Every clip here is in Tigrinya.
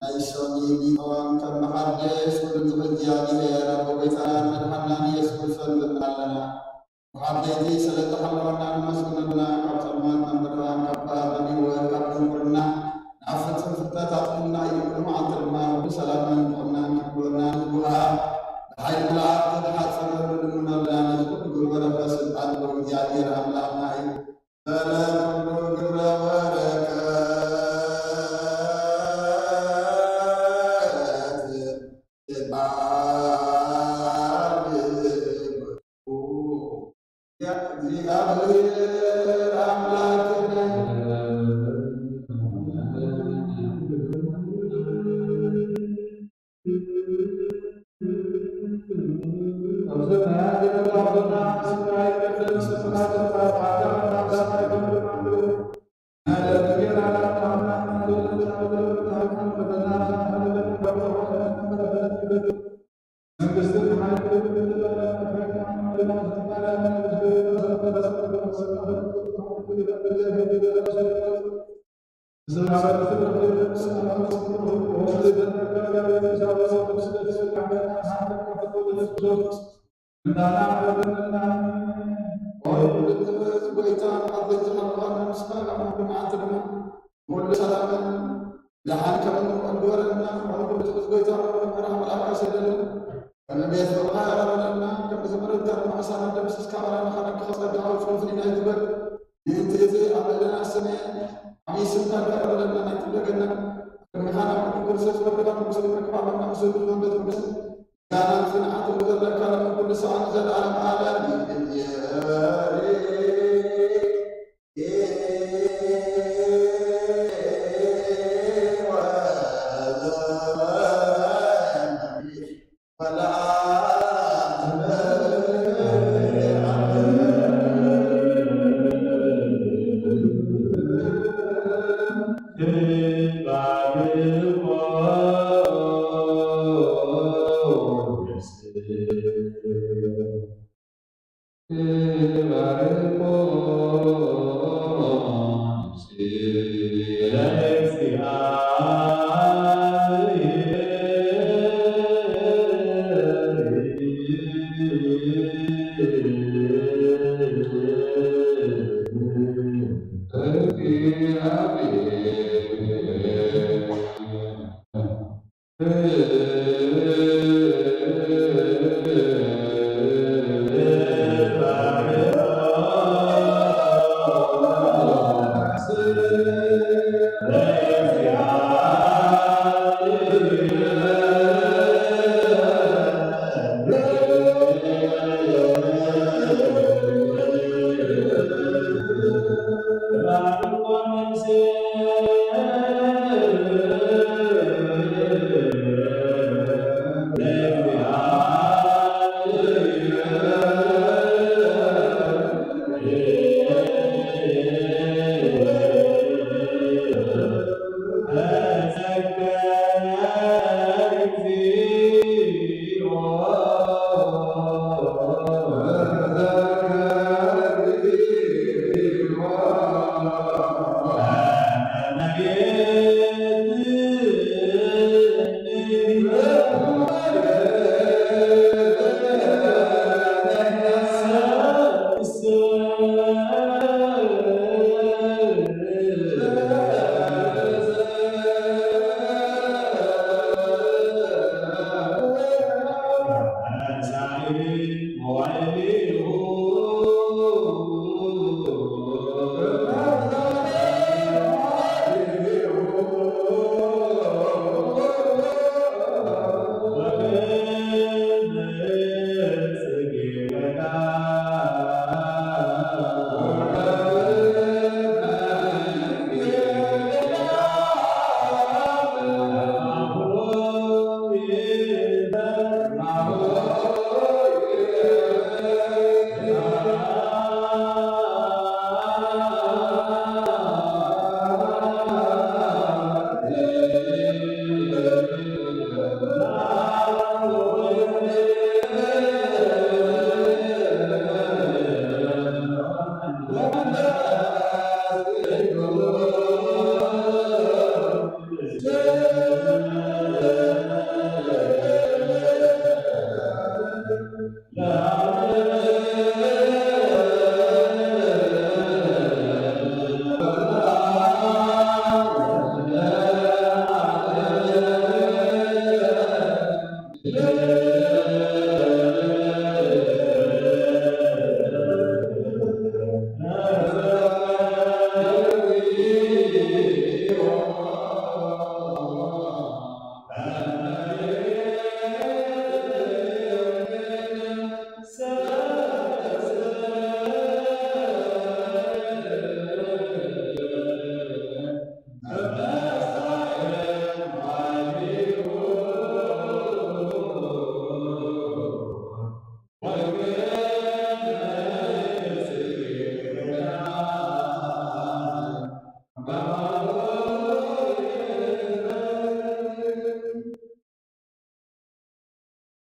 ናይ ሶኒ ሊኦን ከም መሓደስ ኩሉ ዝኽእል እግዚኣብሔር ኣቦ ጎይታናን መድሓንናን ኢየሱስ ክርስቶስ ንልምና ኣለና። መሓደይቲ ስለ ዝሓለወና ነመስግነና፣ ካብ ጸልማት ናብ ብርሃን፣ ካብ ፍርሃት ናብ ህይወት፣ ካብ ድንቁርና ናብ ፍጹም ፍልጠት ኣጽንና እዩ። ኩሉ መዓልቲ ድማ ኩሉ ሰላምን ጥዕናን ክግበረና ንዝግብኣ ብሓይሊ መላእክቲ ንሓጽር ንልምኖ ኣለና። ነዚ ኩሉ ግብረ በረኸት ስልጣን ዘለዎ እግዚኣብሔር ኣምላኽና እዩ። ሰላም ኩሉ ግብረ በረከት ጎይታ፣ ዓበይቲ ሓለቓና ምስጋና፣ ኣብ ኩሉ መዓልቲ ድማ ኩሉ ሰላምን ደሓን ከም እንግበረልና፣ ንኹሉ ትሑት ጎይታ፣ ንኹሉ መራሕ መልኣካ ሰደሉ። ከም ቤት ፍቕርኻ የቐርበለና፣ ከም ዝምረታ ድማ ኣሳና ደምስስካ፣ ባራና ሓደግካ ጸጋ ኣውጽኡ፣ ፍልይ ኣይትበል። ምእንቲ እዚ ኣብ ልዕሌና ዝሰመየ ዓብዪ ስምካ ይቐርበለና፣ ኣይትብለገና። ቅድሚኻ ናብ ቅድሚ ክርስቶስ ወረድካ፣ ንጉስ ክንረክብ ኣለና፣ ምስ ወልድ መንፈስ ቅዱስ ምስጋናን ጽንዓትን ዘለካ፣ ሎምን ኩሉ ሰዓትን ንዘለኣለም ዓለም።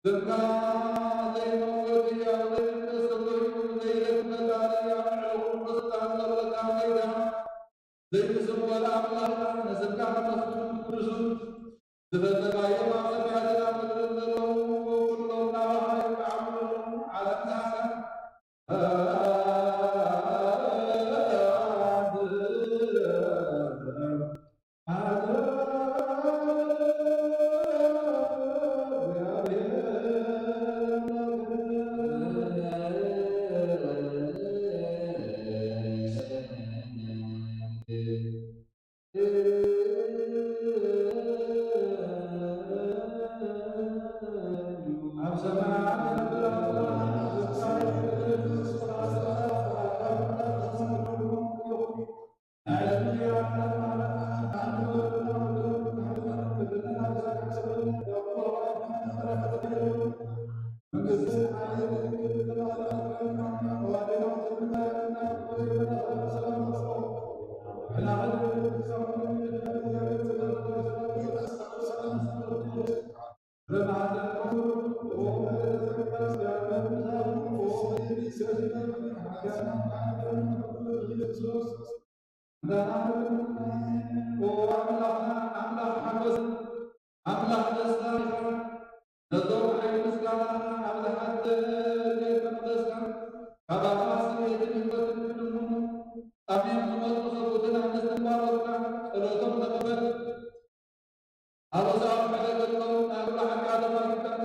ስምካ ዘይመውት ህያው ዘይምለስ ዘሎ እዩ። ዘይደክመካ ህያው ንዕኡ ስልጣን ዘለካ ጌታ፣ ዘይትስወር ኣምላኽ፣ ንስምካ ቅዱስን ቅዱስን ዝፈጠርካዮ ኣብ ሰማያትን ኣብ ምድርን ዘለዉ ኩሎም ናባኻ ይወዓሉ። ዓለም ንዓኻ ኣምላኽና ኣምላኽ ሓጎስ ኣምላኽ ደስታ ኢኻ። ነቶም ሓይሊ ምስጋናኻ ኣብ ዝሓድር ቤት መቕደስካ ካባኻ ስምዒትን ህይወትን ክልምኑ ጻምዮም ዝመጹ ሰብኡትን ኣንስትን ባሮትካ ጸሎቶም ተቐበል። ኣበሳ ኣብ ሕደገሎም ናብ ብርሃንካ ተማሪኾም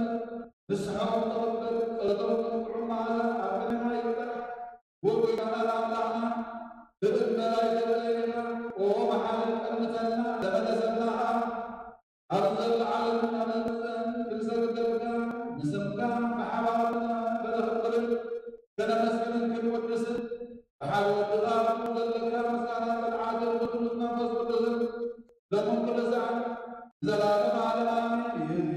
ንስሖም ተቐበል። ጸሎቶም ጥዑም መዓዛ ኣብ ቅድሜኻ ይብጻሕ። ጎይታና ኣምላኽና ክብርን መላእክትን ኢኻ። ኦ መሓርን ቀንሰልና ተመለሰልና ኸኣ። ኣብ ዘለዓለም እናመጸን ክንሰግደልካ ንስምካ ብሓባር ከነኽብርን ከነመስግንን ክንወድስን ብሓደ ወድኻ ዘለካ ምስጋና ጽንዓትን ቅዱስ መንፈስ ቅዱስን ሎምን ኩሉ ሰዓት ንዘለዓለም ዓለም ኣሜን።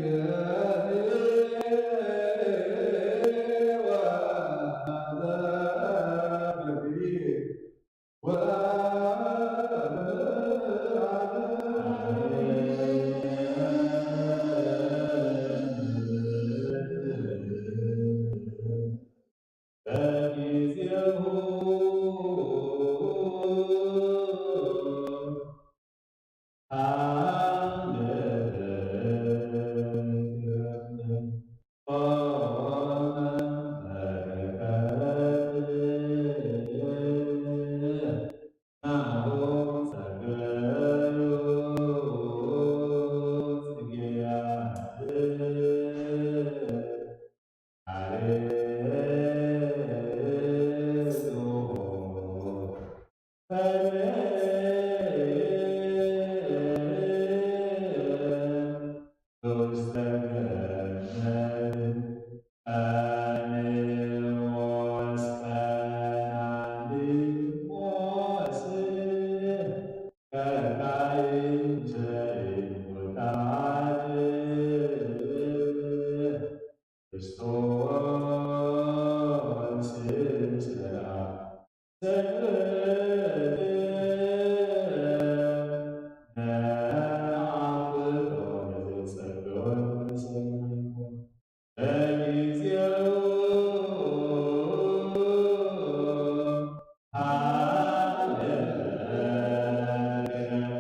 ክርስቶስ ሰላም ሰንበት ነአፍቆ ዘጸግወ ሰንበት በጊዜው ሀበ ክረምት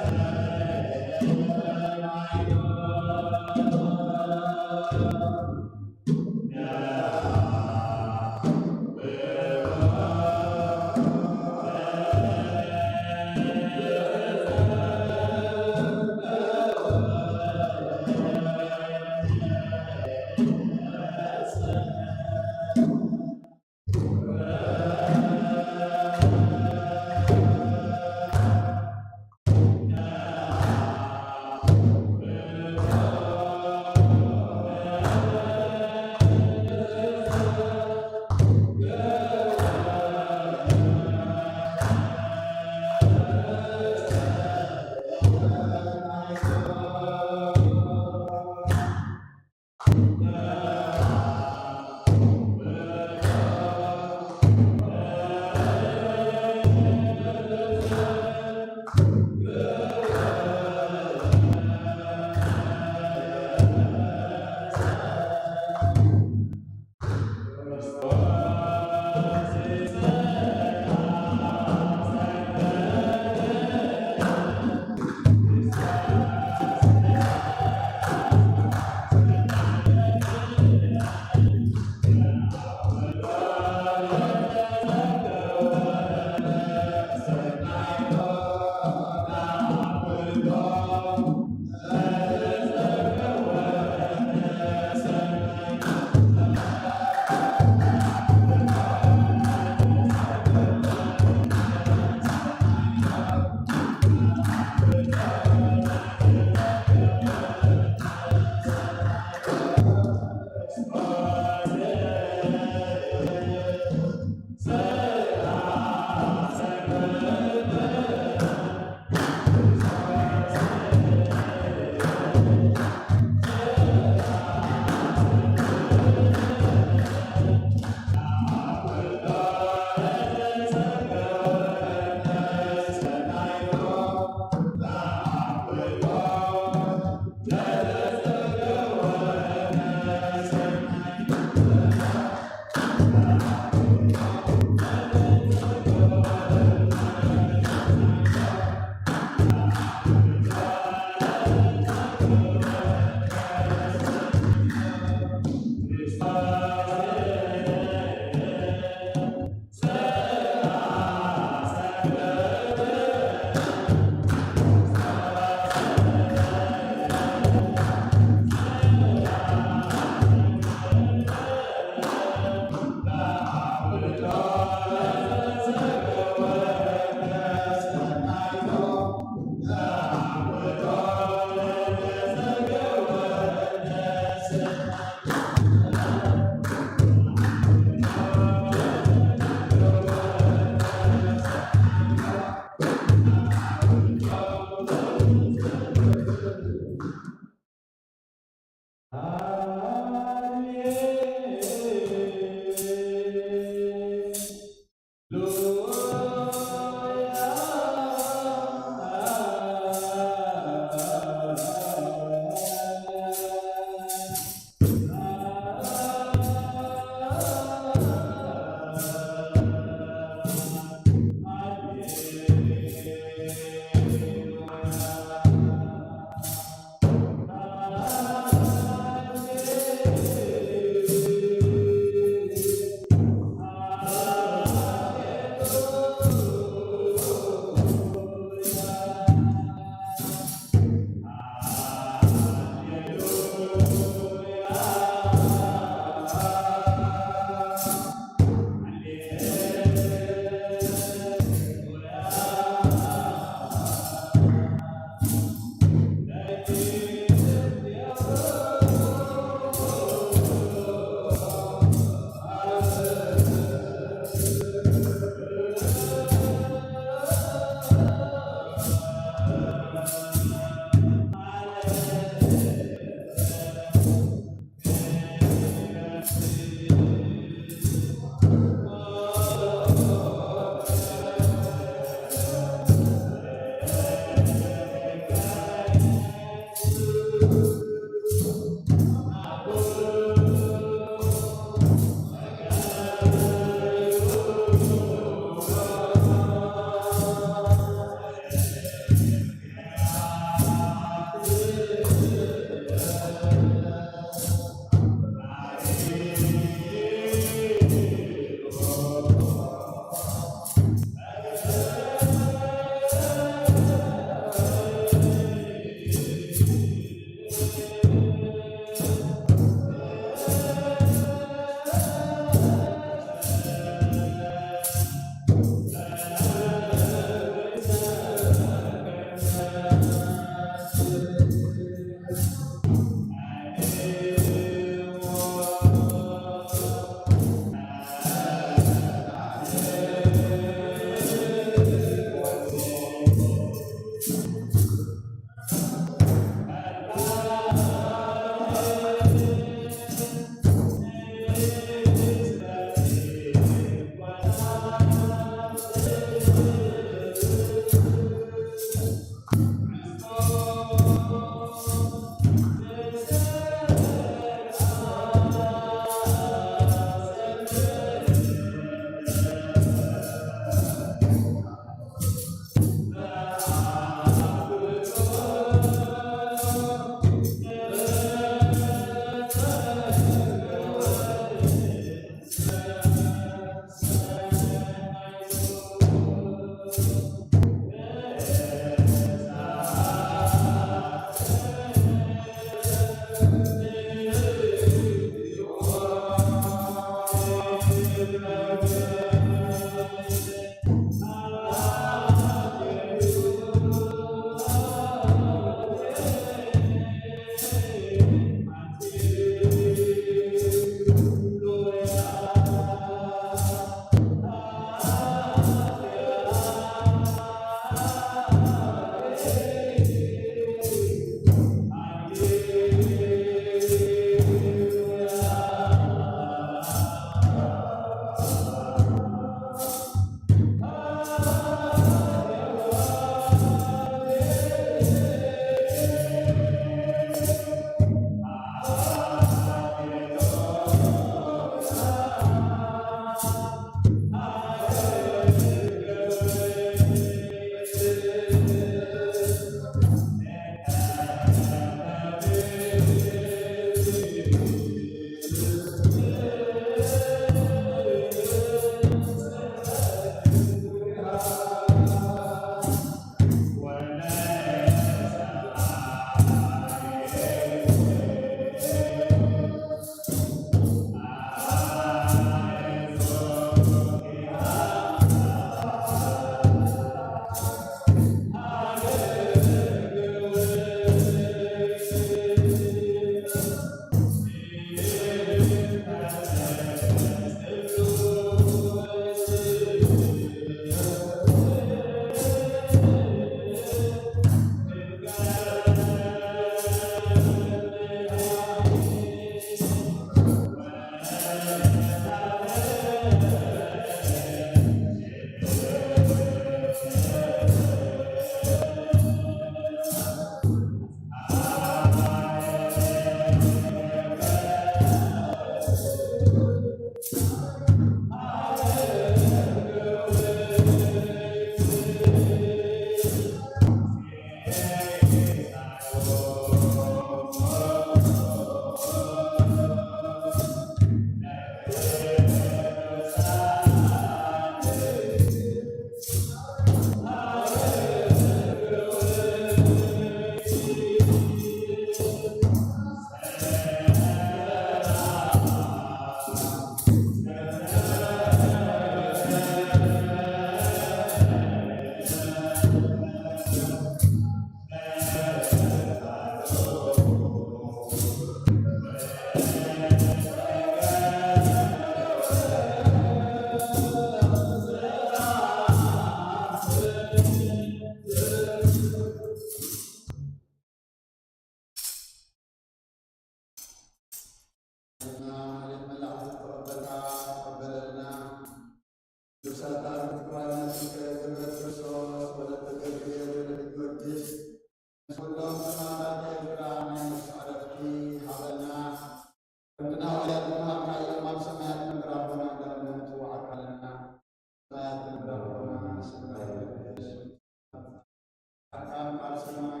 ሰማይ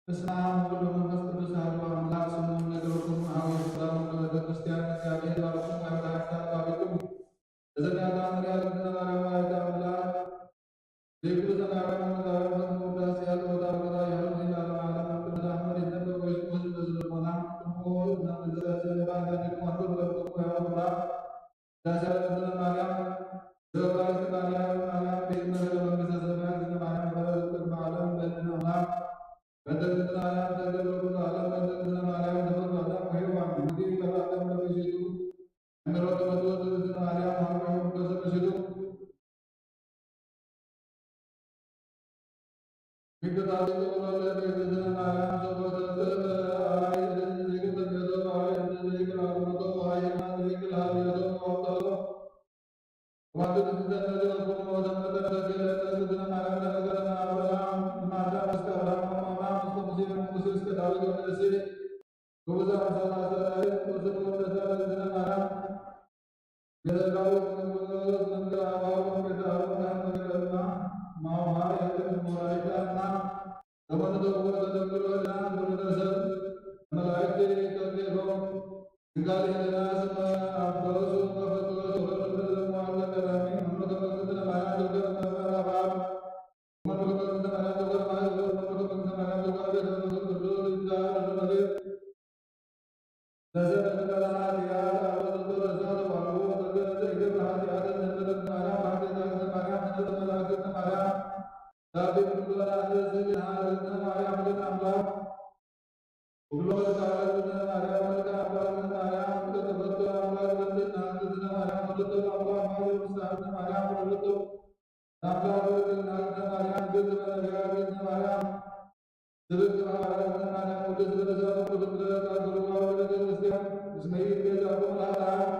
በስመ አብ ወወልድ ወመንፈስ ቅዱስ አሐዱ አምላክ። ስሙ ነገርኩም አሁ ሰላም ለቤተ ክርስቲያን እግዚአብሔር ባርኩም ወይብላ ኪዳን ባርኩም። በዘመናት አምሪያ ለእግዝእትነ ማርያም ወላዲተ አምላክ ዘይብሉ ዘማርያም ወመንፈስ ቅዱስ ያሉ ወዳርገታ ያሉ ሌላ ለማለም ቅዱስ አሕመድ የነበሩ ወይስ ወይስ በዝልቦና ትንፎ እና ቅዱስ ያለ ባህል ያደግማሉ ብለው ያወራ። ዳሰ ለእግዝእትነ ማርያም ዘወላዲተ ማርያም ማርያም ቤት መሰለ መንግስተ ሰማያት እግዝእትነ ማርያም በረከት ቅድመ ዓለም በእዝነ አምላክ በእንተ እግዝእትነ ማርያም ተገብረ ኩሉ ዓለም በእንተ እግዝእትነ ማርያም ተፈጥሮ አዳም ወሔዋን። እንግዲህ በራቀም በምሽቱ እምሮ ተወልዶ እግዝእትነ ማርያም ሀብረ መንፈስ ቅዱስ ለሰብ እንበላ ኃጢአት አበዝቶ ለሰው ተዋርዶ ወዘገ ዘይገብር ኃጢአት ለምሕረት ማርያም፣ ኃጢአት ማርያም፣ ምሕረት መላእክት ማርያም፣ ዳዊት ኩሎ ለአንተ ስግድ ኃጢአት ማርያም ወለተ አምላክ፣ ኩሎ ለተዓረገ ማርያም ወለተ አምላክ ማርያም፣ ተጸበቶ አምላክ በምድር ናንተ ማርያም ወለተ አምላክ ማርያም፣ ማርያም ወለተ አምላክ ወለተ ማርያም፣ ግብጽ በነቢያ ግብጽ ማርያም፣ ስብክ በሐዋርያት ማርያም፣ ቅዱስ በቅዱሳን ቅዱስ በቅዱሳን ቤተ ክርስቲያን፣ እስመ ይእቲ ቤዛኩም ለኃጥኣን።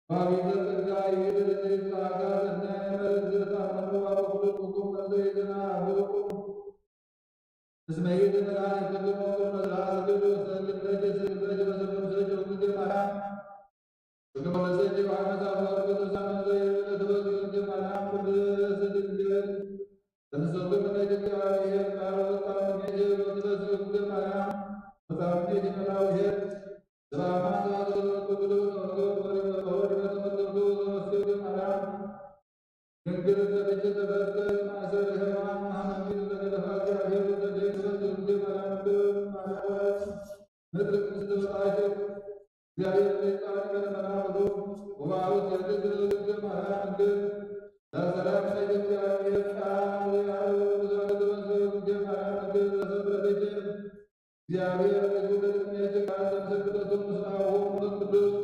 አቤተ ጸጋ ይእቲ ለዘይትለአካ ሰናየ መርዕድ ዘተአመኑ አበ ኩልኩኩም ለዘይትናህወኩም። እስመ ይእቲ መድኃኒትክሙ። ኩሎ ዘአስግድ ወሰግድ ለኪ፣ ሰግድ ለኪ በሰብእ ሰጅ ወግዜ ማርያም። ወገመሰጅ ዮሐንስ አፈወርቅ ቅዱሳን ዘይበለ ትበዝግዜ ማርያም ቅድስት ድንግል። ተንሥኡ እምኔኪ እግዚአብሔር ቃል ወወልድ እምኔኪ ወተንሥኡ እምኔኪ ማርያም ወጻምኔኪ መላውሄት። ስብሐት ለአብ ወወልድ ወመንፈስ ቅዱስ። ድንግል እመቤቴ ተፈስሒ ማእሰረ ሔዋን መሐመድ ተገለፋ እግዚአብሔር ወዘዴ ተፈስሒ ማርያም ማርያም ምድር ቅድስት በጣይቱ እግዚአብሔር ቃል ከመናፍቁ ወባውት የግድ ማርያም ግን ለሰላም ለእግዚአብሔር ቃል ያለው ብዙ ተወሰኑ ማርያም ግን ለሰብረተች እግዚአብሔር ብዙ ለእምነት ቃል ለምሰግደቱ ምስላሁ መንፈስ ቅዱስ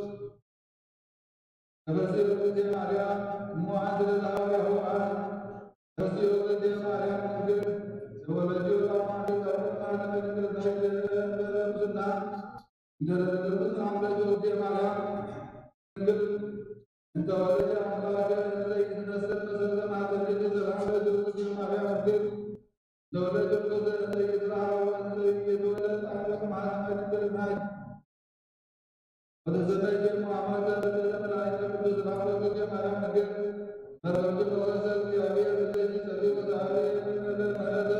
ተፈስሒ እግዝእትየ ማርያም እሞ አንተ ለሐዋርያሁ አብ ተፈስሒ እግዝእትየ ማርያም ድንግል ዘወለድዮ ለአማኑኤል ተርጉም ማርያም ድንግል ተወልደ በምስና እንተ ለተደርጉት አምላክ እግዝእትየ ማርያም ድንግል እንተ ወለደ አምላክ እንተ ይትነሰል መሰረተ ማርያም ድንግል ዘላም እግዝእትየ ማርያም ድንግል ለወለደ ዘእንተ ይትረሃው እንተ ይትወለድ አምላክ ማርያም ድንግል ናት። ወተሰበይ ጀሞ አማተ ለመላእክት ቅዱስ ራፋኤል ጊዜ ማርያም ነገር መርገምቱ ተወሰ እግዚአብሔር ለዚህ ጸልዩ ወተሃለ ለመረተ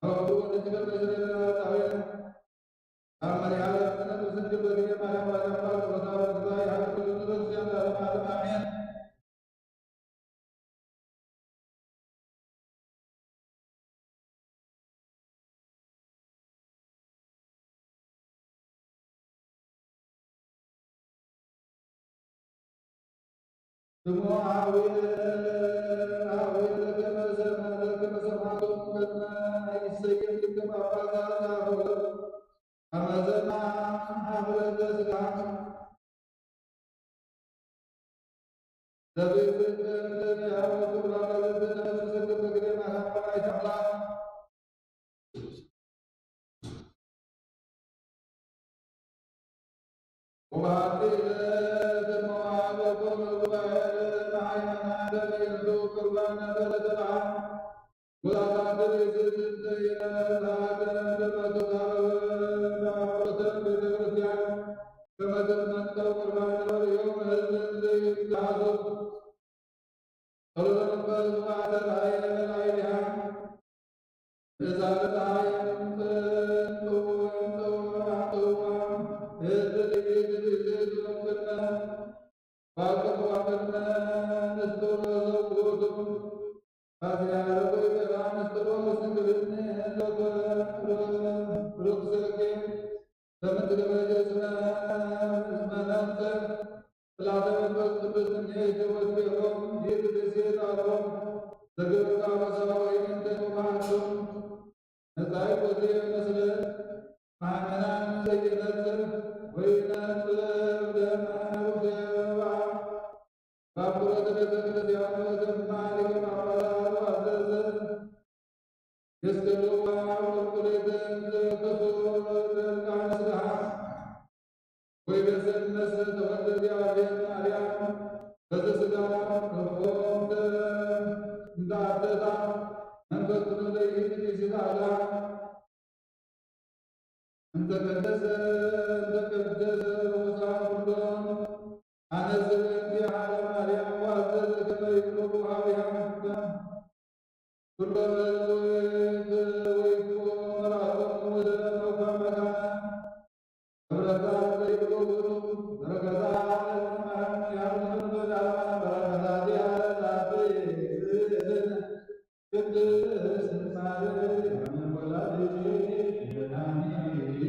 አወዱ ወንድገ መሰለና ታወያ አመሪያ ለስነ ስንግ በግዜ ማርያም ባለማ ተወታ ወግዛ ያለ ቅዱስ ክርስቲያን ለዓለም ዓለም አሜን። ስሙ ሐዊለ ሐዊለ ከመ ሰማዕቱ ከመ ሰማዕቱ ከመ ይሰየም ሊቀ ጳጳሳት አቡነ አመዘና ሐፍረተ ሥጋ ለቤት ለሚያወጡ ባለቤት ለመሰግድ በግዴ ማሳባይ ተብላ وبعد ذلك المواعظ وقوم القبائل معينا بين ذو قربان بلد العام ወላታ ትርእሲ ትንተየነ ተሃገነ ደመ ተዛረበ በአፍረተ ቤተ ክርስቲያን ከመ ገመንተ ቁርባን ወርዮም ህዝብ ዘይተሃዙ ጸሎተ መንፈስ ወአተርአየ ላዕሌሃ እዛ ለፀሐይ ጽንጽው ጽንጽው አጥዋ እዝ ልጅ ልጅ ልጅ ወቅነ ባልቀጥዋ ቅድመ ንስጥሮ ዘውቱ ፓትርያርኩ ዮሐንስ ጥሮስ እንግድኒ ርኩሰኬ በምትገበጀ ስመ መናንተ ፍላተ መንፈስ ቅዱስ እምኔ ጀወት ቤሆም ይህ ብእሴት አቦም ዘገብሩ አበሳ ወይም እንተ ማቱም መጻይ ወዜ መስለ ማመናን ዘይነጽር ወይነጽር ደመ ውደባ ባኩረተ ቤተ ክርስቲያን ወዘማሪ ጳጳሳት አዘዘ። የስገድዋ ወቁሌተ እንተ ክሱር ደቃን ስብሐ ወይቤሰን መስለ ተወልደ እግዚአብሔር ማርያም በዘስጋ እፎም እንተ አተታ መንፈስ ቅዱስ ለይእቲ ሲሳላ እንተ ቀደሰ እንተ ቀደሰ ርኩሳን ኩሎም አነዘ በእንቲአነ ማርያም ወአዘዘ ከመ ይቅረቡ ሀቢሃ ኩሎም ወይኩ መልአኮሙ ወዘመኑ ከመ ካነ ህብረታት ዘይብሉ በረከታት በረከታት ያለዛት ቅድስት ማርያም ወላዲተ መድኃኒት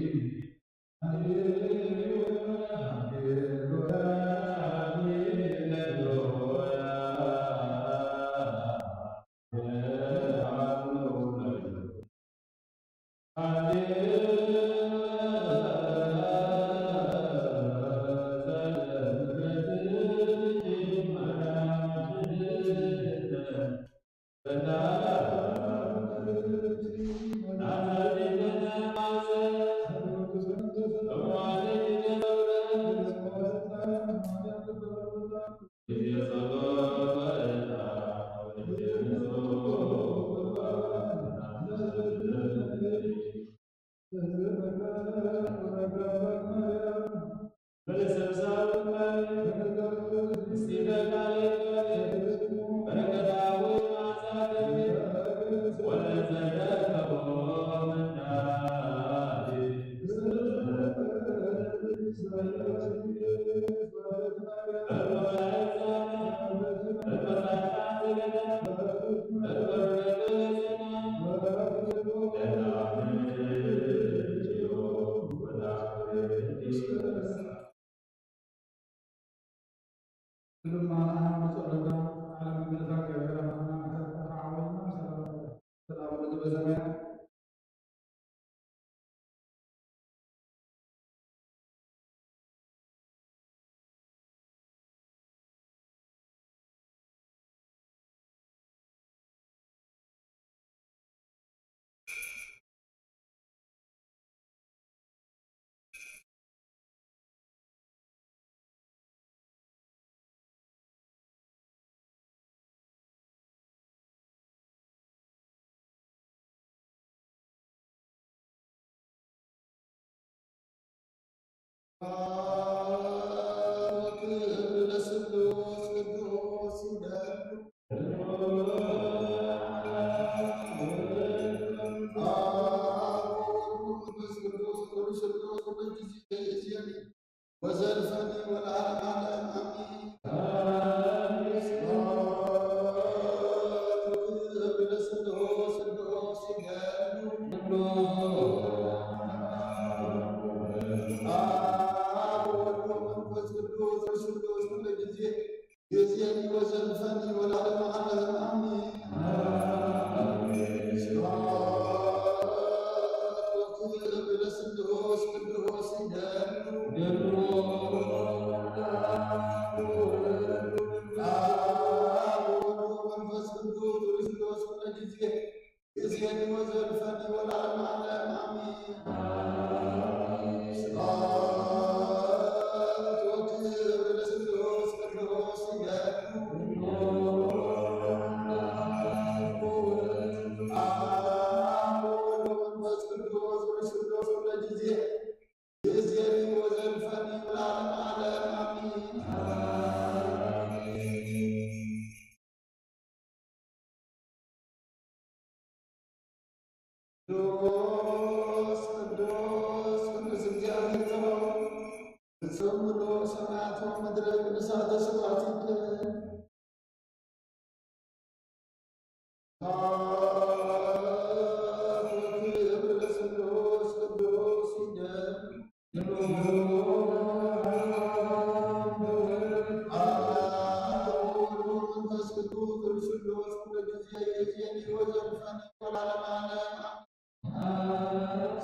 ድማ ብጸሎታ ዓለም ምልካ ገበረ ሃይማኖታት ተዓወትና ሰላም ሰላም በሰማያት። ወዘልፈኒ ወለዓለመ ዓለም ኣሜን። ስብሐት ለስሉስ ቅዱስ ይደሉ። አብ ወወልድ ወመንፈስ ቅዱስ ስሉስ ኩሉ ጊዜ ጊዜኒ ወዘልፈኒ ወለዓለመ ዓለም ኣሜን። ስብሐት ወክብር ለስሉስ ቅዱስ ይደሉ። አብ ወወልድ ወመንፈስ ቅዱስ ስሉስ ኩሉ ጊዜ ጊዜኒ ወዘልፈኒ ወለዓለመ ዓለም ኣሜን። ስብሐት ወክብር ለስሉስ ቅዱስ ይደሉ። አብ ወወልድ ወመንፈስ ቅዱስ ስሉስ ኩሉ ጊዜ ጊዜኒ ወዘልፈኒ ወለዓለመ ዓለም ኣሜን። ቅዱስ ቅዱስ ቅዱስ እግዚኣብሔር ጸባኦት፣ ፍጹም ምሉእ ሰማያት ወምድሪ ቅዱሳተ ስብሐት ይብለኒ። ስብሐት ወክብር ለስሉስ ቅዱስ ይደሉ። አብ ወወልድ ወመንፈስ ቅዱስ ስሉስ ኩሉ ጊዜ ጊዜኒ ወዘልፈኒ ወለዓለመ ዓለም።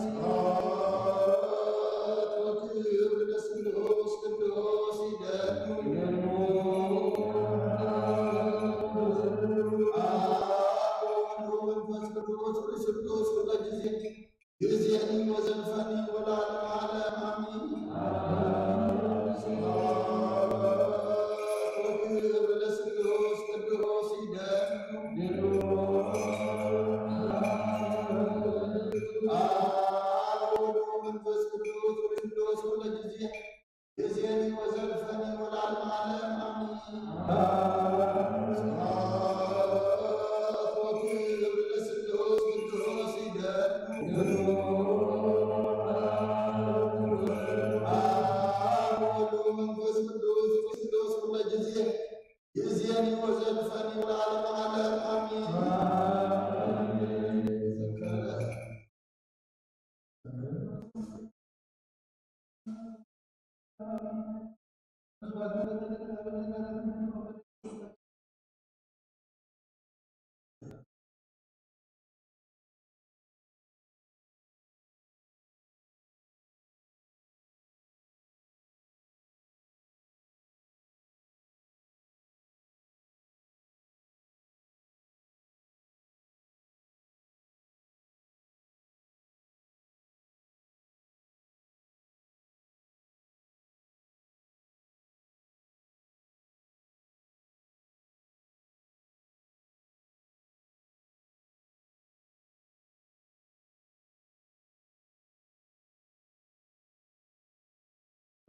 ስብሐት ወክብር ለስሉስ ቅዱስ ይደሉ። አብ ወወልድ ወመንፈስ ቅዱስ ስሉስ ኩሉ ጊዜ ጊዜኒ ወዘልፈኒ ወለዓለመ ዓለም ኣሜን። ስብሐት ወክብር ለስሉስ ቅዱስ ይደሉ። አብ ወወልድ ወመንፈስ ቅዱስ ስሉስ ኩሉ ጊዜ ጊዜኒ ወዘልፈኒ ወለዓለመ ዓለም ኣሜን። ስብሐት ወክብር ለስሉስ ቅዱስ ይደሉ። አብ ወወልድ ወመንፈስ ቅዱስ ስሉስ ኩሉ ጊዜ ጊዜኒ ወዘልፈኒ ወለዓለመ ዓለም ኣሜን።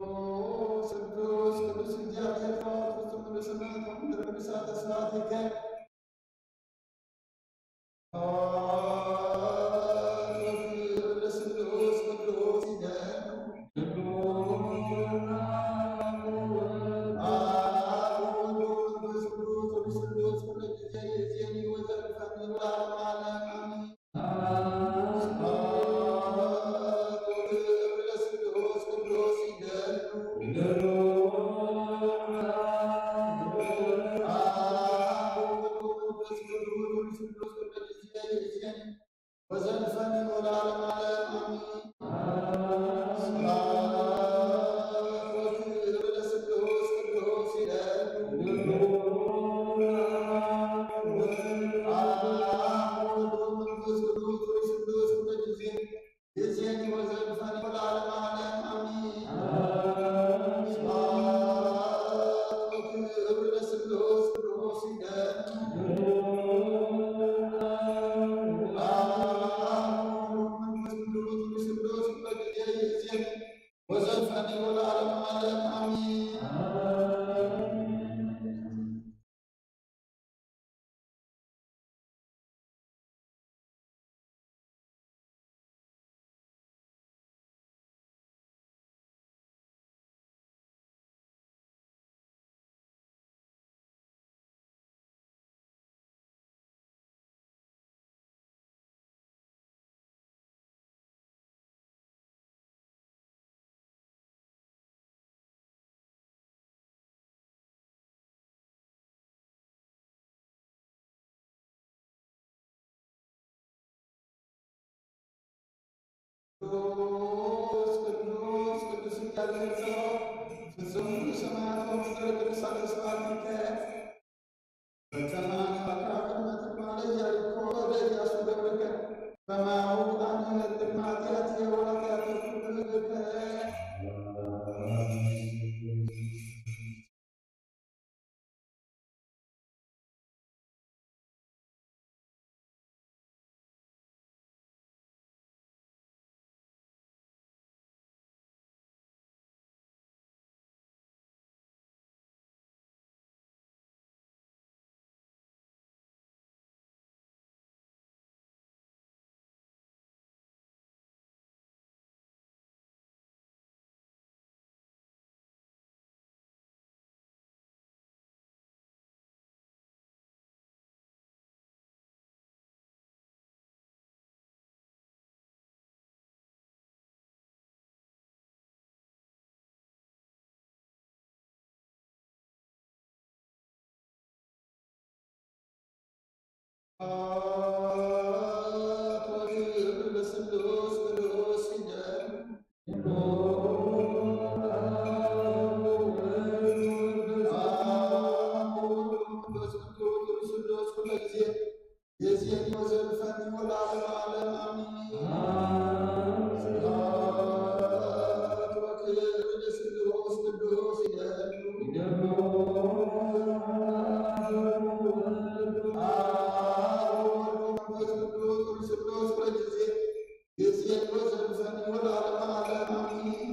ቅዱስ ቅዱስ እግዚአብሔር ጸባኦት ፍጹም ንስምዐት ወምድር ቅዱሳት ተስፋቲከ ወዘልፈኒ ወለዓለመ ዓለም አሜን። ስብሐት ወክብር ለስሉስ ቅዱስ ይለሉ። አብ ወወልድ ወመንፈስ ቅዱስ ስሉስ ቅዱስ ጊዜ ጊዜኒ ወዘልፈኒ ወለዓለመ ዓለም አሜን። ስብሐት ወክብር ለስሉስ ቅዱስ ይለሉ። ወዘልፈኒ ወለዓለመ ዓለም አሜን። ቅዱስ ቅዱስ ቅዱስ እግዚአብሔር ጸባኦት ፍጹም ሰማያት ወምድር ቅዱሳት ተስፋቲከ በከማነ በከመ ትማለ ኢያሪኮ በእደ ኢያሱ ገብርከ ከማሁ አነ እበድል ኃጢአትየ ወኃጢአተ ኩሉ ህዝብከ። የዚህን ወዘልፈኒ ወለዓለመ ዓለም አሜን። ስብሐት ወክብር ለስሉስ ቅዱስ ይደሉ። አብ ወወልድ ወመንፈስ ቅዱስ ቅዱስ ስሉስ በጊዜ የዚህን ወዘልፈኒ ወለዓለመ ዓለም አሜን።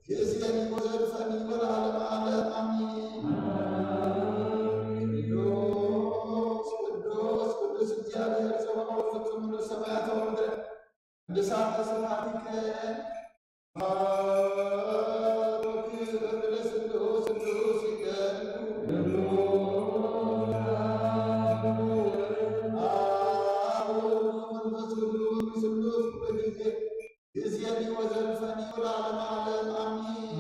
የዚህን ወዘልፈኒ ወለዓለመ ዓለም አሜን። ቅዱስ ቅዱስ ቅዱስ እግዚአብሔር ጸባኦት ፍጹም ምሉእ ሰማያተ ወምድረ ቅዱሳተ ስብሐቲከ። ስብሐት ወክብር ለስሉስ ቅዱስ ይደሉ። አብ ወወልድ ወመንፈስ ቅዱስ ስሉስ በጊዜ ጊዜኒ ወዘልፈኒ ወለዓለመ ዓለም አሜን።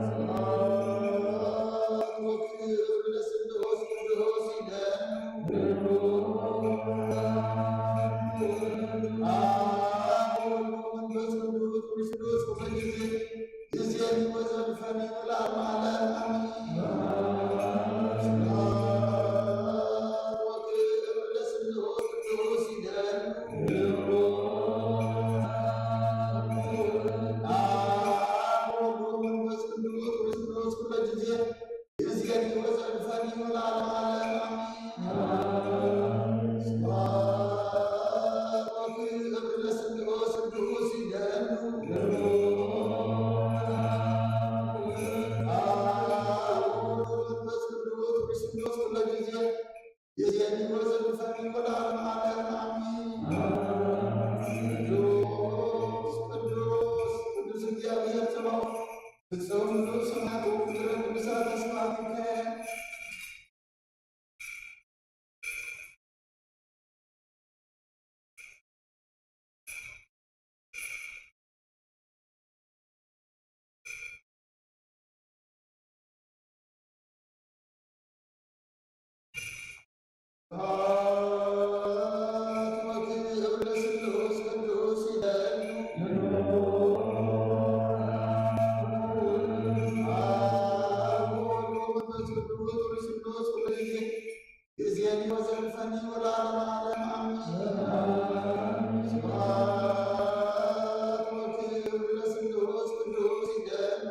ስብሐት ወክብር ለስሉስ ቅዱስ ይደሉ። ኣብ ወልድ ወመንፈስ ቅዱስ ክርስቶስ ኩለ ግዜ ይእዜኒ ወዘልፈኒ ወለዓለመ ዓለም ኣሜን። ስብሐት ወክብር ለስሉስ ቅዱስ ይደሉ። ኣብ ወልድ ወመንፈስ ቅዱስ ክርስቶስ ኩለ ግዜ ይእዜኒ ወዘልፈኒ ወለዓለመ ዓለም ኣሜን። ቅዱስ ቅዱስ ቅዱስ እግዚኣብሔር ጸባኦት ፍጹም ንጹሕ ሰማያት ወምድረ ቅዱሳት ኣስማትከ ይእዜኒ ወዘልፈኒ ወለዓለመ ዓለም ኣሜን። ስብሐት ወክብር ለስሉስ ቅዱስ ይደሉ።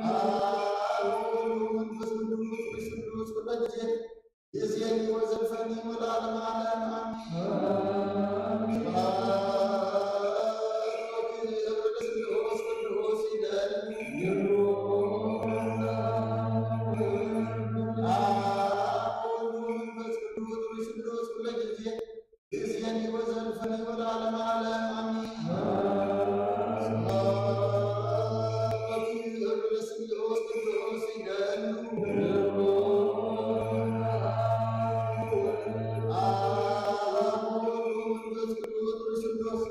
ኣብ ወወልድ ወመንፈስ ቅዱስ ቅዱስ ቅዱስ ይእዜኒ ወዘልፈኒ ወለዓለመ ዓለም ኣሜን። ስብሐት ወክብር ለስሉስ ቅዱስ ይደሉ። ኣብ ወወልድ ወመንፈስ ቅዱስ ቅዱስ ስሉስ ኩለ ግዜ ይእዜኒ ወዘልፈኒ ወለዓለመ ዓለም ኣሜን። ስብሐት ወክብር ለስሉስ ቅዱስ ይደሉ። ኣብ ወወልድ ወመንፈስ ቅዱስ ቅዱስ ስሉስ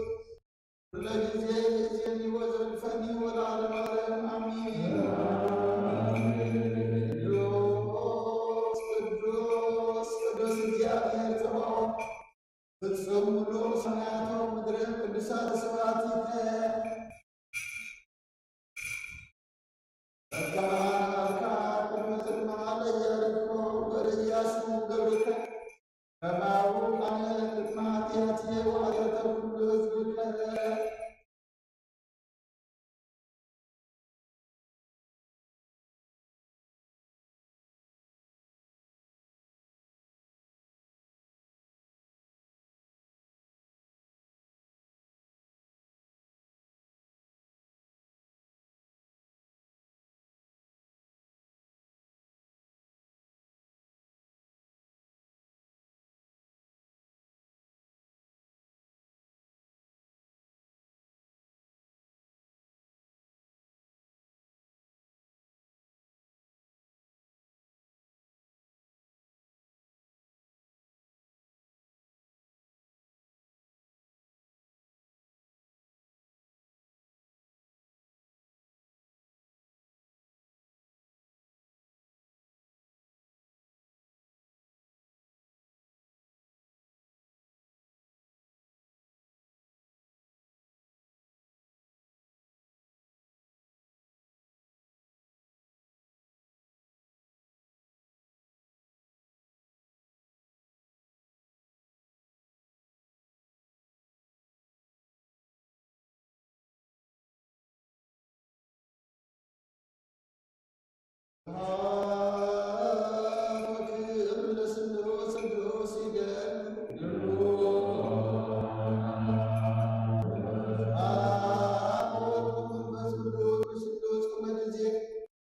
ኩለ ግዜ ይእዜኒ ወዘልፈኒ ወለዓለመ ዓለም ኣሜን። ቅዱስ ቅዱስ ቅዱስ እግዚኣብሔር ጸባኦት ፍጹም ምሉእ ሰማያት ወምድርን ቅዱሳት ስብሐቲከ። በከመ ኣንበርካ ቅድመ ጽልማት ለኢያሪኮ ወለኢያሱ ገብርከ፣ ከማሁ ኣነ ቅድመ ኃጢአትየ ወኃጢአተ ኩሉ ሕዝብከ።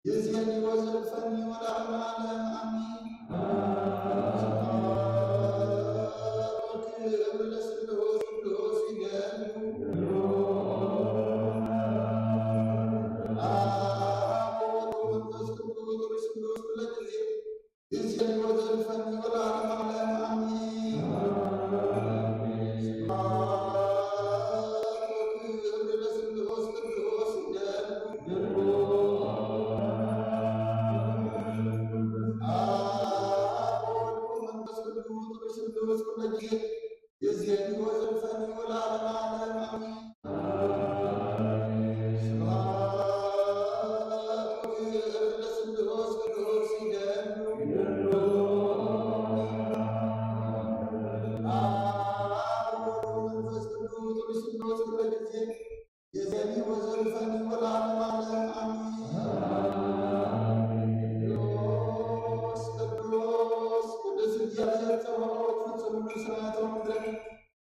ይእዜኒ ወዘልፈኒ ወለዓለመ ዓለም ኣሜን። ስብሐት ወክብር ለስሉስ ቅዱስ ይደሉ። ኣብ ወወልድ ወመንፈስ ቅዱስ ቅዱስ ስሉስ ኩለ ግዜ ይእዜኒ ወዘልፈኒ ወለዓለመ ዓለም ኣሜን። ስብሐት ወክብር ለስሉስ ቅዱስ ይደሉ። ኣብ ወወልድ ወመንፈስ ቅዱስ ቅዱስ ስሉስ ኩለ ግዜ ይእዜኒ ወዘልፈኒ ወለዓለመ ዓለም ኣሜን። ስብሐት ወክብር ለስሉስ ቅዱስ ይደሉ። ሰማያት ወምድር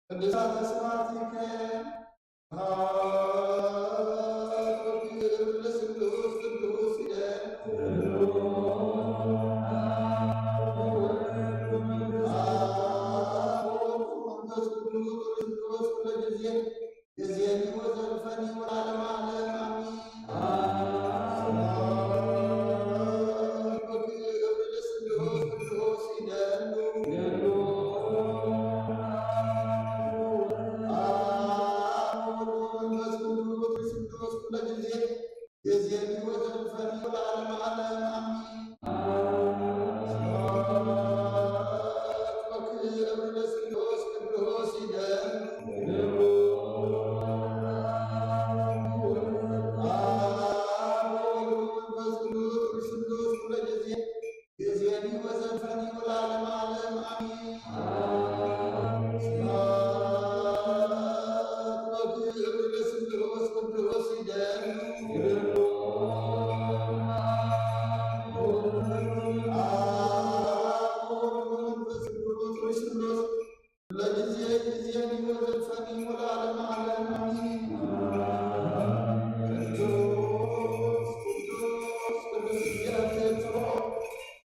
ቅዱሳት ስብሐቲከ። ሃሌሉያ። ቅዱስ ቅዱስ ኢለ መንፈስ ቅዱስ ቅዱስ ኩሉ ጊዜ ጊዜኒ ወዘልፈኒ ወለዓለመ ዓለም አሜን። ጊዜኒ ወዘልፈኒ ወለዓለመ ዓለም አሜን። ለጊዜ ጊዜ ወዘልፈኒ ወለዓለመ ዓለም አሜን። ቅዱስ ቅዱስ ቅዱስ እግዚአብሔር ጸባኦት፣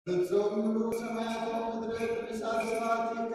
ፍጹም ምሉእ ሰማያት ወምድር ቅዱሳት ስብሐቲከ።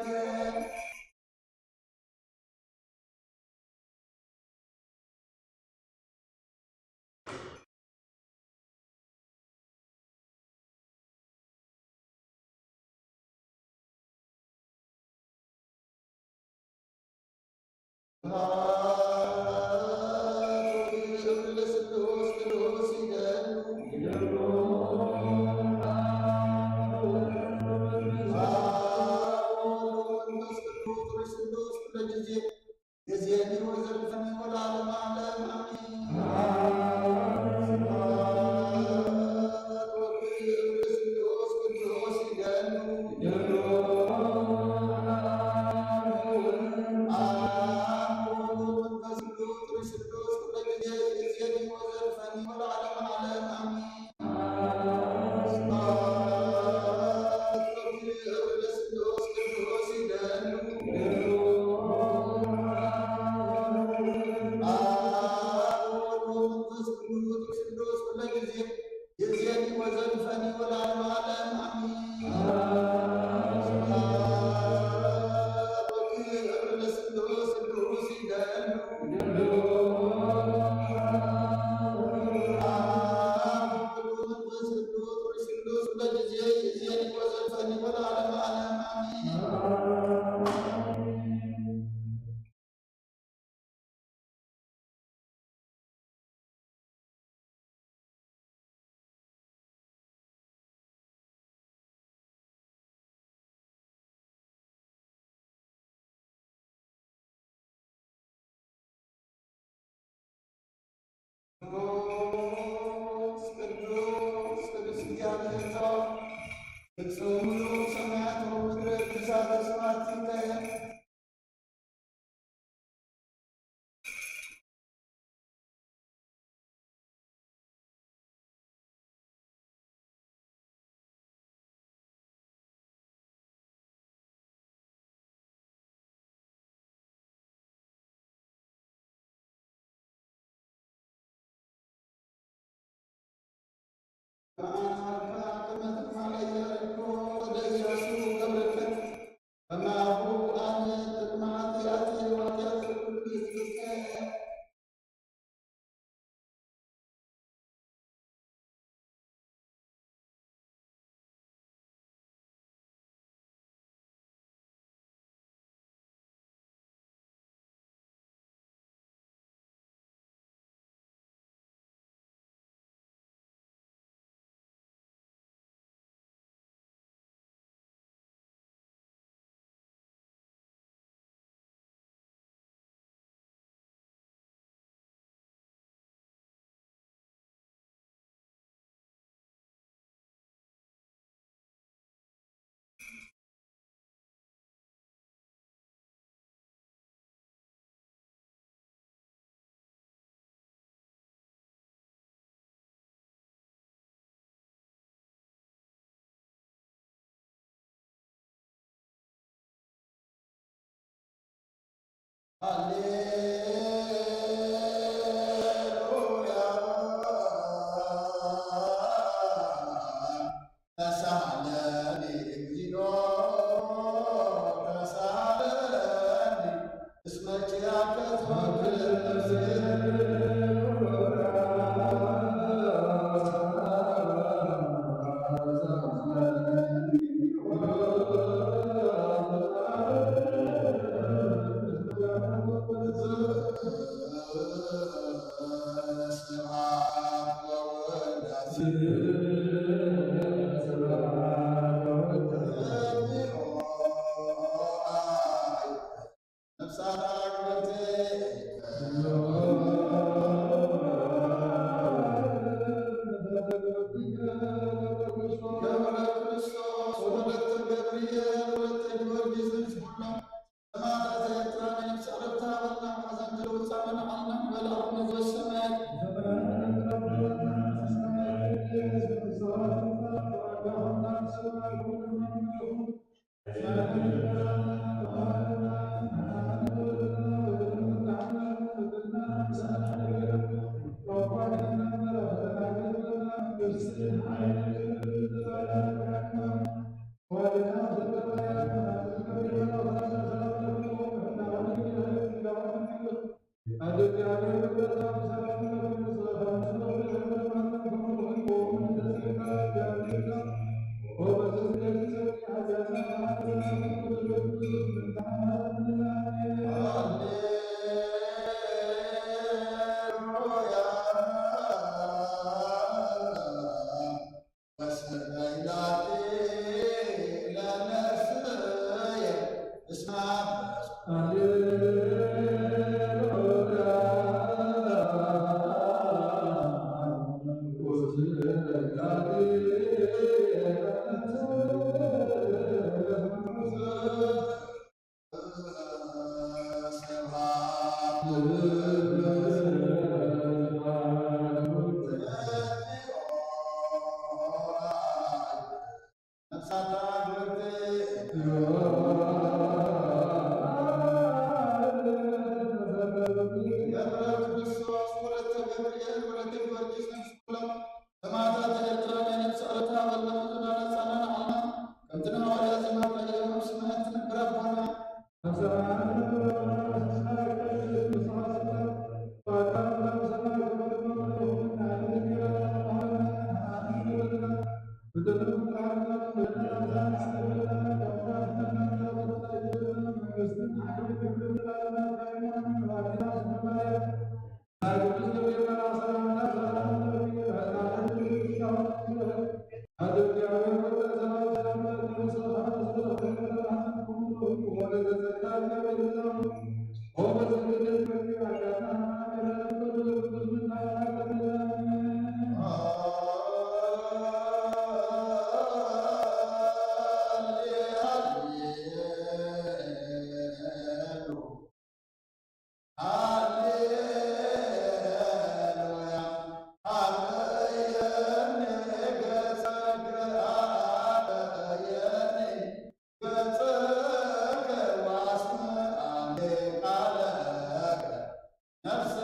ቅዱስ ቅዱስ ቅዱስ እግዚአብሔር ጸባኦት፣ ፍጹም ምሉእ ሰማያት ወምድር ቅዱሳተ ስብሐቲከ። ሃሌሉያ። ተሳሃለኒ እግዚኦ ተሳሃለኒ እስመ ኪያከ ትወክል ነፍሴ። ገብረ ክርስቶስ ወለተ ገብርኤል ወለተ ጊዮርጊስ ሰማዕታት ኤርትራ ናይ ነፍሲ ዕረፍቲ ሃበልና፣ ብሓዘን ትልውጥ ጻመና ዓልና ንበል ኣቡነ ዘበሰማያት። ሰማዕታት ኤርትራ ናይ ነፍሲ ዕረፍቲ ሃበልና፣ ህዝብና ነጻና ንዓልና፣ ከምቲ ንሃዋርያት ዝመሃርና ኢሎም ኣብ ሰማያት ትነብር ኣቦና። ሃሌሉያ። ኣበየኒ ገጸከ፣ ኣበየኒ ገጸከ፣ ዋስነ ኣንዴ ቃለከ፣ ነፍሰ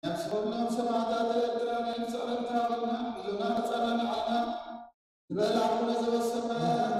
ነፍሲ ኩሎም ሰማዕታት ኤርትራ ናይ ጸሎት ታቦትና ብዙና ጸላኒ ዓልና ዝበል ኣቡነ ዘበሰማያት።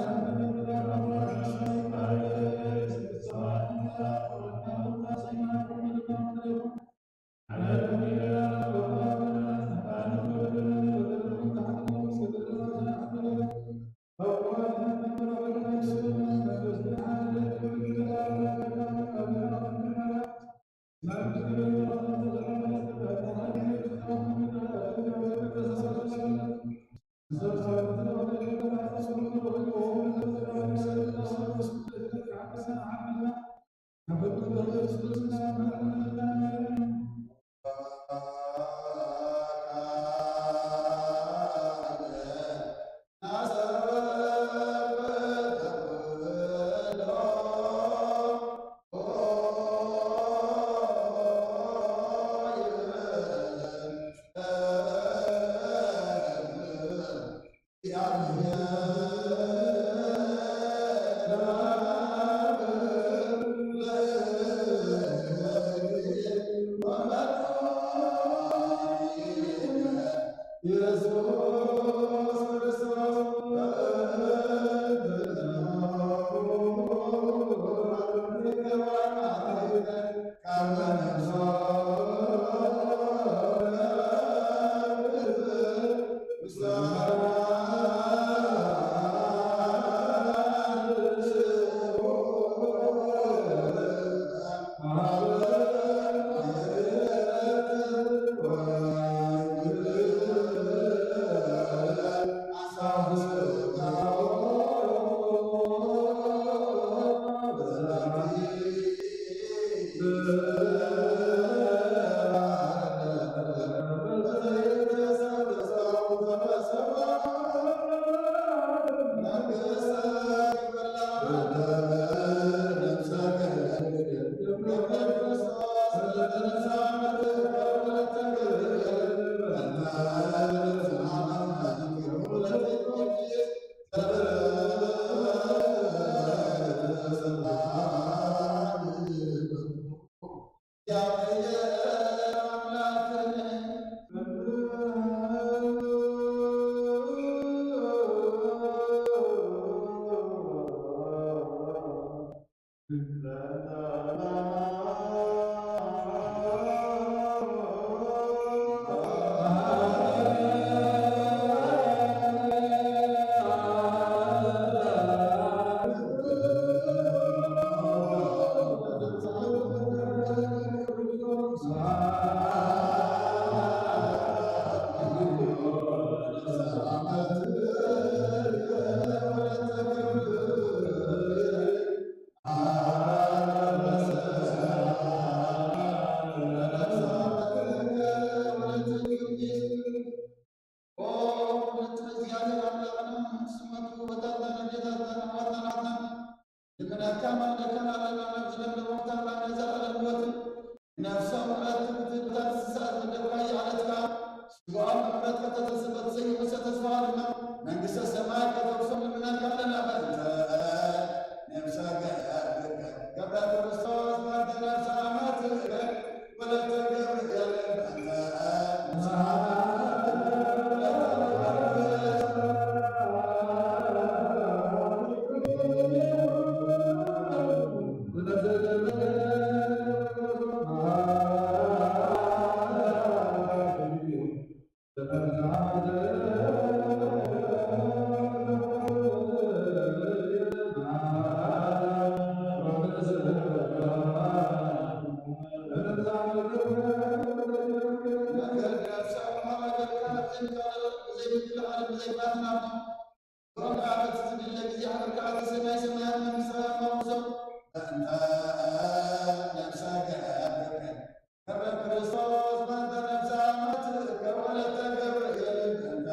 ኦ፣ ፍልጥቲ እግዚኣብሔር ኣምላኽና፣ ስመቱ ወታትና፣ ጌታትና፣ ዋታናትና፣ ልመናካ ማለካን ኣለና ናብ ዘለንደቦ ታላ ነዛ ዓለም ህይወትን ነፍሶም ምሕረት ትብትል ብታ ትስሳት መደብካ ይዓለትካ፣ ስጋኦም ምሕረት ከተተስበት ዘይምሰ ተስፋ ድማ መንግስተ ሰማይ ብሮም ከዓ በቲ ዝድለ ግዜ ሓቢርካ ኣዘዘ ናይ ሰማያት መንግስቲ ኣማውሶ በእንተ ነፍሰ ገብርከ። ክብረ ክርስቶስ በእንተ ነፍሰ ኣማትከ ወለተ ገብርኤል በእንተ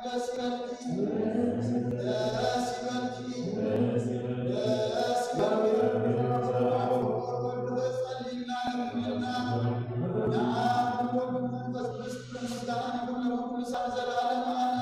ደስ ይበልኪ፣ ደስ ይበልኪ፣ ደስ ይበልኪ። ጸሊልና ነብልና ንኣብ ወወልድ ወመንፈስ ቅዱስ ምስጋና ይኹን ለኩሉ ሳዕ ዘለዓለም ዓለም።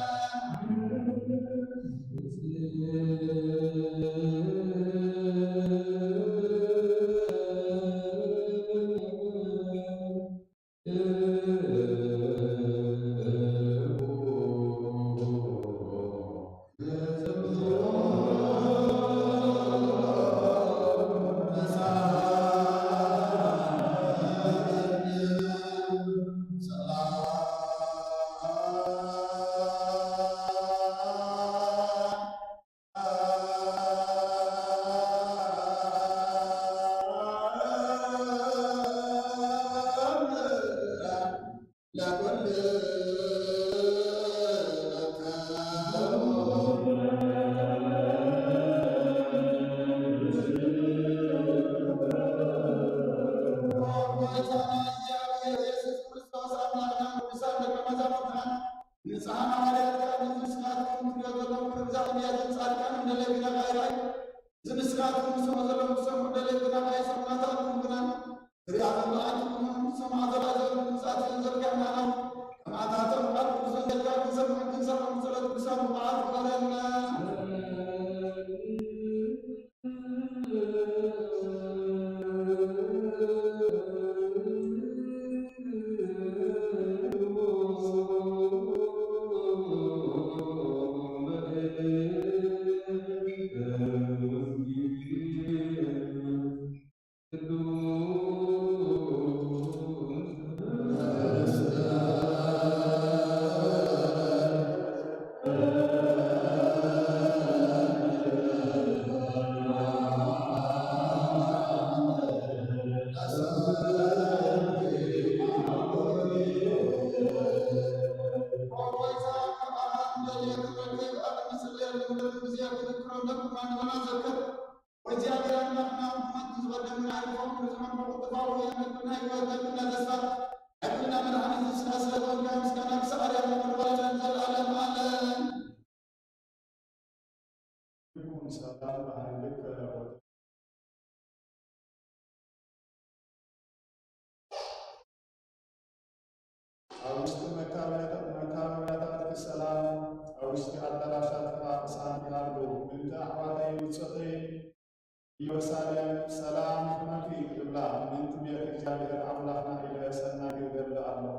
ንስኻትኩም ትሪኦ ዘለኹም ብብዝሒ ነቢያትን ጻድቃንን ደለይና ኣይራይ። እዚ ንስኻትኩም ትሰምዑ ዘለኹም ትሰምዑ ደለይና ኣይሰማዕናታትኩም ግና ትሪኣ ዘለኹም ሰማዕታት ዘለኩም ብጻት ዘርጋና ነው። ከማታቶም ቃል ቅዱስ ወንጌልካ ክንሰምዕ ክንሰምዕ ጸሎት ቅዱሳን ብቕዓት ይግበረልና። ወእግዚኣብሔር ኣምላኽና ብመንቱ ዝቐደመና ኣሪፎም ርዝሖም ብቕልጥፋዊ የመልክና ህይወት ነብና ተስፋ። ዕድልና መድኃኒት ንስኻ ስለ ዝኾንካ ምስጋና ክሳዕ ኣርያም ንኽንበረለን ዘለዓለም ዓለም። ይኹን ሰላም ብሃይልከ ወደ ኣብ ውሽጢ መካበብያታት፣ መካበብያታትኪ ሰላም፣ ኣብ ውሽጢ ኣዳራሻትካ ቅሳነት ይሃሉ። ምእንቲ ኣሕዋተይ ብጾተይ ኢየሩሳሌም ሰላም ይኹነኪ ይብላ። ምእንቲ ቤት እግዚኣብሔር ኣምላኽና ኢለ ሰናይ ይገብር ኣለኹ።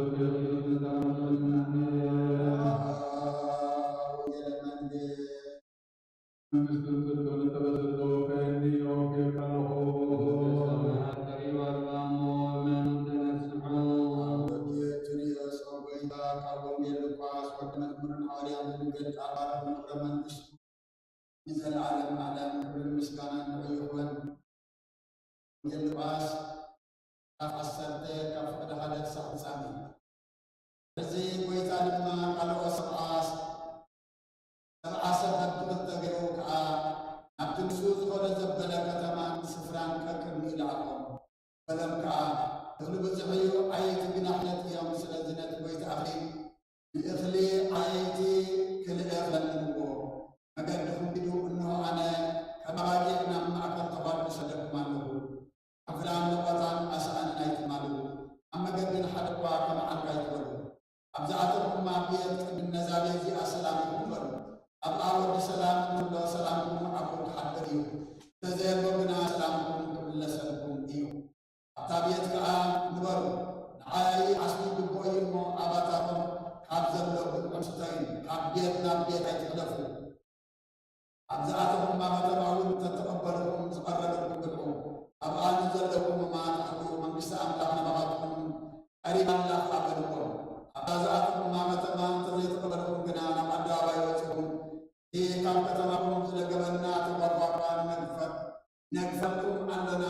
ቅዱስ ዜና ንዘለዓለም ዓለም ክብርን ምስጋናን ንዕኡ ይኹን። ወንጌል ሉቃስ ምዕራፍ ዓሰርተ ካብ ፍቕዲ ሓደ ክሳብ ፍጻሜ። እዚ ጐይታ ድማ ካልኦት ሰብዓ፣ ሰብዓ ሰብ በብኽልተ ገይሩ ከኣ ናብቲ ንሱ ዝኸዶ ዘበለ ከተማን ስፍራን ከቅድሚኡ ለኣኾም። በሎም ከኣ፣ "እኽሊ ብዙሕ እዩ፣ ኣየይቲ ግና ሕለት እዮም። ስለዚ ነቲ ጐይታ እኽሊ ንእኽሊ ዓየይቲ ክልእኽ ለምንዎ። መገድኹም ኪዱ፣ እንሆ ኣነ ከም ኣባጊዕ ናብ ማእከል ተዃሉ እሰደኩም ኣለኹ። ሓፍላን ለቖታን ኣሳእንን ኣይትማልኡ። ኣብ መገዲ ንሓደ እኳ ከም ዓርኪ ኣይትበሉ። ኣብ ዝኣተኹማ ቤት ቅድሚ ነዛ ቤት እዚኣ ሰላም ይኹን በሉ። ኣብኣ ወዲ ሰላም እንተሎ ሰላምኩም ኣብኡ ክሓድር እዩ። እንተዘየሎ ግና ሰላምኩም ክምለሰልኩም እዩ። ኣብታ ቤት ከኣ ንበሩ። ንዓይ ዓስቢ ይግብኦ እዩ እሞ፣ ኣባታቶም ካብ ዘሎ ብልዑን ስተዩን፣ ካብ ቤት ናብ ቤት ኣይትሕለፉ። ኣብ ዝኣተኹማ ከተማ እውን እንተተቐበልኹም ዝቐረበልኩም ብልዑ። ኣብኣ ንዘለዉ ሕሙማት ኣሕውዩ፣ መንግስቲ ኣምላኽ ናባኻትኩም ቀሪባ ኣላ ከኣ በልዎም። ኣብታ ዝኣተኹማ ከተማ እንተዘይተቐበልኹም ግና ናብ ኣደባባይ ወጺኹም፣ እቲ ካብ ከተማኹም ዝደገመና ተጓጓኹ፣ ነግፈልኩም ኣሎና፣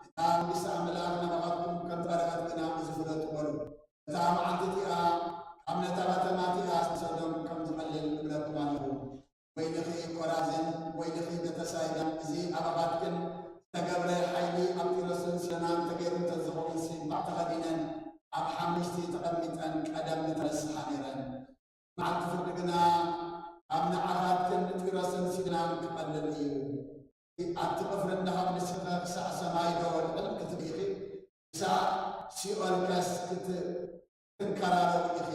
እታ መንግስቲ ኣምላኽ ናባኻትኩም ከም ዝቐረበት ግና እዚ ፍለጡ በሉ። እታ መዓልቲ እቲኣ ካብ ነታ ከተማ እቲኣ ሰዶም ከም ዝቐልል እብለኩም ኣለኹ። ወይልኺ ኮራዝን፣ ወይልኺ ቤተሳይዳ፣ እዚ ኣባኻትክን ዝተገብረ ሓይሊ ኣብ ጢሮስን ሲዶናን ተገይሩ እንተዝኸውንሲ፣ እምባዕ ተኸዲነን ኣብ ሓሙሽቲ ተቐሚጠን ቀደም ምተነስሓ ነይረን። መዓልቲ ፍርዲ ግና ኣብ ንዓኻትክን ጢሮስን ሲዶናን ክቐልል እዩ። ኣብቲ ቅፍሪ እንዳ ካብ ንስኻ ክሳዕ ሰማይ ዶ ልዕል ክትብሊ ኢኺ? ክሳዕ ሲኦል ከስ ክት-፣ ክትንከራረሩ ኢኺ?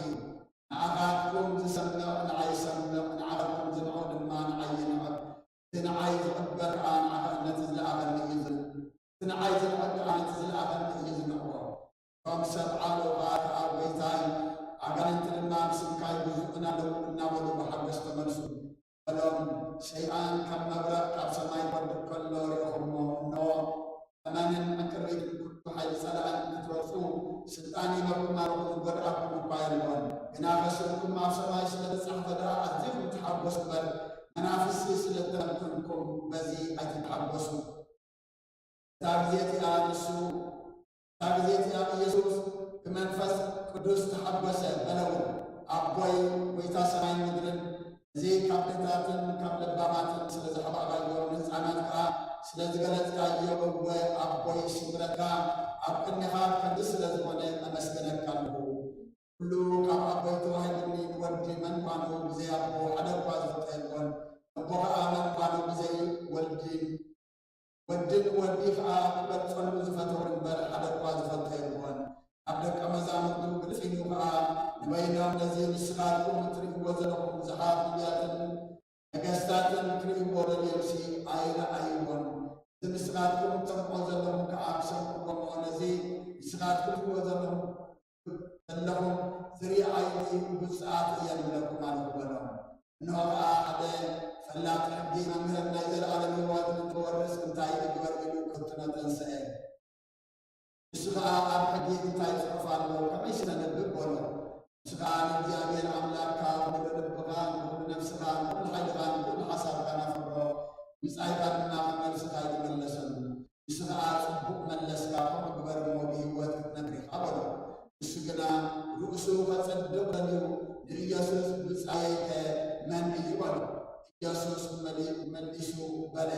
ንዓኻትኩም ዝሰምዕ ንዓይ ይሰምዕ፣ ንዓኻትኩም ዝንዕቕ ድማ ንዓይ ይንዕቕ። እቲ ንዓይ ዝቕበል ከኣ ንዓኻ-፣ ነቲ ዝለኣኸኒ እዩ ዝን-፣ እቲ ንዓይ ዝንዕቕ ከኣ ነቲ ዝለኣኸኒ እዩ ዝንዕቖ። እቶም ሰብ ዓለውኻ ከኣ፣ "ጐይታይ፣ ኣጋንንቲ ድማ ብስምካ ይግዝኡና ኣለዉ" እናበሉ ብሓጎስ ተመልሱ። በሎም፣ "ሰይጣን ከም መብረቕ ካብ ሰማይ ክወርድ ከሎ ርኢኹሞ፣ እንሆ፣ ተመንን ዕንቅርቢትን ኩሉ ሓይሊ ጸላእን ክትረግጹ ስልጣን ሂበኩም ኣለኹ፣ ዝጎድኣኩም እኳ የልቦን። ግና ከስርኩም ኣብ ሰማይ ስለ ዝተጻሕፈ ደኣ ኣዚኹም ተሓጎሱ እምበር፣ መናፍስቲ ስለ እተመንኩም በዚ ኣይትተሓጎሱ።" እታ ግዜ እቲኣ ንሱ፣ እታ ግዜ እቲኣ ኢየሱስ ብመንፈስ ቅዱስ ተሓጎሰ፣ በለ እውን፣ "ኣቦይ፣ ጐይታ ሰማይን ምድርን፣ እዚ ካብ ድኻታትን ካብ ለባማትን ስለ ዘሕባእካዮ፣ ንህፃናት ከኣ ስለ ዝገለጽካዮ፣ እወ፣ ኣቦይ፣ ስምረትካ ኣብ ቅድሜኻ ከምዚ ስለ ዝኾነ፣ ኣመስግነካ ኣለኹ። ኩሉ ካብ ኣቦይ ተዋሂቡኒ፣ ንወዲ መን ምዃኑ ብዘይ ኣቦ ሓደ እኳ ዝፈልጦ የልቦን፣ ኣቦ ከኣ መን ምዃኑ ብዘይ ወልዲ፣ ወድን ወዲ ከኣ ክገልጸሉ ዝፈተወ እምበር፣ ሓደ እኳ ዝፈልጦ የልቦን። ኣብ ደቀ መዛሙርቱ ግልጽ ኢሉ ከኣ ንበይኖም፣ ነዚ ንስኻትኩም እትርእይዎ ዘለኹም ብዙሓት ነቢያትን ነገስታትን ክርእይዎ ደልዮምሲ ኣይረኣይዎን። እዚ ንስኻትኩም እትሰምዕዎ ዘለኹም ከኣ ክሰምዕዎ እሞ፣ ነዚ ንስኻትኩም ትርእይዎ ዘለኹም ዘለኹም ዝርኣዩኒ ብፁዓት እየን ይብለኩም ኣለኹ በሎም። እንሆ ከኣ ሓደ ፈላጥ ሕጊ፣ "መምህር፣ ናይ ዘለኣለም ህይወት ንኽወርስ እንታይ እግበር?" ኢሉ ክፍትኖ ተንስአ። ንሱ ከኣ፣ "ኣብ ሕጊ እንታይ ጽሑፍ ኣሎ? ከመይሲ ነንብብ?" በሎ። ንሱ ከኣ፣ "ንእግዚኣብሔር ኣምላኽካ ብሙሉእ ልብኻ፣ ብኹሉ ነፍስኻ፣ ብኹሉ ሓይልኻን ብኹሉ ሓሳብካን ኣኽብሮ፣ ብጻይካ ድማ ከም ነፍስኻ ኢሉ መለሰሉ።" ንሱ ኸኣ፣ "ጽቡቕ መለስካ፣ ከምኡ ግበር እሞ ብህይወት ክትነብር ኢኻ" በሎ። ንሱ ግና ርእሱ ኸጸድቕ ደልዩ ንኢየሱስ፣ "ብጻየይከ መን እዩ?" በሎ። ኢየሱስ መሊ-፣ መሊሱ በለ፣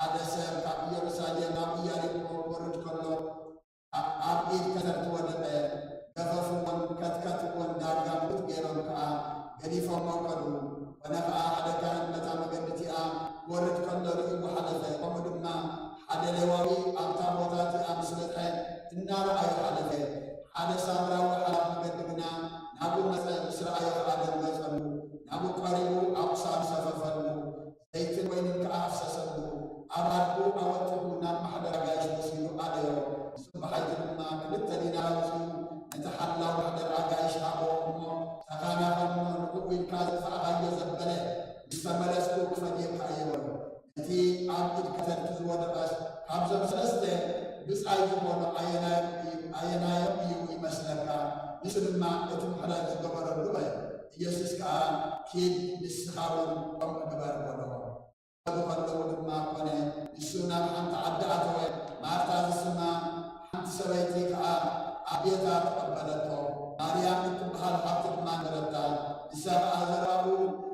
"ሓደ ሰብ ካብ ኢየሩሳሌም ናብ ኢያሪኮ ክወርድ ከሎ፣ ኣ-፣ ኣብ ኢድ ከተርቲ ወደቐ፣ ገፈፍዎን ከትከትዎን፣ ዳርጋ ምውት ገይሮም ከኣ ገዲፎሞ ከዱ። ኮነ ከኣ፣ ሓደ ካህን በታ መገዲ እቲኣ ክወርድ ከሎ ርእይዎ ሓለፈ። ከምኡ ድማ ሓደ ሌዋዊ ኣብታ ቦታ እቲኣ ምስ በጽሐ እናረኣዮ ሓለፈ። ሓደ ሳምራዊ ሓላፍ መገዲ ግና ናብኡ መጸ፣ ምስ ረኣዮ ከኣ ደንገጸሉ። ናብኡ ቀሪቡ ኣብ ክሳዱ ሰፈፈሉ። ዘይትን ወይንን ከኣ ኣፍሰሰሉ። ኣብ ኣድጉ ኣወጺኡ ናብ ማሕደር ኣጋይሽ ወሲዱ ኣለዮ። ንሱ ብሓይቲ ድማ ክልተ ዲናር ኣውጺኡ ነቲ ሓላው ማሕደር ኣጋይሽ ሃቦ እሞ፣ "ተኻናኸን እሞ ንዕኡ ኢልካ ዘጥፋእካዮ ዘበለ ምስ ተመለስኩ ክፈድየካ እየ" በሎ። ነቲ ኣብ ኢድ ከተርቲ ዝወደቐስ፣ "ካብዞም ሰለስተ ብጻይ ዝኾኑ ኣየናይ እዩ፣ ኣየናዮም እዩ ይመስለካ?" ንሱ ድማ፣ "እቲ ምሕረት ዝገበረሉ" በለ። ኢየሱስ ከኣ፣ "ኪድ ንስኻ እውን ከምኡ ግበር" በሎ። ከለዉ ድማ ኮነ፣ ንሱ ናብ ሓንቲ ዓዲ ኣተወ። ማርታ ዝስማ ሓንቲ ሰበይቲ ከኣ ኣብ ቤታ ተቐበለቶ። ማርያም እትበሃል ሓብቲ ድማ ነበረታ። ንሳ ከኣ ዘረባኡ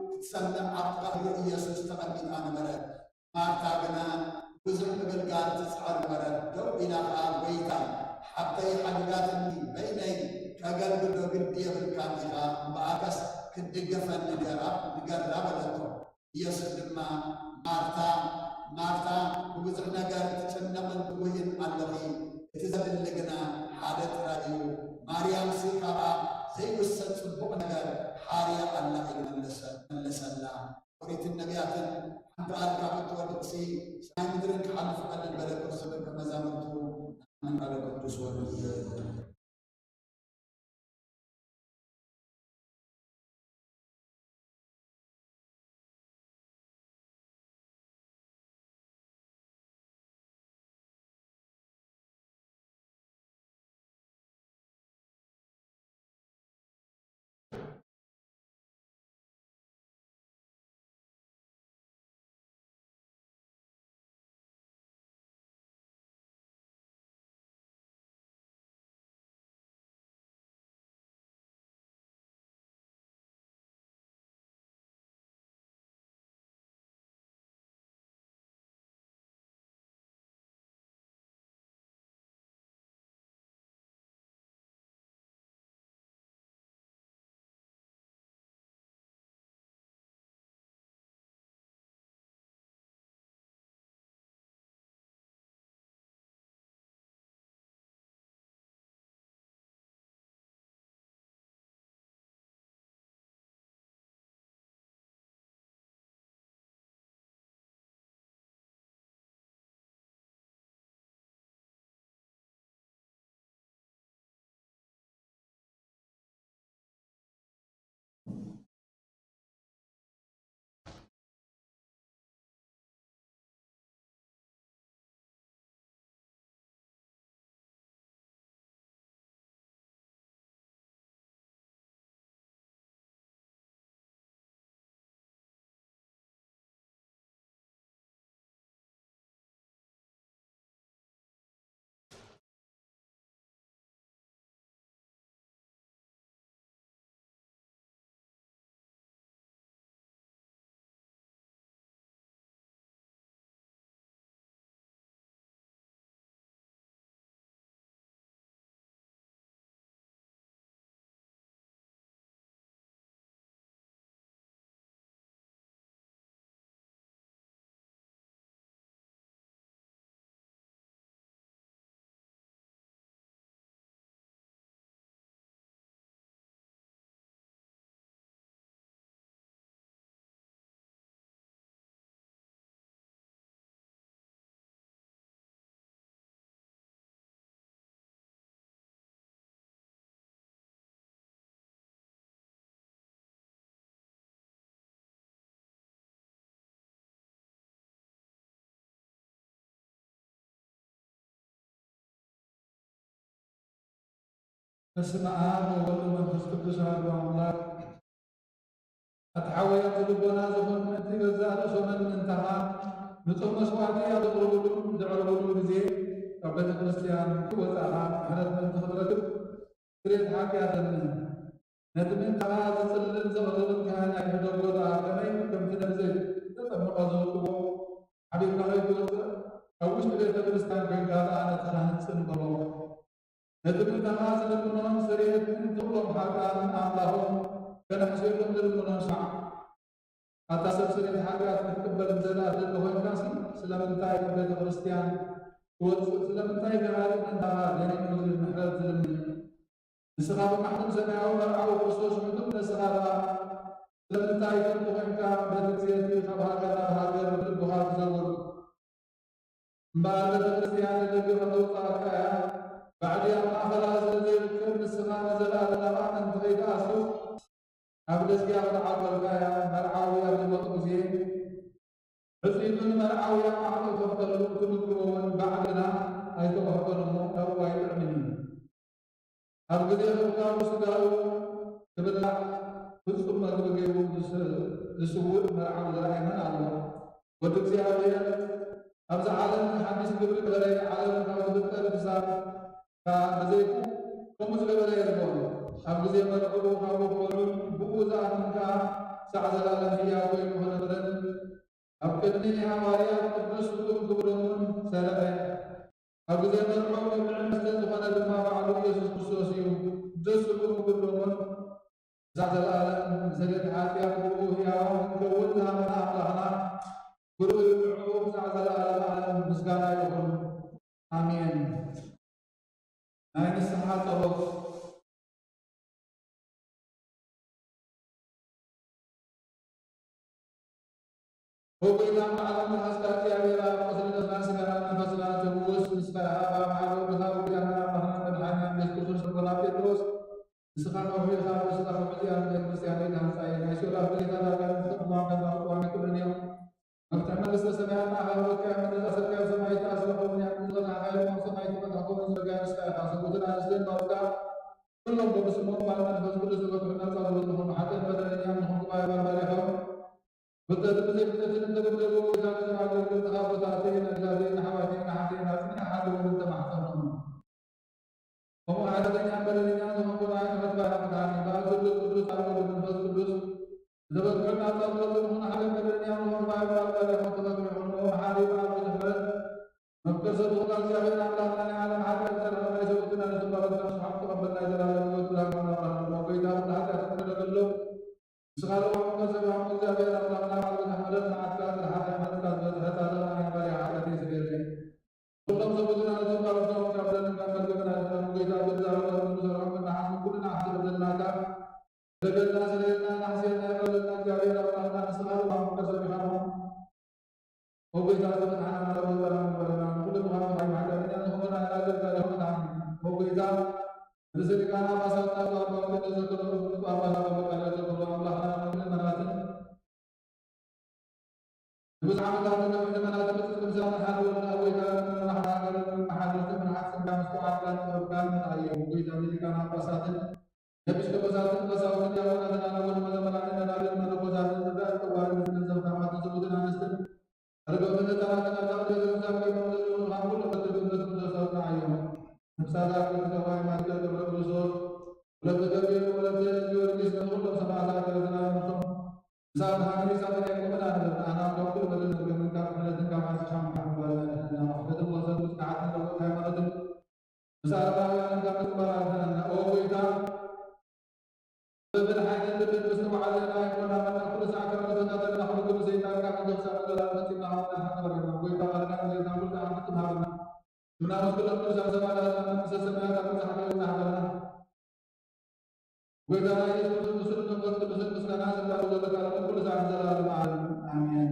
ክትሰምዕ ኣብ ጥቓ እግሪ ኢየሱስ ተቐሚጣ ነበረት። ማርታ ግና ብዙሕ ምግልጋል ትጽዕር ነበረት። ደው ኢላ ከኣ፣ "ጐይታ፣ ሓብተይ ሓዲጋትኒ፣ በይነይ ከገልግል ዶ ግዲ የብልካን ኢኻ? እምበኣርከስ ክትድግፈኒ ንገራ፣ ንገራ" በለቶ። ኢየሱስ ድማ፣ "ማርታ፣ ማርታ፣ ብብዙሕ ነገር ትጭነቕን ትጉህይን ኣለኺ፣ እቲ ዘድሊ ግና ሓደ ጥራይ እዩ። ማርያምሲ ካብኣ ዘይውሰድ ጽቡቕ ነገር ሓርያ ኣላ" ኢሉ መለሰ-፣ መለሰላ። ኦሪትን ነቢያትን ሓንቲ ቃል ካብ እትወድቕሲ፣ ሰማይ ምድርን ክሓልፍ ቀልል በለቶ ዝብል መዛሙርቱ ንኣምን ቃለ ቅዱስ ወንጌል። በስመ አብ ወወልድ ወመንፈስ ቅዱስ አሐዱ አምላክ። ኣቲ ሓወይ፣ ኣብዚ ልቦና ዝኾኑ ነቲ ገዛእ ርእሶምን ምእንታኻ ንጹህ መስዋዕቲ ኣብ ዘቕርብሉን ዘዕርብሉን ግዜ፣ ካብ ቤተ ክርስቲያን ክወጻኻ ምሕረት ምእንቲ ክትረክብ ስርየት ሓጢኣት ለምን። ነቲ ምእንታኻ ዝጽልን ዘቕርብን ካህን ኣይትሕደጎ ደኣ፣ ከመይ ከምቲ ነብዘይ ዝተጠመቐ ዝውጥዎ ሓቢርካ ከይትወጽእ፣ ኣብ ውሽጢ ቤተ ክርስቲያን ኮይንካ ደኣ ነቲ ካህን ጽን በሎ። ነቲ ምእንታኻ ዝልምኖን ስርየት ምእንቲ ኩሎም ሓጥኣን ኣምላኾም ከነሕስየሎም ዝልምኖን ስማዕ። ኣታ ሰብ ስርየት ሓጢኣት ክትቅበል እንተ ደኣ ትደሊ ኮይንካሲ፣ ስለምንታይ ኣብ ቤተ ክርስቲያን ትወጽእ? ስለምንታይ ከ ኣብ ምእንታኻ ደኒኑ ዝብል ምሕረት ዝልምን? ንስኻ ብማሕተም ሰማያዊ መርዓዊ ክርስቶስ ምእንቲ ነስኻ ደኣ ስለምንታይ ከምኡ ኮይንካ በቲ ግዜ እቲ ካብ ሃገር ናብ ሃገር ብልብኻ ትዘውር? እምበኣር ቤተ ክርስቲያን ንደገ ከተውጽኣካ እያ። ባዕዲ ኣብ ማእኸላ ስለ ዘይርከብ ንስኻ ንዘለኣለም ናብኣ ምእንቲ ከይትኣቱ ኣብ ደስያ ክትዓልበልካ እያ። መርዓዊ ኣብ ዝመጹ ግዜ ብጽይቱ ንመርዓዊ ኣብ ማእኸሉ ከፍተሉ ትምግቦ እውን ባዕድና ኣይተቐፍቀሉ እሞ ካብኡ ኣይጥዕምን እዩ። ኣብ ግዜ ምርካቡ ስጋኡ ክብላዕ ፍጹም መግቢ ገይሩ ዝስ-፣ ዝስውእ መርዓዊ ዝረኣየ መን ኣሎ? ወዲ እግዚኣብሔር ኣብዚ ዓለም ሓድሽ ግብሪ ገበረ፣ ዓለም ካብ ዝፍጠር ክሳብ ከኣ ብዘይኩ ከምኡ ዝገበረ የልቦን። ኣብ ግዜ መርዕኡ ካብ ወፈሩን ብኡ ዝኣምን ከኣ ክሳዕ ዘላለም ህያው ኮይኑ ክነብርን ኣብ ቅድሚ ሃዋርያት ቅዱስ ፍጹም ክብሮም እውን ሰረቐ። ኣብ ግዜ መርዕኡ መብልዕን መስተን ዝኾነ ድማ ባዕሉ ኢየሱስ ክርስቶስ እዩ። ቅዱስ ፍጹም ክብሮም እውን ክሳዕ ዘለኣለም ብስርየት ሓጢኣት ብኡ ህያዋን ክንከውን ዝሃበና ኣምላኽና ብሩኽ እዩ። ንዕኡ ክሳዕ ዘለኣለም ዓለም ምስጋና ይኹን። ኣሜን። ናይ ንስሓ ጸሎት። ኦ ጎይታ፣ ንዓለም ዝሓዝካ እግዚኣብሔር ኣብ ቁስሊ ነፍስና ስጋና መንፈስና ትፍውስ ንስኻ ኢኻ። ኣብ ሓደ ወድኻ ጎይታና ኣምላኽና መድሓኒና ኢየሱስ ክርስቶስ ተንኮላ ጴጥሮስ ንስኻ ከውሒ ኢኻ፣ ንስኻ ከውሒ እዚኣ ንቤተ ክርስቲያን ኢኻ ህንጻ እየ። ናይ ሲኦል ኣበይታ ዳርጋ ንፍትሕዋ ከም ኣቕዋም ኣይኩንን እዮም። መፍትሕ መንግስተ ሰማያት ንዓኻ ክህበካ እየ። ምድሪ ኣሰርካዮ ሰማይ ይተኣስረ ክኸውን እያ። ምድሪ ዝፈታሕካዮ ድማ ኣብ ሰማይ ይተፈትሐ ክኸውን እዩ። ዘጋይሮ ንስኻ ኢኻ። ሰብኡትን ኣንስትን ባሮትካ ኩሎም በብስሞም ባል መንፈስ ቅዱስ ዝፈትሑ ናጻ ዝበሉ ዝኾኑ ሓጥእን በደለኛን ዝኾንኩም ኣእጋር ባሪኻኦም ፍልጠትን ብዘይ ፍልጠትን እንተበደሉ፣ ወይታ ነዞም ኣገልገልትኻ ኣቦታተይን ኣግዛተይን ኣሕዋተይን ኣሓተይን ኣጽንዕ ሓልዎም ተማሕጸኖም። ከምኡ ሓጢኣተኛን በደለኛን ዝኾንኩ ንዓይ ንኽትባርኽ ምድሓኒ፣ በኣብ ስሉስ ቅዱስ ኣብ ወልድ መንፈስ ቅዱስ ዝተበጽሑ ናጻ ዝበሉ ዝኾኑ ሓጥእን በደለኛን ዝኾንኩም ኣእጋር ባሪኻኦም ተፈትሑ ይኹኑ። ኦ መሓሪ በኣብ ብዙሕ ምሕረት መፍቀር ሰብ ዝኾንካ እግዚኣብሔር ኣምላኽና፣ ናይ ዓለም ሓጢኣት ዝተረፈ ናይ ሰብኡትን ናይ ነፍስን ባሮትካ ንስሓቕ ተቐበል። ናይ ዘላለም ህይወት ብርሃን ኣምላኽና፣ ጎይታ ኩሉ ሓጢኣት ክሕረገሎም ንስኻ ለዋህ እምበር ሰብ ይሃቦ። እግዚኣብሔር ኣምላኽና ባዕሉ ዝሓረድ መዓትካ ዝረሓቐ፣ ምሕረትካ ዝበዝሐ ጻድቕ ኣነ ባርያ ሓጢኣተይ ስረየለይ። ኩሎም ሰብኡትን ኣንስትን ባሮትካ እውን ካብ ደምን ካብ መርገምን ኣድሕኖም። ጎይታ ብእግዚኣብሔር ንዘርዖም ክንሓስብ ኩልና ሓጢኣት ዘለናካ በደልና ስረየልና፣ ናሕስየልና፣ ይቕረ በለልና። እግዚኣብሔር ኣምላኽና ንስኻ ለዋህ እምበር ሰብ ይሃቦ። ኦ ጎይታ፣ ዝተፈትሓና መርገም ዘርዓ ምግበረና፣ ንኹሉ ምዃኑ ካብ ሓጢኣተኛ ዝኾንና ኣገልጋሊ ሆንና። ኦ ጎይታ፣ ርእሰ ሊቃነ ጳጳሳት ኣባ ማርቆስ ዘከሮ፣ ብፁዕ ኣባ ሳባ መቃርዮስ ዘከሮ፣ ኣምላኽና ንምእመናትን ንብዙሕ ዓመታት ንነዊሕ ዘመናት ብጽድቂ ምሳና ሓደ ወድና ጎይታ፣ ንመራሕቲ ሃገርን መሓደርትን ብርሃን ጽድቅካ ምስትውዓልካን ጥበብካን መርኣዮም። ጎይታ፣ ንሊቃነ ጳጳሳትን ኤጲስቆጶሳትን ቀሳውስትን ዲያቆናትን ኣበውን መዘምራንን ደናግልን መነኮሳትን ንብረት ጠዋርን ምስልን ዘኽታማትን ሰብኡትን ኣንስትን ኣረጋውያንን ህጻናትን ኣብ ናቕደት ዘምሳም ኮይኖም ዘለዉ ንኻብ ኩሉ ቐትሪ ክብረት ክርስቶስ ኣጽንዓዮም። ነፍሳት ኣብ ቅድስተ ማርያም ማእከል ገብረ ክርስቶስ፣ ወለተ ገብርኤል ወለተ ጊዮርጊስ፣ ነቲ ኩሎም ሰማዕታት ኤርትራ ነፍሶም ምሳብ ብሓድሪ ሳፈር ያዕቆብን ኣንበብና ኣሕናም ካብ ኩሉ በደል መርገምን ካብ ክሕደትን ካብ ዓርሲ ሻምካ ምባልና ድሕንና። ማሕበትን ወሰን ውጽዓትን ለውጥ ሃይማኖትን ምስ ኣረማውያንን ካብ ምግባር ኣድሕነና። ኦ ጎይታ፣ ጥበብን ሓይልን ልብን ምስትውዓልን ኣይኮና መና ኩሉ ሳዕ ካብ ንፈታተና ኩሉ ግብሪ ሰይጣን ካብ ንገፍሳ ንዘላለም መጺና ሃብና ሓቂ በረና። ጎይታ፣ ቃልካ ንዘይታ ኩሉ ሳዕ ፍጹም ሃብና። ምናምን ኩሎም ቅዱሳን ሰማዕታትና መንግስተ ሰማያት ኣብ ምብጻሕ ይብጻሕ በልና። ጎይታና ኢየሱስ ክርስቶስ፣ ብስሉስ መንፈስ ቅዱስን ምስጋና ዝዳሎ ዘሎ ቃል ኩሉ ሳዕ ንዘለኣለሙ ዓለም። ኣሜን።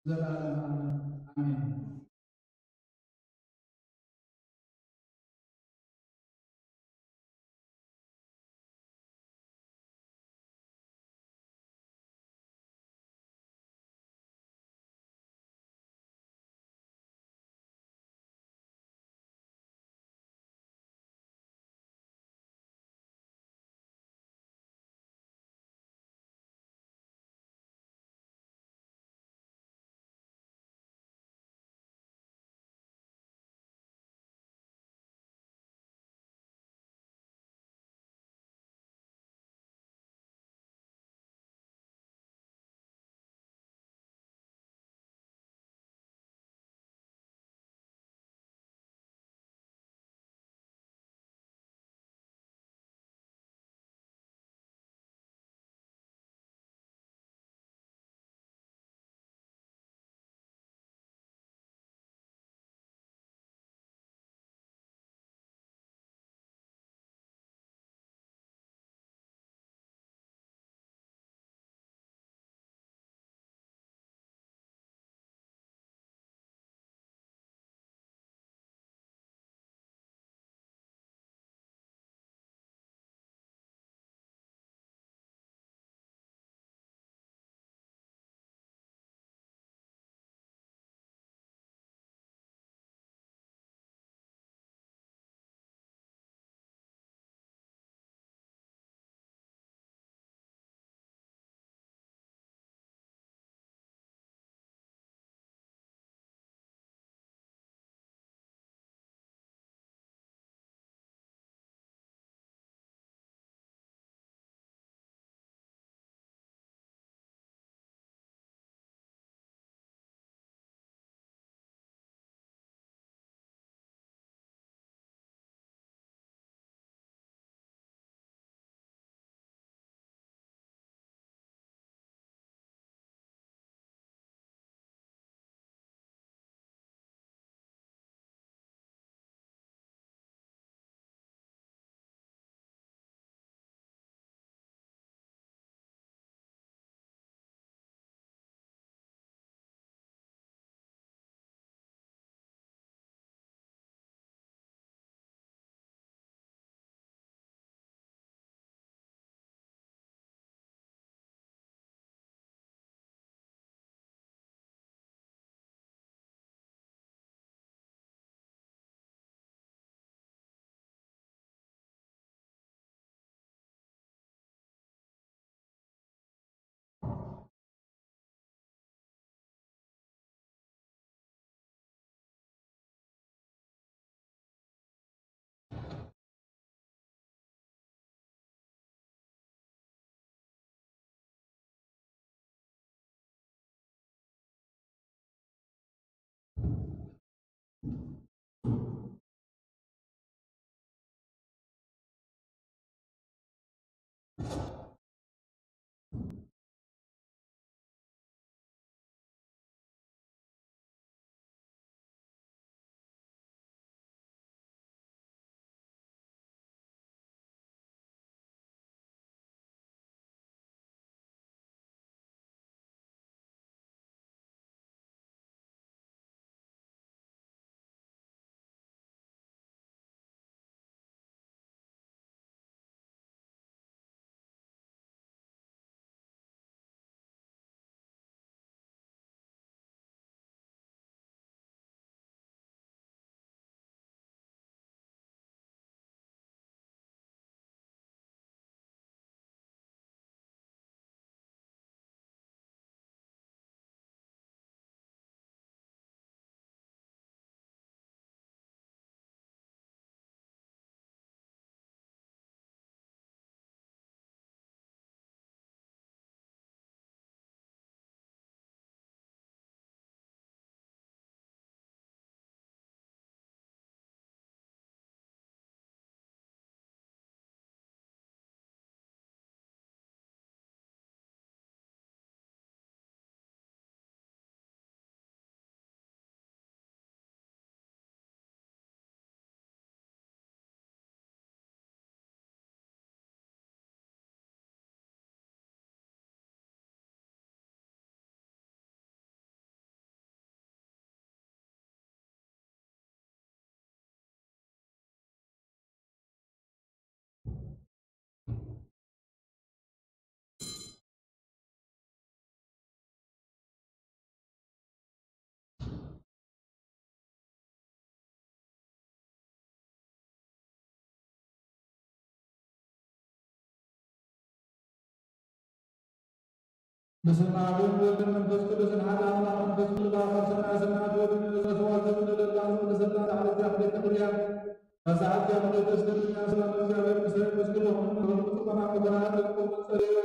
ዘላለማዊ ኣሜን። በስመ አብ ወወልድ ወመንፈስ ቅዱስ አሐዱ አምላክ። መንፈስ ቅዱስ ካብ ሰማየ ሰማያት ወርዱ ንዘስዋዕቱ ንደዳኑ ንሰላም ላዕለ እግዚኣብሔር ቤተ ክርስቲያን በሰዓት ያምለክ እስልምና ሰላም እግዚአብሔር ምስለ ምስግናሁ ንሁሉ ጽቆና መከራ ለቁም ጸልዮ።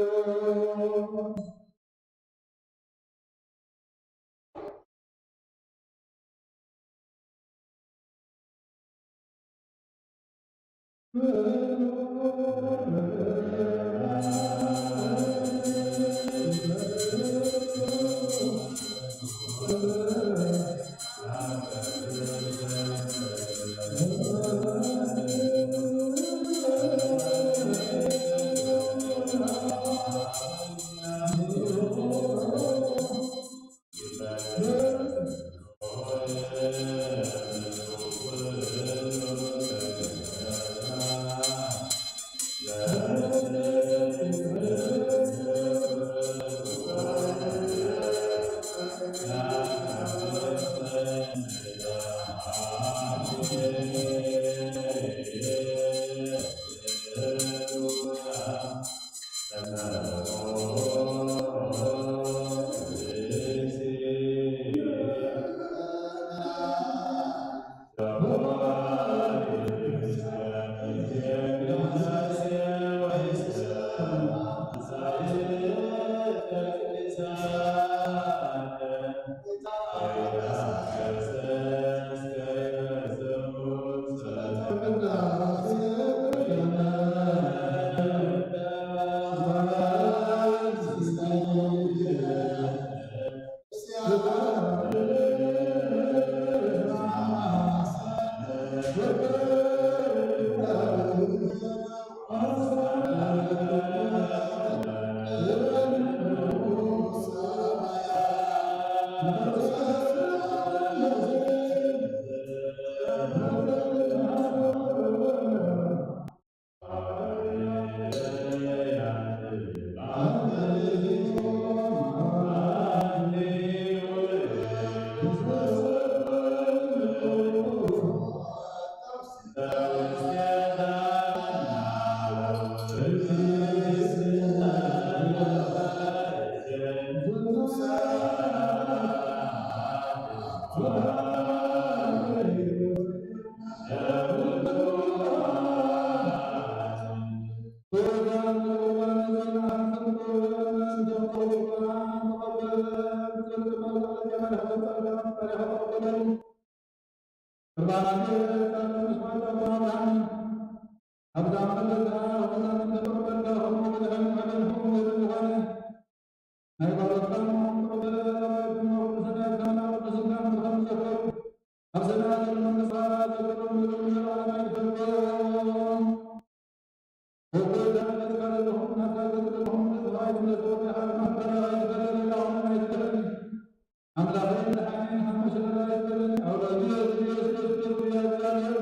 ኣምላኸይ መድሓኒን ሓመሸናይ ኣይትበለኒ። ኣውላዲ ኢየሱስ ክርስቶስ ብያ እግዚኣብሔር፣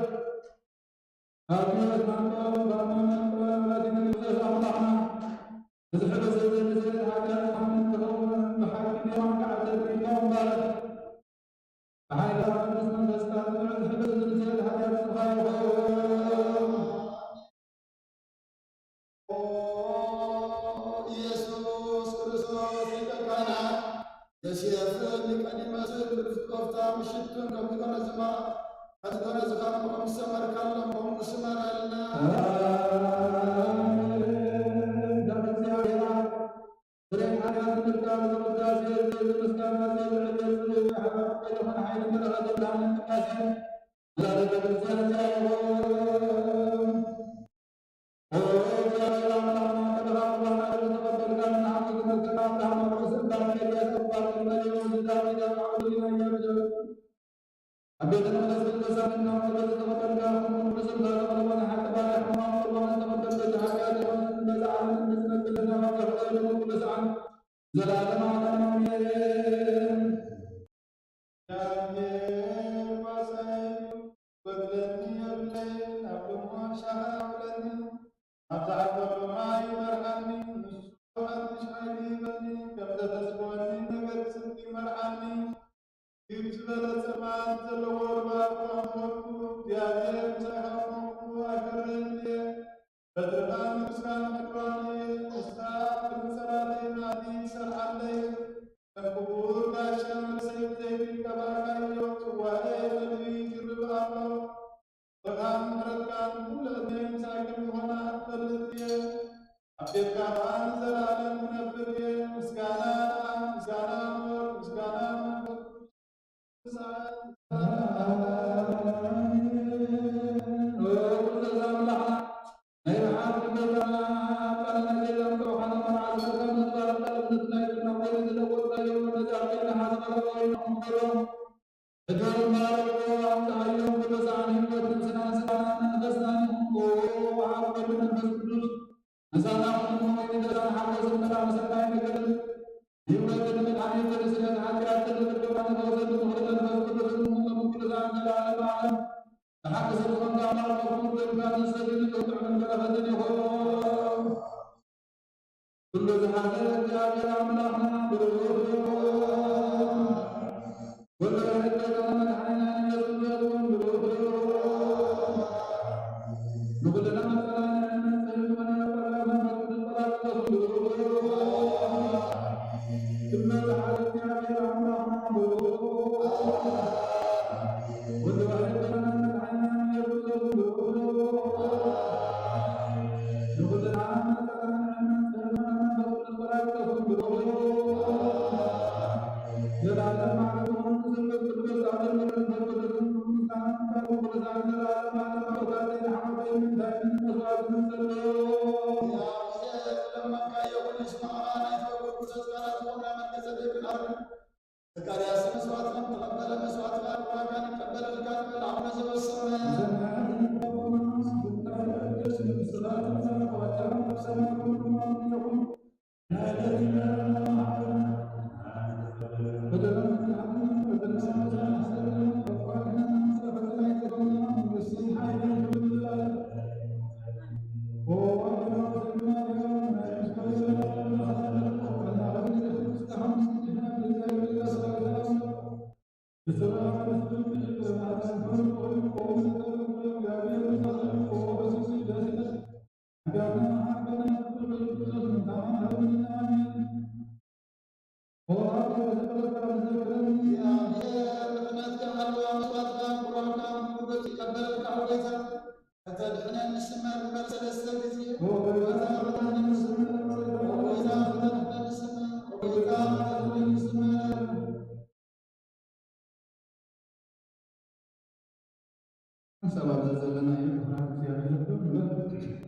ኣብ ሕይወት ማንበብ ባርማና ጥራይ ኣምላኽና፣ እዚ ሕደሰ ዘንዘለ ሓጢኣት ዝኾነ እንትኸውን፣ ብሓቂ ኔሮን ከዓ ተድሪቶም ባረኽ። ብሓይሊ ቅዱስ መንፈስካ ዝምዕድ ሕደሰ ዘንዘለ ሓጢኣት ስኻ ይኹን። ኦ ኢየሱስ ክርስቶስ ሊቀ ካህናት፣ ዮሴፍን ኒቆዲሞስን ርፍት ኮፍታን ሽቱን ከም ዝገነዝማ፣ ከም ዝገነዝኻ እሞ ከም ዝሰመርካሎም ከምኡ ስመረልና። ኣሜን። ደም እግዚኣብሔር፣ ስሬት ሓጢኣት ምልካል ዝቕዳሴ፣ እዚ ምስጋና፣ እዚ ዕቤት፣ እዚ ሓይሊ፣ ሓይሊ፣ በረኸት፣ ብርሃን፣ ቅዳሴ፣ ዘላለም ቅዳሴ ይኹን። ዘላለም ዓለም ኣሜን። እግዚኣብሔር ጓሳይ እዩ፣ ክጎድለኒ የብለይን፣ ኣብ ልሙን ሻኻ ኣውዕለኒ፣ ኣብ ዝዓበርኩ ማይ ይመርሓኒ፣ ንሱ ሓድሽ ሓይሊ ይህበኒ፣ ከም ዘተስፈወኒ ነገር ጽድቂ ይመርሓኒ። ግብ ዝበለ ጸማን ዘለዎ ሩባ እኳ ምኾንኩ፣ እግዚኣብሔር ምሳኻ ምኾንኩ ኣይፈርህን እየ። በትርኻ ንጉስካ ምሕድሮን እየ፣ ንስኻ ኣብ ቅድሚ ጸላእተይ መኣዲ ትሰርዓለይ። ከም ክቡር ጋሻ መርሰይ ብዘይብል ቀባእካዮ ጽዋኤ መግቢ ይጅርብ ኣሎ። ፍቕርኻን ምሕረትካን ኩሉ ዕድመይ ምሳይ ከም ዝኾና እፈልጥ እየ። ኣብ ቤትካ ኸኣ ንዘለኣለም ክነብር እየ። ምስጋና ንኣብ፣ ምስጋና ንወልድ፣ ምስጋና ንመንፈስ ቅዱስ። ኩሉ ዝሓዘ እግዚኣብሔር ኣምላኽና ብሩኽ ይኹን። ወልደ ዋሕድ ጌታና መድሓኒና ኢየሱስ ክርስቶስ ብሩኽ ይኹን። ንኹልና መከራ ንዕነት ዝኾነ መንፈስ ቅዱስ ጸላእቲ ብሩኽ ይኹን። ክመጽእ ሓደ እግዚኣብሔር ኣምላኽና ብሩኽ ይኹን። ወልደ ዋሕድ ጌታና መድሓኒና ኢየሱስ ክርስቶስ ብሩኽ ይኹን። ንኹልና መከራ ንዕነት ዝኾነ መንፈስ ቅዱስ ጸላእቲ ብሩኽ ይኹን። ዘላለም ዓለም ሆን ስምት ቅዱስ ኣደም ወመንፈስ ቅዱስ ምስጋና ይግባእ። ቅዱሳን ዘላለም ዓለም ኣቦታችን ሓወይ ምንታይ መስዋዕት ንጸልዮ። ዘላለም ዓለም ኣቦታችን ሓወይ ምንታይ መስዋዕት ንጸልዮ። ዘካርያስ መስዋዕትናን ተቐበለ፣ መስዋዕትካ ቡራካን ይቀበለልካ ንበል ኣቡነ ዘበሰማያት። ሓሳባት ዘለናዮ ክብራት እግዚኣብሔር ይኹን።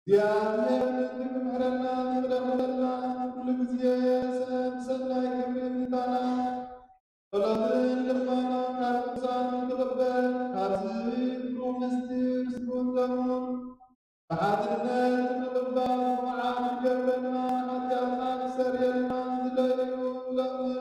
እግዚኣብሔር ምሕረትና ይግደፈልና፣ ኩሉ ግዜ ሰናይ ክብሪ ምእንታና። ጸሎትን ልመናን ካብ ቅዱሳን ንኽቕበል፣ ካብዚ ክብሩ ምስጢር ስግኡን ደሙን ብሓድነት ንምቕባል ጽኑዓት ይገብረና፣ ሓጢኣትና ክሰርየልና ንደልዩ ንለምኑ።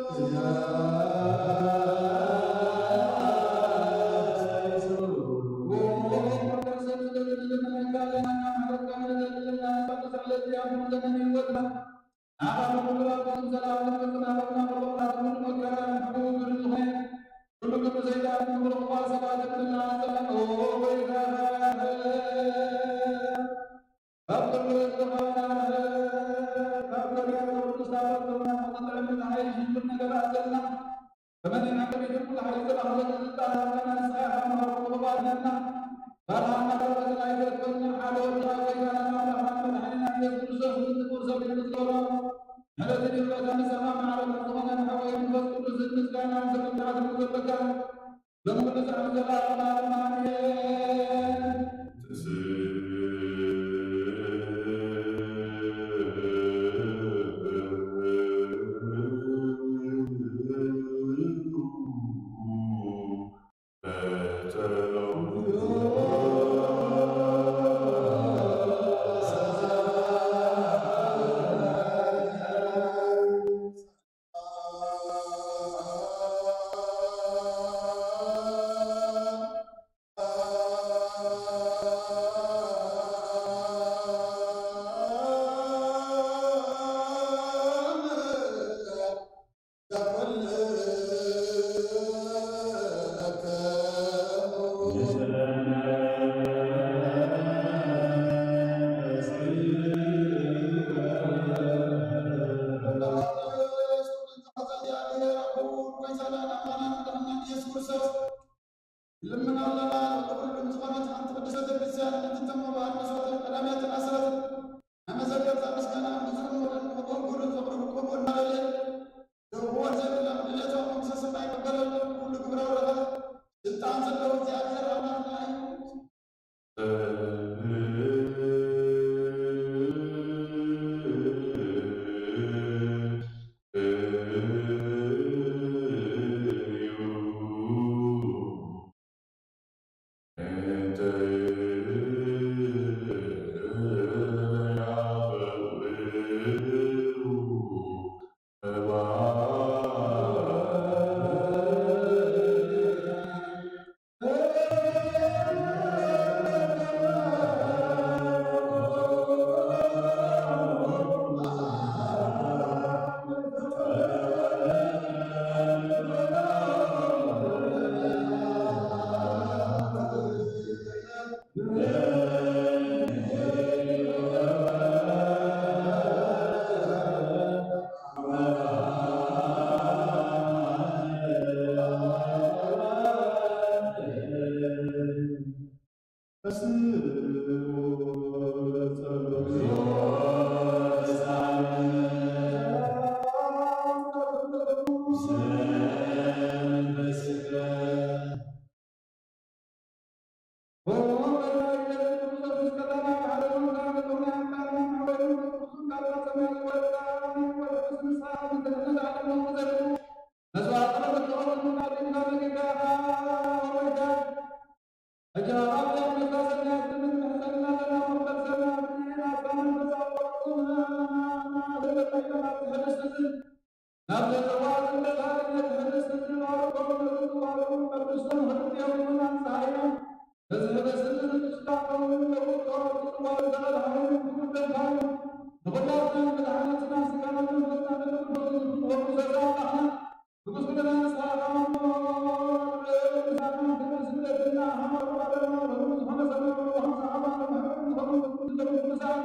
ኩሎም ቅዱሳን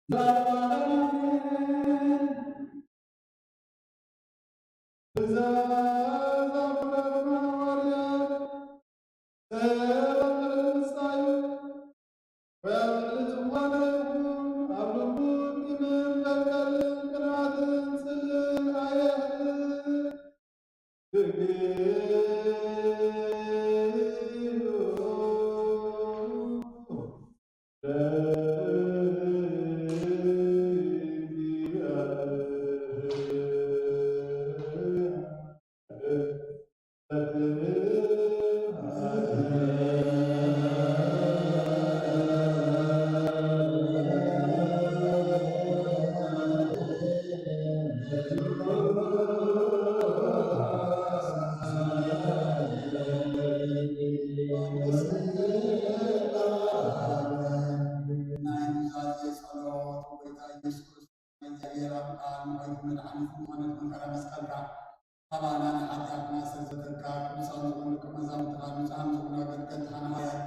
ዘላለማውያን። ትእዛዝ ኣቡነ ሃዋርያት፣ ጸሎት ርእሳዩ ወልድ ዝኾነ ይኹን ኣብ ልቡ ቂምን በቀልን ቅንኣትን ጽልእን ኣየህልል። ናይ ኑዛዜ ጸሎት። ጎይታ ኢየሱስ ክርስቶስ፣ እግዚኣብሔር ኣብ ቃል ንባይቱ መድሓኒት ዝኾነት መከራ መስቀልካ፣ ካባና ንሓጢኣትና ስለ ዘተካ፣ ቅዱሳን ዝኾኑ ደቀ መዛሙርትኻ፣ ንጹሃን ዝኾኑ ኣገልገልትኻ ንሃዋርያት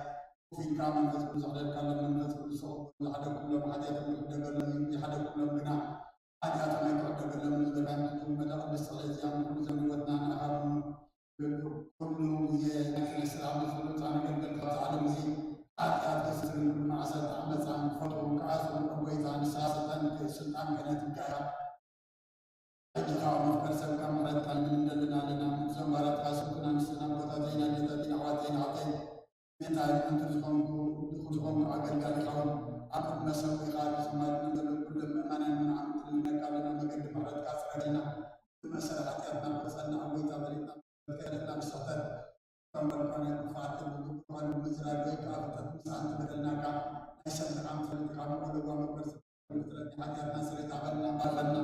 ኮፍ ኢልካ መንፈስ ቅዱስ ዘሕደርካሎም፣ መንፈስ ቅዱስ ተቐበሉ። ዝሓደግኩሎም ሓጢኣቶም ይሕደገሎም፣ ይሓደግኩሎም ግና ሓጢኣቶም ኣይክሕደገሎምን ዝበልካን ቅድም መላ ቅድስቲ ጸሎት እዚኣ ንኹሉ ዘመን ህይወትና ንኣኻብኑ። ኩሉ ግዜ ናይ ስነ ስርዓት ዝፍሉጥ ኣገልገልቲ ኣብዚ ዓለም እዚ ሓጢኣት ከስትርን ኩሉ መዓሰልቲ ዓመፃን ክፈትዎም ክዓስሩ፣ ጎይታ ንስኻ ስልጣን ስልጣን ክህነትካ እያ። ሕጂ ካብ መፍቀር ሰብ ካብ ምሕረትካ ንምንደልና ኣለና። ነዞም ባራትካ ስልጡን ኣንስትን ኣቦታተይ ኣዴታተይ ኣሕዋተይ ንዓተይ ምእንተ ኣንቱ ዝኾንኩ ድኹም ዝኾንኩ ኣገልጋሊኻ እውን ኣብ ቅድመ ሰውኢኻ ዝማድ ንዘሎ ኩሎም ምእመናን ንዓመት ንለካ ኣለና። መገዲ ምሕረትካ ጽረግልና። ብመሰል ሓጢኣትና ፈጸልና ኣብ ጎይታ ፈሊጥና ፈሊጥና ንስሕተት ከም መልካ ናይ ክፍኣት ምዝራግ ወይ ከዓ ፍጥረት ምሳን ትበደልናካ ናይ ሰብ ድኻም ፈሊጥካ ምቆልዋ መቅደስ ፍጥረት ሓጢኣትና ስሬት ኣበልና ባርኸልና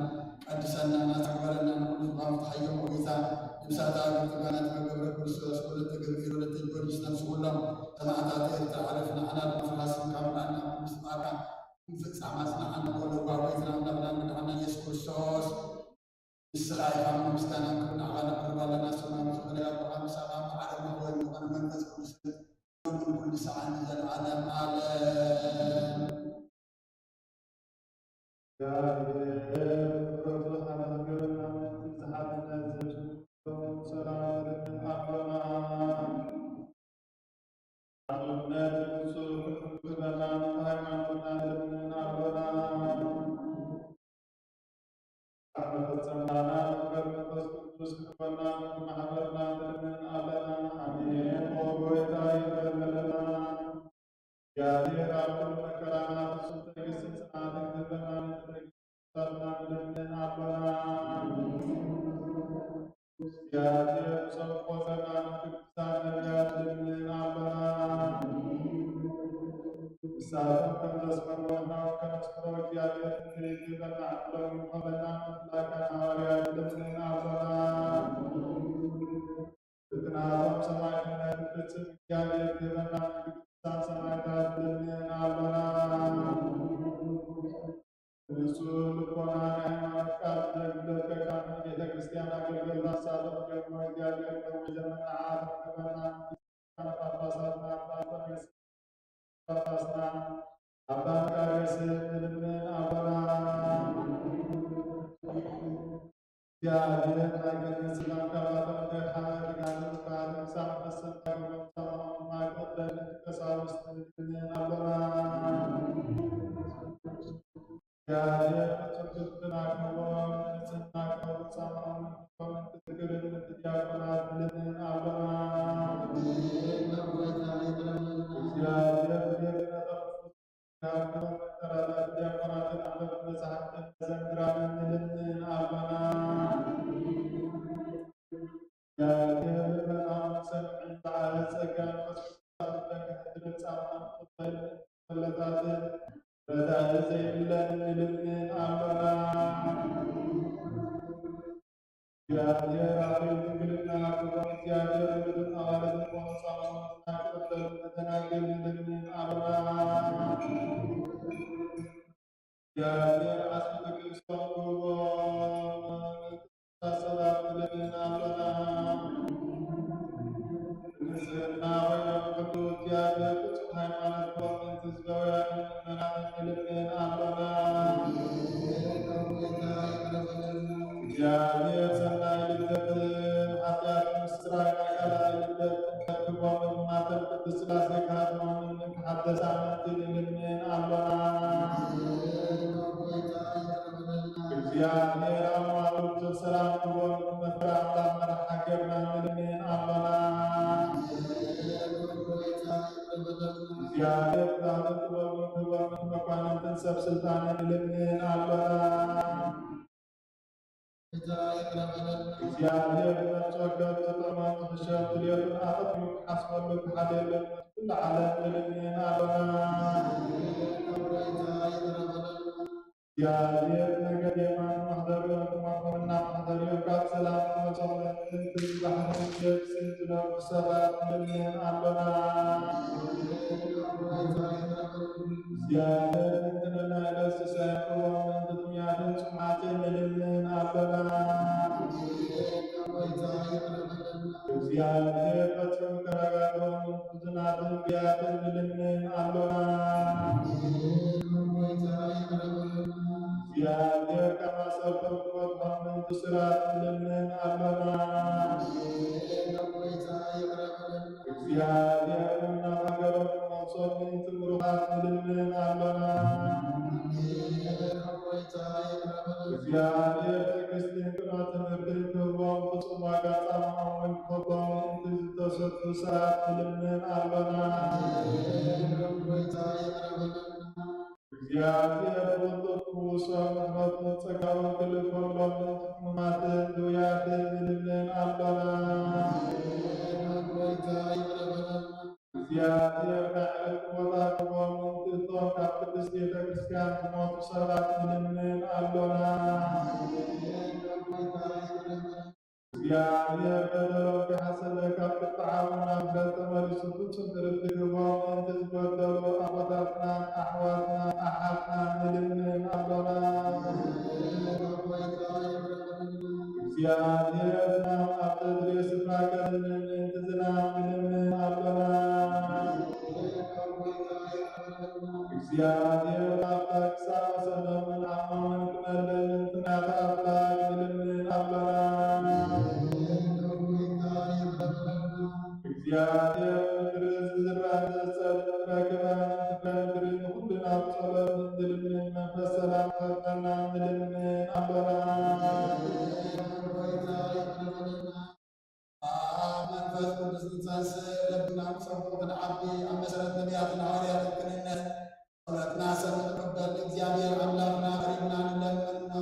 ቀድሰና ናጻ ግበረና። ንኩሉ ዝባን ፍትሓዮ ጎይታ ነብሳታ ግብርትጋና ተገብረ ክርስቶስ ወለተ ገብርኤል ወለተ ጊዮርጊስ ነብሲ ኩሎም ሰማዕታት ኤርትራ ዓረፍና ኣና ድማ ፍርሃስን ካብ ምልኣና ኩሉ ስጣካ ፍጻማ ጽናዓና ወለዋ ጎይትና ኣምላኽና መድሓና ኢየሱስ ክርስቶስ ንስኻ ኢኻ። ምስጋና ክብሪ ንዓኻ ነቕርብ ኣለና። ሰማያዊ ዝኾነ ኣቦኻ ምሳኻ፣ ማዕረ ማዕበል ዝኾነ መንፈስ ቅዱስ፣ ኩሉ ሰዓት ንዘለዓለም ዓለም። እግዚኣብሔር ፍቅረቱ ሓበን ገበና ዝሓትነት ሰላም ኣቦና ኣብነት ንሱ ክሕግዘና ሃይማኖትና ልምን ኣቦና መፈጸምታና እምበር መንፈስ ቅዱስ ክህበና ንማሕበርና ንልምን ኣለና። ኣሜን። ኦ ጎይታ ይበለለና። እግዚኣብሔር ኣብ ኩሉ መከራና ፍጹም ትዕግስትን ጽንዓትን ክህበና ንትዕግስታትና ንልምን ኣቦና። እግዚኣብሔር ብሰብ ቆጸና ንቅዱሳን ነቢያት ልምን ኣቦና። ንሳቶም ከም ዘስመርዎ ንሕና እውን ከነስምሮ እግዚኣብሔር ትንቢት ይበልና። ዕድሎም ይኾነና። ምትላካ ንሃዋርያት ልምን ኣቦና። ብቅንኣቶም ሰማዕትነት ክፍጽም እግዚኣብሔር ክህበና ንቅዱሳን ሰማዕታት ልምን ኣቦና። ንጹህ ልቦና ናይ ሃይማኖት ቃል ዘግለጽካ ቤተ ክርስቲያን ኣገልገልታ ንሳቶም ጀምሮ እግዚኣብሔር ነዊሕ ዘመን ንዓኣቶም ክህበና ሊቃነ ጳጳሳትና ኣባ እንጦንዮስ ጳጳስና ኣባ መቃርዮስ ንልምን ኣቦና። እግዚኣብሔር ናይ ገነት ሰላም ካባቶም ከይርሓቐ፣ ደጋግም ምሕረቱ ክሳዕ መሰል ዳግም ምጻኦም ናይ ቅዱሳን ቀሳውስት ንልምን ኣቦና። እግዚኣብሔር ፍጹም ትሕትና ክህቦም፣ ንጽህና ክህቦም፣ ጻማኦም ክህቦም፣ ክብርን ምእንቲ ዲያቆናት ንልምን ኣቦና። እግዚኣብሔር ብደግነቶም ክህቦም፣ መጠራራት ዲያቆናትን ኣንበብቲ መጻሕፍትን መዘምራንን ንልምን ኣቦና። እግዚኣብሔር ብመልኣም ሰምዕን በዓል ጸጋ መንፈስ ቅዱስ ኣብ ደገ ሕድሪ ጻማኦም ክህቦም፣ መለታትን ረዳኢ ዘይብለን ንልምን ኣቦና። እግዚኣብሔር ኣብ ድንግልና ክብሮም እግዚኣብሔር ምድርን ኣዋልድን ክኾኑ ጻማኦም ክቕበል ንደናግል ንልምን ኣቦና። እግዚኣብሔር ዓስቢ ትዕግስቶም ክህቦም ሰባት ንልምን ኣቦና። ንጽህና ኮይኖም ቅዱስ እግዚኣብሔር ፍጹም ሃይማኖት ክህቦም ምእንቲ ህዝባውያንን ምእመናንን እግዚኣብሔር ኣምላኽ ርቱዕ ሰላም ክህቦም መፍቀሪ ኣምላኽ መርሓ ገብና ንልምን ኣሎና። እግዚኣብሔር ብርሃንን ጥበብን ክህቦም መኳንንትን ሰብ ስልጣንን ንልምን ኣሎና። እግዚኣብሔር መርጾ ከብዝጠማ ዝሕሸብ ድልየቱን ኣቐዲሙ ክሓስበሉ ክሓደሉ ኩሉ ዓለም ንልምን ኣሎና። እግዚኣብሔር ነገድ የማን ማሕደርዮ ክማኾምና ማሕደርዮ ካብ ሰላም ክመጾም ምእንቲ ዝባሕርን ጀብስን ዝነብሩ ሰባት ንልምን ኣሎና። እግዚኣብሔር ምእንቲ ነናይ ዕለት ሲሳይ ክቦም ምእንቲ ጥሙያትን ጽሙኣትን ንልምን ኣሎና። እግዚኣብሔር ፈጺሙ ከረጋግኦም ምእንቲ ሕዙናትን ብያትን ንልምን ኣሎና። እግዚኣብሔር ካብ ማእሰርቶም ክፈትሖም ምእንቲ ስራት ንልምን ኣሎና። እግዚኣብሔር ናብ ሃገሮም ክመልሶም ምእንቲ ምሩኻት ንልምን ኣሎና። እግዚኣብሔር ትዕግስትን ቅኑዕ ትምህርትን ክህቦም ፍጹም ዋጋ ጻማኦም እውን ክህቦም ምእንቲ ዝተሰጡ ሰባት ንልምን ኣሎና። እግዚኣብሔር ብቕልጡፍ ክፍውሶም ምሕረቱን ጸጋኡን ክልእከሎም ምእንቲ ሕሙማትን ድውያትን ንልምን ኣሎና። እግዚኣብሔር ናይ ዕረፍቲ ቦታ ክህቦም ምእንቲ እቶም ካብ ቅድስት ቤተ ክርስቲያን ዝሞቱ ሰባት ንልምን ኣሎና። እግዚኣብሔር በደሎም ከይሓሰበ ካብ ቁጥዓኡ ናብ ምሕረት ተመሊሱ ፍጹም ዕረፍቲ ክህቦም ምእንቲ ዝበደሉ ኣቦታትናን ኣሕዋትናን ኣሓትናን ንልምን ኣሎና። እግዚኣብሔር ዝናም ኣብ ዘድልዮ ስፍራ ከዝንብ ምእንቲ ዝናም ንልምን ኣሎና። እግዚኣብሔር ኣምላክ ክሳብ መሰሎም ዓቕሞምን ክመልእ ምእንቲ ናታ ኣምላክ ንልምን ኣሎና። እግዚኣብሔር ምድሪ ዝዝራእን ዝጸድቕን ረክበ ምእንቲ ፍረ ምድሪ ንኹልና ብጸሎት ንልምን መንፈስ ሰላም ክህበና ንልምን ኣሎና። ኣብ መንፈስ ቅዱስ ንጸንስ ለብና ክጸብቕ ክንዓቢ ኣብ መሰረት ነቢያትን ሃዋርያትን ክንነስ ጸሎትና ሰምዕ ቅበል እግዚኣብሔር ኣምላኽና ቀሪብና ንለምኖ።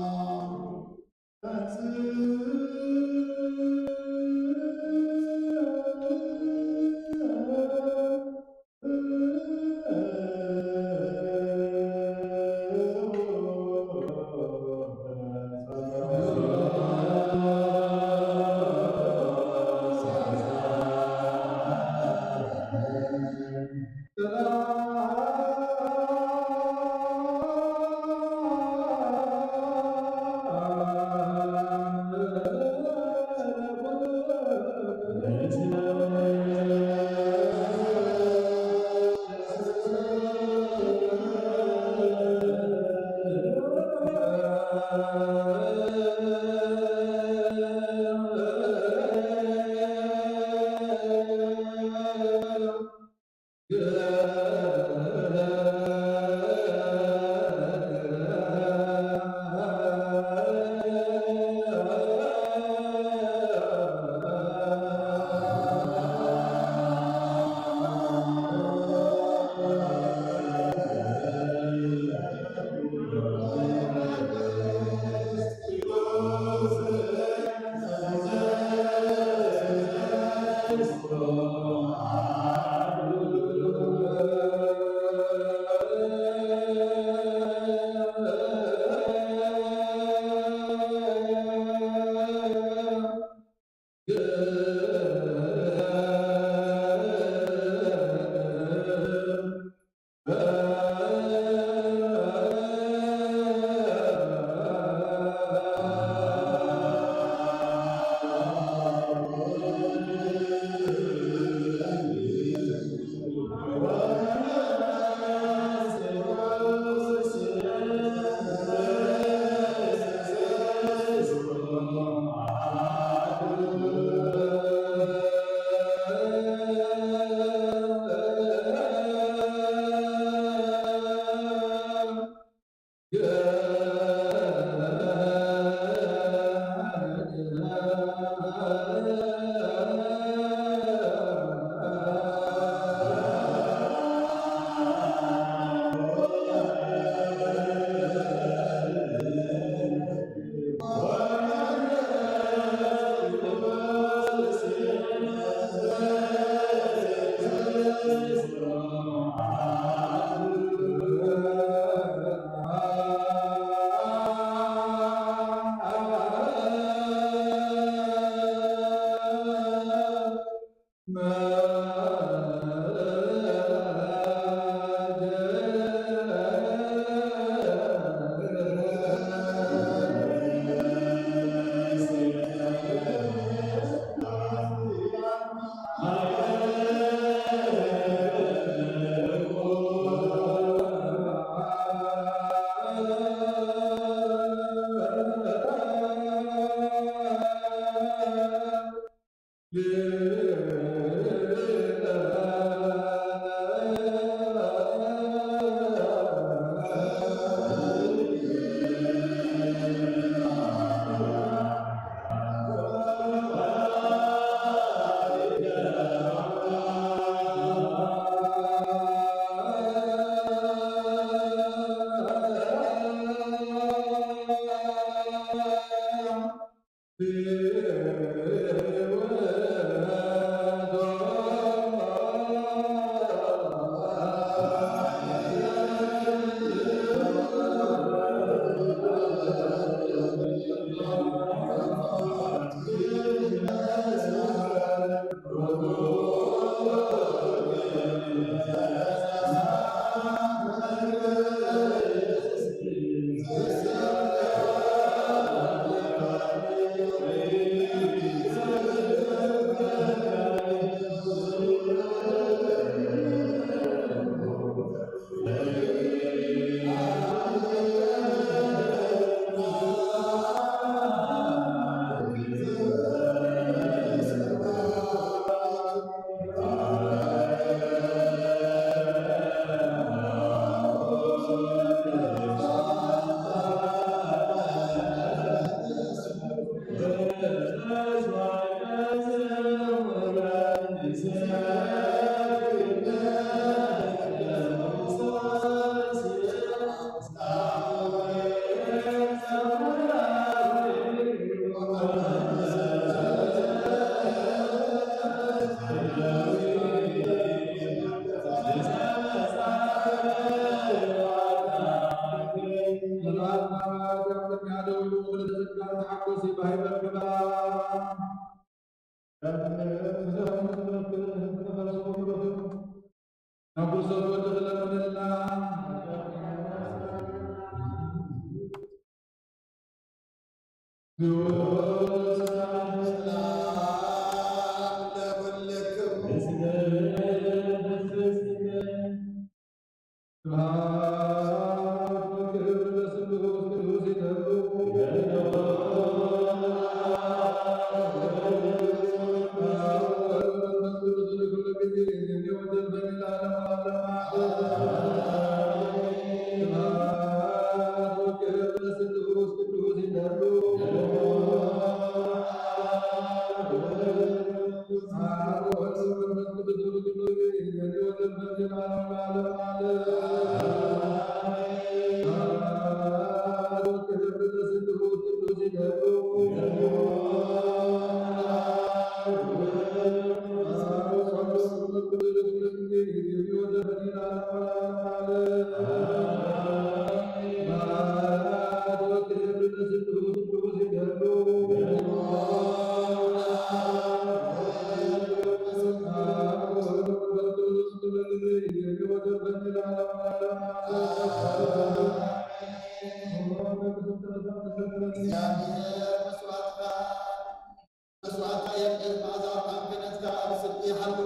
መስዋዕትካ የብዕል፣ መኣዛ ቃል ክህነትካ ኣብ ጽድቂ ይሓሉ።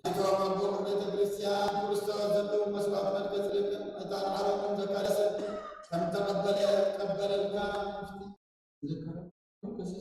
ናይቶም ኣቦ ቤተ ክርስቲያን ክርስቶስ ዘለዉ መስዋዕት መልከ ጼዴቅን ዕጣን ኣሮንን ዘካርያስን ከም ተቐበለ ቀበለልካ። ቅዱስ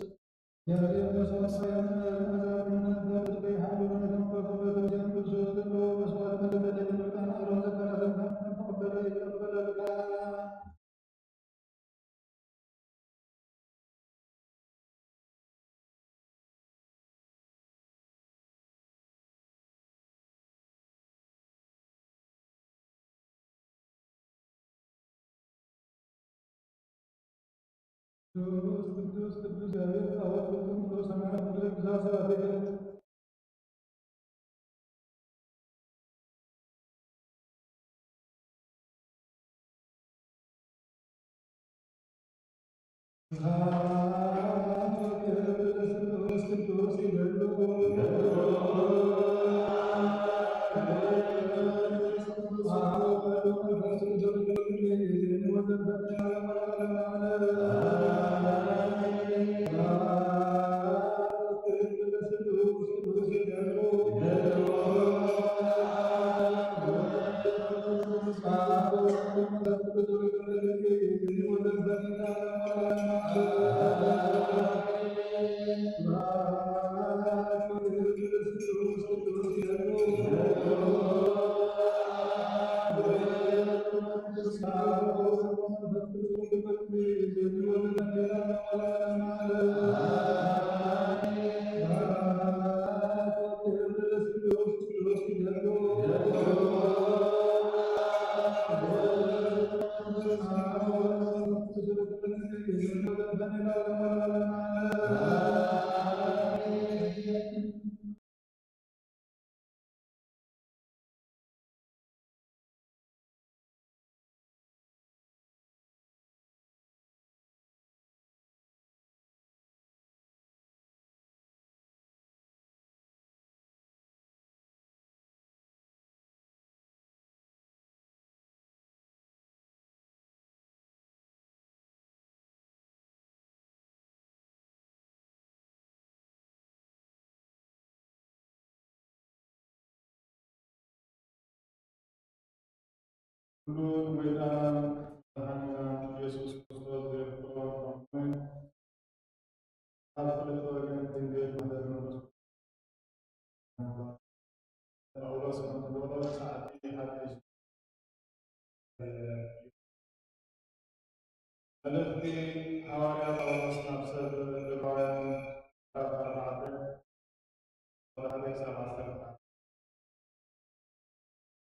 ቅዱስ ቅዱስ እግዚአብሔር ጸባኦት፣ ፍጹም ፍጡር ሰማያት ምድር ግዛት ስብሐት ይግለጽ። ኩሉ ጎይታናን መድሓኒናን ኢየሱስ ክርስቶስ ዘይፍቅሮ ኣምላኽ፣ ኣብ ክልተ ወገን ድንግል ማርያም ጳውሎስ ከም ዝበሎ፣ ሰዓቲ ሓድሽ። መልእኽቲ ሃዋርያ ጳውሎስ ናብ ሰብ ዕብራውያን ምዕራፍ ኣርባዕተ፣ ቁጽሪ ሓደ ክሳብ ዓሰርተ ሓደ።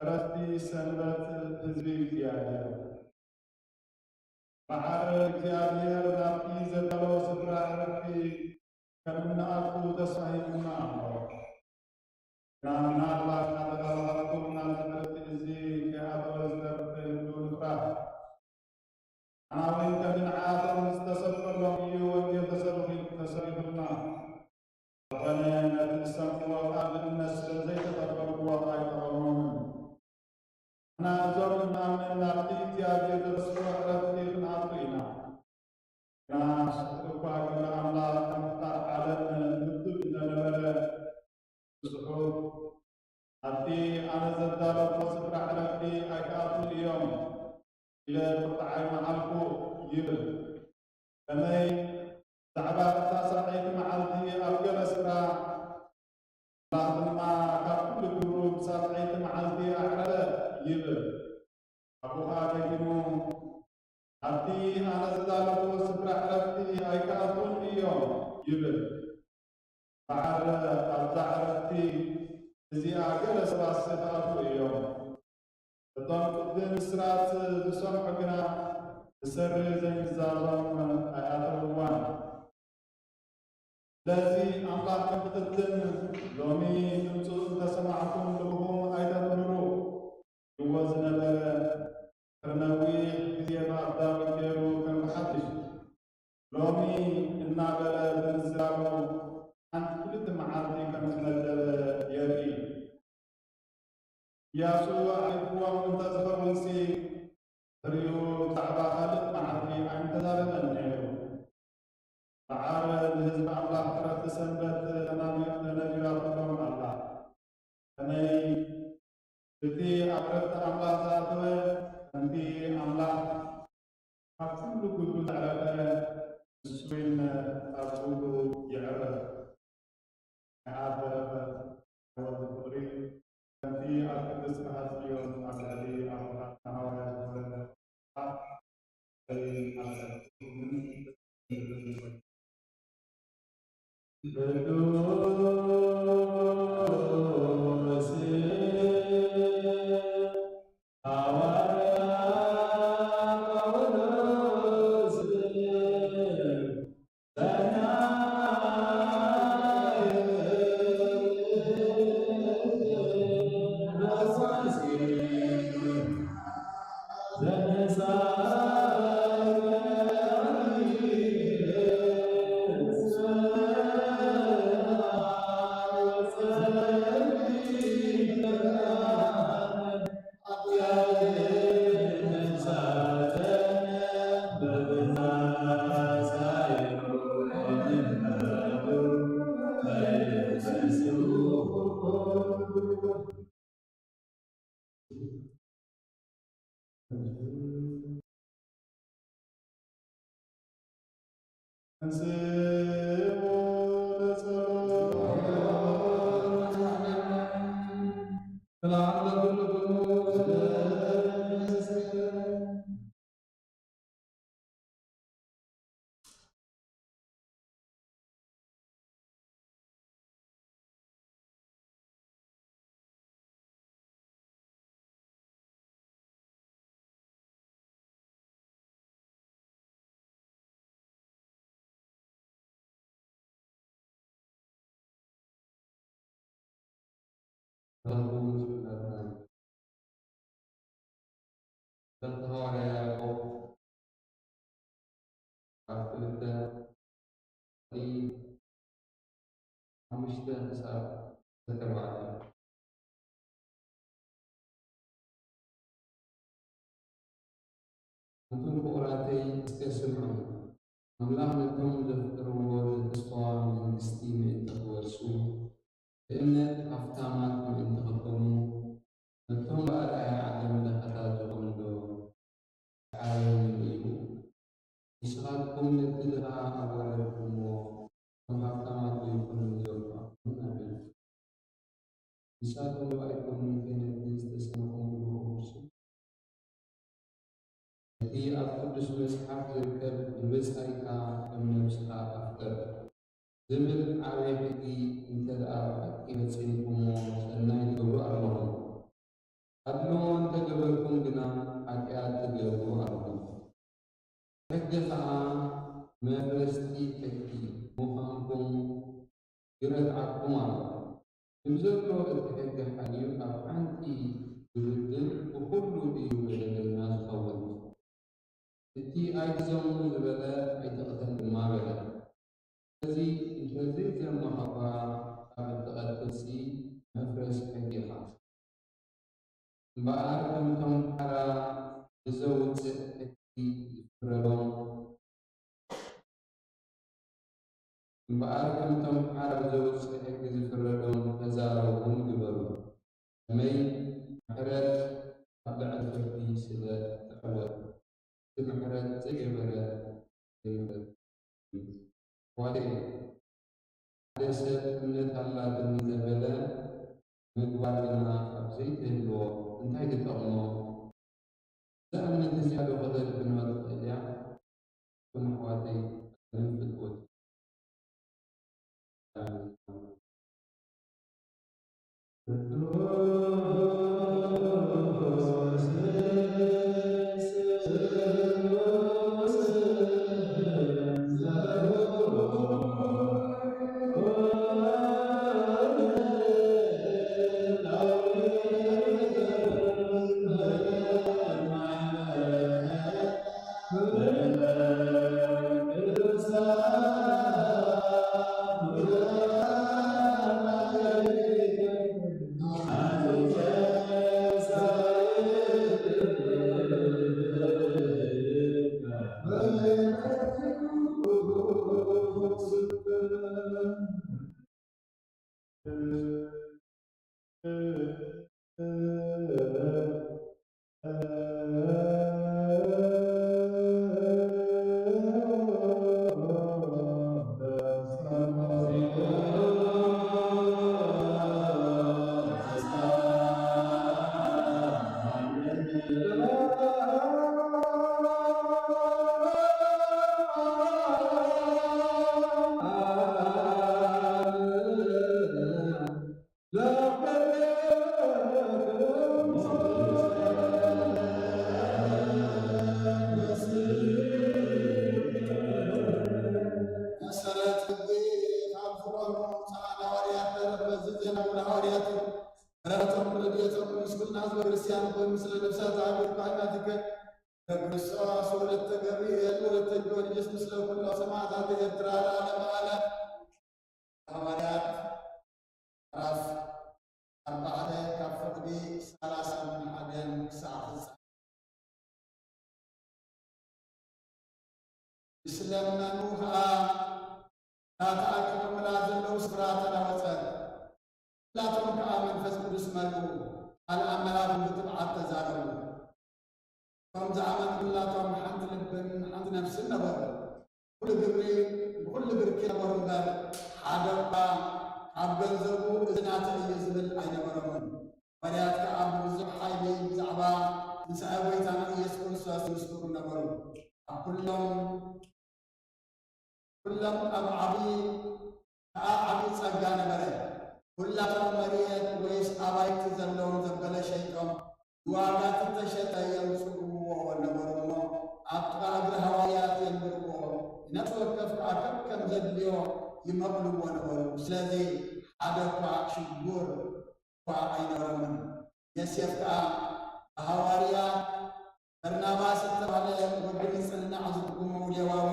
ዕረፍቲ ሰንበት ህዝቢ እግዚኣብሔር። በዓል እግዚኣብሔር ናብቲ ዘዳለዎ ስፍራ ዕረፍቲ ከም እንኣቱ ተስፋ ሂቡና ኣሎ። ግና ምናልባት እናተጋባባኹም ናብዚ ዕረፍቲ እዚ ከይኣተወ ዝተርፍ ይህሉ ንፍራህ። ንሕና እውን ከምንዓቶም ዝተሰብከሎም እዩ ወንጌል ተሰብኺ-፣ ተሰቢኹልና። ዝኾነ ነቲ ዝሰምዕዎ ቃል ብእምነት ስለ ዘይተቐበልዎ ኣይጠቐሞምን። ንሕና እዞም እንኣምን ናብቲ እግዚኣብሔር ዘተስፍዎ ዕረፍቲ ክንኣቱ ኢና። ግና ስሕት እኳ ግብሪ ኣምላኽ ከም ፍጣር ዓለም ምቱል እንተነበረ፣ ብጽሑፍ፣ ኣብቲ ኣነ ዘዳለኹ ስፍራ ዕረፍቲ ኣይክኣትዉን እዮም ኢለ ቁጥዓይ መዓልኩ ይብል። ከመይ ብዛዕባ እታ ሳብዐይቲ መዓልቲ ኣብ ገለ ስፍራ፣ ኣምላኽ ድማ ካብ ኩሉ ግብሩ ብሳብዐይቲ መዓልቲ ኣዕረፈ ይብል። ኣብኡ ኸኣ ደጊሙ፣ ኣብቲ ኣነ ዝዳለኹ ስፍራ ዕረፍቲ ኣይክኣትዉን እዮም ይብል። በዓል ኣብዛ ዕረፍቲ እዚኣ ገለ ሰባት ክኣትዉ እዮም። እቶም ቅድም ብስራት ዝሰምዑ ግና ብሰሪ ዘይምዛዞም ኣይኣተውዋን። ስለዚ ኣምላኽ ከምቲ ቅድም ሎሚ ድምፁ እንተሰማዕኩም ልብኹም ኣይተምህሩ። ይዎ ዝነበረ ድሕሪ ነዊሕ ግዜ ብኣፍ ዳዊት ገይሩ ከም ብሓድሽ ሎሚ እናበለ ብምዝራቡ ሓንቲ ክልተ መዓልቲ ከም ዝመደበ የርኢ። ኢያሱ ኣዕሪፍዎም እንተ ዝኸውንሲ፣ ድሕሪኡ ብዛዕባ ካልእ መዓልቲ ኣይምተዛረበን ነይሩ። በዓል ንህዝቢ ኣምላኽ ዕረፍቲ ሰንበት ተናቢ-፣ ተነቢራትሎም ኣላ። ከመይ እቲ ኣብ ዕረፍቲ ኣምላኽ ዝኣተወ፣ ከምቲ ኣምላኽ ካብ ኩሉ ግብሩ ዘዕረፈ፣ ንሱ እውን ኣብ ግብሩ ይዕረፍ። ንኣብ በረኸት ሕይወት ፍቕሪ፣ ከምቲ ኣብ ቅድስቲ ጽዮን ኣብ ልዕሊ ኣቦታትና ሃዋርያት ዝወረደ፣ ቅዱስ ሃዋርያ ጳውሎስ ረቡዕ ዝብላትና። መልእኽቲ ሃዋርያ ያዕቆብ ኣብ ክልተ ሓሙሽተ ክሳብ ኣርባዕተ። ኣንቱም ፍቑራተይ፣ እስከ ስምዑ። ኣምላኽ ነቶም ዘፍቅርዎ ዘተስፋዋ መንግስቲ ምእንቲ ክወርሱ፣ ብእምነት ሃብታማት ምእንቲ ክኾኑ፣ ነቶም ብኣርኣያ ዓለም ለኸታት ዝኾኑ ዶ ዓለም እዩ። ንስኻትኩም ነቲ ድኻ ኣዋረድኩምዎ፣ እቶም ሃብታማት ዶ ይኾኑ ዘውፋእኩም? ኣሜን። ንሳቶም ዶ ኣይኮኑን ክህነትን ዝተሰምዖም ብሩኽ ንሱ? እቲ ኣብ ቅዱስ መጽሓፍ ዝርከብ "ንብጻይካ ከም ነብስኻ ኣፍቅር" ዝብል ዓቢ ሕጊ እንተ ደኣ ብሓቂ ፈጺምኩሞ ሰናይ ትገብሩ ኣለኹም። ኣድልዎ እንተ ገበርኩም ግና ሓጢኣት ትገብሩ ኣለኹም። ይረትዓኩም ኣሎ። ብዘሎ እቲ ሕጊ ሓልዩ ኣብ ሓንቲ ዝብድል ብኹሉ እዩ በደለኛ ዝኸውን። እቲ ኣይትዘሙ ዝበለ ኣይትቕተል ድማ በለ። ስለዚ እንተዘይዘመኻ እኳ ካብ እትቐትልሲ መፍረስ ሕጊ ኢኻ። እምበኣር ከምቶም ሓራ ብዘውፅእ ሕጊ ዝፍረዶም እምበኣር ከምቶም ሓራ ብዘውፅእ ሕጊ ዝፍረዶም ተዛረቡን ግበሩ። ከመይ ምሕረት ኣብ ልዕሊ ፍርዲ ስለ እትዕወት፣ እቲ ምሕረት ዘይገበረ ዘይምሕረት። ኣሕዋተየ፣ ሓደ ሰብ እምነት ኣላትኒ እንተበለ፣ ምግባር ግና ካብ ዘይትህልዎ እንታይ ክጠቕሞ? እዛ እምነት እዚኣ ዶ ከተድሕኖ ትኽእል እያ? እቶም ኣሕዋተይ፣ ኣለም ፍትወት። መሰረት ሕጊ ካብ ዝኾኑ ብፁዓን ሃዋርያት ተረፈ። እዚ ዜና ግብረ ሃዋርያት እዩ። በረከቶም ረድኤቶም ምስ ኩልና ህዝበ ክርስቲያን ይኹን። ምስለ ነፍሳት ኣቤት ካህናትከ፣ ወልደ ክርስቶስ ወለተ ገብርኤል ወለተ ጊዮርጊስ፣ ምስለ ኩሎም ሰማዕታት ኤርትራ ለዓለመ ዓለም። ሃዋርያት ምዕራፍ ኣርባዕተ ካብ ፍቕዲ ሰላሳን ሓደን ክሳዕ ፍጻሜ። ምስ ለመኑ ኸኣ እታ ተኣኪቦምላ ዘለዉ ስፍራ ተናወጸት። ኩላቶም ከኣ መንፈስ ቅዱስ መልኡ፣ ቃል ኣምላኽ ብትብዓት ተዛረቡ። እቶም ዝኣመኑ ኩላቶም ሓንቲ ልብን ሓንቲ ነፍስን ነበሩ። ኩሉ ግብሪ ብኹሉ ብርኪ ነበሩ እምበር፣ ሓደ እኳ ካብ ገንዘቡ እዚ ናተይ እዩ ዝብል ኣይነበሮምን። ሃዋርያት ከኣ ብብዙሕ ሓይሊ ብዛዕባ ትንሳኤ ጐይታና ኢየሱስ ክርስቶስ ይምስክሩ ነበሩ። ኣብ ኩሎም ኩሎም ኣብ ዓቢ ከኣ ዓቢ ጸጋ ነበረ። ኩላቶም መሬት ወይስ ኣባይቲ ዘለዎም ዘበለ ሸይጦም፣ ብዋጋ እተሸጠ የምጽእዎ ነበሩ እሞ፣ ኣብ ጥቓ እግሪ ሃዋርያት የንብርዎ፣ ነፍሲ ወከፍ ከኣ ከከም ዘድልዮ ይመቕልዎ ነበሩ። ስለዚ ሓደ እኳ ሽጉር እኳ ኣይነበሮምን። ዮሴፍ ከኣ ብሃዋርያ በርናባስ እተባህለ ወዲ ምጽንናዕ ዝትርጉሙ ሌዋዊ፣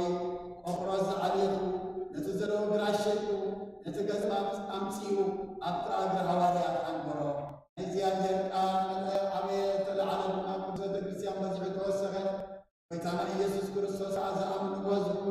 ቆጵሮስ ዝዓብየቱ፣ ነቲ ዘለዎ ግራሽ ሸይጡ፣ ነቲ ገንዘብ ኣምጽኡ፣ ኣብቲ እግሪ ሃዋርያት ኣንበሮ። ናይ እግዚኣብሔር ቃል መጠ ዓበየ፣ ተለዓለ ድማ፣ ቅዱስ ቤተ ክርስቲያን በዚሑ ተወሰኸ። ጐይታና ኢየሱስ ክርስቶስ ዝኣምንዎ ዝኹ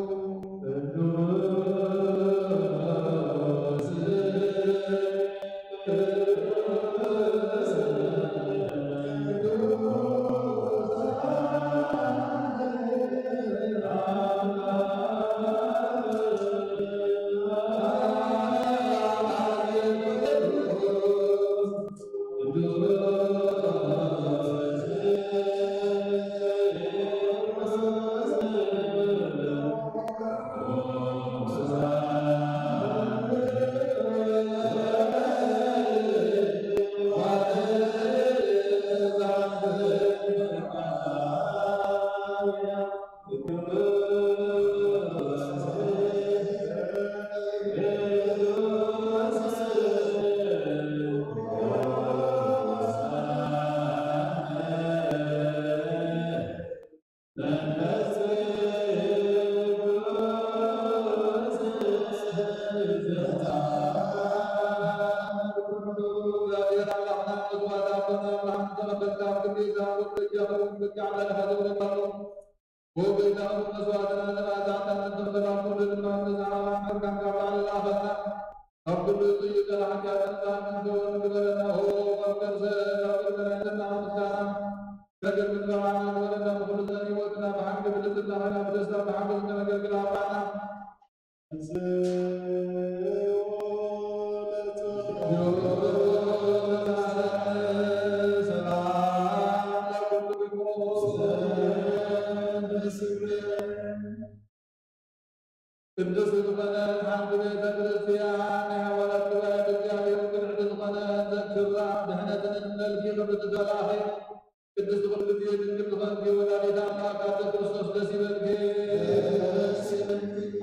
ወገይታዊ መስዋዕትና ለማዛዕታን ተኽለላ ኩሉ ድማ ብዛዕባ ሕርካን ካብ ባዕልና ኣኸልና ካብ ኩሉ እዩ ተላሕካ ተንሳን ንዘወን ግበረና ሆ ካብ ከርሰ ካብ ግበረና ምስጋና ከገርግር ባዕልና ግበረና ብኩሉ ዘን ህይወትና ብሓቂ ብልጽና ኮይና ብደስታ ብሓጎስ ከነገልግል ኣባና ቅድስቲ ዝኾነት ሓንቲ ቤተ ክርስቲያን ናይ ሃዋርያት ጉባኤ ብእግዚኣብሔር ቅንዕቲ ዝኾነት ዘክራ ድሕነትን እምነልኪ ክብርቲ ተላኺ ቅድስቲ ኩሉ ግዜ ድንግል ዝኾንኪ ወላዲተ ኣምላክ ኣደ ክርስቶስ ደስ ይበልኪ።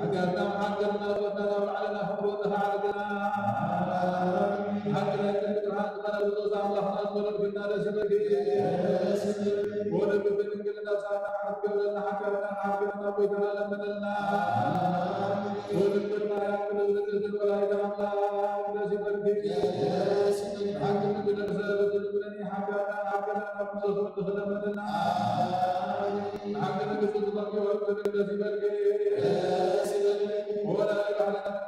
ሓጢኣትና ሓገርና ወዳና ባዕልና ክብሮ ተኻዕልግና ሓቂ ናይ ጽድቂ ብርሃን ዝኾነ ብፁዕ ኣምላኽና ዝወለድክና ደስ ይበልኪ። ወለዱ ብድንግልና ሳና ሓት ገብረና ሓጢኣትና ሓገርና ጎይታና ለምንልና። ወድንግል ማርያም ንዝርግዝን ወላዲተ ኣምላክ ደስ ይበልኪ። ሓቂ ንግደሰ ብትልብለኒ ሓጢኣትና ሓገርና ብዙ ክብር ትኽለመንልና። ሓቂ ንግስቲ ዝኾንኪ ወልድ ደስ ይበልኪ። ወላዲተ ኣምላክ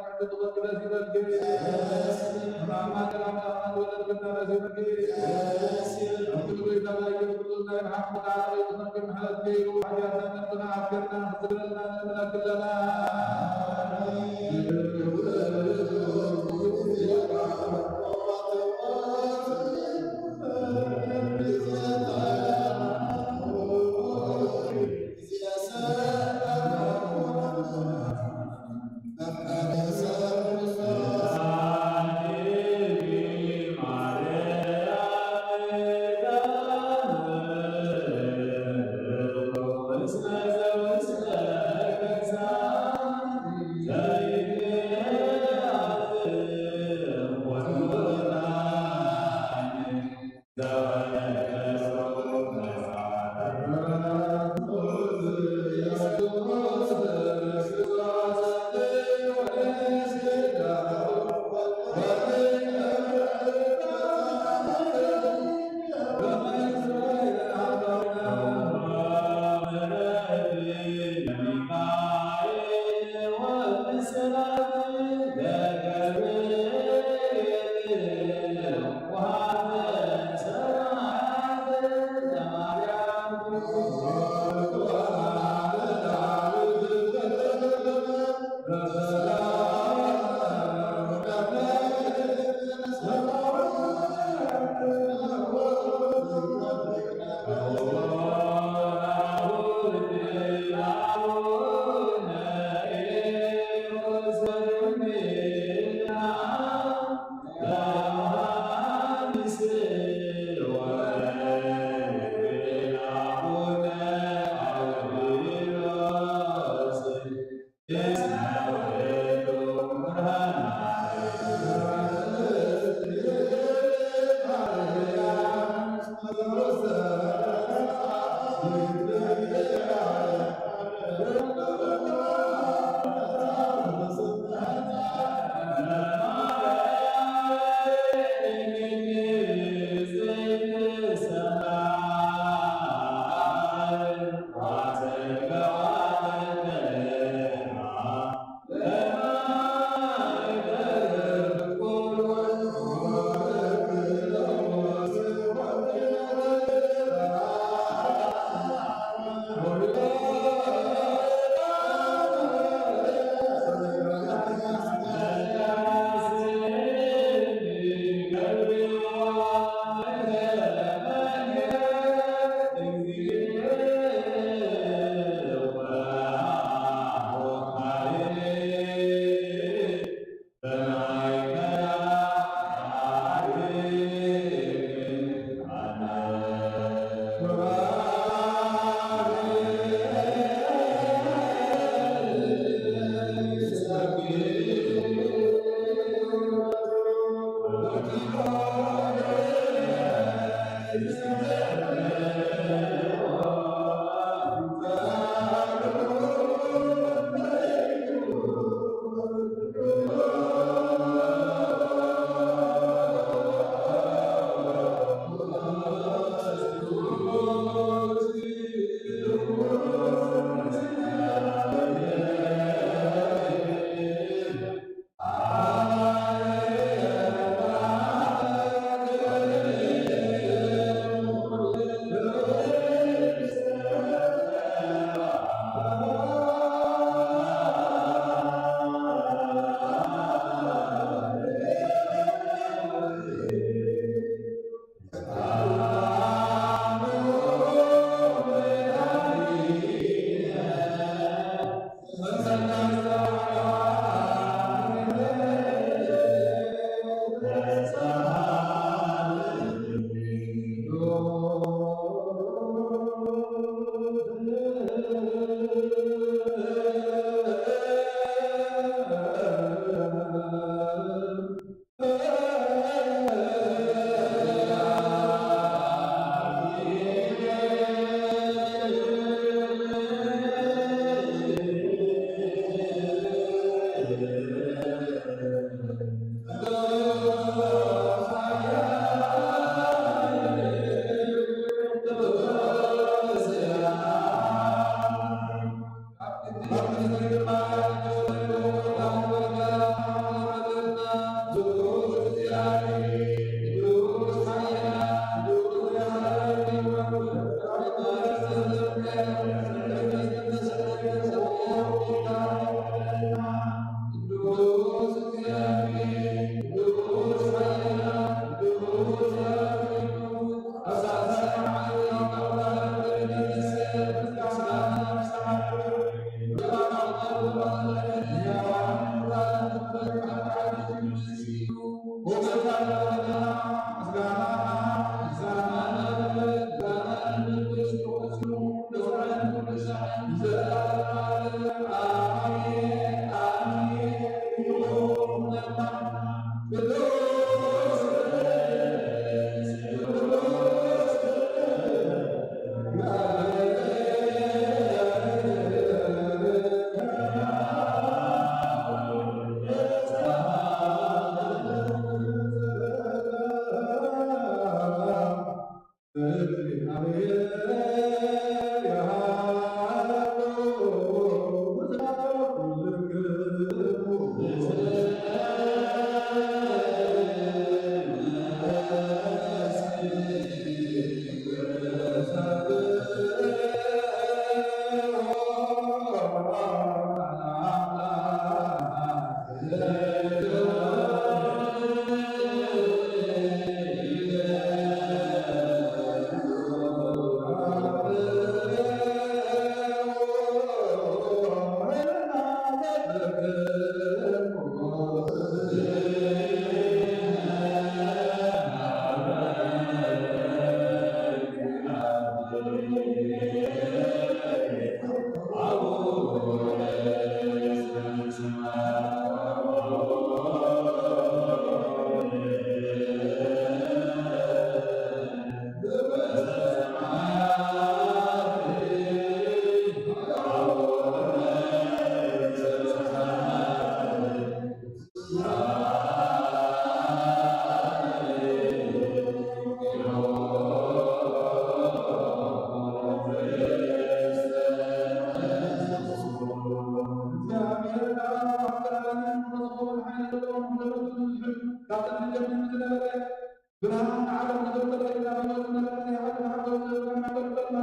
ብርሃን ንዓለም ዝፈጠረ፣ ናብ ህይወት ዝመለሰ፣ የዓለም ሓጎስ ዘብርሃና፣ ዘብርሃና፣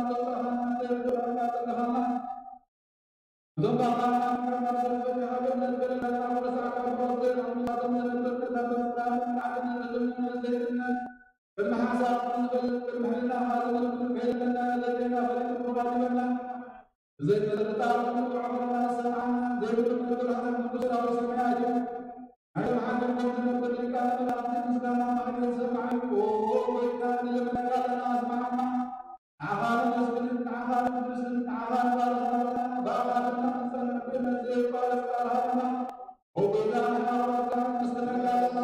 ዘብርሃና፣ ዘብርሃና፣ እዞም ብኣኻልና ምሕረት ናብ ሰብ ዝበጽሐ ሃገር ነንበረልና፣ ናብ ወደ ሰዓት ኣብ ሞት ዘይንኣምን፣ ናቶም ዘነበርና፣ ካብ መጽናዕትን ዓለም ንእዝምና ዘይብልና፣ ቅድሚ ሓንሳብ ንዝበልጽ፣ ቅድሚ ሕልና ከኣ ዘመልክቱ ከይለመና፣ ነዘድልየና ፈሊጡ ክዋጅበና፣ ብዘይ ምጥርጣር ንጥዑም ንሰምዓና፣ ዘይብሉ ክነብር ኣነ መንግስታዊ ሰማያት እዩ። ናይ ብሓቂ ከም ዝነብር ሊቃነ መላእክቲ ምስጋና ማዕርግ ይሰምዓኒ። ኦ ጎይታ፣ ንልመናና ኣስምዓና። ንዓኻ ነመስግን፣ ንዓኻ ነቅድስን፣ ንዓኻ ንባርኽ ኣለና። ብኣኻ ድማ ንጸንዕ፣ ብእምነት ዘይቋረጽ ቃልኻ ድማ። ኦ ጎይታ፣ ንሓዋርያትካ ነመስግነካ ኣለና።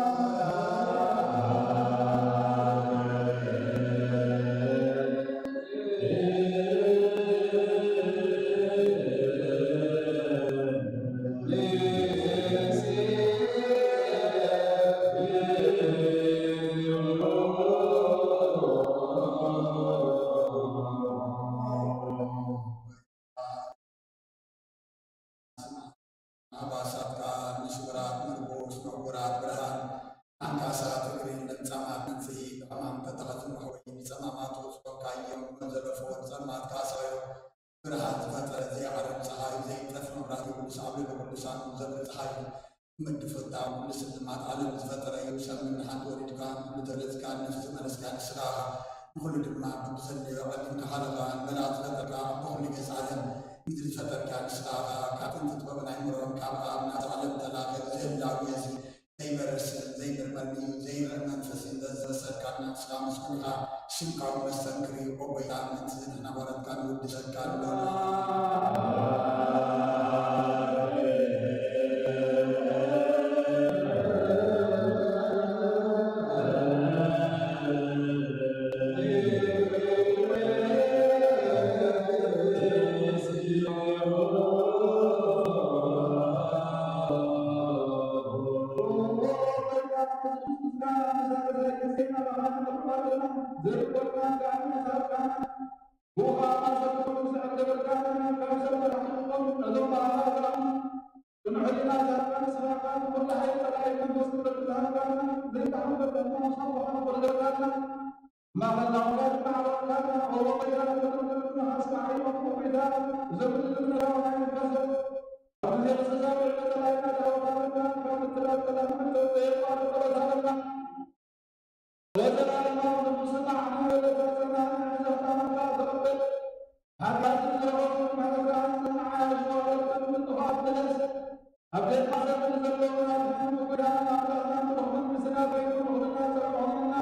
ኣባሳትካ ንስውራት ምርኩስ ንዕውራት ብርሃን፣ ኣንካሳት እግሪ፣ ለምጻማት መንጽሂ፣ ብሕማም ተታሕዙ መሕወዪ፣ ንጸማማት ኣውጽኦካ እዮም፣ ንዘለፈዎ ጸልማት ካሳዮ፣ ብርሃን ዝፈጠረ ዘይዓርብ ጸሓይ፣ ዘይጠፍእ መብራህቲ፣ ቅዱስ ኣብ ልዕሊ ቅዱሳን ዘብሪ ጸሓይ፣ ምድፍታ ኩሉ ስልማት ዓለም ዝፈጠረ እዩ። ሰብ ምድሓን ተወሊድካ፣ ንተገለጽካ፣ ነፍሲ ዝመለስካ ንስኻ፣ ንኹሉ ድማ ብብዘድለዮ ቀዲምካ ሓለኻ፣ ንመላእኽቲ ዝፈጠርካ፣ ኣቦ ኩሉ ገጽ ዓለም፣ ምድሪ ዝፈጠርካ ንስኻ ኢኻ። ካብ ጥንቲ ጥበብን ኣእምሮን ካብ ኣብ ናጽ ዓለም ተላኸ፣ ብዘህላዊ እዚ ዘይበርስን ዘይምርመርን እዩ፣ ዘይርእ መንፈስ እዩ፣ ዘዝበሰልካና ንስኻ ምስጉን ኢኻ። ሽምካ እውን መስተንክር እዩ፣ ኦ ጎይታ፣ ምእንቲ እዚ ንሕና ባሮትካ ንውድሰካ ኣለና። ኩሉ ሓይሊ ጸላኢ መንፈስ ክብረት ዝሃብካና፣ ዘይተሓመቀና፣ ሳቦኻና ወለደካና፣ ማእኸልና ኩላት ማዕበልካና፣ ወወቀይና ወተመለክና ሓስካ ዓይኖም ወቂታ፣ እዞም ክልተ ምዕራባውያን ይንፈሶም። ኣብ ግዜ ተዛብዕ ተላይና ዳውታ በልና፣ ካብ ምትላል ጠላም ሕቶ ዘየቋርጥ ጸሎት ሃበና። ወዘላለማዊ ቅዱስና ዓሚ ወለተ ጸናኒ ዕዘዝታ መካ ተቐበል። ሓጢኣትን ዘረባውን መረጋን ጽንዓያ ሸዋለትን ምጥፋት መለስ። ኣብ ቤት ማሕረትን ዘለዉ ናትናን ምጉዳን ኣምላኽናን ብሩኽ መንግስትና ኮይኑ ምኽርና ጸርሖምና።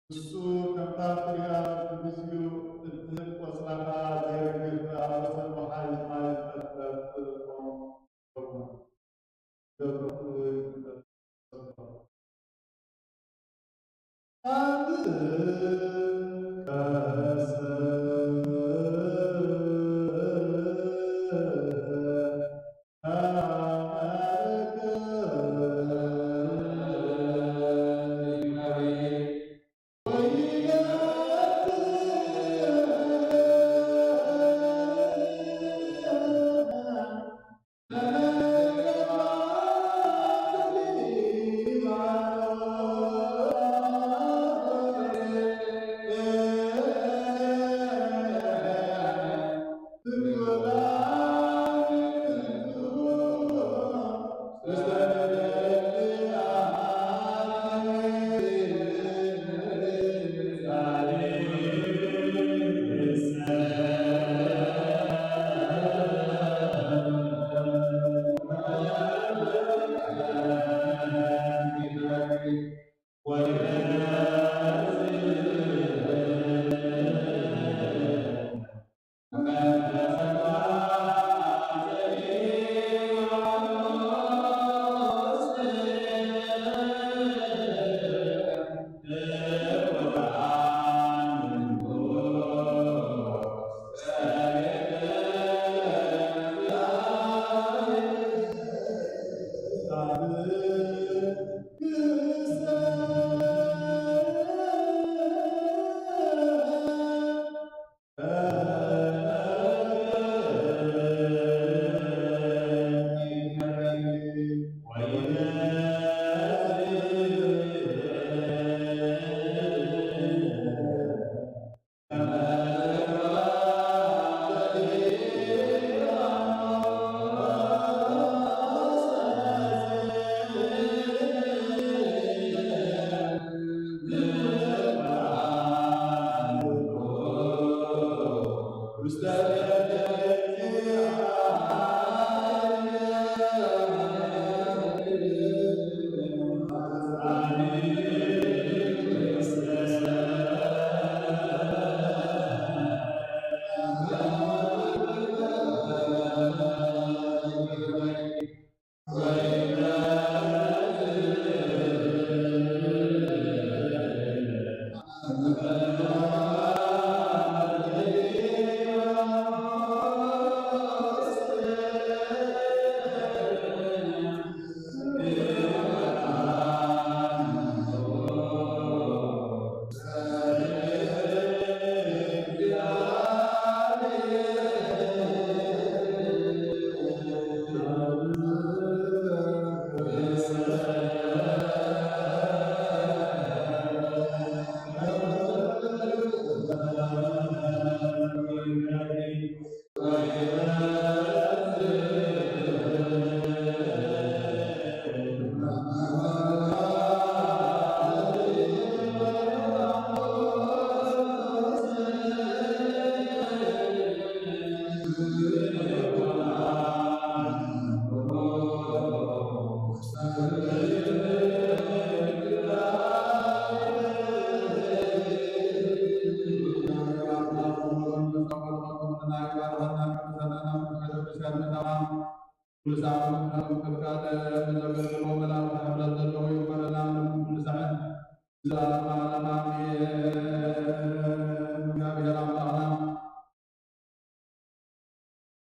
እሱ ከምታ ፍርያም ብግዚኡ እትህብ ቆጽላኻ ዘይረግፍ ኣብ ወሰን ወሓይዝ ማይ ዝነጥፍ ኦም ይኸውን። ገብሩ ይነጥፍ።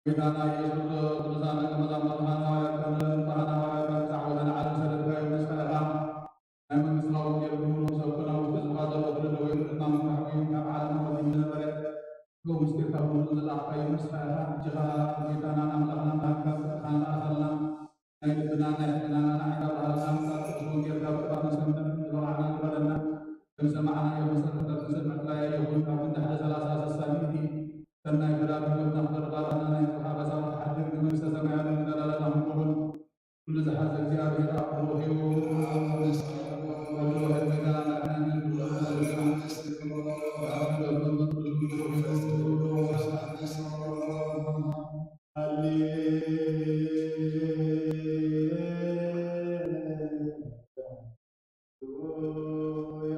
ጌታና ኢየሱስ ቅዱሳን ደቀ መዛሙርትኻ ንሐዋርያትካን ንካህን ሃዋርያትካን ብዛዕባ ወዘን ዓለም ሰደድካዮም ንስኻ ኢኻ። ናይ መንግስትና ወንጌል ክህቡ ንሰብኩ ናብ ውሽጢ ህዝብኻ ዘሎ ኩሉ ደዌ ሕማም ሕጉይን ካብ ዓለም ኣቐዲሙ ዝነበረ ብኡ ምስጢር ካብ ኩሉ ዝለኣኽካዮ ንስኻ ኢኻ። ኣጆኻ ጌታናን ኣምላኽናን ብሃንካ ፍቕርኻ ንኣኸልና። ናይ ልብናን ናይ ሕልናናን ኣዕጋብ ሃብና። ካብ ቅዱስ ወንጌል ካብ ቅዱሳት ንሰምዕ ንበቕዓና ግበረና። ከም ሰማዕናዮ መሰረት ክንሰምዕ ጥራይ ኣይኹን፣ ካብ ክንዲ ሓደ ሰላሳ ስሳ ሚእቲ ሰናይ ፍርያት ህይወትና ክተረዳድኣና ናይ ፍቕርኻ በሳብቲ ሓድግ ንመንግስተ ሰማያት ንመዳዳላና ክንከውን ኩሉ ዝሓዘ እግዚኣብሔር ኣብ ብሩኽ እዩ። ወልድ ወመንፈስ ቅዱስ። ሃሌሉያ።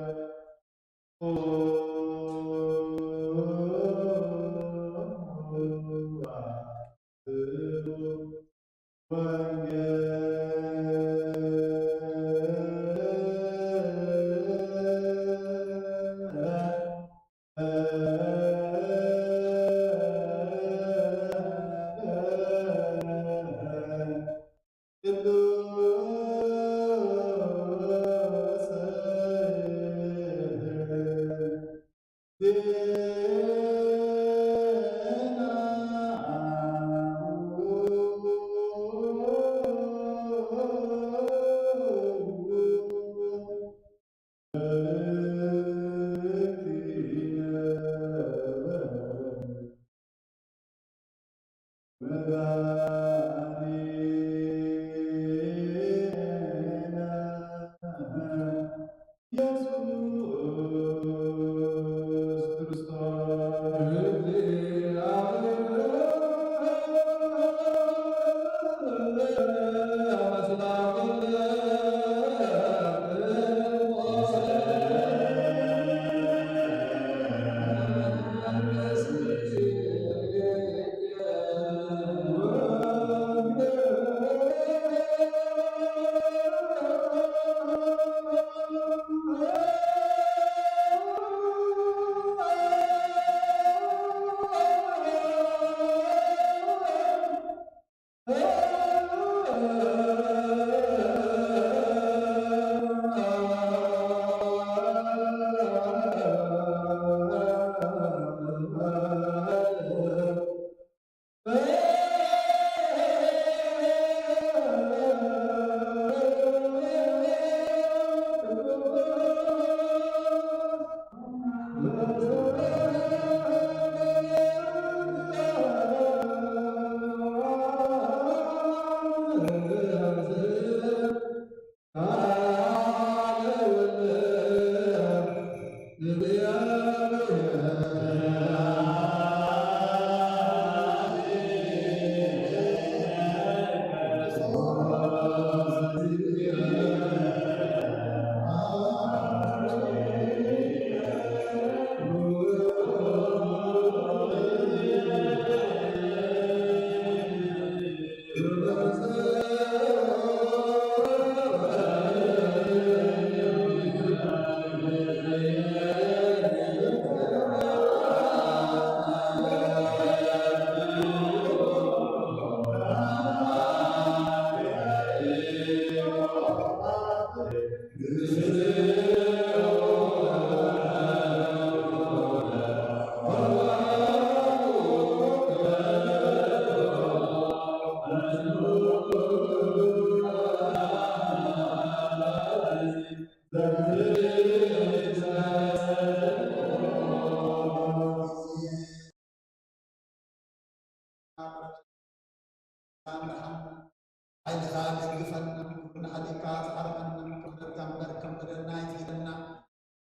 ሓይልኻ ደግፈና፣ ኩልና ሓሊፍካ ዝዓርፈና፣ ክብረትካ እምበር ከም በደልና ኣይትሂበና።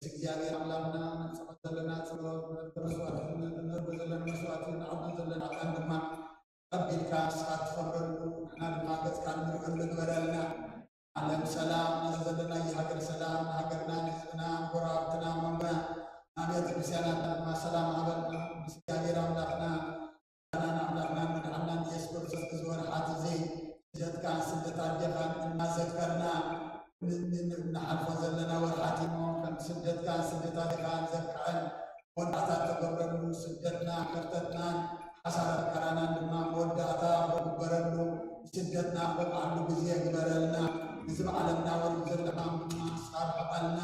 እግዚኣብሔር ኣምላኽና፣ ንጸሎ ዘለና ጸሎት፣ ነቲ መስዋዕቲ፣ ነነብር ዘለና መስዋዕቲ፣ ንዓዱ ዘለና ዕጣን ድማ ተቐቢልካ ንስኻ ትኸብረሉ፣ ንሕና ድማ ገጽካ ንርእየሉ ግበረልና። ዓለም ሰላም፣ ነዚ ዘለናዮ ሃገር ሰላም፣ ንሃገርና፣ ንህዝብና፣ ንጎረባብትና፣ መንጎና፣ ናብ ቤተ ክርስቲያናትና ድማ ሰላም ሃበልና። ምስ እግዚኣብሔር ኣምላኽና፣ ኣምላኽናን መድሓንናን ኢየሱስ ክርስቶስ፣ እዚ ወርሓት እዚ ስደትካን ስደት ኣዴኻን እናዘከርና ን-፣ ን-፣ ንሓልፎ ዘለና ወርሓት እሞ፣ ከም ስደትካን ስደት ኣዴኻን ዘብቅዐን መወዳእታ ተገብረሉ፣ ስደትና፣ ከርተትናን ሓሳረ መከራናን ድማ መወዳእታ ተግበረሉ። ስደትና በብዓሉ ግዜ ግበረልና። እዚ ብዓለምና ወሪዱ ዘሎ ሕማም ድማ ንስኻ ርሕቐልና።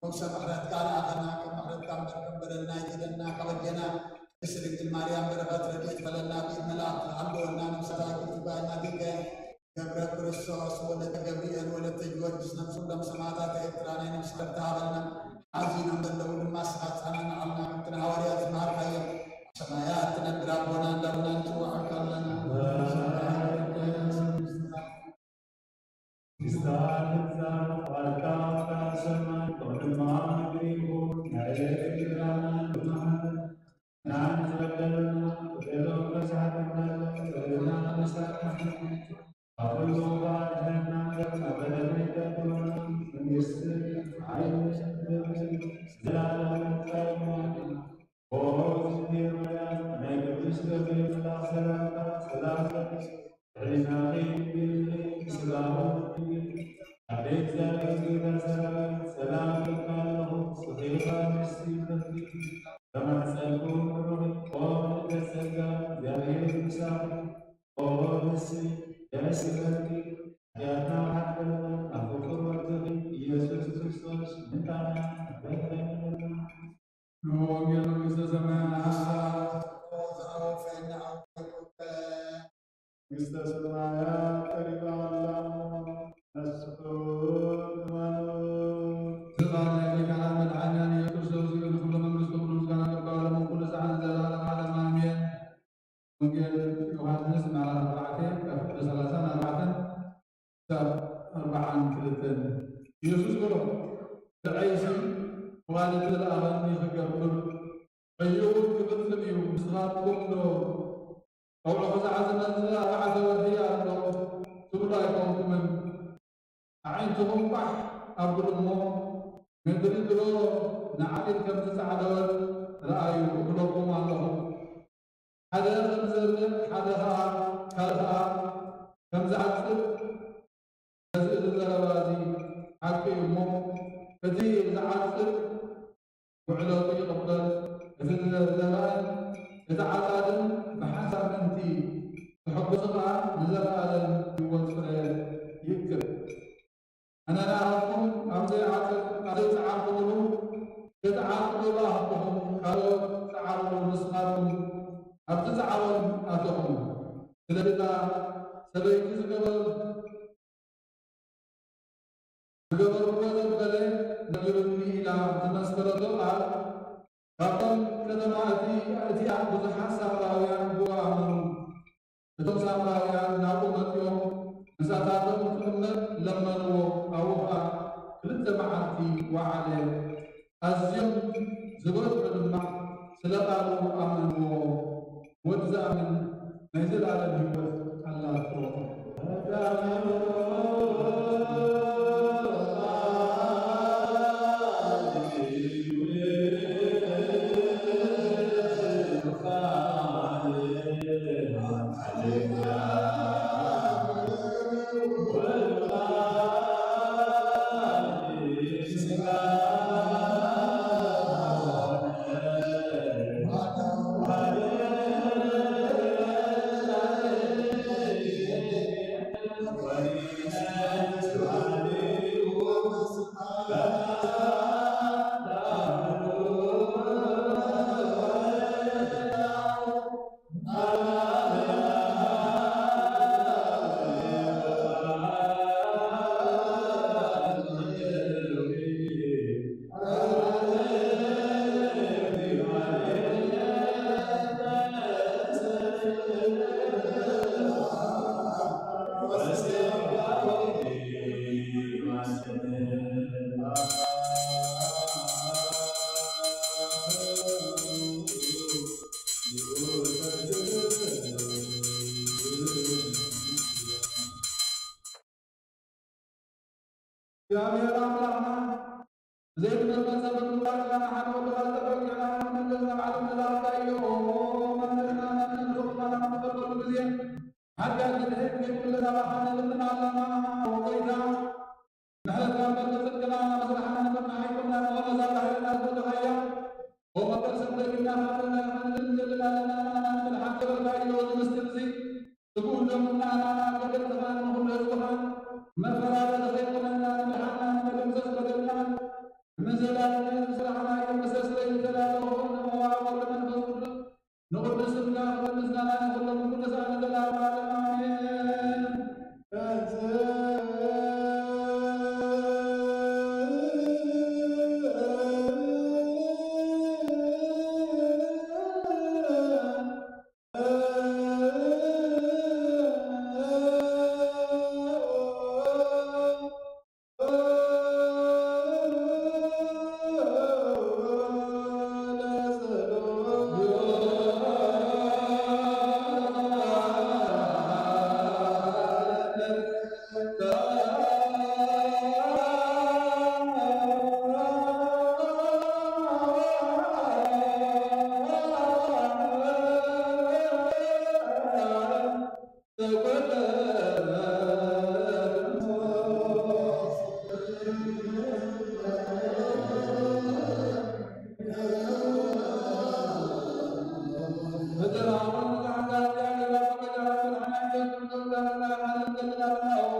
ፈውሰ ምሕረትካ ለኣኸና፣ ከም ምሕረትካ እምበር ከም በደልና ኣይትእለና፣ ካብ ኣዴና ቅድስት ድንግል ማርያም በረኸት ረድኤት ፈለና። ብኢድ መላእክት ተሃልወና፣ ነፍሳት ኣይክልቲ ጓይና ድንግል ገብረ ክርስቶስ ወለተ ገብርኤል ወለተ ጊዮርጊስ፣ ነፍሲ ኩሎም ሰማዕታት ኤርትራ ናይ ነፍሲ ዕረፍቲ ሃበልና። ሓዚኖም ዘለዉ ድማ ንስኻ ኣጽናንዓልና፣ ከምቲ ንሃዋርያት ዝመሃርካዮም። ኣብ ሰማያት ትነብር ኣቦና፣ እንዳበልና ንጽውዓካ ኣለና። መንግስትኻ ትምጻእ፣ ፍቓድካ ኣብ ሰማይ ከምኡ ድማ ኣብ ምድሪ ይኹን። ናይ ዕለታና እንጀራና ሃበና፣ ንሕና ንበደለና፣ በደሎም ከሳሕትና፣ በደልና ንስሓ፣ ካብ ኩሉ ክፉእ ኣድሕነና፣ ካብ በደል ኣይተብሉና፣ መንግስቲ፣ ሓይሊ፣ ክብሪ፣ ዘለኣለም ናትካ እዩ። ኦ እግዝእትየ ማርያም፣ ናይ ቅዱስ ገብርኤል መልኣኽ ሰላምታ፣ ሰላም እልኪ። ሕሊናኺ ድንግል፣ ስጋኺ ድንግል፣ ኣደ እግዚኣብሔር ጌታ ሰራዊት፣ ሰላም እብለኪ ኣለኹ። ስኺ ኸኣ ንእስቲ እምበርኪ፣ ከማን ጸጉ ብሩኽ፣ ኦ ምልዕተ ጸጋ፣ እግዚኣብሔር ምሳኺ፣ ኦ ደስ ደስ ይበልኪ፣ ኃጢአትና ሓደረ፣ ኣብ ፍቁር ወድኺ ኢየሱስ ክርስቶስ ምንታና በረከት። ንወንጌል መንግስተ ሰማያት። መንግስተ ሰማያት ቀሪባ ኣላ። ነስሑ እመኑ። ዝባን ናይ ጌታና መድሓኒና ኢየሱስ ክርስቶስ እዩ። ንኹሉ መንግስቱ፣ ክብሪ፣ ምስጋና ይግባእ፣ ሎምን ኩሉ ሰዓትን ዘላለመ ዓለም። ኣሜን። ወንጌል ዮሃንስ ምዕራፍ ኣርባዕተ፣ ካብ ቁጽሪ ሰላሳን ኣርባዕተን ክሳብ ኣርብዓን ክልተን። ኢየሱስ በሎም፣ "ንዓይሲ ዋላ እቲ ዝለኣኸኒ ክገብር፣ ዕዮ እውን ክፍጽም እዩ። ንስኻትኩም ዶ ቀውዖ ክሳዕ ዝመጽእ ኣርባዕተ ወርሒ ኣሎ ትብሉ ኣይኮንኩምን? ኣዒንትኹም ቋሕ ኣብሉ እሞ፣ ምድሪ ድሮ ንዓጢድ ከም ዝጻዕደወት ረኣዩ እብለኩም ኣለኹ። ሓደ ከም ዝዘርእ፣ ሓደ ኸኣ፣ ካልእ ኸኣ ከም ዝዓጽድ፣ እዚ፣ እዚ ዘረባ እዚ ሓቂ እዩ እሞ፣ እቲ ዝዓጽድ ውዕለቱ ይቕበል፣ እቲ ዝዘርአን እቲ ዓጻድን ብሓንሳብ ምእንቲ ክሕጎሱ ከኣ ንዘለኣለም ህይወት ፍረ ይእክብ። ኣነ ንኣኻትኩም ኣብ ዘይዓጽድ፣ ኣብ ዘይጸዓርኩምሉ ክትዓጽዱ ለኣኽኩኹም፣ ካልኦት ጸዓሩሉ፣ ንስኻትኩም ኣብቲ ጸዓሮም ኣተኹም። ስለዚ እታ ሰበይቲ ዝገበር-፣ ዝገበርዎ ዘበለ ነጊሩኒ ኢላ ዝመስከረቶ ቃል፣ ካብቶም ከተማ እቲ-፣ እቲኣ ብዙሓት ሳምራውያን ብኡ ኣመኑ። እቶም ሳምራውያን ናብኡ መጺኦም፣ ምሳታቶም ክቕመጥ ለመንዎ። ኣብኡ ኸኣ ክልተ መዓልቲ ወዓለ። ኣዝዮም ዝበዝሑ ድማ ስለ ቃሉ ኣመንዎ። ወዲ ዝኣምን ናይ ዘለኣለም ህይወት ኣላቶ። እግዚኣብሔር ኣምላኽና፣ ብዘይትመልመል ዘመን ምንባርና፣ ንሓደ ወድኻ ዝተፈቅረና፣ ንመለስ ናብ ዓለም ዘላእካዮ፣ መምህርና፣ መምህር ርኹባና፣ ንኽንበሉ ግዜ፣ ሓጢኣት ንድሕሪት ከይንምለስ ኣባኻ ንልምን ኣለና። ኦ ጐይታ፣ ምሕረትካ እምበር ብጽድቅና፣ ብስራሕና ንመርካ ኣይኮናን፣ እሞ ነዛ ባህርና ዝፈተኻያ፣ ኦ መበል ሰብ ደጊምና ካብ ምድርና ክንልምን ዘለና ንብል ሓቂ በልካዮ፣ እዚ ምስጢር እዚ ስግኡ ደሙና ናና ገደል ተኻን ንኹሉ ህዝብኻን መፈራረዲ ከይኮነና ንምድሓና ንመደምሰስ በደልና ንዘላለም ህዝቢ ስራሕና እዩ። መሰስለይ ዝተዳለኹ ንመዋዕል ወልድ መንፈስ ቅዱስ ንቅዱስ ስምካ ክብርን ምስጋናን ይኹሎም ንቅዱሳን ንዘለዓለመ ዓለም ኣሜን።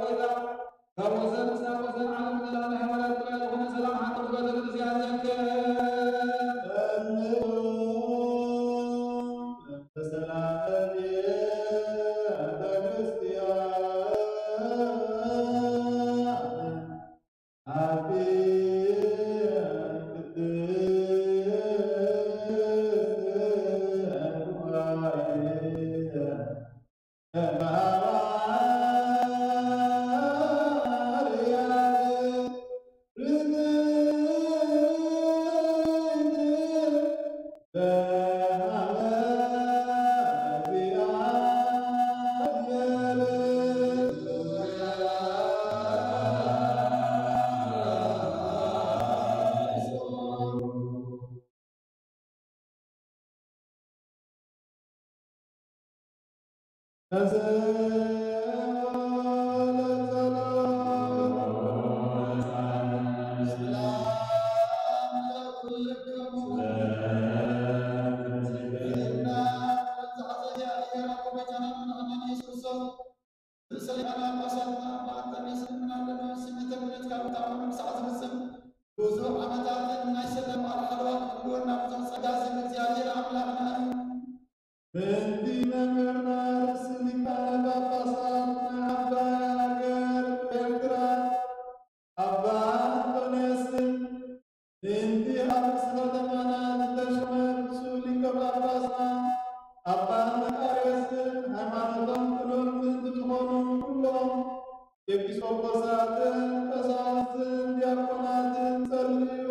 ዳዊታ ካብ ወሰን ክሳብ ወሰን ዓለም ዘላለ ሃይማኖት ጥራይ ዝኾነ ሰላም ሓቂ ዝበለ ቅዱስ ያዘንከ። ሰላም ቤተ ክርስቲያን። ርእሰ ሊቃነ ጳጳሳትና ኣባ ኣንጠንዮስ እንምናለና ስሜተ ክህነትካ ብተኣምር ክሳዕ ዝፍጽም ብዙሕ ዓመታትን ናይ ሰላም ኣርሓልዋ ክህልወና ብዙሕ ጸጋ ዝህብ እግዚኣብሔር ኣምላኽና እዩ። ምእንቲ መምህርና ርእሲ ሊቃነ ጳጳሳት ናይ ዓባይ ሃገር ኤርትራ ኣባ ኣንጠንዮስን ምእንቲ ኣብ ርእሲ ከተማና ዝተሾመ ብፁዕ ሊቀ ጳጳስና ኣባ መቃርዮስን ሃይማኖቶም ቅኑዕ ምእንቲ ዝኾኑ ኩሎም ኤጲስቆጶሳትን ቀሳውስትን ዲያቆናትን ጸልዩ።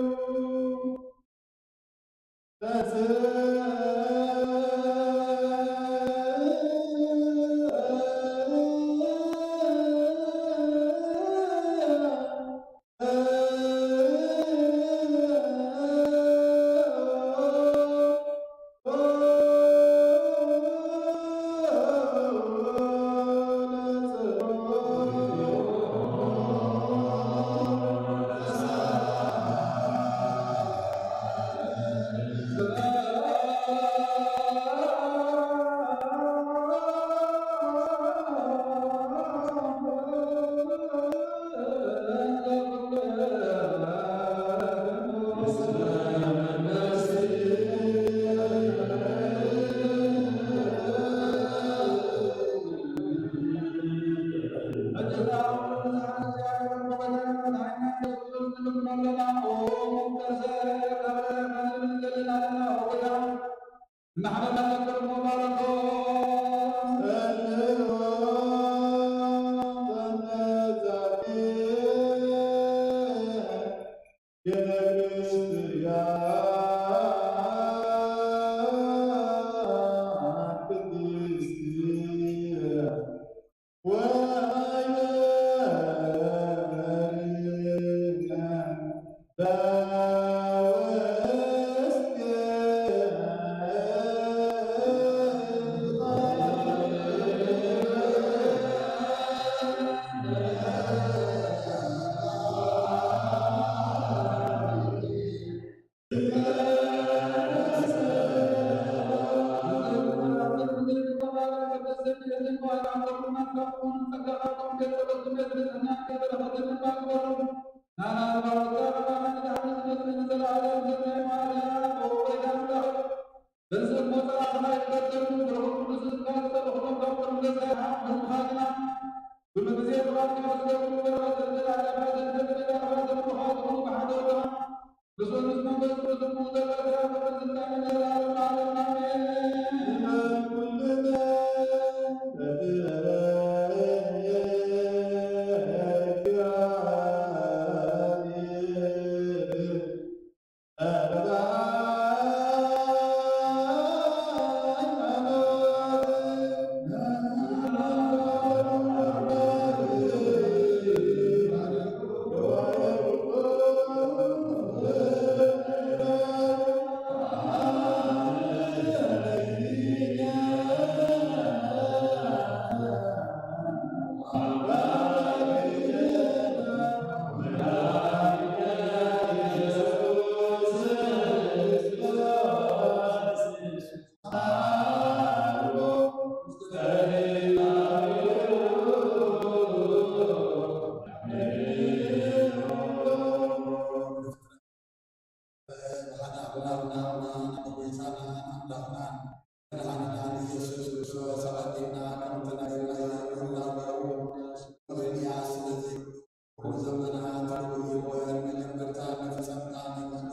ኩሉ ዘመናት ርኡይ ሆያን መጀመርታ መፍጸምታ ንመኑ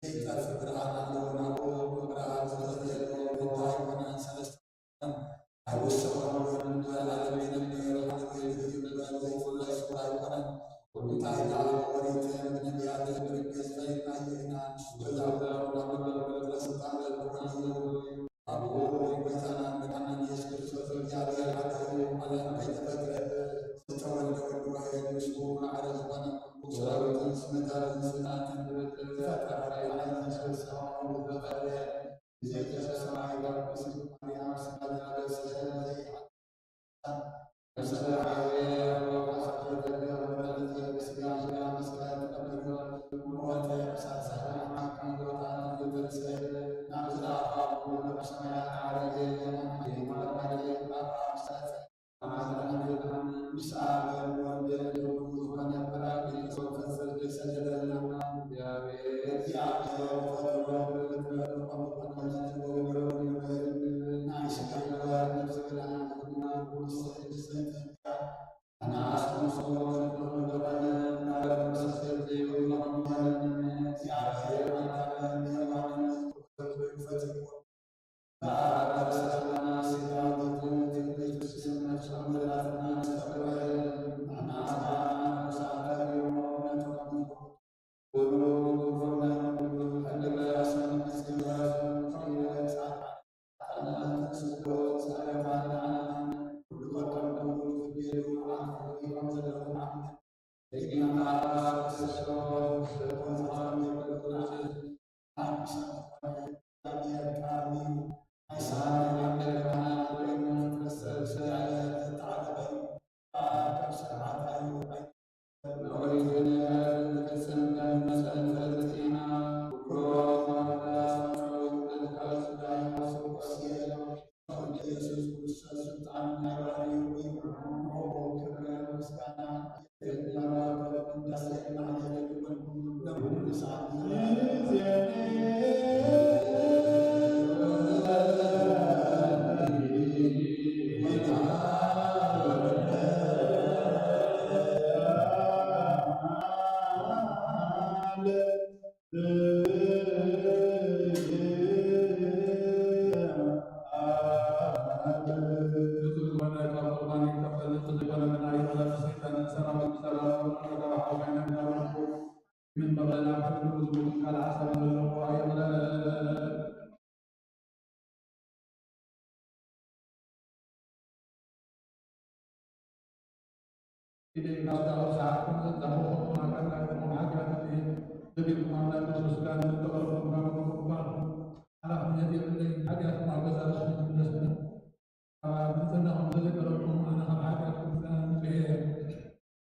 ዘይጠፍ ብርሃን ኣለዎ። ናብኡ ምብራህ ዝኽእል የልቦ። ክልተ ኣይኮነን ሰለስተ ኣይኮነን። ኣብ ውስጥ ዓለም ይነብር። ዓለም ዘይፍለጥ ዘይፍለጥ ኣይኮነን። እንታይ ደኣ ብኦሪትን ብነቢያትን ብርግጽ ፈሊጥናዮ ኢና። ንሱ ተዛውረ ናብ መለኮት ስልጣን ዘለዎ እዩ። ኣብኡ ጎይታናን መድሓኒናን ኢየሱስ ክርስቶስ እግዚኣብሔር ሓደ እዩ። ዓለም ከይተፈጥረ ዝተወልደ ወዲ ዋሕድ ምስኡ ማዕረ ዝኾነ፣ ኩሉ ሰራዊትን ስልጣንን ስልጣንን ዝፈጠረ፣ ብዓይኒ ሰብ ሰማያዊ ዝፈጠረ፣ ብዘይ ተሰማይ ጋር ምስሉ ማርያም ስጋ ዝለበሰ፣ ዘይሓ-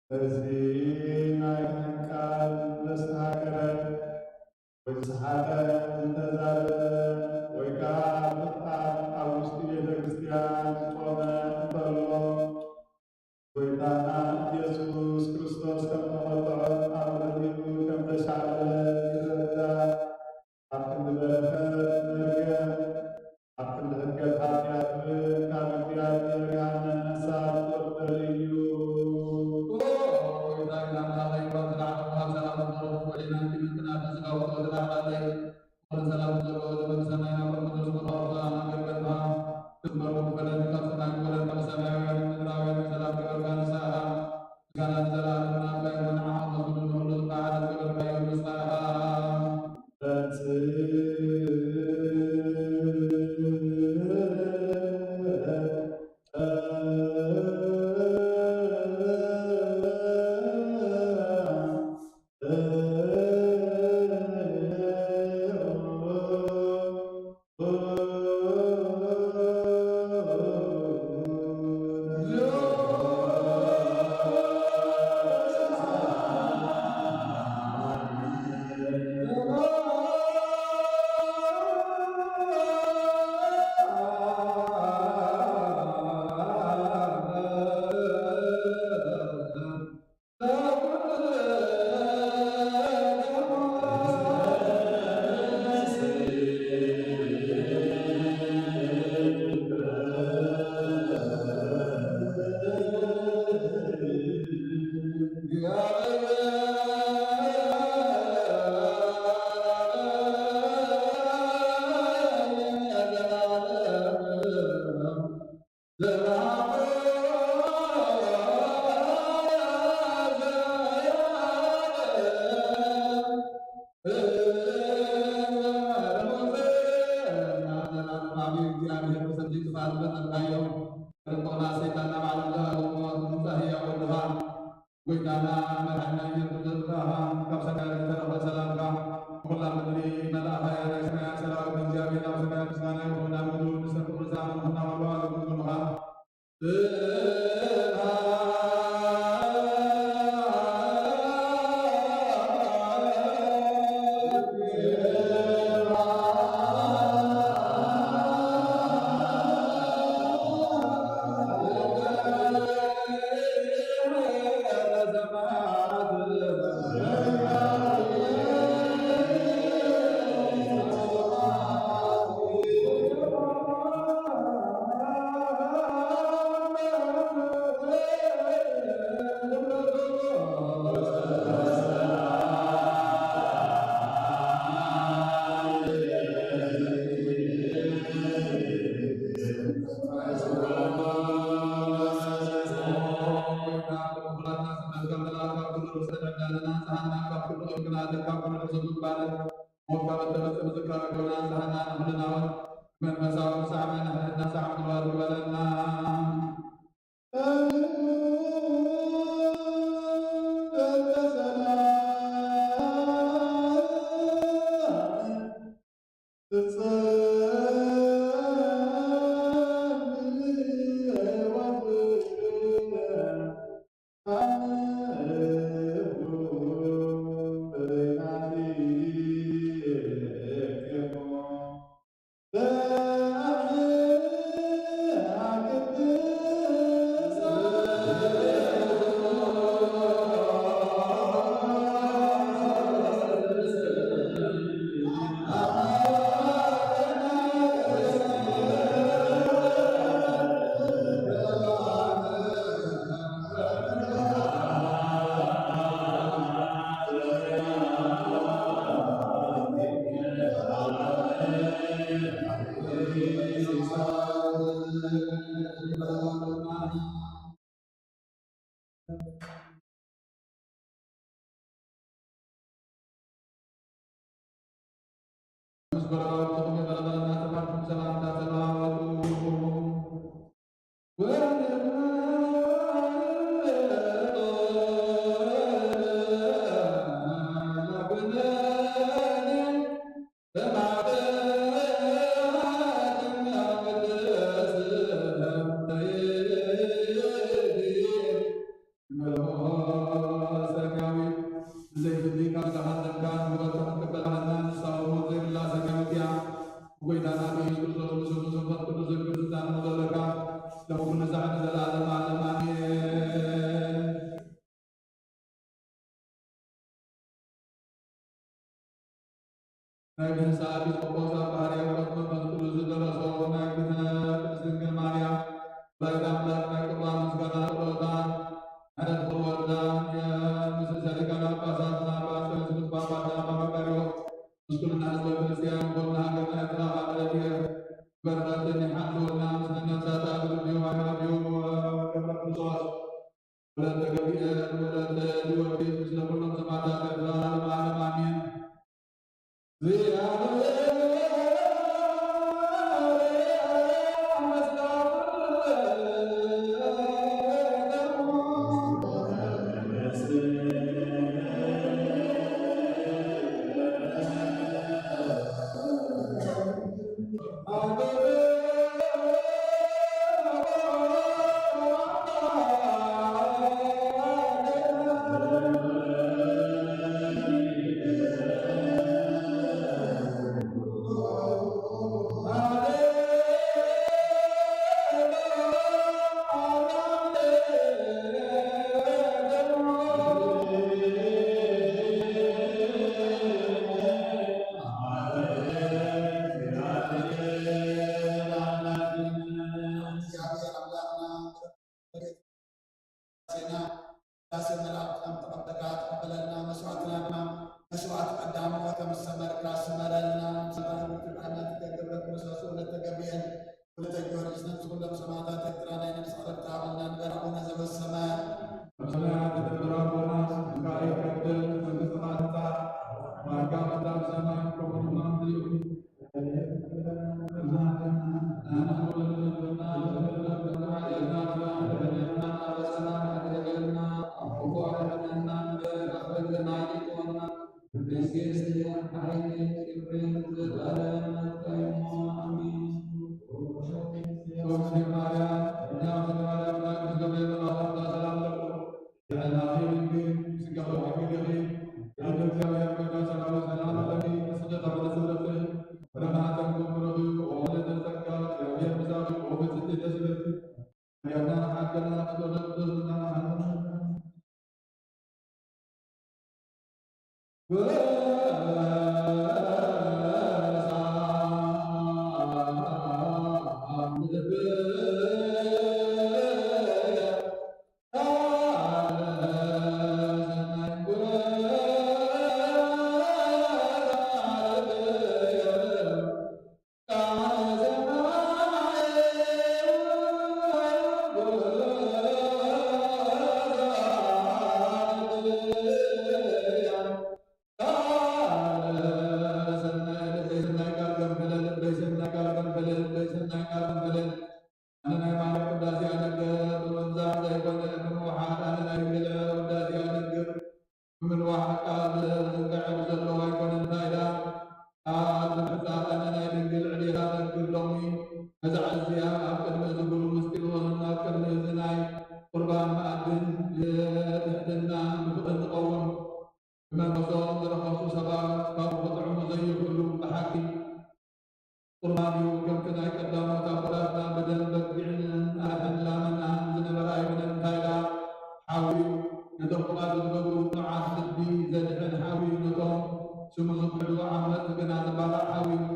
እዚ ናይ ቃል ዝተሃገረ ወይ ዝሰሓተ ዝተዛረበ ወይ ከዓ ብጥፋት ኣብ ውሽጢ ቤተ ክርስቲያን ዝቆመ እንተሎ፣ ጎይታና ኢየሱስ ክርስቶስ ከም ተቐጥዖ ኣፍለጢኡ ከም ዘሻቐለ ይረዳ። ኣብ ክንዲ በረኸት መርገም፣ ኣብ ክንዲ ሕድገት ሓጢኣት ግን ካብ እግዚኣብሔር ገሃነመ እሳት ክቕበል እዩ። እግዚኣብሔር ብሰንኪ ጥፍኣት መጠንካዮ ርቆና ሰይጣን ናብ ዓለም ዝኣለሞ ምምጻእ ህያው ወድኻ ጎይታና መድሓኒና ኢየሱስ ክርስቶስ ካብ ሰማያት ዝተረፈ ሰላምካ ኩላ ምድሪ መልኣኻ እያ። ናይ ሰማያት ሰራዊት እግዚኣብሔር ኣብ ሰማያት ምስጋና ይኹን፣ ኣብ ምድሪ እውን ንሰብ ቅዱሳን ንኹን ኣወልዋ ዝምስሉኻ። ሞት ካብ እተመጽእ ምዝካር ገበና ንስሓና ንኹልና እውን መንፈሳዊ ሳዕና ንሕድሕድና ሳዕ ምግባር ግበረና። ምስ ጎረባብትኹም ይቕረ በለና ተባልኩም ሰላምታ ተለዋወጡ። ሰማያዊ ብዘይፍልይ ካብ ዝሓዘንካ ንብረቱ ክንቅበል ሃና ንሳው ሞት ዘይብላ ሰማያዊት እያ። ጎይታና ብኢየሱስ ክርስቶስ ምስሉ መንፈስ ቅዱስ ዝርግብ ስልጣን ዘለካ ለኩሉ ዛዕድ ዘለዓለም ዓለም ኣሜን። ናይ ብህንሳ ኤጲስቆጶስ ኣባ ሕርያቆስ መንፈስ ቅዱስ ዝደረሶ ናይ እግዝእትነ ቅድስት ድንግል ማርያም ወላዲተ ኣምላክ ናይ ቅርባን ምስጋና ጸሎታን ምሕረት ክወርዳ ምስ ርእሰ ሊቃነ ጳጳሳትና ኣባ ኣንጦንዮስ ጳጳስና ኣባ መቃርዮስ ምስ ኩልና ህዝበ ክርስቲያን ይኹን። ንሃገርና ኤርትራ ካብ ረድኤት በረኸትን ይሓልወና። ምስለ ነፍሳት ኣገልግዮ ሃይማኖት ወገብረ ክርስቶስ ወለተ ገብርኤል ወለተ ጊዮርጊስ ምስለ ኩሎም ሰማዕታት ኤርትራ ለዓለመ ዓለም ኣሜን። ሰላም ተቐበልካ ተቐበለልና፣ መስዋዕትና ድማ መስዋዕት ቀዳሞት ከም ዝሰመርካ ስመረልና። ሰላም ትግባና ትገብረ ክርስቶስ ወለተ ገብርኤል ወለተ ጊዮርጊስ ነቲ ኩሎም ሰማዕታት ኤርትራ ናይ ነብስ ዕረፍቲ ሃበልና ንበል። ኣቡነ ዘበሰማያት። ኣብ ሰማያት ዝነብር ኣቦና ስምካ ይቀደስ፣ መንግስትኻ ትምጻእ፣ ፍቃድካ ኣብ ሰማይ ከምኡ ድማ ምድሪ። ኣነ ናይ ማርያም ውዳሴ ኣነግር፣ ብምብዛሕ ዘይኮነ ብምውሓድ፣ ኣነ ናይ ድንግል ውዳሴ ኣነግር፣ ብምልዋሕ ቃል ዝንቅዕ ዘሎ ኣይኮነን። እንታይ ደኣ ቃል ብምሕጻር፣ ኣነ ናይ ድንግል ዕሌት ኣነግር። ሎሚ መዛዕዚ ኣብ ቅድሚ እዚ ብሩህ ምስጢር ዞንን ኣብ ቅድሚ እዚ ናይ ቁርባን መኣድን ብትሕትና ብፍቕሪ ንቐውም። ብመንፈሶም ዝረኸሱ ሰባት ካብኡ ክጥዕሙ ዘይኽእሉ ብሓቂ ቁርባን እዩ። ከምቲ ናይ ቀዳሞት ኣቦታትና ብደም በጊዕን ኣድሕን ላምን ዝነበረ ኣይኮነን። እንታይ ደኣ ሓዊ እዩ። ነቶም ፍቓዱ ዝገብሩ ንዓት ልቢ ዘድሕን ሓዊ እዩ። ነቶም ስሙ ዝኽሕዱ ዓመጽ ግና ዝባላዕ ሓዊ እዩ።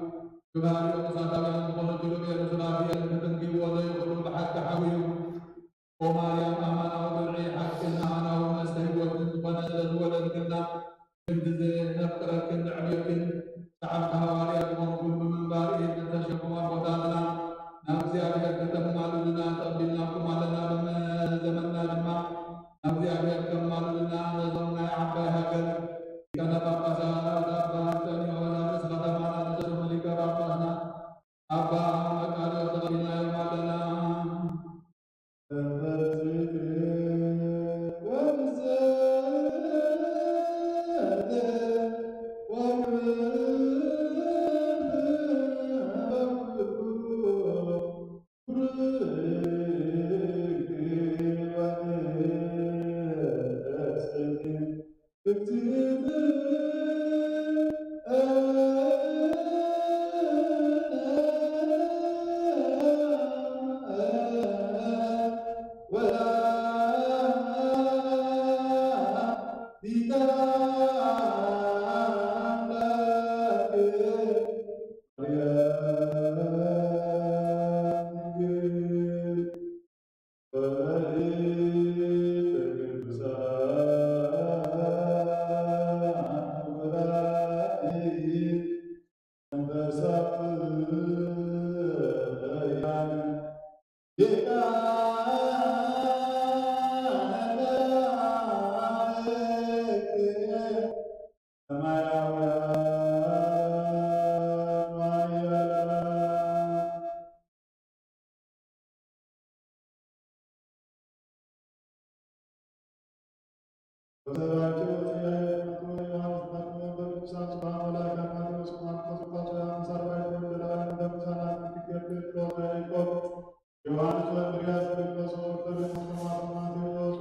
ብባህሪኦም እሳታውያን ዝኾኑ ኪሩቤል ሱራፌል ከተንኪብዎ ዘይኽእሉ ብሓቂ ሓዊ እዩ። ኦ ማርያም፣ ኣማናዊ ብልዒ ሓቅን ኣማናዊ መስተ ህይወትን ዝኾነ ስለ ዝወለድክና፣ ክንዲ ዘነፍቅረክን ነዕብየክን፣ ሰዓብቲ ሃዋርያት ዝኾንኩም ብምንባር ኢድ ንተሸክሙ ኣቦታትና ናብ እግዚኣብሔር ከተማልዱና ተቐቢልናኩም ኣለና። ብዘመንና ድማ ናብ እግዚኣብሔር ከማልዱና ነዞም ናይ ዓባይ ሃገር ሊቃነ ጳጳሳት ኣባ እንጠንዮስ ኣብ ርእሲ ከተማና ዝተሸሙ ሊቀ ጳጳስና ኣባ መቃርዮስ ተቐቢልናዮም ኣለና። ዮሐንስ ወእንድርያስ፣ ፊልጶስ ወበርተሎሜዎስ፣ ቶማስ፣ ማቴዎስ፣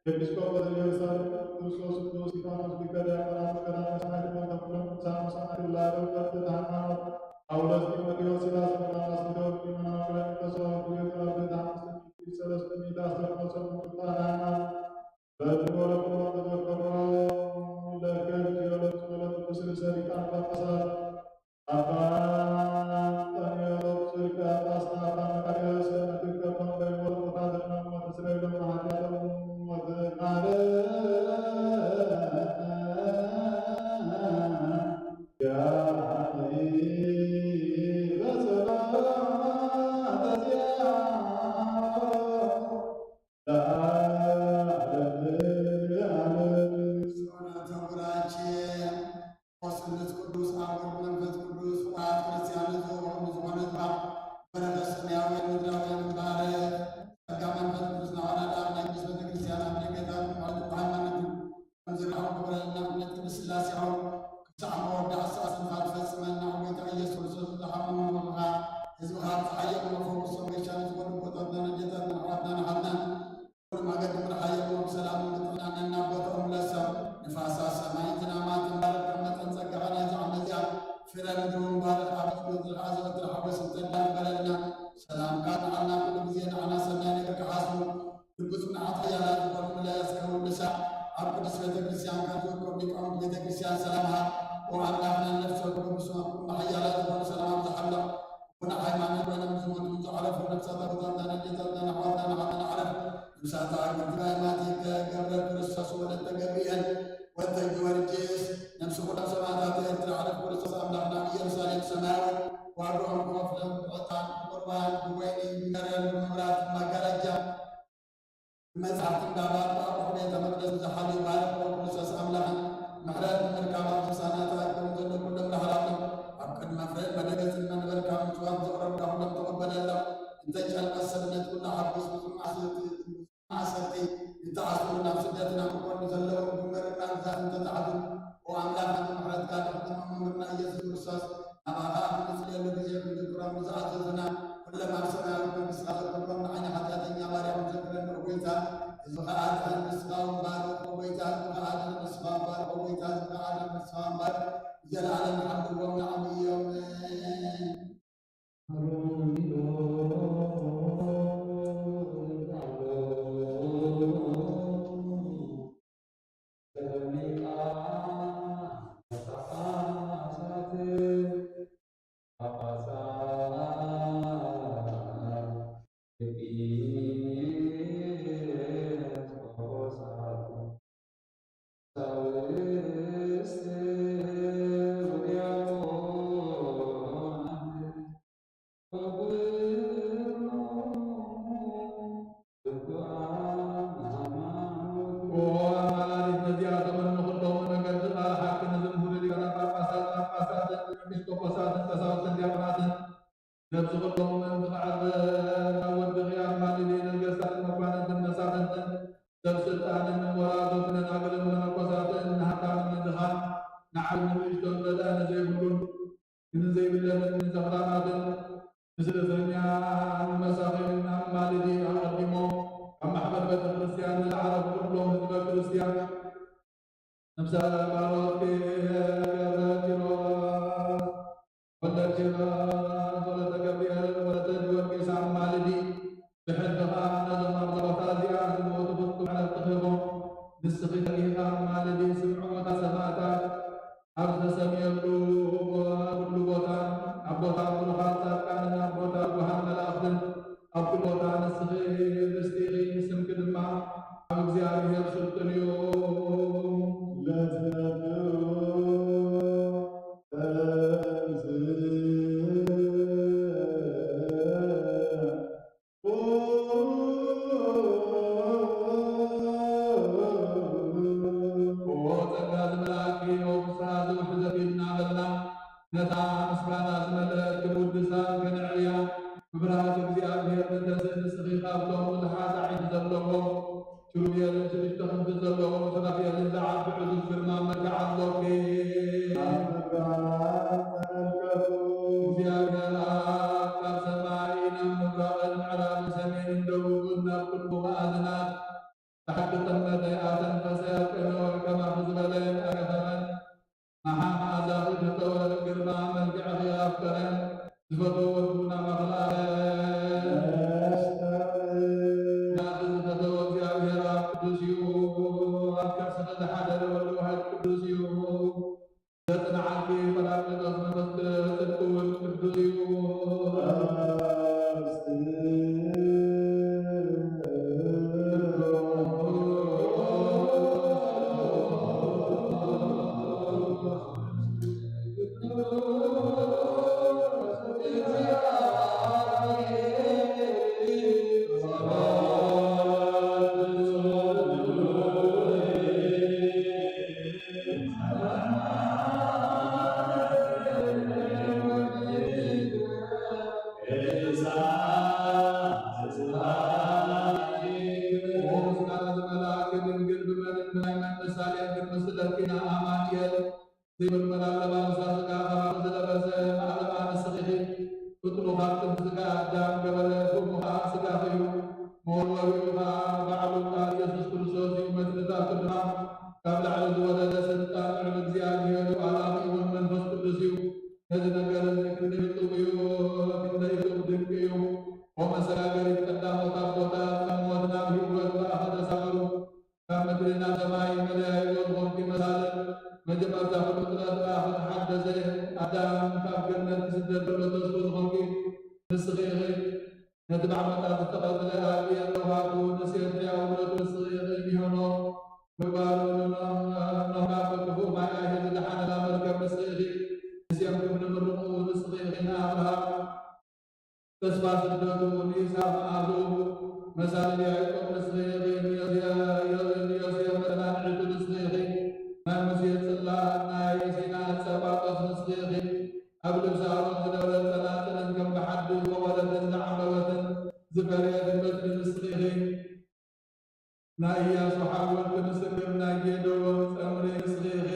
ኤጲስቆጶስ ኢየሩሳሌም፣ ቅዱስ ክርስቶስ፣ ቅዱስ እስጢፋኖስ፣ ሊቀ ዲያቆናት፣ ቀዳማዊ ሰማዕት፣ ሞተ ኩሎም ቅዱሳን ሰማዕት፣ ውላደ ወለተ ሃይማኖት፣ ጳውሎስ፣ ጢሞቴዎስ፣ ሲላስ፣ በርናባስ፣ ፊልዎስ፣ ፊልሞና፣ ቀሌምንጦስ፣ ወኩሉ ተባብዕት አምስት ሺህ ሰለስት መቶ አስራ ሶስት ቅዱሳን ሃይማኖት፣ በድሮ ለኩሎም ተዘከሮ ለከ ጊዮሎስ ወለቅዱስ ርእሰ ሊቃነ ጳጳሳት አባ አንጠንዮስ ሊቀ ጳጳሳት አባ መቃርዮስ ንዓና ኩሉ ግዜ ንዓና ሰናይ ነገር ክሓስቡ ልቢ ጽኑዓት ሓያላት ዝኾኑ ምልኣት ዝከውን ንሳ ኣብ ቅድስት ቤተ ክርስቲያን ካብ ዝርከቡ ሊቃውንቲ ቤተ ክርስቲያን ሰላምሃ ወኣምላኽና ነፍሰ ኩሉ ብስማኩም ሓያላት ዝኾኑ ሰላም ኣብዝሓሎም። ወደ ሃይማኖት ኮይኖም ዝሞቱ ዝዓረፉ ነፍሳት ኣቦታትና ኣዴታትና ኣሕዋትና ንሓመና ዓረፍ ነፍሳት ኣግብርቲ ሃይማኖት ገብረ ክርስቶስ ወለተ ገብርኤል ወተ ጊዮርጊስ ነፍሲ ኩሎም ሰማዕታት ኤርትራ ዓረፍ ክርስቶስ ኣምላኽና ኢየሩሳሌም ሰማያዊ ዋጋኦም ክኸፍሎም ብዕጣን ብቁርባን ብወይኒ ብገረል ብመብራት ብመጋረጃ ብመጽሓፍቲ እንዳባት ብኣቑሑ ቤተ መቅደስ ዝሓልዩ ባርኽ ወክርስቶስ ኣምላኽን ምሕረት ንምርካብ ኣብ ምሳና ተኣኪቦም ዘሎ ኩሎም ዳሕራቶም ኣብ ቅድመ ፍሬ መደገጽን መንበርካም ምጽዋት ዘቕረብካ ኩሎም ተቐበለሎም። እንተ ጨልቀ ሰብነት ኩሉ ሓጎስ ብዙ ማእሰርቲ ማእሰርቲ ዝተኣስሩ ናብ ስደትና ክኮኑ ዘለዎም ግንበርና ግዛት እንተተዓቱ ኦ ኣምላኽ ምሕረትካ ድሕነና መምህርና ኢየሱስ ክርስቶስ ናባኻ ኣብ ንጽልየሉ ግዜ ክንዝክሮም ንዝኣዘዙና ኩሎም ኣብ ሰማያዊ መንግስትኻ ዘክብሮም ንዓይኒ ሓጢኣተኛ ባርያኹም ዘክረኒ ኦ ጎይታ ህዝብኻ ኣድሕን ንስኻ እውን ባርኽ ኦ ጎይታ ህዝብኻ ኣድሕን ንስኻ እውን ባርኽ ኦ ጎይታ ህዝብኻ ኣድሕን ንስኻ እውን ባርኽ ንዘለኣለም ሓልዎም ንዓም እዮም። ወወሃብ መላሊት ነዚኣቶምን ንኹሎምን መገዲ ቃልሓቂ ንዝምህሩ ሊቃነ ጳጳሳት፣ ጳጳሳትን፣ ኤጲስቆጶሳትን፣ ቀሳውስትን ዲያቆናትን፣ ነብሲ ኩሎም ምእንቲ ክዕረ ናብ ወድኺ ኣማልዲ፣ ነገስታትን መኳንንትን መሳፍንትን ሰብ ስልጣንን ወራዞትን ደናግልን መነኮሳትን ንሃብታምን ንድኻን ንዓብን ንብእሽቶን ዘዳነ ዘይብሉን ግን ዘይብለንን ዘኽታማትን ንስደተኛን ንመሳኺንን ኣማልዲ፣ ኣቐዲሞም ካብ ማሕበር ቤተ ክርስቲያን ንዝዓረፉ ኩሎም ህዝበ ክርስቲያን ነብሰ ባሮት ገብረ ኪሮስ ወልደ ኪሮስ ወለተ ገብርኤል ወለተ ጊዮርጊስ ኣማልዲ። ብሕልፊ ኸኣ ነዞም ኣብዛ ቦታ እዚኣ ዝሞቱ ፍጹም ዕረፍቲ ሂቦም። ንስኺ ተጊህኺ ኣማልዲ፣ ስምዑ እታ ሰማእታት ኣብ ዝተሰምየሉ ኩሉ ቦታ፣ ኣብ ቦታ ብሩኻት ጻድቃንን ኣብ ቦታ ትጉሃን መላእኽትን ኣብ ኩሉ ቦታ ንስኺ ርስቲ ኢኺ፣ ስምኪ ድማ ኣብ እግዚኣብሔር ስልጡን እዩ። ጸጋ ዝመልኣኪ ኦ ፍስሓ ዝውሕዘኪ እናበልና ነታ ምስጋና ዝመልአት ክንውድሳ ከነዕርያ ብብርሃት እግዚኣብሔር ንተስእ። ንስኺ ካብቶም ብዙሓት ኣዒንቲ ዘለዎም ኪሩቤል ሽዱሽተ ክንፊ ዘለዎም ሱራፌልን ዝዓቢ ዕዙዝ ግርማ መልክዕ ኣሎኪ። እግዚኣብሔር ኣብ ካብ ሰማይ ናብ ምብራቕን ምዕራብን ሰሜንን ደቡብን ናብ ኩሉ መኣዝናት ብሓቂ ጠመተ፣ ኣተንፈሰ፣ ቀነወ፣ ከማኺ ዝበለ ኣረኸበን። መሓ መኣዛኺ ፈተወ፣ ግርማ መልክዕኺ ኣፍቀረ፣ ዝፈትዎ ወዱ ናባኺ ለኣኸ። ናኺ ዝፈተወ እግዚኣብሔር ኣብ ቅዱስ እዩ፣ ኣብ ከርስኺ ዝሓደረ ወልድ ዋሕድ ቅዱስ እዩ። ዘጽንዓኪ ጳራቅሊጦስ መንፈስ ጽድቂ እውን ቅዱስ እዩ። ምስጋና ዝመልኣኪ ድንግል ብመንን ብናይ መን ምሳሌ ክንምስለኪ ኢና ኣማኑኤል ዘይምርመር ኣለባብሳ ስጋ ከባቢ ዝለበሰ ማዕለማ ንስኺ ኢኺ። ፍጥሩ ካብ ጥንቲ ስጋ ኣዳም ገበረ፣ ፍሙ ኸዓ ስጋኺ እዩ። መወልወሊኡ ኸዓ ባዕሉ ቃል ኢየሱስ ክርስቶስ እዩ። መትንታቱ ድማ ካብ ላዕሊ ዝወረደ ስልጣን ልዑል እግዚኣብሔር እዩ። ኣላኺ እውን መንፈስ ቅዱስ እዩ። ነዚ ነገር እዚ ክንደይ ጥዑም እዩ፣ ክንደይ እጹብ ድንቂ እዩ። ኦ መሰላ ሃገሪት ቀዳሞት ኣቦታት ካብ ሞት ናብ ህይወት ብኣኻ ተሳገሩ። ካብ ምድሪ ናብ ሰማይ መለያይቦ ዝኾንኪ መሳልል መጀመርታ ፍጥረት ብኣኻ ተሓደሰ። ኣዳም ካብ ገነት ክስደድ ከሎ ተስፉ ዝኾንኪ ንስኺ ኢኺ። ነቲ ብዓመጻ ዝተቐትለ ኣብያን ለውሃቱ ንሴት ሕያውነቱ ንስኺ ኢኺ። ሄኖክ ምግባሩ ንኖህ፣ ኖህ ካብ ክፉእ ማይ ኣይሂ ዝደሓነላ መርከብ ንስኺ ኢኺ። ንሴም ክብሪ ምርቑ ንስኺ ኢኺ። ንኣብርሃም ተስፋ ስደቱ ንይስሐቅ መኣዝኡ መሳልል ያዕቆብ ንስኺ ኢኺ። ንዮሴ-፣ ንዮሴፍ መጸናንዒቱ ንስኺ ኢኺ። ናይ ሙሴ ጽላት ናይ ሲና ጸባጦስ ንስኺ ኢኺ። ኣብ ልብሲ ኣሮን ዝነበረት ጸናጽልን ከም ብሓድሽ ዝወደትን ዝዓምበበትን ዝፈረየትን በትሪ ንስኺ ኢኺ። ናይ ኢያሱ ሓወልቲ ምስክር ናይ ጌዴዎን ጸምሪ ንስኺ ኢኺ።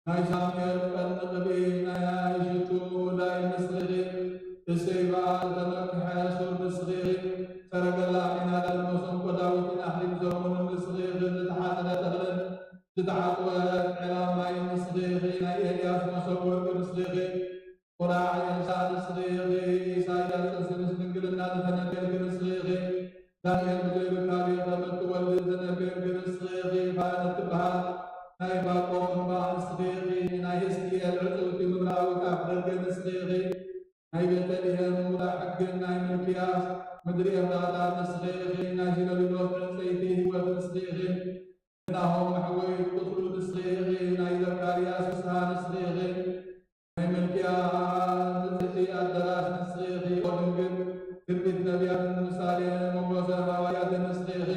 ናይ ሳሙኤል ቀርኒ ቅብኢ ናይ ሽቱ ዳይ ንስኺ ኢኺ። እሴይ በዓል ዝተመክሐ ሱር ንስኺ ኢኺ። ሰረገላ ኣሚናዳብ መሰንቆ ዳዊትን ኣኽሊል ሰሎሞንን ንስኺ ኢኺ። ዝተሓጽረ ተኽልን ዝተዓጽወ ዔላ ማይን ንስኺ ኢኺ። ናይ ኤልያስ መሶብ ወርቂ ንስኺ ኢኺ። ቆራዕ ኤልሳዕ ንስኺ ኢኺ። ኢሳይያስ ጥንሲ ምስ ድንግልና ዝተነብየልኪ ንስኺ ኢኺ። ዳንኤል ብዘይ ሩካቤ ከም እትወልዲ ዝተነብየልኪ ንስኺ ኢኺ። ፋና እትበሃል ናይ ዕንባቆም እምባ ንስኺ ኢኺ። ናይ ሕዝቅኤል ዕጽውቲ ምብራቓዊት ኣፍ ደገ ንስኺ ኢኺ። ናይ ቤተልሔም ምውዳእ ሕግን ናይ ሚልክያስ ምድሪ ኤፍራታ ንስኺ ኢኺ። ናይ ሲኖሪኖስ ዕንጸይቲ ህይወት ንስኺ ኢኺ። ናሆም መሕወይ ቁጽሩ ንስኺ ኢኺ። ናይ ዘካርያስ ፍስሃ ንስኺ ኢኺ። ናይ መልክያ ንጽሕቲ ኣዳራሽ ንስኺ ኢኺ። ኦ ድንግል፣ ትንቢት ነቢያትን ምሳሌ መጎሰ ሃዋርያትን ንስኺ ኢኺ።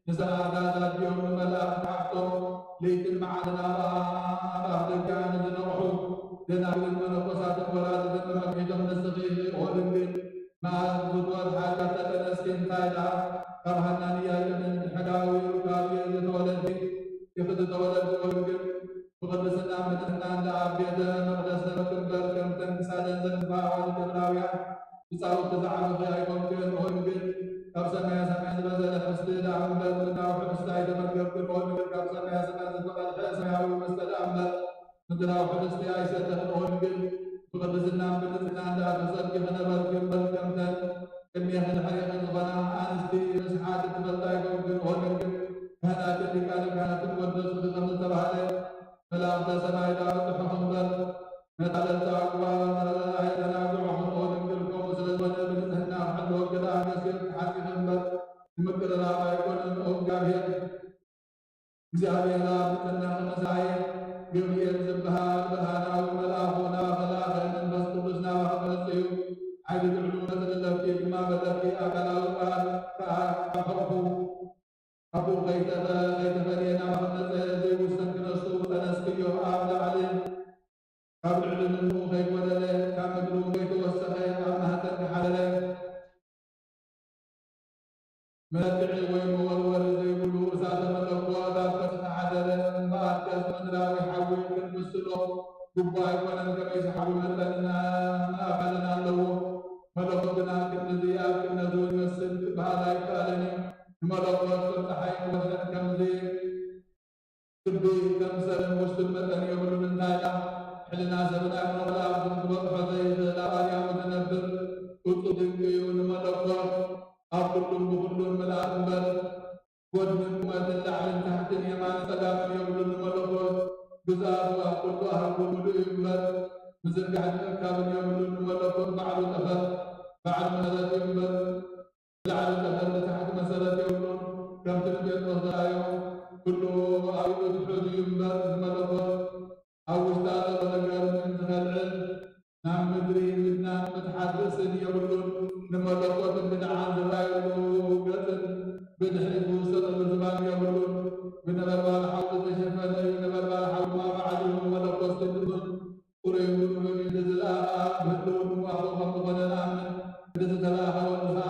ንሰማዕታት ኣድዮም ንመላእኽቲ ሓፍቶም፣ ለይትን መዓልትን ኣብ ኣፍ ደገ ንዝነቕሑ ደናግልን መነኮሳትን ወላዲትን መመክሒቶም ንስኺ ኢኺ። ኦ ድንግል፣ መዓልቲ ፍትወት ሓጢኣት ተጠነስኪ እንታይ ደኣ ካብ ሃናን ኢያቄምን ሕጋዊ ሩካቤ ዝተወለድኪ ኢኺ። ዝተወለድኪ ኦ ድንግል፣ ብቕድስና ምንጽሕና እንዳ ኣብ ቤተ መቕደስ ነበርኪ እምበር፣ ከምተን ክሳደን ዘንዝፋ ኣዋልድ እብራውያን ህጻውንቲ ዝዓበኺ ኣይኮንክን። ኦ ድንግል፣ ካብ ሰማየ ሰማያት ዝበዘለ ሕብስቲ ደኣ እምበር፣ ምድራዊ ሕብስቲ ኣይተመገብክን። ኦ ድንግል፣ ካብ ሰማየ ሰማያት ዝተቐድሐ ሰማያዊ መስተ ደኣ እምበር፣ ምድራዊ ሕብስቲ ኣይሰተኽን። ኦ ድንግል፣ ብቕድስናን ብንጽሕናን ደኣ ተጸጊኺ ነበርኪ እምበር፣ ከምተን ቅድሜኺ ድሕሬኺ ዝኾና ኣንስቲ ርስሓት ትፈልጣ ኣይኮንክን። ኦ ድንግል፣ ካህናትን ሊቃነ ካህናትን ወደሱኺ ከም ዝተባህለ፣ መላእኽተ ሰማይ ደኣ ኣብጽሑኺ እምበር፣ መታለልቲ ኣዕቁባ ኣየተናግዑኽን። ኦ ድንግል፣ ከምኡ ስለ ዝኾነ፣ ብንጽሕና ክሕልወኪ ደኣ ገሲጽ ተሓጺኺ እምበር፣ ንምቅርራብ ኣይኮነን። ኦ እግዚኣብሔር፣ እግዚኣብሔር ኣብ ንጽህናኺ መሳየ ገብርኤል ዝበሃል ብርሃናዊ መልኣኹ ናባኺ ለኣኸ፣ መንፈስ ቅዱስ ናባኺ ክመጽእ እዩ፣ ሓይሊ ልዕሉ ክነጽለለኪ ድማ በለኪ፣ ኣካላዊ ቃል ከኣ ካብ ሕቑፉ ኣቦኡ ከይተፈ-፣ ከይተፈልየ ናባኺ መጸ፣ ዘይውሰን ክነሱ ጸነስክዮ፣ ኣብ ላዕሊ ካብ ልዕሊ ምድሩ ከይጎደለ፣ ካብ ምድሩ ከይተወሰኸ፣ ኣብ ማህጸንኪ ሓደረ። መለክዒ ወይ መወርወሪ ዘይብሉ እሳተ መለኮት ኣብ ከርስና ሓደረ። እምበኣርከስ ምድራዊ ሓዊ ክንምስሎ ግቡእ ኣይኮነን፣ ከመይሲ ሓዊ መጠንን ኣካልን ኣለዎ። መለኮት ግና ክንድዚ ኣብ ክነቱ ይመስል ክበሃል ኣይከኣልን እዩ። ንመለኮት ከም ጸሓይን ወርሕን ከምዚ ክቢ ከም ሰብን ውሱን መጠን የብሉን። እንታይ ደኣ፣ ሕልና ሰብን ኣእምሮ መላእኽትን ክበጽሖ ዘይኽእል፣ ኣብ ኣርያሙ ዝነብር ፍጹም ድንቂ እዩ። ንመለኮት ኣብ ኩሉን ብኹሉን ምልኣት እምበር፣ ጎድንን ቁመትን ላዕልን ታሕትን የማንን ጸጋምን የብሉን። ንመለኮት ግዝኣቱ ኣብ ኩሉ ኣህጉ ምሉእ እዩ እምበር፣ ምዝርጋሕን ምእካብን የብሉን። ንመለኮት ባዕሉ ጠፈር፣ ባዕሉ መሰረት እዩ እምበር፣ ንላዕሊ ጠፈር ንታሕቲ መሰረት የብሉን። ከምቲ ንጴጥሮስ ዘርኣዮ፣ ኩሉ ኣብ ኢዱ ትሑት እዩ እምበር፣ ንመለኮት ኣብ ውሽጣ ዘሎ ነገር ምእንቲ ከልዕል፣ ናብ ምድሪ ምድናን ምትሓት ርእስን የብሉን። ንመለኮት እንግድዓ ዝረኣየሉ ገጽን ብድሕሪት ዝውሰጠሉ ዝባን የብሉን። ብነበልባል ሓዊ ዝተሸፈነ እዩ። ነበልባል ሓዊ ድማ ባዕሉ እዩ። ንመለኮት ስሉስን ጽሩይን ውዱብን እዩ። ነዚ ደኣ ብህልውንኡ ኣቦ ከም ዝኾነ ንኣምን። እቲ ዝተላእኸ ወዱ ኸኣ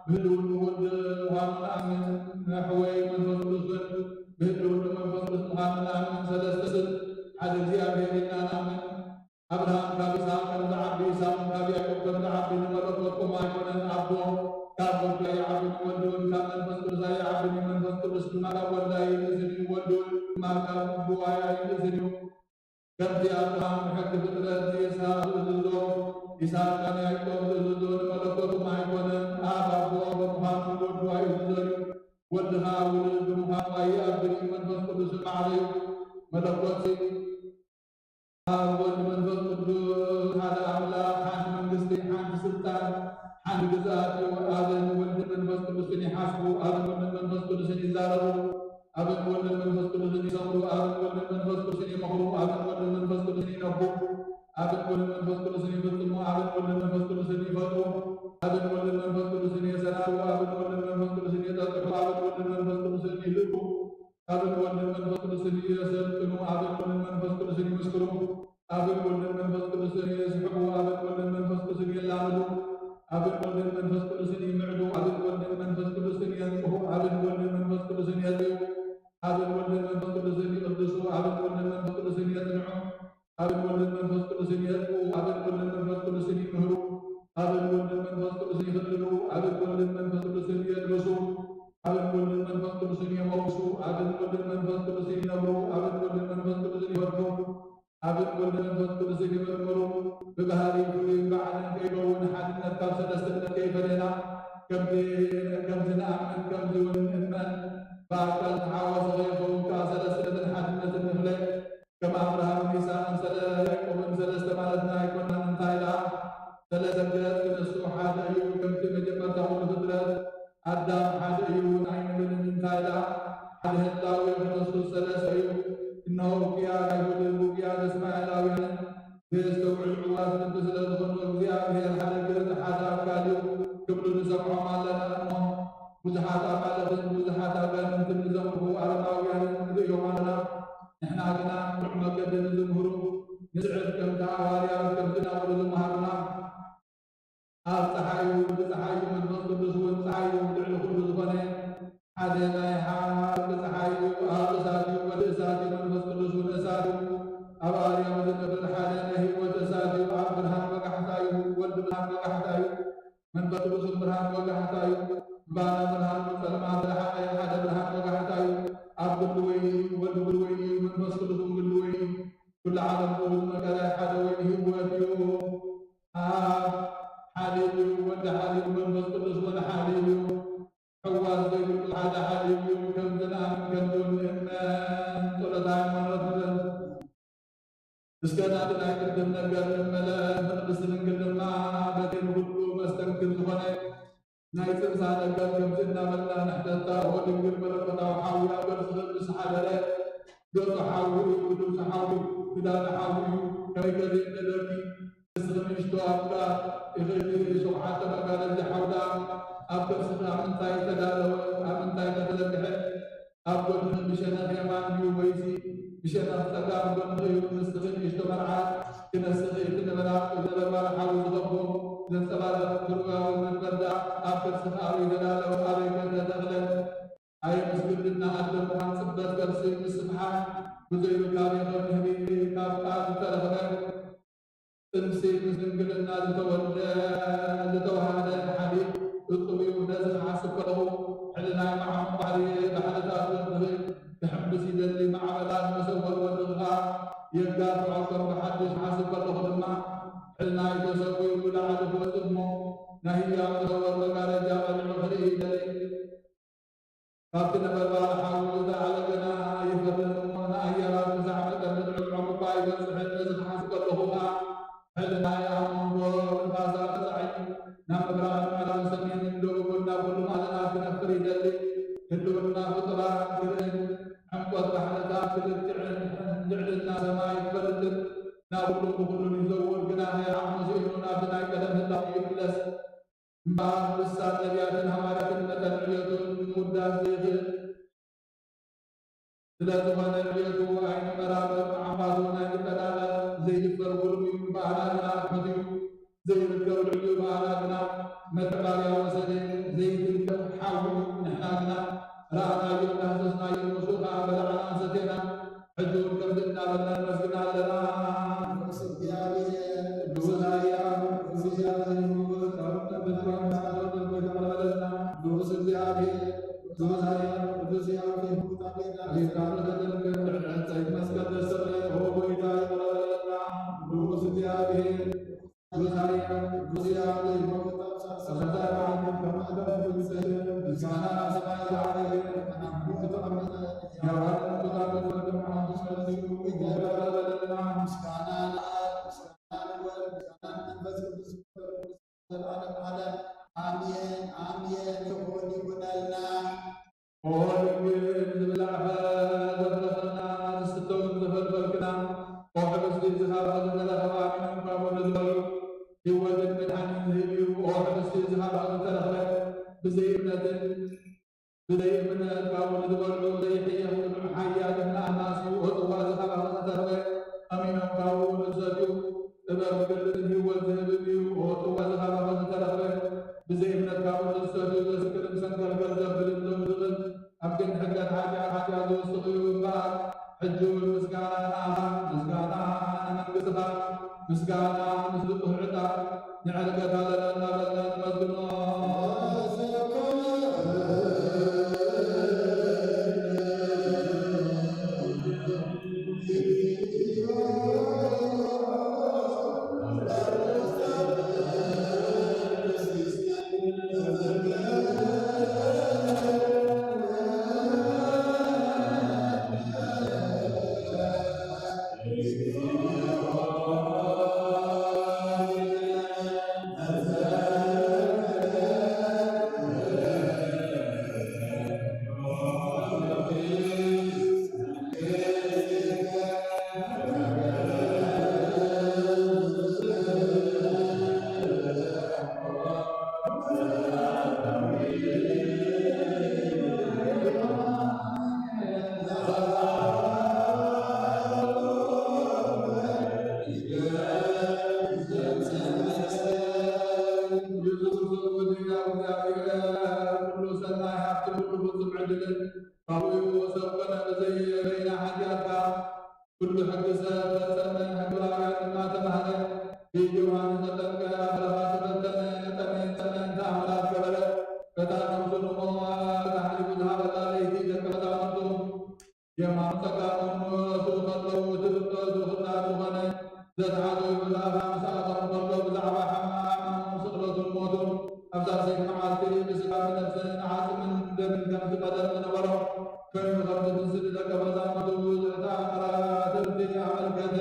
ብህልውንኡ ወዲ ምዃኑ ንኣምን። መሕወይ መንፈስ ቅዱስ እውን ብህልውንኡ መንፈስ ቅዱስ ምዃኑ ንኣምን። ሰለስተ ስም ሓደ እግዚኣብሔር ኢልና ንኣምን። ኣብርሃም ካብ ይስሐቅ ከም ዝዓቢ፣ ይስሐቅ እውን ካብ ያዕቆብ ከም ዝዓቢ፣ ንመለኮት ከምኡ ኣይኮነን። ኣቦ ካብ ወዱ ኣይዓብን፣ ወዲ እውን ካብ መንፈስ ቅዱስ ኣይዓብን እዩ። መንፈስ ቅዱስ ድማ ካብ ወልድ ኣይንእስን እዩ። ወዲ እውን ድማ ካብ ኣቦ ኣይንእስን እዩ። ከምቲ ኣብርሃም ብሕጊ ፍጥረት ንይስሐቅ ዝእዝዞ፣ ይስሐቅ ከኣ ንያዕቆብ ዝእዝዞ፣ ንመለኮት ኣይኮነን። ኣብ ኣቦ ወልድኻ ውሉድ ብምዃኑ ኣይኣብን እዩ፣ መንፈስ ቅዱስ ማዕረ እዩ። መለኮት ኣብ ወልድ መንፈስ ቅዱስ ሓደ ኣምላኽ፣ ሓንቲ መንግስቲ፣ ሓንቲ ስልጣን፣ ሓንቲ ግዝኣት እዩ። ኣብን ወልድን መንፈስ ቅዱስን ይሓስቡ፣ ኣብን ወልድን መንፈስ ቅዱስን ይዛረቡ፣ ኣብን ወልድን መንፈስ ቅዱስን ይሰምሩ፣ ኣብን ወልድን መንፈስ ቅዱስን ይመኽሩ፣ ኣብን ወልድን መንፈስ ቅዱስን ይነቡ፣ ኣብን ወልድን መንፈስ ቅዱስን ይፍጽሙ፣ ኣብን ወልድን መንፈስ ቅዱስን ይፈጥሩ፣ ኣብን ወልድን መንፈስ ቅዱስን የሰናድዉ፣ ኣብን ወልድን መንፈስ ቅዱስን የጠጥሑ፣ ኣብን ወልድን መንፈስ ቅዱስን ይልእኩ፣ ኣብን ወልድን መንፈስ ቅዱስን የሰልጥኑ፣ ኣብን ወልድን መንፈስ ቅዱስን ይምስክሩ፣ ኣብን ወልድን መንፈስ ቅዱስን የስሕቁ፣ ኣብን ወልድን መንፈስ ቅዱስን የላምዱ፣ ኣብን ወልድን መንፈስ ቅዱስን ይምዕዱ፣ ኣብን ወልድን መንፈስ ቅዱስን የንጽሁ፣ ኣብን ወልድን መንፈስ ቅዱስን የጥዩ፣ ኣብን ወልድን መንፈስ ቅዱስን ይቅድሱ፣ ኣብን ወልድን መንፈስ ቅዱስን የጽንዑ፣ ኣብን ወልድን መንፈስ ቅዱስን የጥኡ፣ ኣብን ወልድን መንፈስ ቅዱስን ይምህሩ፣ ኣብን ወልድን መንፈስ ቅዱስን ይኽልሉ፣ ኣብን ወልድን መንፈስ ቅዱስን የልብሱ፣ ኣብን ወልድን መንፈስ ቅዱስን የመውሱ፣ ኣብን ወልድን መንፈስ ቅዱስን ይነብሩ፣ ኣብን ወልድን መንፈስ ቅዱስን ይፈርዱ፣ ኣብን ወልድን መንፈስ ቅዱስን ይምርምሩ። ብባህሪ ፍሉይ በዓልን ከይከውን ሓድነት ካብ ሰለስትነት ከይፈለየና፣ ከምቲ፣ ከምዚ ንኣምን ከምዚ እውን ንእመን፣ ብኣካል ተሓዋሲ ከይኸውን ከዓ ሰለስትነትን ሓድነትን ንፍለ። ከም ኣብርሃምን ይስሐቅን ሰለ-፣ ያዕቆብን ሰለስተ ማለትና ኣይኮናን። እንታይ ደኣ? ሰለስተ ገጽ ክነሱ ሓደ እዩ። ከምቲ መጀመርታ ኩሉ ፍጥረት ኣዳም ሓደ እዩ ኣይንብልን። እንታይ ደኣ? ሓደ ህላዌ ክነሱ ሰለስተ እዩ። እነሆ ውግያ ኣይሁድን ውግያ እስማኤላውያንን ዘየስተውዕል ዕዋት ልቢ ስለ ዝኾኑ እግዚኣብሔር ሓደ ገጽ ሓደ ኣካል እዩ ክብሉ ንሰምዖም ኣለና። እሞ ብዙሓት ኣማልኽትን ብዙሓት ኣጋንንትን ንዘምልኹ ኣረማውያንን ንርእዮም ኣለና። ንሕና ግና ምሉእ መገዲ ንዝምህሩ ንስዕብ ከምቲ ሃዋርያት ከምቲ ናብሉ ዝመሃሩና። ኣብ ጸሓዩ ወዲ ጸሓዩ መንፈስ ቅዱስ እውን ጸሓዩ ልዕሊ ኩሉ ዝኾነ ሓደ ናይ ሓቂ ጸሓይ እዩ። ኣብ እሳት እዩ፣ ወዲ እሳት እዩ፣ መንፈስ ቅዱስ እውን እሳት እዩ። ኣብ ኣርያም ዝነብር ሓደ ናይ ህይወት እሳት እዩ። ኣብ ብርሃን ወጋሕታ እዩ፣ ወዲ ብርሃን ወጋሕታ እዩ። መንፈስ ቅዱስ ብርሃን ወጋሕታ እዩ። ባና ብርሃን ጸልማት ዝረሓቐ ሓደ ብርሃን ወጋሕታ እዩ። ኣብ ግሊ ወይኒ እዩ፣ ወዲ ግሊ ወይኒ እዩ፣ መንፈስ ቅዱስ እውን ግሊ ወይኒ እዩ። ኩሉ ዓለም ዝብል መጋዳይ ሓደ ወይኒ ህይወት እዩ። ኣብ ሓሊል እዩ፣ ወዲ ሓሊል፣ መንፈስ ቅዱስ እውን ሓሊል እዩ። ሕዋስ ዘይብሉ ሓደ ሓሊል እዩ። ከምዚ ንኣምን ከምዚ እውን ንእመን። ጸሎተ ሃይማኖት ንበል። እስከ ናብቲ ናይ ቅድም ነገር ንመለስ። ንቅድስቲ ድንግል ድማ በቲ ንኹሉ መስተንክር ዝኾነ ናይ ጽንሳ ነገር ከምዚ እናበልና ንሕተታ። ኦ ድንግል፣ መለኮታዊ ሓዊ ኣብ ገጽኺ ምስ ሓደረ፣ ገጹ ሓዊ እዩ፣ ድምፁ ሓዊ እዩ፣ ክዳኑ ሓዊ እዩ። ከመይ ከ ዘይነደርኪ? ንስኺ ንእሽቶ ኣፍቃር ኢኺ፣ እቲ ሸውዓተ መጋረጃ ሓውዳ ኣብ ከርስኺ ኣብ ምንታይ ተዳለወ? ኣብ ምንታይ ከ ተዘርግሐ? ኣብ ጎንኺ ብሸነኽ የማን ድዩ ወይሲ ብሸነኽ ጸጋም ጎንኺ እዩ? ንስኺ ንእሽቶ መርዓት ክነስኺ እቲ ነበልባል፣ ነበልባል ሓዊ ዝኸቦ ዘንጸባርቕ ክሩባዊ መንበር ደኣ ኣብ ከርስኺ ኣበይ ተዳለወ? ኣበይ ከ ተተኽለ? ኣየ ምስግድና ኣደ ምዃን ጽበት ከርሲ ምስፍሓት ብዘይሩካቤ ከም ንህቢ ካብ ቃል ዝተረኽበ ጥንሲ ምስ ድንግልና ዝተወልደ፣ ዝተዋህደ ሓሊብ እጹብ እዩ። ነዚ ክሓስብ ከለኹ፣ ሕልናይ መዓሙቕ ባሕሪ፣ ባሕርታት ወድኺ ክሕምብስ ይደሊ። ማዕበላት መሰብ ወድኺ ከኣ የጋፍዖ። ከም ብሓድሽ ክሓስብ ከለኹ ድማ፣ ሕልናይ ተሰዊኡ ብላዕሊ ክወጽእ እሞ፣ ናይ ህያው መሰብ መጋረጃ ቀሊዑ ክርኢ ይደሊ። ካብቲ ነበልባል ሓዊ ዝለዓለ ገና ይፈርን እሞ፣ ንኣያላት ክሳዕ መጠን ምድዕዖም እኳ ኣይበጽሕን። ነዚ ክሓስብ ከለኹ ኸኣ፣ ሕልናይ ኣብ መንጎ ንፋሳት ተጻዒኑ፣ ናብ ምብራቕን ምዕራብን ሰሜንን ደቡብን ናብ ኩሉ ማእዝናት ክነፍር ይደሊ። ህልውና ፍጡራን ክርእን፣ ዕምቆት ባሕርታት ክልክዕን፣ ልዕልና ሰማይ ክፈልጥን፣ ናብ ኩሉን ብኹሉን ይዘውር። ግናኸ ዓቕሙ ስኢኑ ናብቲ ናይ ቀደም ህላዌ ይምለስ። እምበኣር ልሳን ነቢያትን ሃዋርያትን መጠን ዕብየቱ ንምውዳስ ዘይኽእል ስለ ዝኾነ፣ ዕብየቱ ኣይንመራረቕ። ዓምባቱ ናይ ምጠላለ ዘይድፈር ጉልሚ እዩ። ብኣና ግና ትሑት እዩ፣ ዘይርከብ ልዕሊ እዩ። ብኣና ግና መትረፍ ባርያ ወሰደ፣ ዘይትንከፍ ሓዊ እዩ። ንሕና ግና ረኣናዮ፣ እንዳህሰስናዮ፣ ንሱ ኸኣ በላዕና ሰቴና። ሕጂ እውን ከምዚ እናበልና ነመስግን ኣለና። ንጉስ እግዚኣብሔር፣ ቅዱስ ኃያል፣ ቅዱስ ያዕቆብ፣ ንጉስ እግዚኣብሔር፣ ቅዱስ ያዕቆብ፣ ኣቤት፣ ካህኑ ተጠምቀ፣ ዕለት ጸይት መስቀል ደሰለ፣ ኦ ጐይታ፣ ይቕረ በለና። ንጉስ እግዚኣብሔር፣ ቅዱስ ኃያል፣ ቅዱስ ያዕቆብ፣ ምስጋና ንኣብ፣ ምስጋና ንወልድ፣ ምስጋና ንመንፈስ ቅዱስ፣ ዘለዓለም ዓለም። ኣሜን፣ ኣሜን። ይኹን ይኹነልና። ኦ ድንግል፣ ዝብላዕ ፍረ ዘፍረኽልና፣ ዝስተ እውን ዘፈልፈልክና፣ ኦ ሕብስቲ፣ እዚ ኻባኺ ዝተረኸበ ኣሚኖም ካብኡ ንዝበልዑ ህይወትን መድሓንን ዝህብ እዩ። ኦ ሕብስቲ፣ እዚ ኻባኺ ዝተረኽበ ብዘይ እምነትን ብዘይ እምነት ካብኡ ንዝበልዑ ዘይሕየኽ ጽኑዕ ሓያል እምነ ኣናጺ እዩ። ኦ ጽዋ፣ እዚ ኻባኺ ዝተረኽበ ኣሚኖም ካብኡ ንዝሰትዩ ጥበብ ዝገልጽን ህይወት ዝህብን እዩ። ኦ ጽዋ፣ እዚ ኻባኺ ዝተረኽበ ብዘይ እምነት ካብኡ ንዝሰትዩ ዘስክርን ሰንከልከል ዘብልን ዘውድቕን ኣብ ክንዲ ሕገት ሓጢኣት፣ ሓጢኣት ዝውስኽ እዩ እምበኣር፣ ሕጂ እውን ምስጋና ንኣኻ፣ ምስጋና ንመንግስትኻ፣ ምስጋና ምስ ንጹህ ዕጣን ንዕርገት ኣለና እናበልና ንመስግኖ። ኩሉ ሰናይ ሃብቲ፣ ኩሉ ፍጹም ዕድልን ካብኡ እዩ። ሰብ ኮነ ብዘይ በይና ሓጢኣትካ ኩሉ ሕጊ ሰብ ፈጸመ፣ ሕጊ ላውያን ድማ ተማህረ። ኢድ ዮሃንስ ተጠምቀ፣ ኣብ በረኻ ተፈተነ፣ ጠመየ፣ ጠመየ፣ ተኣምራት ገበረ። እታ ነብሱ ንሞት ኣሕሊፉ ዝሃበላ ለይቲ ደቀ መዛሙርቱ የማኑ ጸጋሙ ንሱ ከለዉ እቲ ፍጥረቱ ፍጣር ዝኾነ ዘተሓዘ ይሁዳ ምስኣቶም ከሎ ብዛዕባ ሕማሙ፣ ስቕለቱን ሞቱን ኣብዛ ሰይቲ መዓልቲ ብስጋ ብነፍስን ዓጽምን ደምን ከምቲ ቀደም ዝነበሮ ኮይኑ ከምቲ ትንስእ ንደቀ መዛሙርቱ ዝእታ መራትርቲ ኣመልከተ።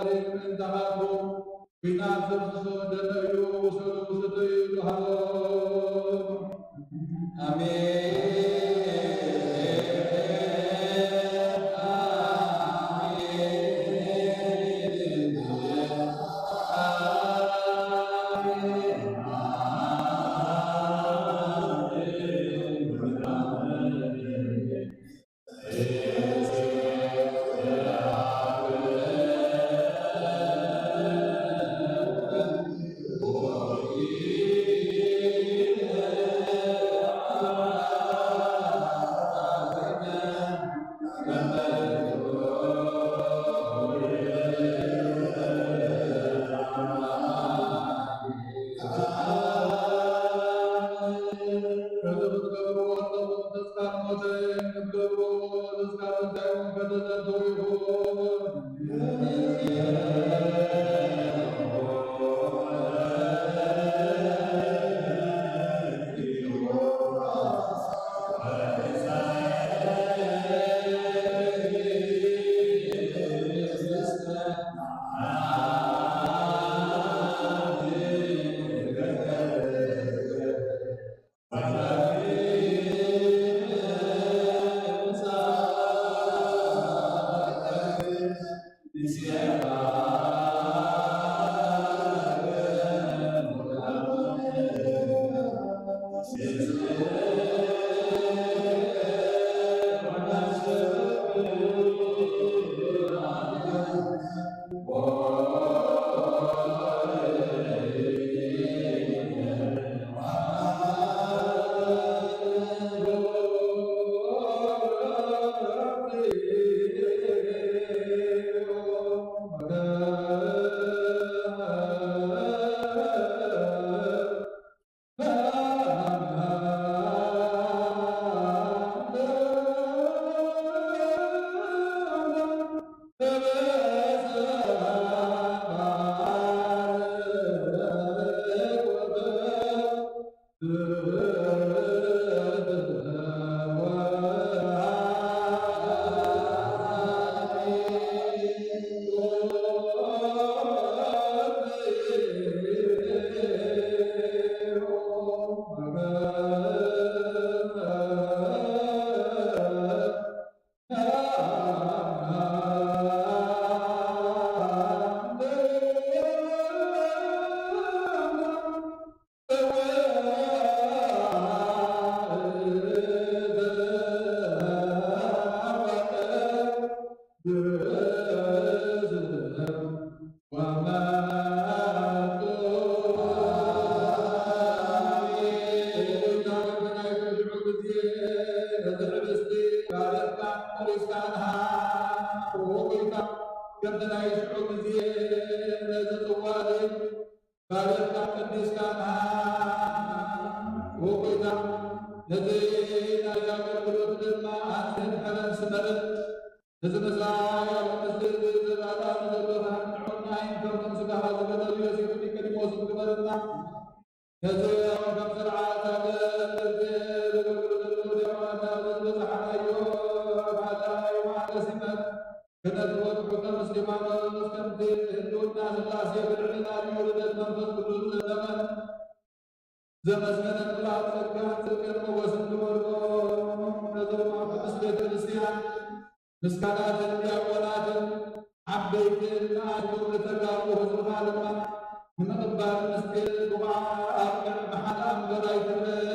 ምእንታኻትኩም ኲናት ዘፍስሶ ደመ እዩ። ውሰዱ፣ ውሰዱ ይብሉ ሃቦም። ኣሜን። ከምቲ ናይ ሽዑ ግዜ ነዚ ጽዋእ ባርኽካ ቀዲስካ መሃብ። ኦ ጎይታ፣ ነዚ ናይ ኣገልግሎት ድማ ኣንተ ድሕረን ስመርን፣ ነዚ ምሳይ ኣብ ምስጢር ዘላላም ዘሎ ካህን ጥዑም ናይ እንከርቶም ስጋኻ ዝገበሩ ዮሴፍ ኒቆዲሞስ ግበረና። ነዚ ከም ስርዓት ኣብ ዘገልግሉ ዘለዉ ዲያቆናት ዝበጽሓናዮ ኣባታ ዮሃንስ ይመር ክነትወት ሕቶ ምስጢማኖስ ከምቲ ህልውና ሥላሴ ብልዕልና እዩ ልደት መንፈስ ቅዱስ ዘተመን ዘመስገነ ምላእ ጸጋን ጽድቅን ሞገስን ክመልኦ ነዞም ኣብ ቅድስት ቤተ ክርስቲያን ምስ ካህናትን ዲያቆናትን ዓበይትን ንኣሽቱን ንተጋሩ ህዝብኻ ድማ ንምቕባል ምስጢር ብቑዓ ኣብቅዕ ብሓደ ኣንበር ኣይትበል።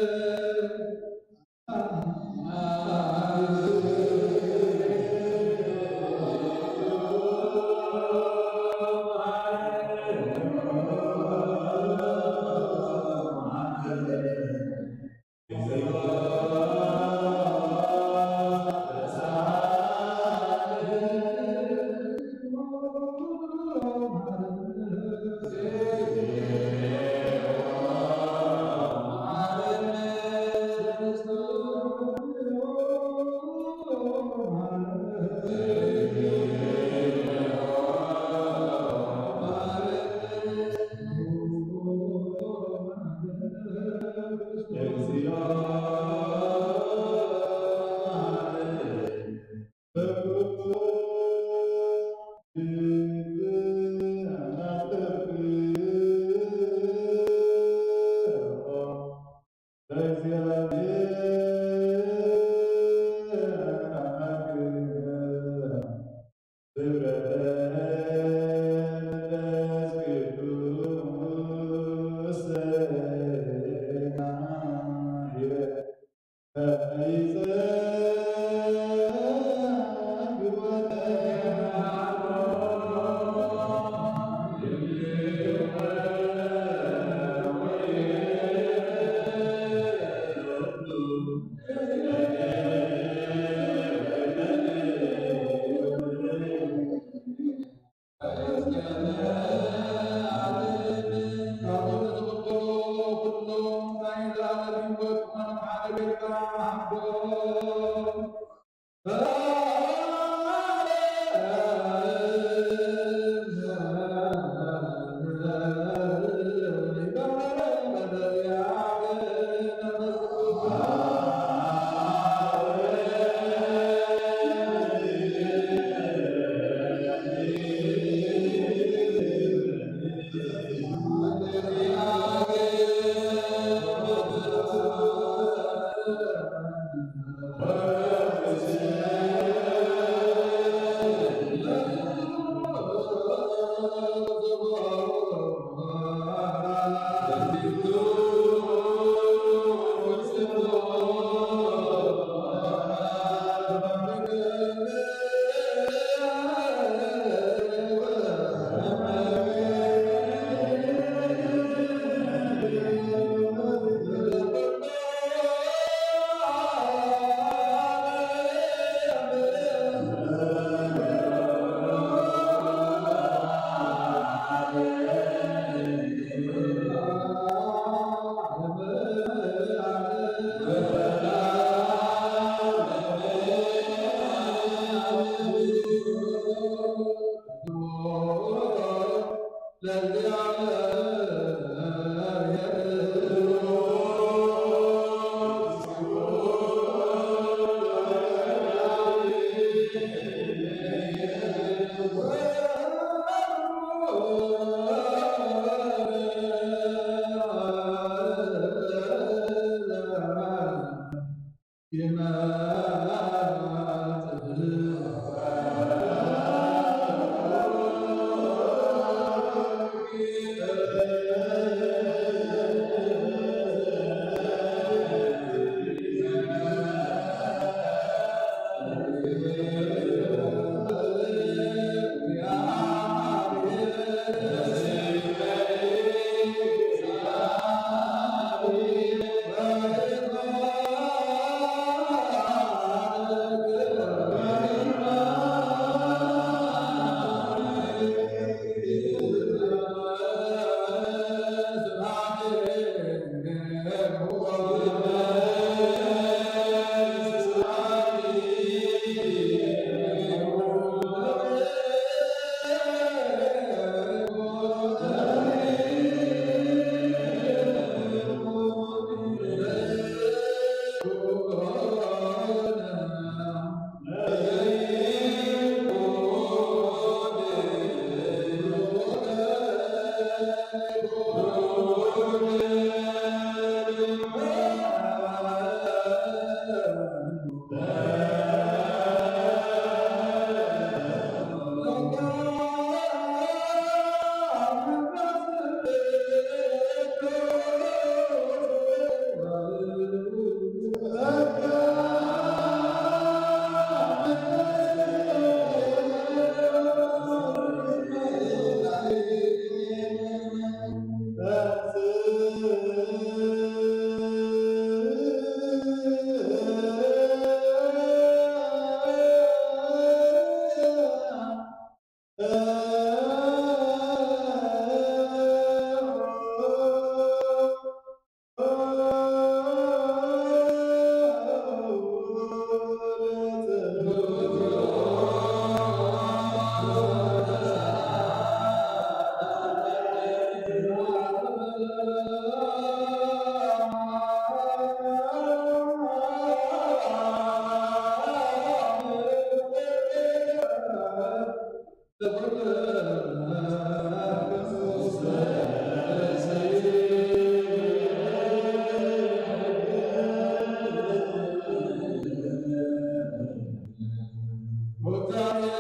ወእግዚኣብሔር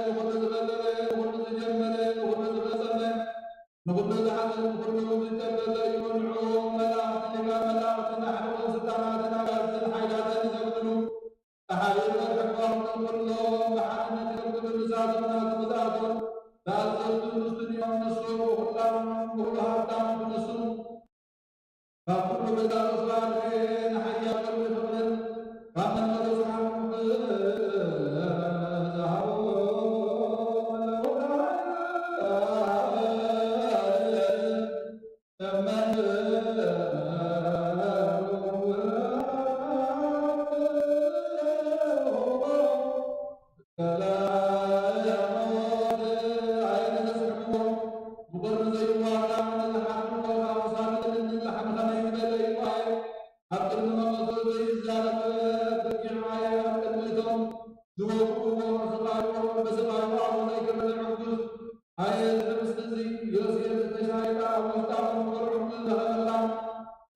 ንኹሉ ዝፈጠረ፣ ንኹሉ ዝጀመረ፣ ንኹሉ ዝፈጸመ፣ ንኹሉ ዝሓዘ፣ ንኹሉ ዝጨበጠ እዩ። ንዕኡ መላእኽትን ሊቃነ መላእኽትን ኣሕልፎን ስልጣናትን ኣጋዝን ሓይላትን ይሰግድሉ። ተሓቢሩ ዘርሕቆም ኩሎም ብሓድነት ይሰግድሉ። ንሳቶም ናቱ ግዝኣቱ ተኣዘዝቱ ንሱ ድዮም? ንሱ ብኹላም ብኹሉ ሃብታም ንሱ። ካብ ኩሉ በዛ ስብሐት ንሓያል ወልድ ፍቕርን ካብ መንበረ ዙፋኑ ዝሃቦ እዚ ዮሴፍ ዝተሻይጣ ውሽጣ ቆርቆሮ ዝረኸበላ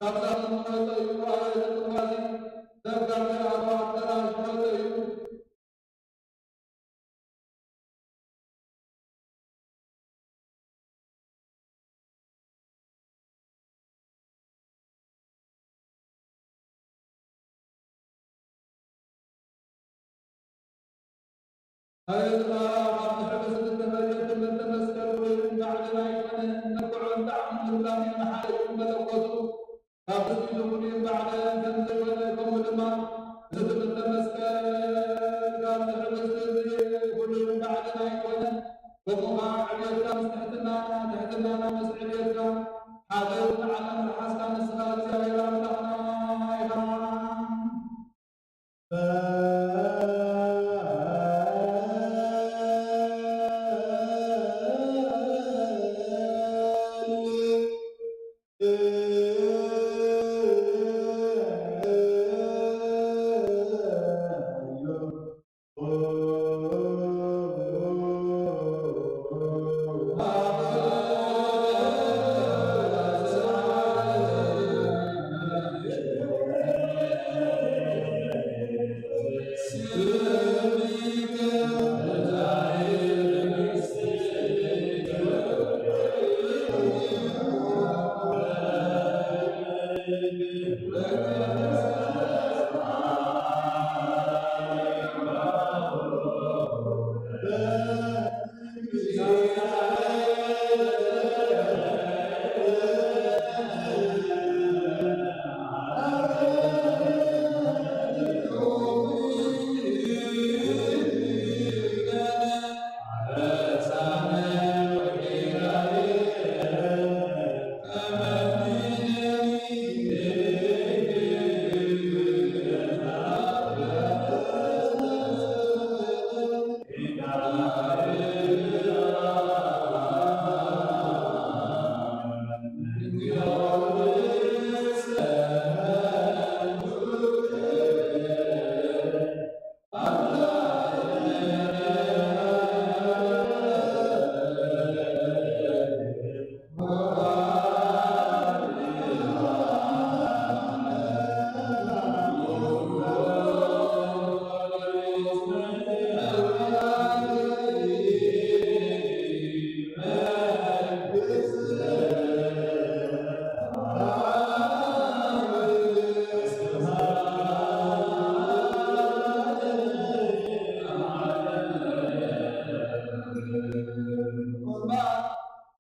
ካብዛ ዝመጸ እዩ። ኣበ እዚ ጥዋዚ ሰብ ካብ ዘይኣተዋ ኣዳራሽ መጸ እዩ። ኣየት ኣብ ንሕብስቲ ተፈርየ ትምህርተ መስቀል ወይን ባዕልን ኣይኮነ፣ ነብዖን ጣዕምን ምርቃን እዩ ንሓደ እዩ መለኮቱ። ካብ ርእሲቱ ፍሉይን ባዕልን ከም ዘይኮነ፣ ከምኡ ድማ እዚ ትምህርተ መስቀል ካብ ንሕብስቲ እዚ ፍሉይን ባዕልን ኣይኮነ። ከምኡ ኸዓ ዕብየትካ ምስ ትሕትናና፣ ትሕትናና ምስ ዕብየትካ፣ ሓደ እውን ዓለም ረሓስካ ንስኻ እግዚኣብሔር ኣምላኽና ኢኻ።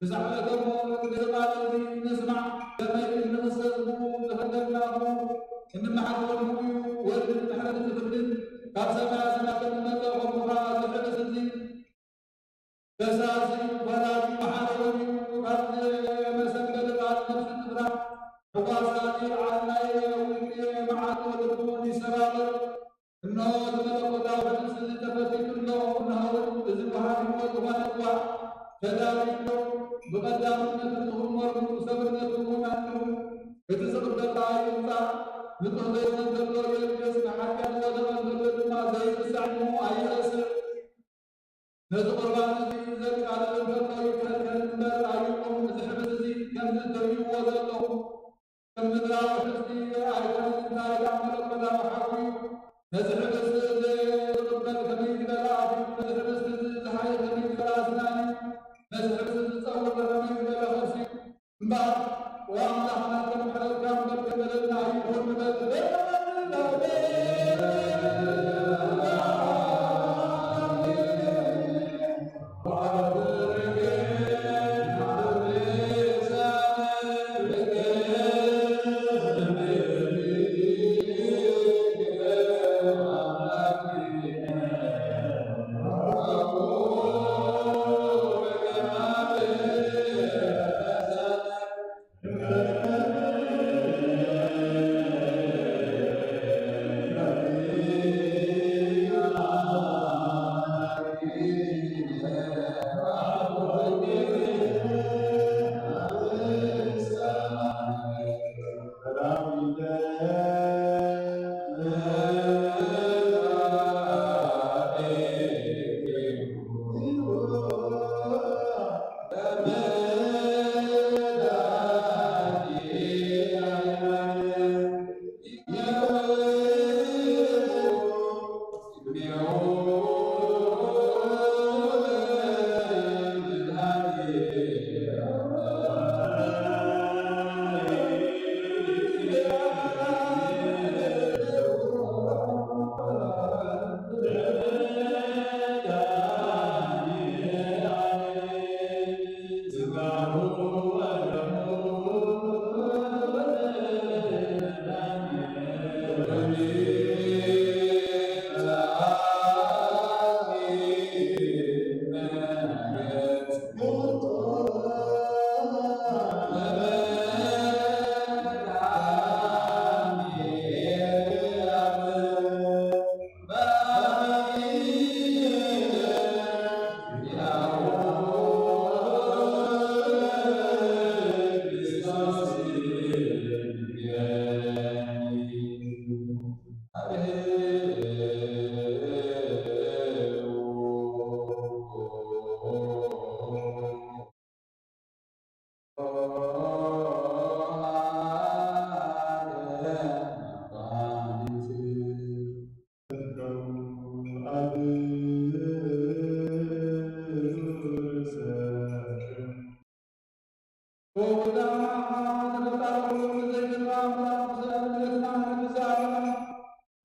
ብዛዕባ እቶም ነቲ ቃል እዚ እንስማዕ፣ ከመይ እንኽሰስ ብኡ ዝኸደልናኹ እንመሓር ኮይኑ እዩ። ወልድ ምሕረትን ፍርድን ካብ ሰማያ ሰማያት ከም ዝመጸ፣ ከምኡ ኸዓ እዚ ሕብስ እዚ ፈሳሲ ፈራዲ መሓሪ እውን እዩ። ካብ መሰንበዲ ቃል ነፍሲ ትፍራሕ። ሕዋሳት ይርዓል፣ ናይ ውልቂ መዓት ወልዱ ይሰባበር። እነሆ፣ እዚ መለኮታዊ ሕድስ እዚ ተፈቲቱ ኣሎ። እነሆ፣ እዚ ወሃቢ ህይወት ዝኾነ ጽዋዕ ተዳልዩ ኣሎ። ብቐዳምነት ንዝኽመርሉ ሰብነቱ እውን ኣንዲሁ። እቲ ዝቕበል ከኣ ይምጻእ። ንጹሕ ዘይኮነ ዘሎ የልግስ፣ ንሓጢኣት ዝወደቐ ዘሎ ድማ ዘይንሳእ እሞ ኣይረስዕ። ነዚ ቁርባን እዚ ዘቃልል እንከሎ ይከልከል እምበር ኣይቁም። እዚ ሕብስ እዚ ከምዚ ትርእይዎ ዘለኹም ከም ምድራዊ ሕብስቲ ኣይኮነን፣ እንታይ ደኣ መለኮታዊ ሓዊ እዩ። ነዚ ሕብስቲ እዚ ዝቕበል ከመይ ዝበለ ኣፍ እዩ፣ ነዚ ሕብስቲ እዚ ዝሓየ ከመይ ዝበለ ኣስናን እዩ። ነዚ ሕብስቲ እዚ ዝጸውር ከመይ ዝበለ ከርሲ እዩ። እምበኣር፣ ኦ ኣምላኽና፣ ከም ምሕረትካ እምበር ከም በደልና ኣይኹን ንበል።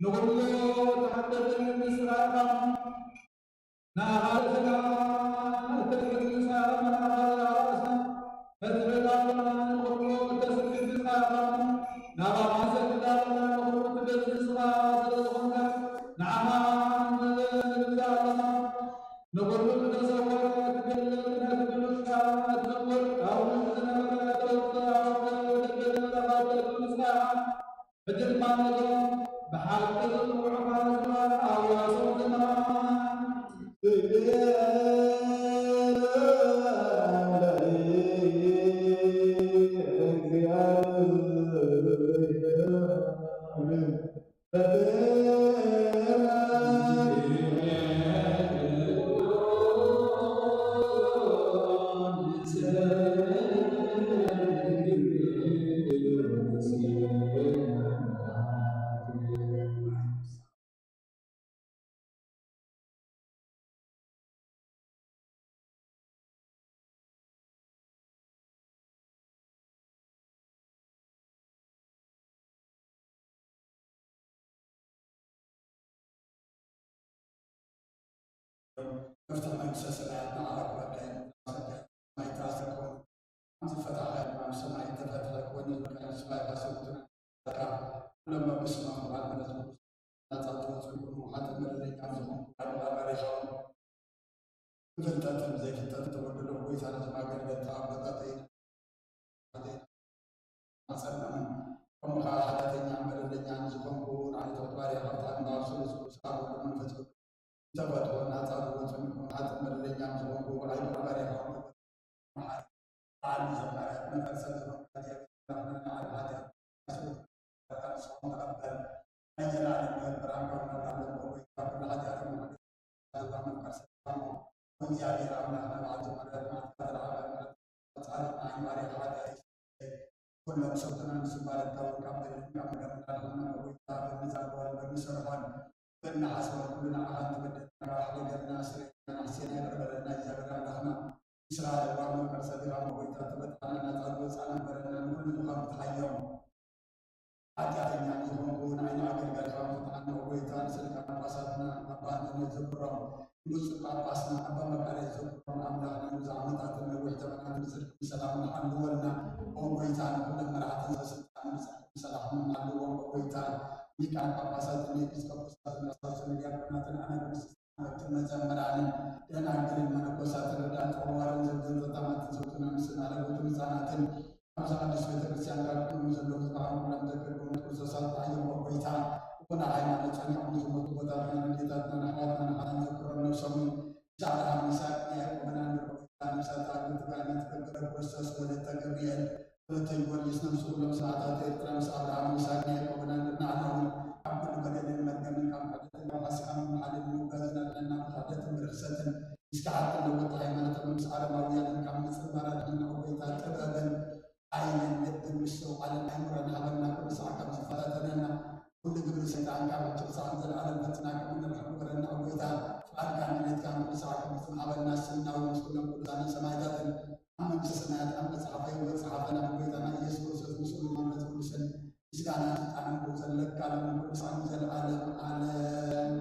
ንኹሉ ተሓተትን ንስኻ ኢኻ። ንኣኻ ርእስና እተድሕን ንስኻ ኢኻ፣ ንኣኻ ርእስና እተድሕን ንኹሉ እተስክፍ ንስኻ ኢኻ። ናባኻ ንሰግድ ኣለና፣ ንኹሉ ትገዝእ ንስኻ ስለ ዝኾንካ፣ ንዓኻ ንግዛእ ኣለና። ንኹሉ ዝተሰወረ ትገልጽ፣ ነቲ ብሉጽካ እትዝውር፣ ኣብ ውሽጢ ዝነበረ ተወልደ፣ ኣብ ውሽጢ ዝነበረ ተወልደ ንስኻ ኢኻ። ሕጂ ድማ ነዞም ብሓቂ ዝጽውዑኻ ንስኻ ኢኻ፣ ኣዋሶም ዘመናት። መፍትሕ መንግስተ ሰማያት ንዓኻ ክበካ እዩ። ሰማይ ተኣሰር ክኾን ዝፈታሕካ ድማ ብሰማይ እተፈትሐ ክኾን እዩ። ዝብልካ ንስኻ ኢኻ። ሰብኡትን ኣምላኽካ ኩሎም በብስሞም ክብዓት መንፈስ ቅዱስ ናጻ ዝወጹ ይኹኑ። ሓጥእ መለለይካ ዝኾንኩ ካብ ባሪኻውን ብፍልጠትን ዘይፍልጠትን ተበድሎ ጎይታ ነቶም ኣገልገልቲ ኣቦታተይን ኣሓተይን ማጸናምን ከምኡ ከኣ ሓጢኣተኛን በደለኛን ዝኾንኩ ንዓይነታት ባሪያ ካብታ እምባ ኣብ ስሉስ ቅዱስ ኣብ ወልድ መንፈስ ቅዱስ ዝተፈትሑ ናጻ ዝወጹ ይኹኑ። ሓጥእ መለለኛን ዝኾንኩ ንዓይነታት ባሪያ ካብ መሓሪ በዓል ዘማርያት መጠን ሰብ ዝኾንካ እግዚኣብሔር ኣምላኽና ንዓለም ሓጢኣት ንስኻ ተቐበል። ናይ ዘላለም ሕይወት ብርሃን ካብ መብርሃን ለምለም ጎይታ ኩሉ ሓጢኣት እግዚኣብሔር ኣምላኽና ባዕሉ ዝመረረ መዓልቲ ዝተረኸበ ምሕረት ጻድቕ ንዓይ ባሪያ ሓጢኣይ ኩሎም ሰብትና ንስባረካ ካብ በደል ካብ መገምና ዝኾነ ጎይታ በብንዛረቦን በብንሰርሖን በብንሓስቦን ኩሉ ንዓኻ ንትበደልና ካብ ሓደገልና ስረየና ንሕሴና ይቕረ በለልና እግዚኣብሔር ኣምላኽና። ንስኻ ለባም መመርሰ ቢራ መጎይታ ተበጣና ናጻ ዝወጻና ንበረና ንኩሉ ዝኾን ብትሓዮም ሓጢኣተኛ ዝኾንኩ ንዓይኒ ኣገልጋልካ ፍትሓና ጎይታ ንስልካ ጳጳሳትና ኣባትና ዘክሮም ንብፁዕ ጳጳስና ኣባ መቃርዮስ ዘክሮም ኣምላኽና ንብዙሕ ዓመታትን ነዊሕ ዘመናትን ብጽድቅን ብሰላምን ሓልወልና። ኦ ጎይታ ንኩሎም መራሕትን ዘስልጣን ብጽድቅን ብሰላምን ሓልዎም። ኦ ጎይታ ሊቃን ጳጳሳትን ኤጲስቆጶሳትን ኣስታውሰኒ ዲያቆናትን ኣናብስትን መዘምራንን ደናግልን መነኮሳትን ረዳት ጠዋርን ዘብዘን ዘታማትን ሰብቱና ምስን ኣረጉትን ህፃናትን ኣብዚ ቅድስት ቤተክርስትያን ካብ ቅድሚ ዘለዉ ዝበዓሉ ኩሎም ዘገልግሉ ክርስቶስ ኣልዓዮም። ኦ ጎይታ፣ ብኹና ሃይማኖት ጸኒዖም ዝሞቱ ኣቦታትና ኣዴታትና ኣሕዋትና ንሓዘን ዘክሮም ነብሶም ምስ ኣብርሃም ይስሐቅ ያዕቆብን ኣንድሮ ጎይታ ነብሳት ኣግብቲ ጋይና ትገብረ ክርስቶስ ወለተ ገብርኤል ወለተ ጊዮርጊስ ነብሲ ኩሎም ሰማዕታት ኤርትራ ምስ ኣብርሃም ይስሐቅ ያዕቆብን ኣንድሮ ንዓና እውን ካብ ኩሉ በደልን መርገምን ካብ ክሕደትን ካብ ሓስካምን መሓልን ምውጋዝን ኣድሕነና ብክሕደትን ብርክሰትን እስከ ሓቂ ለወጥ ሃይማኖት ምስ ዓረባውያንን ካብ ምጽንባር ኣድሕነና ኦ ጎይታ ጥበብን ሓይልን ልብን ምስትውዓልን ኣእምሮን ሃበና። ኩሉ ሰዓት ካብ ዝፈታተነና ኩሉ ግብሪ ሰይጣን ካብ ሕጂ ክሳዕ ንዘለኣለም ፈጺምና ከም እንርሕቕ ግበረና። ኦ ጎይታ ፍቓድካን ድሌትካን ኩሉ ሰዓት ክፍጽም ሃበና። ስምና እውን ምስ ኩሎም ቅዱሳንን ሰማዕታትን ኣብ መንግስተ ሰማያት ኣብ መጽሓፈ ህይወት ጸሓፈና። ብጎይታና ኢየሱስ ክርስቶስ ምስ ኩሉ መንፈስ ቅዱስን ምስጋናን ስልጣንን ክብርን ዘለካ ለዓለም ኩሉ ሰዓት ንዘለኣለም ዓለም።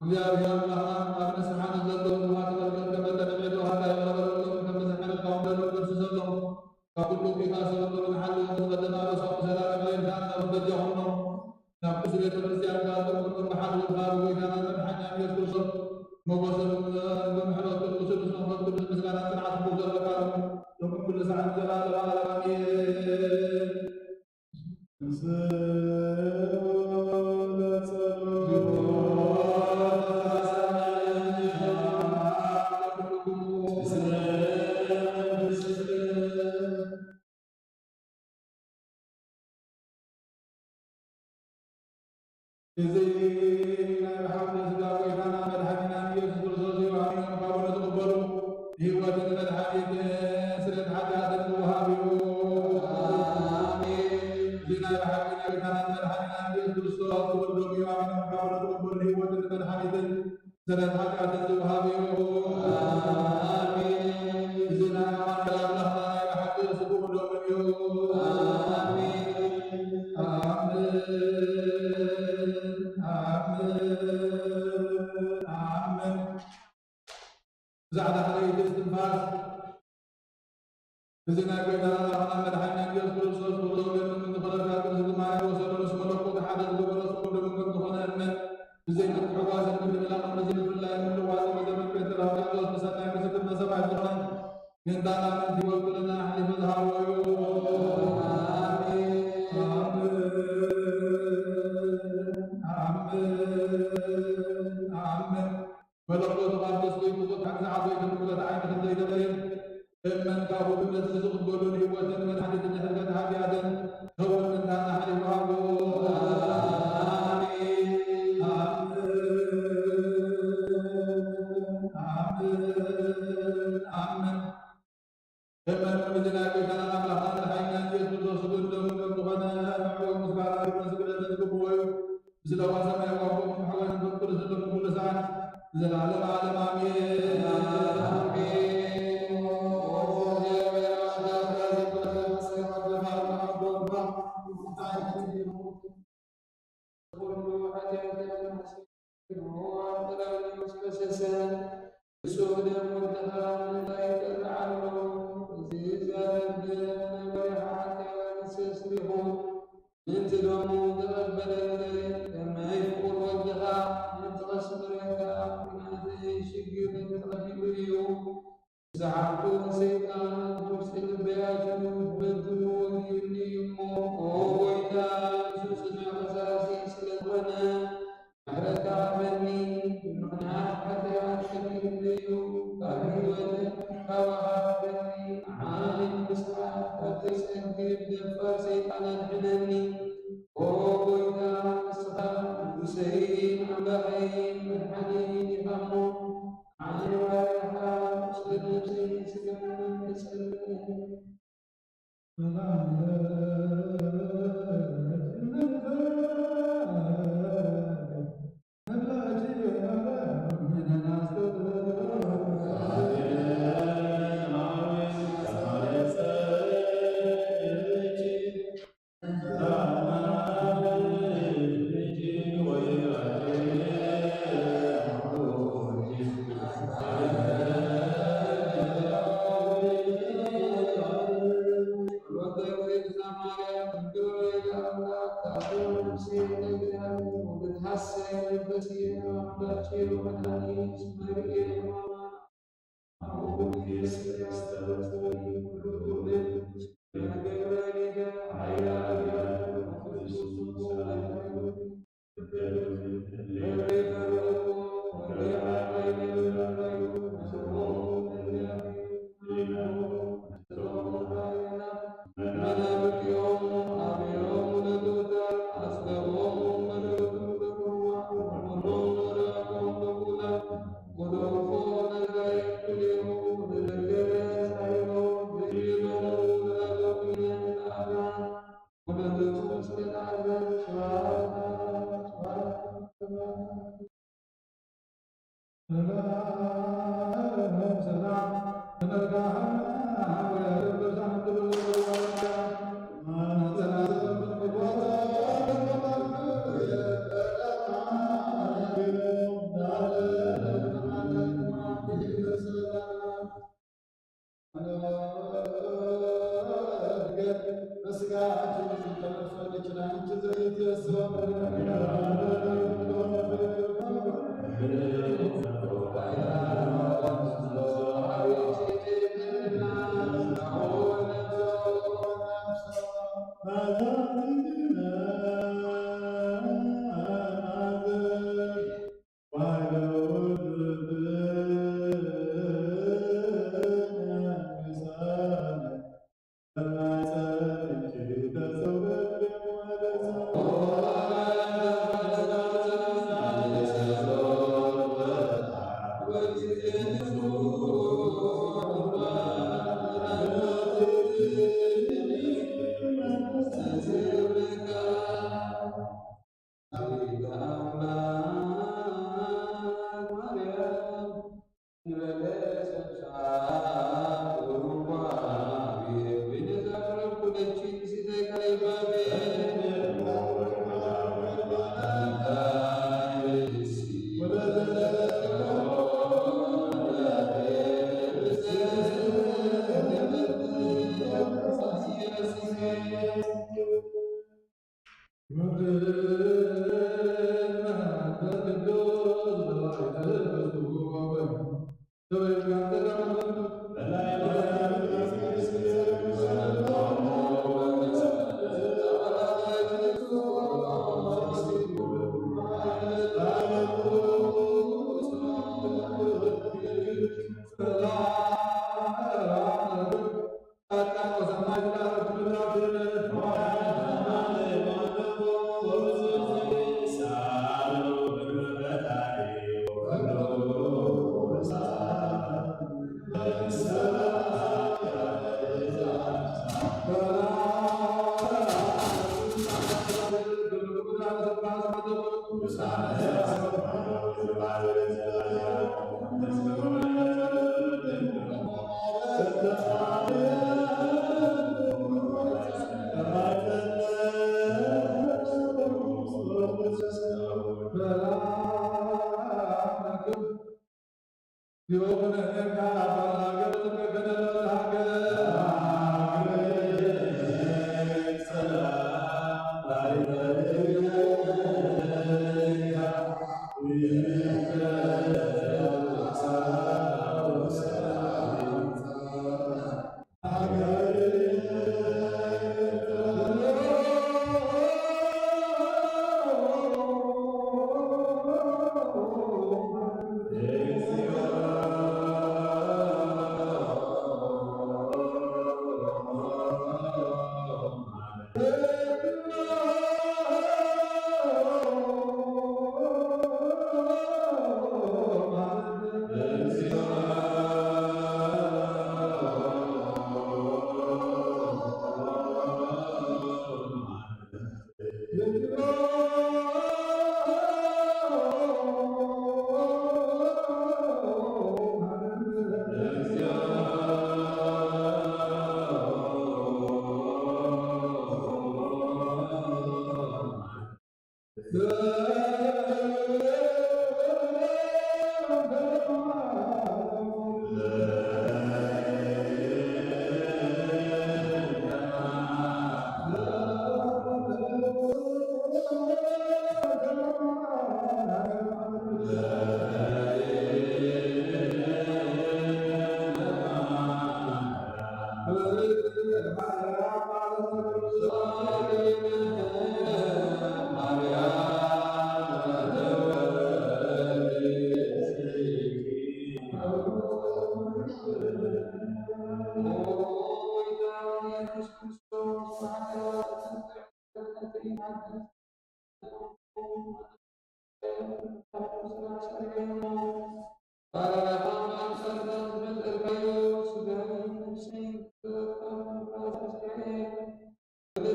እግዚኣብሔር ኣምላኽና ኣብ ንስሓ ንዘለዉ ንዋት በረከት ከመልጠ ንብዒ ተዋህዳ ይቕረበሎም፣ ከም ብዝሒ ምሕረትካ እውን ደለዉ ነፍሲ ዘለዉ ካብ ኩሉ ጌጋ ሰበሎም ንሓልዎም፣ ዝመለና ርእሶም ብሰላም ኣዕሪፍና እናበሉ በጃኹምኖም ናብ ቅድስቲ ቤተ ክርስቲያን ክኣትዎም ብሓልዎም ካብ ጎይታና መድሓኒና ኢየሱስ ክርስቶስ ሞገስን ብምሕረቱ ቅዱስ መንፈስ ቅዱስ ምስጋና ጽንዓት ክቡር ዘለካ ሎምን ኩሉ ሰዓት ዘለዓለም ኣሜን። እዚ ናይ ብሓቂ ስጋ ጎይታና መድሓኒና ኢየሱስ ክርስቶስ እዩ። ኣሚኖም ካብኡ ንትቕበሉ ህይወትን መድሓኒትን ስርየት ሓጢኣትን ምውሃብ እዩ። ኣሜን። እዚ ናይ ብሓቂ ናይ ጎይታና መድሓኒና ኢየሱስ ክርስቶስ ክቡር ደሙ እዩ። ኣሚኖም ካብኡ ንትቕበሉ ህይወትን መድሓኒትን ስርየት ሓጢኣትን ዝወሃብ እዩ። ኣሜን። እዚ ናይ ኣማኑኤል ኣምላኽና ናይ ብሓቂ ስግኡ ደሙን እዩ። ኣሜን። ኣሜን። ኣሜን። ኣሜን። ብዛዕባ ካልኣይቲ እስትንፋስ እዚ ናይ ጎይታና ኣምላኽና መድሓኒና ኢየሱስ ክርስቶስ ክብሪ ወገን እንተኾነ ካብ ቅዱስ ማርያም ወሰዶ ምስ መለኮት ሓደ ዝገበሮ ስሙ ደሙ ከም ዝኾነ እመን። ብዘይ ምትሕዋስን ምድብላቕን ብዘይ ምፍልላይን ምልዋጥን ብዘመልክዕ ተራፊያቶስ ብሰናይ ምስክርነት ሰማይ ዝኾነ ምእንታና ምእንቲ ህይወት ኩልና ኣሕሊፉ ዝሃቦ እዩ። ኣሜን። ኣሜን። ኣሜን። መለኮቱ ካብ ተስፈይቱ ቁጥዓን ዝዓበይትን ምሕረት ዓይኒ ክንደይ ተበየን። እመን ካብኡ ብመጽ ዝቕበሉን ህይወትን መድሓኒትን ሕድገት ሓጢኣትን ከውን ምእንታና ሓሊፉ ሃቦ። ምስለ ዋሰማይ ዋቆም ኣሕዋትን በቅሉ ዘለኩም ቅዱሳን ንዘለዓለም ዓለም ኣሜን። ኣሜን። ምእንቲ ደሙ ተቐበለለይ፣ ከመይ ፍቑር ወድኻ ምእንቲ ከስምረካ፣ ኩናተይ ሽግረይ ተቐቢሉ እዩ። ዝሓቱ ሰይጣን ኣብ ውሽጢ ልበይ ኣትዩ፣ ሕመምቱ ወጊኡኒ እዩ እሞ፣ ኦ ጎይታ፣ ንሱ ጽኑዕ ከሳሲ ስለ ዝኾነ፣ ምሕረትካ ሃበኒ። ብምኽንያት ሓጢኣት ከልኪሉኒ እዩ፣ ካብ ህይወት ካብ ሃበኒ። ንዓይ ንምስሓት ካብቲ ጸቢብ ደፋር ሰይጣን ኣድሕነኒ። ኦ ጎይታ፣ ንስኻ ንጉሰይን ኣምላኸይን መድሓኒየይን ኢኻ እሞ፣ ኣነ ባርያኻ ስለ ነብሰይን ስጋይን እጸልእ።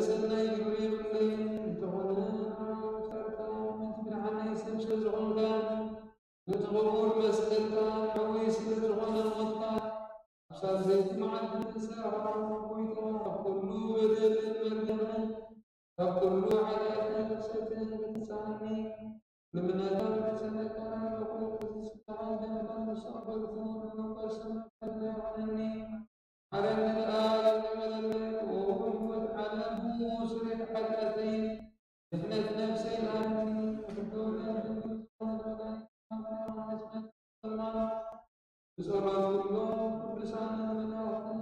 ሰናይ ግብሪ የብለይን እንተኾነ፣ ብድሓነይ ሰብ ስለ ዝኾንካ፣ ነቲ ክቡር መስቀልካ ሓወይ ስለ ዝኾነ ሞትካ፣ ኣብ ሳልሰይቲ መዓልቲ ትንሳእኻ፣ ጎይታ፣ ካብ ኩሉ በደልን መርገምን ካብ ኩሉ ሓጢኣትን ርኽሰትን ክትንስኣኒ፣ ልምናታን ክሰነካ፣ ንኹሉ ዝስካሕን ደምካን ምስ ኣኽበርኩ፣ ንመንፈስ ሰማይ ይኹነኒ። ሓረኒ ደኣ ይቕበለኒ፣ ኦ ህይወት ዓለም፣ ስርየት ሓጢኣተይ፣ ድሕነት ነፍሰይ ሃበኒ፣ ሕቶ ድንግል ዝኾነ መድኃኒት ኣምላኽ፣ ብጸሎት ኩሎም ቅዱሳንን መላእኽትን፣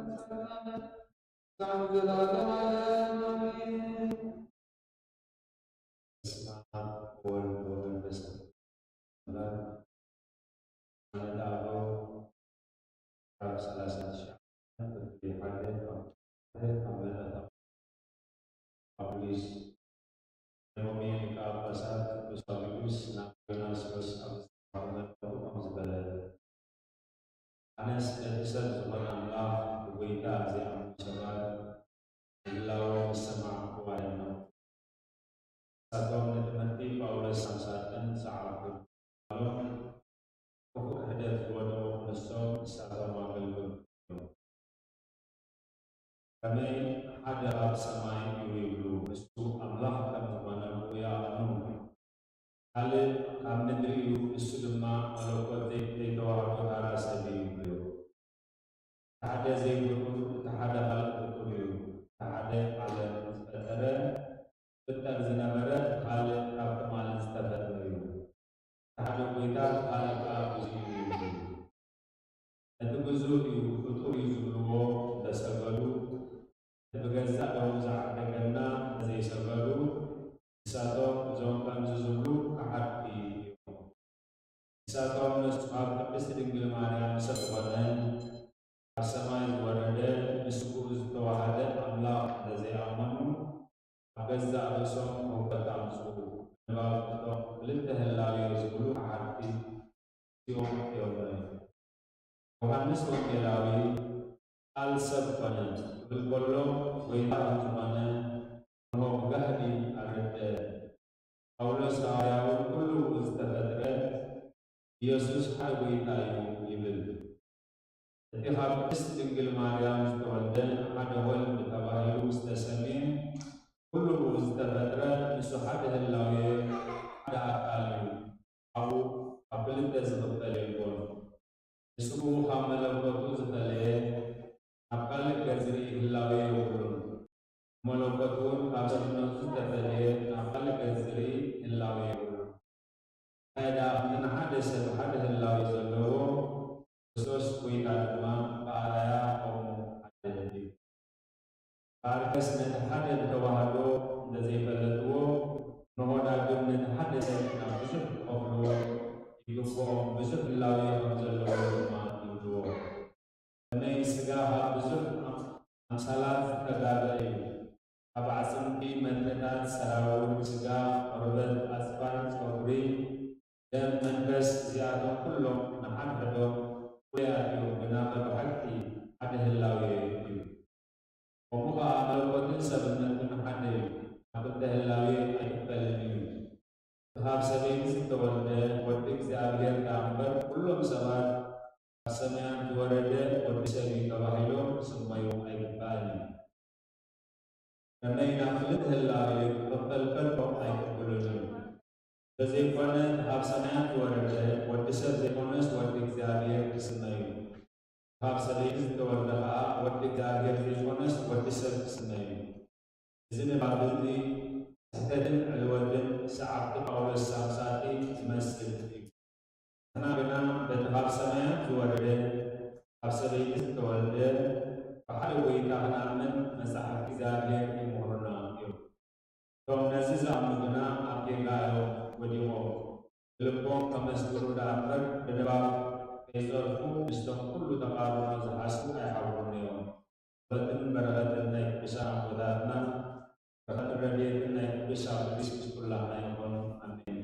ሰማዕታትን፣ ጻድቃንን፣ ብስም ኣብ ወወልድ ወመንፈስ ቅዱስ ኣምላክ። ኣነ ደኣ ኣብ ሰላሳ ትሽዓተ ፍርቂ ሓደ ኣብ፣ ኣብ መጠን ፖሊስ ሮሜ ሊቀ ጳጳሳት ቅዱስ ኣውግስጢኖስ ናብ ዲዮናስዮስ ኣብ ዝተባህለ ከም ዝበለ፣ ኣነስ ነቲ ሰብ ዝኾነ ኣምላኽ ብጎይታ ዘይኣምኑ ሰባት ምህላዎም ዝሰማዕኩ ኣደነቕኩ። ንሳቶም ንትምህርቲ ጳውሎስ ኣምሳጥን ዝሰዓቡ ባሎም ክፉእ ክሕደት ዝወደቑ ክንሶም ንሳቶም ኣገልግሉ እዮም። ከመይ ሓደ ካብ ሰማይ እዩ ይብሉ፣ ንሱ ኣምላኽ ከም ዝኾነ ብኡ ይኣምኑ። ካልእ ካብ ምድሪ እዩ፣ ንሱ ድማ መለኮት ዘይ-፣ ዘይተዋህዶ ተራ ሰብ እዩ ይብሉ። እቲ ሓደ ዘይፍጡር፣ እቲ ሓደ ካልእ ፍጡር እዩ። እቲ ሓደ ዓለም ዝፈጠረ፣ ዝፍጠር ዝነበረ፣ እቲ ካልእ ካብ ትማሊ ዝተፈጥረ እዩ። እቲ ሓደ ጎይታ፣ እቲ ካልእ ከኣ ግዙእ እዩ ይብሉ። ነቲ ግዙእ እዩ፣ ፍጡር እዩ ዝብልዎ እንተሰገዱ፣ ነቲ ብገዛእ ደሙ ዝዓደገና እንተዘይሰገዱ፣ ንሳቶም እዞም ከምዚ ዝብሉ ከሓድቲ እዮም። ንሳቶም ንሱ ካብ ቅድስቲ ድንግል ማርያም ሰብ ዝኾነ፣ ካብ ሰማይ ዝወረደ፣ ንስግኡ ዝተዋሃደ ኣምላኽ እንተዘይኣመኑ፣ ኣብ ገዛእ ርእሶም ህውከት ኣምጽኡ። ንባብ እቶም ክልተ ህላዌ ዝብሉ ከሓድቲ እዚኦም እዮም። ዮሃንስ ወንጌላዊ ቃል ሰብ ኮነ ክብል ከሎ፣ ጎይታ ከም ዝኾነ እንሆ ብጋህዲ ኣረድኡ። ኢየሱስ ሓደ ጐይታ እዩ ይብል። እቲ ካብ ቅድስት ድንግል ማርያም ዝተወልደ ሓደ ወልድ ተባሂሉ ዝተሰምየ፣ ኩሉ ብኡ ዝተፈጥረ ንሱ ሓደ ህላዌ፣ ሓደ ኣካል እዩ። ኣብኡ ኣብ ክልተ ዝኽፈል የልቦን። ንሱ ካብ መለኮቱ ዝፈለየ፣ ናብ ካልእ ገጽ ዝርኢ ህላዌ የብሉን። መለኮት እውን ካብ ሰብነቱ ዝተፈለየ፣ ናብ ካልእ ገጽ ዝርኢ ህላዌ የብሉን። እንታይ ደኣ፣ ከምቲ ንሓደ ሰብ ሓደ ህላዌ ዘለዎ፣ ክርስቶስ ጐይታ ድማ ብኣርኣያ ከምኡ ሓደ እዩ። በኣርከስ ነቲ ሓደ ብተዋህዶ እንተዘይፈለጥዎ፣ እንሆ ዳግም ነቲ ሓደ ሰብ ናብ ብዙሕ ክኸፍልዎ ይግብኦም፣ ብዙሕ ህላዌ ከም ዘለዎ ድማ ይብልዎ። ከመይ ስጋ ካብ ብዙሕ ኣምሳላት ዝተጋብአ እዩ። ካብ ኣዕጽምቲ፣ መትንታት፣ ሰራውር፣ ስጋ፣ ቆርበት፣ ኣጽፋር፣ ጸጉሪ፣ ደም፣ መንፈስ፣ እዚኣቶም ኩሎም ንሓድሕዶም ፍሉያት እዮም፣ ግና ብሓቂ ሓደ ህላዌ እዩ። ከምኡ ኸኣ መለኮትን ሰብነትን ሓደ እዩ፣ ኣብ ክልተ ህላዌ ኣይክፈልን እዩ። እቲ ካብ ሰበይቲ ዝተወልደ ወዲ እግዚኣብሔር ደኣ እምበር፣ ኩሎም ሰባት ካብ ሰማያት ዝወረደ ወዲ ሰብ እዩ ተባሂሎም ክስመዩ ኣይግባእን እዩ። ከመይ ናብ ክልተ ህላዌ ክኽፈል ከሎ ኣይቅብሉን እዩ። እንተዘይኮነ፣ እቲ ካብ ሰማያት ዝወረደ ወዲ ሰብ ዘይኮነስ ወዲ እግዚኣብሔር ክስመ እዩ። ካብ ሰበይቲ ዝተወልደ ኸኣ ወዲ እግዚኣብሔር ዘይኮነስ ወዲ ሰብ ክስመ እዩ። እዚ ንባብ እዚ ስሕተትን ዕልወትን ሰዓብቲ ጳውሎስ ሳምሳጢ ዝመስል እዩ። ንሕና ግና በቲ ካብ ሰማያት ዝወረደ፣ ካብ ሰበይቲ ዝተወልደ፣ ብሓደ ጐይታ ክንኣምን መጻሕፍቲ እግዚኣብሔር ይምህሩና እዮም። እቶም ነዚ ዝኣምኑ ግና ኣብ ጌጋ እዮም ወዲቖም። ብልቦም ከመስግኑ ደኣ እምበር፣ ብንባብ ከይጸርፉ ምስቶም ኩሉ ተቓርኖ ዝሓስቡ ኣይሓብሩን እዮም። በትን በረኸትን ናይ ቅዱሳን ኣቦታትና፣ በረኸትን ረድኤትን ናይ ቅዱስ ኣውግስጢኖስ ምስ ኩላህና ይኹን። ኣሜን።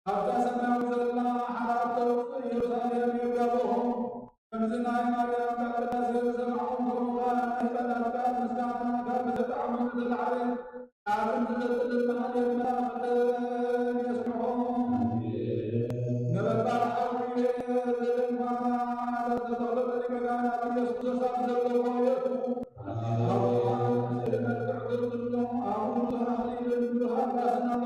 ኣብታ ሰማያዊት ዘላ ሓራ እተውፅእ ኢየሩሳሌም የጋብኹም። ከምዚ ናይ ማርያም ቃል ቅዳሴ ዝሰማዕኹም ከምኡ ኸዓ ናይ ህፃናት ቃል ምስጋና ካብ ዝተጣዕሙ ዝተላዕለ ኣዝዩ ዘጥልል ማህሌት መላእኽትን የስምዖም። ነበልባል ሓዊ ዘደንኳ ዝተተኽለ ሊቀ ካህናት ኢየሱስ ኣብ ዘለዎ የእትዉ። ኣብኡ ስእሊ መልክዕ ገርሉ ኣሎ። ኣብኡ ብዙሕ ኣኽሊልን ብዙሕ ኣልባስን ኣሎ።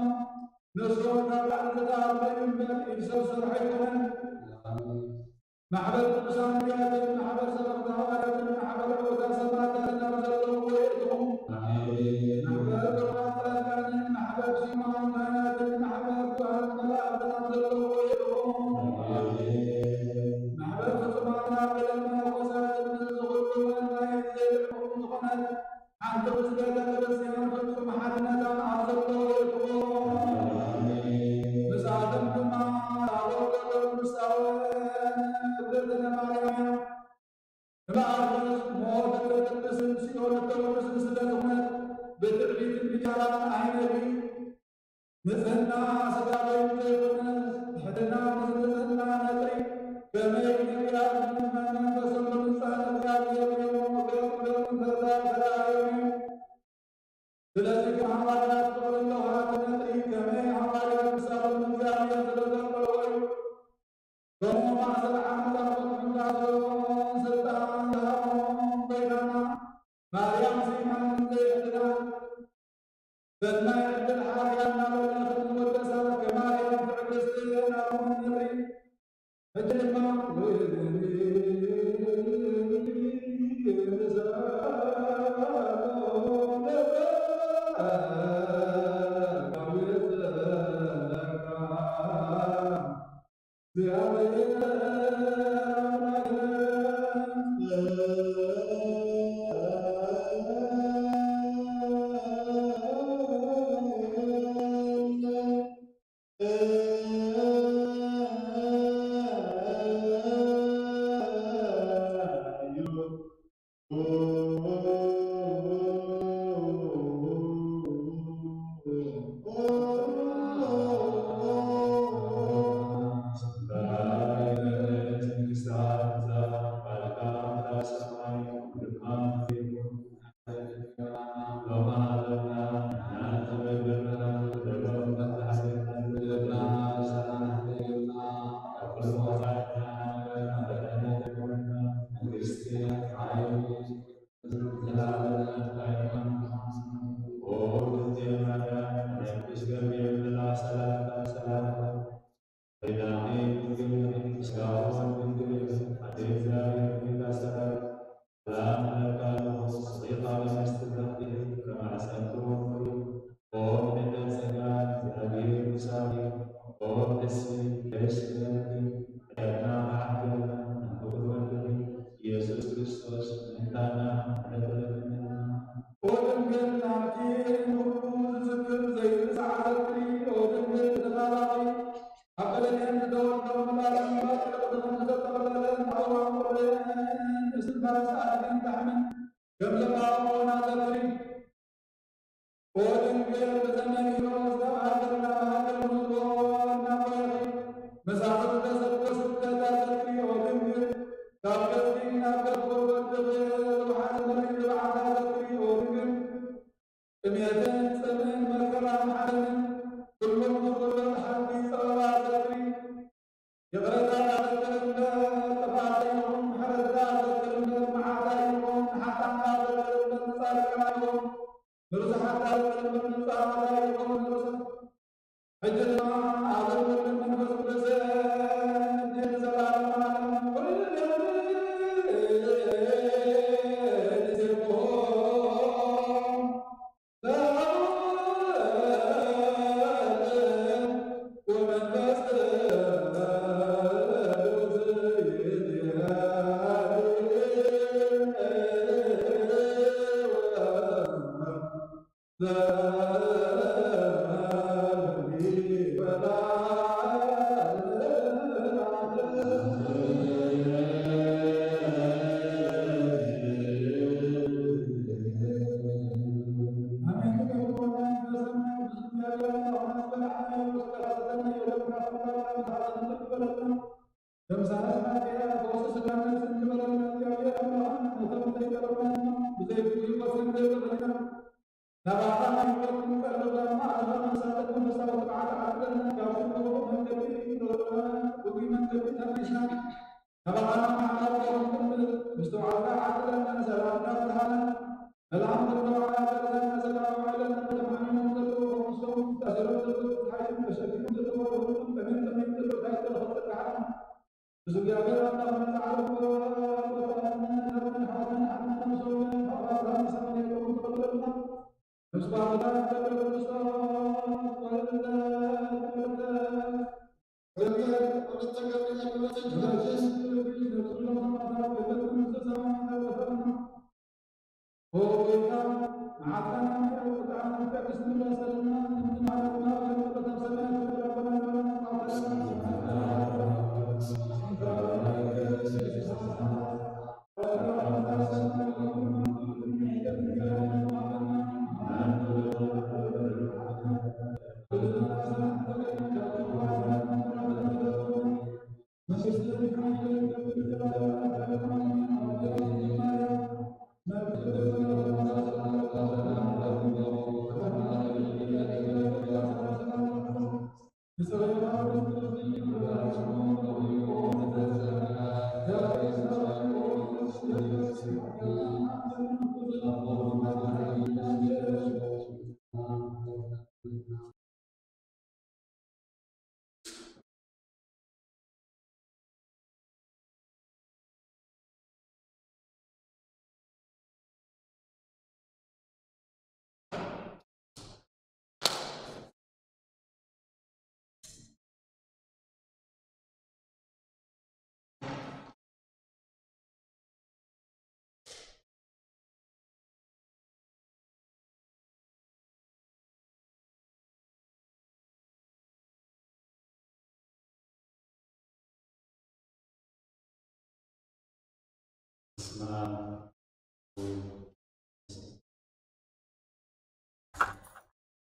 ንሱ ካብ ላዕሊ ዝተታህበ እዩ እምበር፣ ኢድ ሰብ ዝሰርሖ ኣይኮነን። ማሕበር ቅዱሳን ነቢያትን ማሕበር ሰበኽቲ ሃዋርያትን ማሕበር ዕውታት ሰማዕታትን ኣብ ዘለውዎ የእትኹም። ማሕበር ብሩኻት ጻድቃንን ማሕበር ስዩማን ካህናትን ማሕበር ትጉሃን መላእኽትን ኣብ ዘለውዎ የእትኹም። ማሕበር ፍጹማን ኣበለን መነኮሳትን ምስዚ ኩሉ ዋና እዩ ዘይልዕኹም ዝኾነት ሓንቲ ቅድስቲ ቤተ ክርስቲያን ፍጹም ሓድነታ ኣብ ዘለዎ የእትዎ። ምስኣቶም ድማ ኣገልገሎት ምስኣወን እግዝእትነ ማርያም እያ። እምበኣርከስ ሞት እተድቅስን ሲኦል እተውርስን ስለ ዝኾነት ብትዕቢትን ብጃራን ኣይነቢ። ንጽህና ስጋ ኮይኑ ዘይኮነስ፣ ትሕትና ምስ ንጽህና ነጥሪ። ከመይ ነቢያት ንመንፈሶም ብምጻን እግዚኣብሔር እዮም፣ ገጽ ገጹን ተዛ-፣ ተራእዮም እዩ። ስለዚ ከም ሃዋርያት ፍቕሪ ለውሃት ነጥሪ። ከመይ ሃዋርያት ክሳዶም እግዚኣብሔር ስለ ዘፍቀርዎ እዩ። ከምኡ ማእሰር ዓመታት ፈትሑ እንዳዞ ስልጣን ዝሃቦም ጎይታና ማርያም ስኢናን ዘይሕድና በናይ ዕድል ሓርያ እናበለ ክንወደሳ ከማርያም ትዕግስቲ ናብኦም ንርኢ። ሕጂ ድማ ንኹሉ ዝዝክር ዘይርሳዕ ዘክሪ ኦ ድንግል ተባረኺ። ኣብ በለክን ዝተወልደ ምላስ እምበር ቅድሚ ዝተጠቕለለ ኣእዋም ቁርኤን እስትንፋስ ኣድግን ጣዕምን ከም ዘማወና ዘክሪ። ኦ ድንግል ብዘመን ሄሮድስ ካብ ሃገር ናብ ሃገር ንዝወ እናቆረኺ መሳፍንተ ሰዶ ስደታ ዘክሪ ኦ ድንግል ካብ ገዝኪ ናብ ገዝጎ ወድኺ ዝወሓዘ መሪር ዝባዕታ ዘክሪ ኦ ድንግል ጥሜትን ጽምእን መከራን ሓዘንን ኩሉም ንኹሎ ሓልፊ ጸበባ ዘክሪ። ይቕረታ ዘክር እምበር ጥፍኣት ኣይኹን፣ ምሕረትካ ዘክር እምበር መዓት ኣይኹን፣ ንሓጣንካ ዘክር እምበር ንጻድቃን ኣይኹን፣ ንርዙሓት ዘክር እምበር ንጻማት ኣይኹን፣ ንርዙሕ ሕጂ ድማ ኣብን ወልድን መንፈስ ቅዱስን ንዘለዓለመ ዓለም ኩሉ ግዜኹም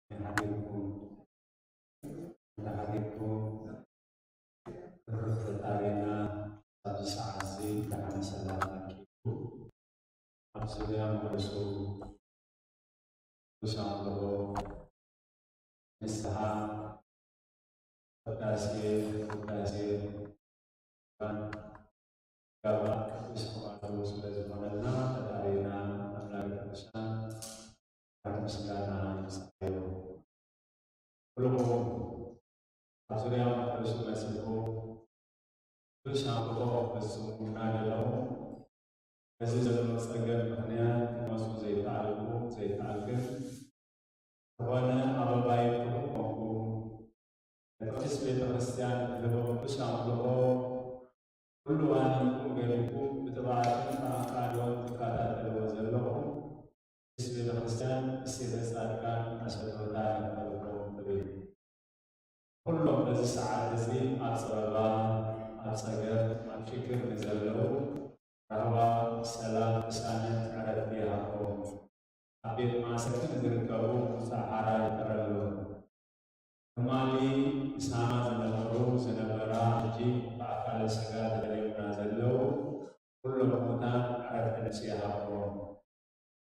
ተሓቢርኩም ተሓቢርኩም ክብሪ ፈጣሪና ኣብዚ ሰዓት እዚ ብርሃነ ሰላም ኣኪቡ ኣብ ዙርያ መቕደሱ ቅዱስ ኣምልኾ ንስሓ ቅዳሴ ቅዳሴ ጋባ ቅዱስ ፍቓዱ ስለ ዝኾነልና ፈጣሪና ኣምላክ ቅዱሳን ምስጋና ይብጻሕዮ። ኩልኹም ኣብ ዙርያ መቕደሱ መጺኹም ቅዱስ ኣምልኾ ክትፍጽሙ እናደለኹም በዚ ዘሎ ጸገም ምኽንያት ክትመጹ ዘይከኣልኩም ዘይከኣልክን ዝኾነ ኣበባይ ትኹም ኮንኩም ንቅድስት ቤተ ክርስቲያን ትህቦ ቅዱስ ኣምልኾ ኩሉ ዋኒንኩም ገሊኩም ብትብዓትን ብኣቃልቦን ትከታተልዎ ዘለኹም ቅድስት ቤተ ክርስቲያን እሴተ ጻድቃን መሰዶታ ይፈልኩም ትብል። ኩሎም በዚ ሰዓት እዚ ኣብ ጸበባ፣ ኣብ ጸገም፣ ኣብ ሽግር ንዘለዉ ራህዋ፣ ሰላም፣ ቅሳነት፣ ዕረፍቲ ይሃቦም። ኣብ ቤት ማእሰርቲ ንዝርከቡ ምውጻእ ሓራ ይፈረሎም። ትማሊ ምሳና ዝነበሩ ዝነበራ ሕጂ ብኣካለ ስጋ ተፈለዩና ዘለዉ ኩሎም ሙታን ዕረፍቲ ነፍሲ ይሃቦም።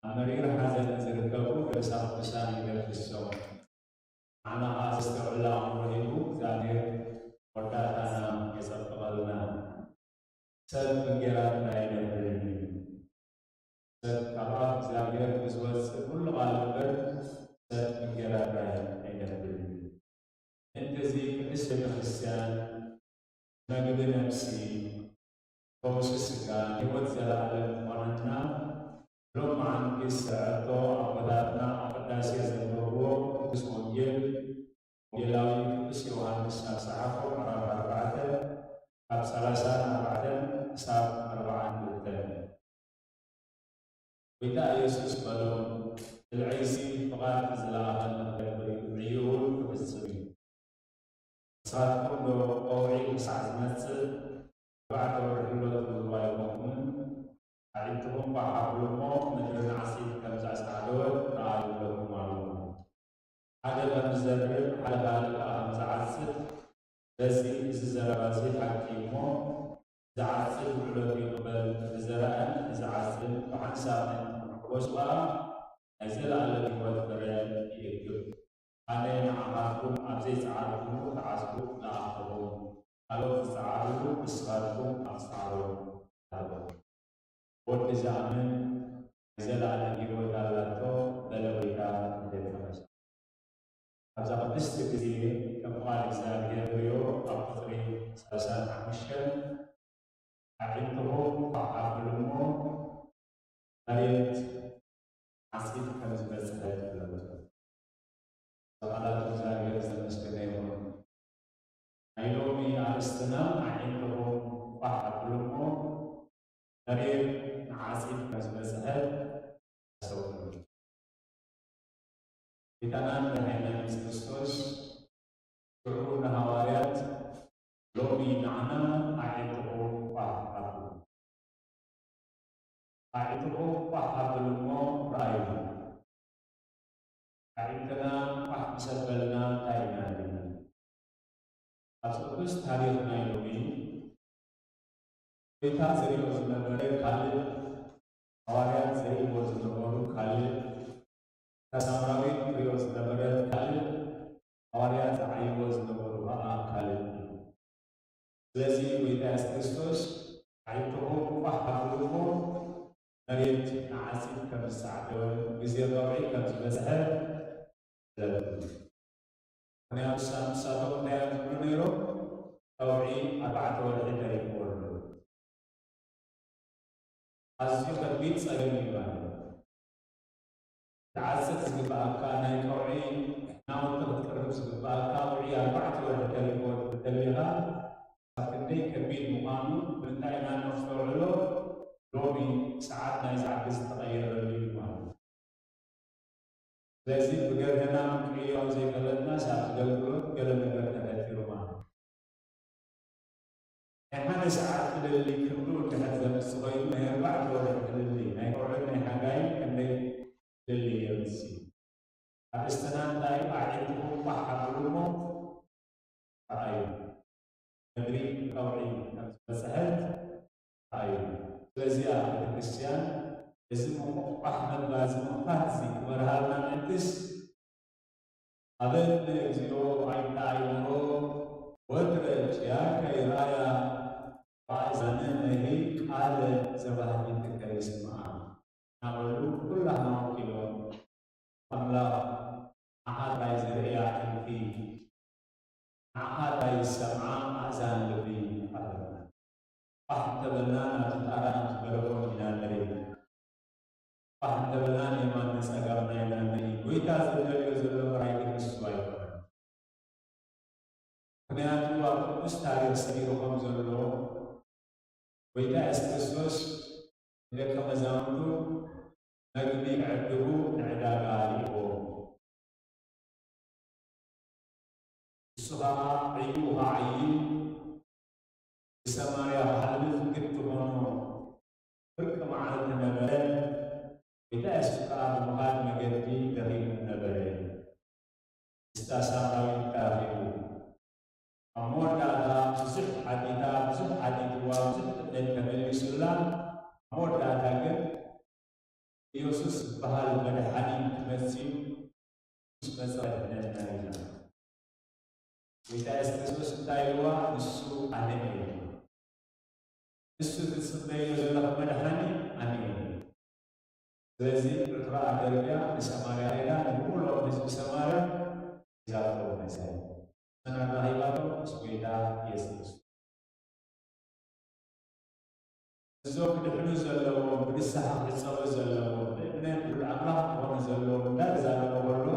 ኣብ መሪር ሓዘን ንዝርከቡ ገሳ ቅዱሳን ይገድሶም። ንዓና ኸዓ ዘስተውዕል ኣእምሮ ሂቡ እግዚኣብሔር መወዳእታና የጸብቐልና። ሰብ እንጌራ ጥራይ ኣይነብርን እዩ። ሰብ ካብ ኣፍ እግዚኣብሔር ብዝወጽእ ኩሉ ቃል እምበር ሰብ እንጌራ ጥራይ ኣይነብርን እዩ። ምእንቲ እዚ ቅድስት ቤተ ክርስቲያን መግቢ ነፍሲ፣ ፈውሲ ስጋ፣ ህይወት ዘለኣለም ምዃንና ሎማዓንቲ ዝስዕርቶ ኣቦታትና ኣብ ቅዳሴ ዘንበብዎ ቅዱስ ወንጌል ወንጌላዊ ቅዱስ ዮሃንስ ኣብ ዝጸሓፎ ምዕራፍ ኣርባዕተ ካብ ሰላሳን ኣርባዕተን ክሳብ ኣርባዓን ክልተን። ጎይታ ኢየሱስ በሎም፣ ብልዐይሲ ፍቓድ ዝለኣኸኒ ክገብር እዩ፣ ዕዩ እውን ክፍጽም እዩ። ንስኻትኩም ዶ ቀውዒ ክሳዕ ዝመጽእ ኣርባዕተ ወርሒ ኣሎ ትብልዋ ኣይኮንኩምን? ኣዒንትኹም ቋሕ ኣብሉ እሞ ምድሪ ንዓጺድ ከም ዘስዓደወት ርኣዩ ይብለኩም ኣሎ። ሓደ ከም ዝዘርእ ሓደ ካልእ ከኣ ከም ዝዓጽድ፣ በዚ እዚ ዘረባ እዚ ሓቂ እዩ እሞ፣ ዝዓጽድ ውዕለቱ ይቕበል፣ ዝዘርአን ዝዓጽድን ብሓንሳብ ምእንቲ ክሕጎሱ ከኣ ናይ ዘለኣለም ህይወት ፍረ ይእክብ። ኣነ ንዓኻትኩም ኣብ ዘይጸዓርኩምሉ ክዓጽዱ ለኣኽኹም፣ ካልኦት ዝጸዓሩሉ ንስኻትኩም ኣትጽዓሩ። ወዲ ዝኣምን ናይ ዘለኣለም ህይወት ኣላቶ፣ በለ ጎይታ ንደቀ መዛሙርቱ። ኣብዛ ቅድስቲ ግዜ ከም ቃል እግዚኣብሔር ንርእዮ ኣብ ቁጽሪ ሰላሳን ሓሙሽተን፣ ኣዒንትኹም ፋሕ ኣብሉ እሞ መሬት ዓጺድ ከም ዝበጽሐት ፍለጡ። ብቓላት እግዚኣብሔር ዝተመስገነ ይኹን። ናይ ሎሚ ኣርእስትና ኣዒንትኹም ፋሕ ኣብሉ እሞ መሬት ንዓጺድ ከም ዝበጽሐት ኣስተውዕሉ። ጌታናን መድሓኒናን የሱስ ክርስቶስ ሽዑ ንሃዋርያት ሎሚ ንዓና ኣዒንትኹም ፋሕ ኣብሉ። ኣዒንትኹም ፋሕ ኣብሉ እሞ ረኣዩ። ኣዒንትና ፋሕ ምስ ኣበልና እንታይ ኢና ንርኢ? ኣብ ቅዱስ ታሪኽ ናይ ሎሚ ጎይታ ዝሪኦ ዝነበረ ካልእ፣ ሃዋርያት ዝሪእዎ ዝነበሩ ካልእ፣ እታ ሳምራዊት ትሪኦ ዝነበረት ካልእ፣ ሃዋርያት ዝዓይዎ ዝነበሩ ኸዓ ካልእ እዩ። ስለዚ ጎይታ የሱስ ክርስቶስ ኣዒንትኹም ፋሕ ኣብሉ እሞ መሬት ንዓጺድ ከም ዝጸዓደወ ግዜ ቀውዒ ከም ዝበጽሐ ፍለጡ። ምኽንያቱ ንሳ-፣ ንሳቶም እንታይ እዮም ዝብሉ ነይሮም? ቀውዒ ኣርባዕተ ወርሒ ተሪፍዎ ኣሎ። ኣዝዩ ከቢድ ጸገም እዩ ማለት እዩ። ክትዓጽድ ዝግብኣካ ናይ ቀውዒ ናውቲ ክትቅርብ ዝግብኣካ ቀውዒ ኣርባዕተ ወርሒ ተሪፍዎ እንተሊኻ፣ ኣብ ክንደይ ከቢድ ምዃኑ ብምንታይ ኢና ነስተውዕሎ? ሎሚ ሰዓት ናይ ሰዓት ዝተቐየረሉ እዩ ማለት እዩ። ስለዚ ብገርህና ክንቅይሮ ዘይፈለጥናስ ኣብ ኣገልግሎት ገለ ነገር ተፈጢሩ ማለት እዩ። ናይ ሓደ ሰዓት ፍልልይ ክንዱ እንድሕር ዘምጽእ ኮይኑ ናይ ኣርባዕተ ወርሒ ፍልልይ ናይ ቀውዒን ናይ ሓጋይን ክንደይ ፍልልይ የምጽእ? ኣርእስትና እንታይ እዩ? ኣዒንትኹም ፋሕ ኣብሉ እሞ ረኣዩ። ምድሪ ቀውዒ ከም ዝበጽሐት ረኣዩ። ስለዚኣ ቤተክርስትያን እዚ ምሙቕ ፋሕ ምባል እዚ ምኽፋት እዚ ክበርሃልና ምእንትስ፣ ሀበነ እግዚኦ አይንተ አእምሮ ወትረ ኪያከ ይርአያ ወአእዛንነሂ ቃለ ዘባህቲትከ ይስምዓ እናበሉ ኩላህና ወኪሎም፣ ኣምላኽ ንዓኻ ጥራይ ዝርእያ ኣዒንቲ፣ ንዓኻ ጥራይ ዝሰምዓ ኣእዛን ልቢ ኣለና። ፋሕ እንተበልና ናብቲ ጣራ ናብቲ በረኾን ኢና ንርኢ። ፋሕ እንተበልና ንየማን ንጸጋምና ኢና ንርኢ። ጎይታ ዝደልዮ ዘሎ ጥራይ ግን ንሱ ኣይኮነን። ምኽንያቱ ኣብ ቅዱስ ታሪኽ ሰፊሩ ከም ዘሎ፣ ጎይታ የሱስ ክርስቶስ ንደቀ መዛሙርቱ መግቢ ክዕድጉ ንዕዳጋ ልኢኽዎም። ኸዓ ዕዩ ኸዓ እዩ። ብሰማርያ ክሓልፍ ግዲ ኾኖ። ፍርቂ መዓልቲ ነበረ። ጌታ የሱስ ከኣ ብምኻድ መገዲ ደኺሙ ነበረ። ምስታ ሳምራዊት ተራኺቡ። ኣብ መወዳእታ ብዙሕ ሓቲታ፣ ብዙሕ ሓቲትዋ፣ ብዙሕ ጥሜት ተመሊሱላ። ኣብ መወዳእታ ግን ኢየሱስ ዝበሃል መድሓኒ ክመጽእ እዩ። ምስ መጸ ክድሕነና እዩ። ጌታ የሱስ ክርስቶስ እንታይ ኢልዋ? ንሱ ኣነ እየ። ንሱ ትጽበዮ ዘለኹ መድሓኒ ኣነ እየ። ስለዚ ዕትሮኣ ደርብያ ንሰማርያ ኸይዳ፣ ንብሙሉኦም ህዝቢ ሰማርያ ሒዛቶ መጸት። መን ኣራኺባቶ? ምስ ጐይታ የሱስ ክርስቶስ። እዞም ክድሕኑ ዘለዎም፣ ብንስሓ ክሕጸቡ ዘለዎም፣ ብእምነት ውሉድ ኣምላኽ ክኾኑ ዘለዎም እንዳተዛረበ ከሎ፣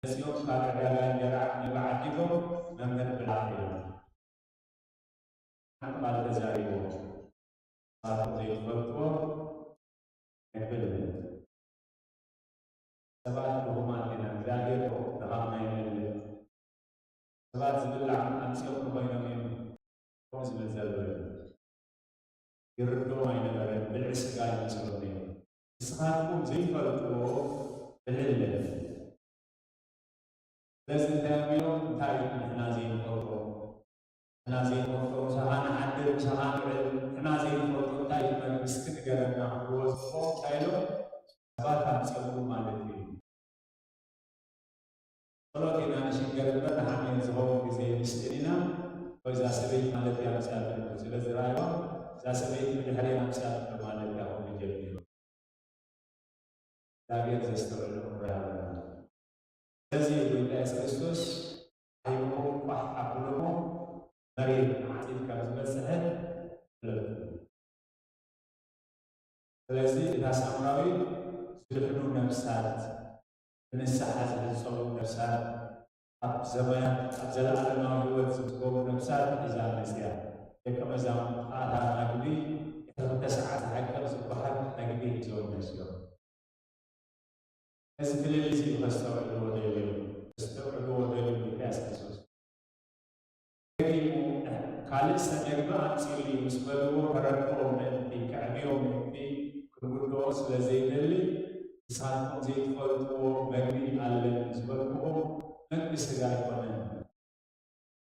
መጺኦም ካብ ዕዳጋ እንጀራ መግቢ ዓዲጎም፣ መምህር ብላዕ ኢሎም። ሓንቲ ቃል ተዛሪቦም። ንስኻትኩም ዘይትፈልጥዎ ኣይፈልጥን። ሰባት ድኹማት ኢና፣ እግዚኣብሔር ድኻምና ይመልእ። ሰባት ዝብላዕ ኣምጺኦም ኮይኖም እዮም ከምኡ ዝብል ዘሎ። ይርድኦም ኣይነበረን፣ ብልዒ ስጋ ይመስሎም ነይሩ። ንስኻትኩም ዘይትፈልጥዎ ብልዒ ኣለኒ። ስለዚ እንታይ ኣቢሎም፣ እንታይ እዩ ንሕና ዘይንፈልጦ? ንሕና ዘይንፈልጦ፣ ምሳኻ ንሓድር፣ ምሳኻ ንውዕል፣ ንሕና ዘይንፈልጦ እንታይ እዩ መንግስቲ ንገረና ክብልዎ ዝግብኦም እንታይ ኢሎም? ሰባት ኣምፅኦም ማለት እዩ። ጸሎት ኢና ንሽገር እምበር ንሓሜት ዝኸውን ግዜ ንስእን ኢና። ወይ እዛ ሰበይቲ ማለት እያ ኣምፅኣትሉ ስለ ዝረኣይዋ፣ እዛ ሰበይቲ ብድሕሪና ኣምፅኣትሉ ማለት እያ ክብሉ ጀሚሮም። እግዚኣብሔር ዘስተውዕል ኣእምሮ ይሃበና። ስለዚ ጐይታ የሱስ ክርስቶስ ዓይንኹም ቋሕ ኣብልዎ፣ መሬት ዓጺድ ከም ዝበጽሐ ፍለጡ። ስለዚ እታ ሳምራዊት ዝድሕኑ ነፍሳት፣ ብንስሓ ዝሕጸቡ ነፍሳት፣ ኣብ ዘመናት ኣብ ዘለኣለማዊ ህይወት ዝምዝገቡ ነፍሳት ሒዛ መጽያ። ደቀ መዛሙርቱ ከኣ እታ መግቢ እቲ ክልተ ሰዓት ዝዓቅብ ዝበሃል መግቢ ሒዞም መጽዮም። እዚ ፍልልይ እዚ ከስተውዕልዎ ደልዩ፣ ከስተውዕልዎ ደልዩ ሉቃስ የሱስ። ደጊሙ ካልእ ሰብ መግቢ ኣምጽኡልይ ምስ በልዎ፣ ከረድኦም ምእንቲ፣ ከዕብዮም ምእንቲ፣ ክጉድኦ ስለ ዘይደሊ፣ ንስኻትኩም ዘይትፈልጥዎ መግቢ ኣለን ዝበልኩኹም መግቢ ስጋ ኣይኮነን።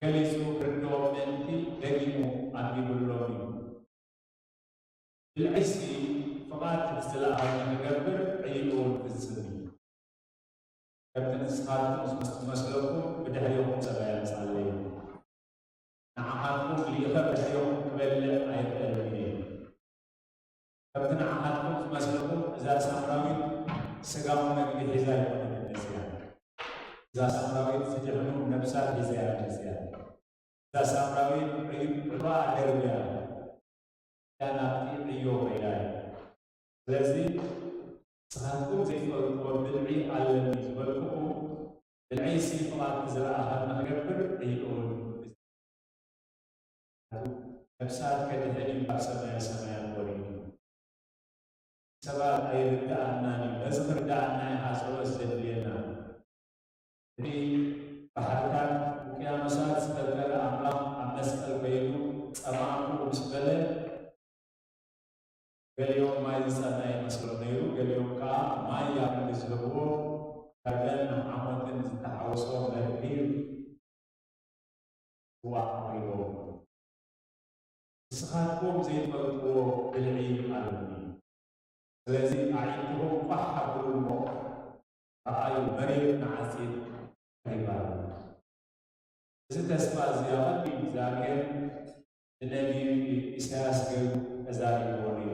ገሊጹ ክርድኦም ምእንቲ ደጊሙ ኣንቢቡሎም እዩ። ብልዒሲ ፍቓድ እቲ ዝለኣኸኒ ክገብር ዕይኡ እውን ክፍጽም እዩ። ከምቲ ንስኻትኩም ዝመስለኩም ብድሕሬኹም ሰብኣይ ኣምጻለይ። ንዓኻትኩም ልኢኸ ብድሕሬኹም ክበልዕ ኣይኽእልን እየ። ከምቲ ንዓኻትኩም ዝመስለኩም እዛ ሳምራዊት ስጋዊ መግቢ ሒዛ ኣይኮነትን መጽያ። እዛ ሳምራዊት ዝድሕኑ ነፍሳት ሒዛ እያ መጽያ። እዛ ሳምራዊት ዕዩን ዕባ ደርብያ እያ ናብቲ ዕዮ ከይዳ እያ። ስለዚ ንስኻትኩም ዘይትፈልጥዎ ብልዒ ኣለኒ ዝበልኩኹም ብልዒሲ ፍቓድ ዝለኣኸኒ ክገብር ዕይኡ እውን ነፍሳት ከድሕን እዩ ካብ ሰማየ ሰማያት ወሪዱ። ሰባት ኣይርድኣናን እዩ። ነዚ ክርድኣና እዩ ጸሎት ዘድልየና። እቲ ባሕርታት ውቅያኖሳት ዝፈጠረ ኣምላኽ ኣብ መስቀል ኮይኑ ጸማእኩ ምስ በለ ገሊኦም ማይ ዝጸምአ ይመስሎም ነይሩ፣ ገሊኦም ከኣ ማይ ኣብ ክንዲ ዝህብዎ ከርበን ሓሞትን ዝተሓወሶ መግቢ ዋእ ኣቕሪቦም። ንስኻትኩም ዘይትፈልጥዎ ብልዒ ኣለኒ። ስለዚ ኣዒንትኹም ቋሕ ኣብሉ እሞ፣ ረኣዩ መሬት ንዓጺድ ቀሪባ ኣላ። እዚ ተስፋ እዚ ኣቐዲሙ እግዚኣብሔር ንነቢዩ ኢሳያስ ገይሩ ተዛሪብዎ ነይሩ።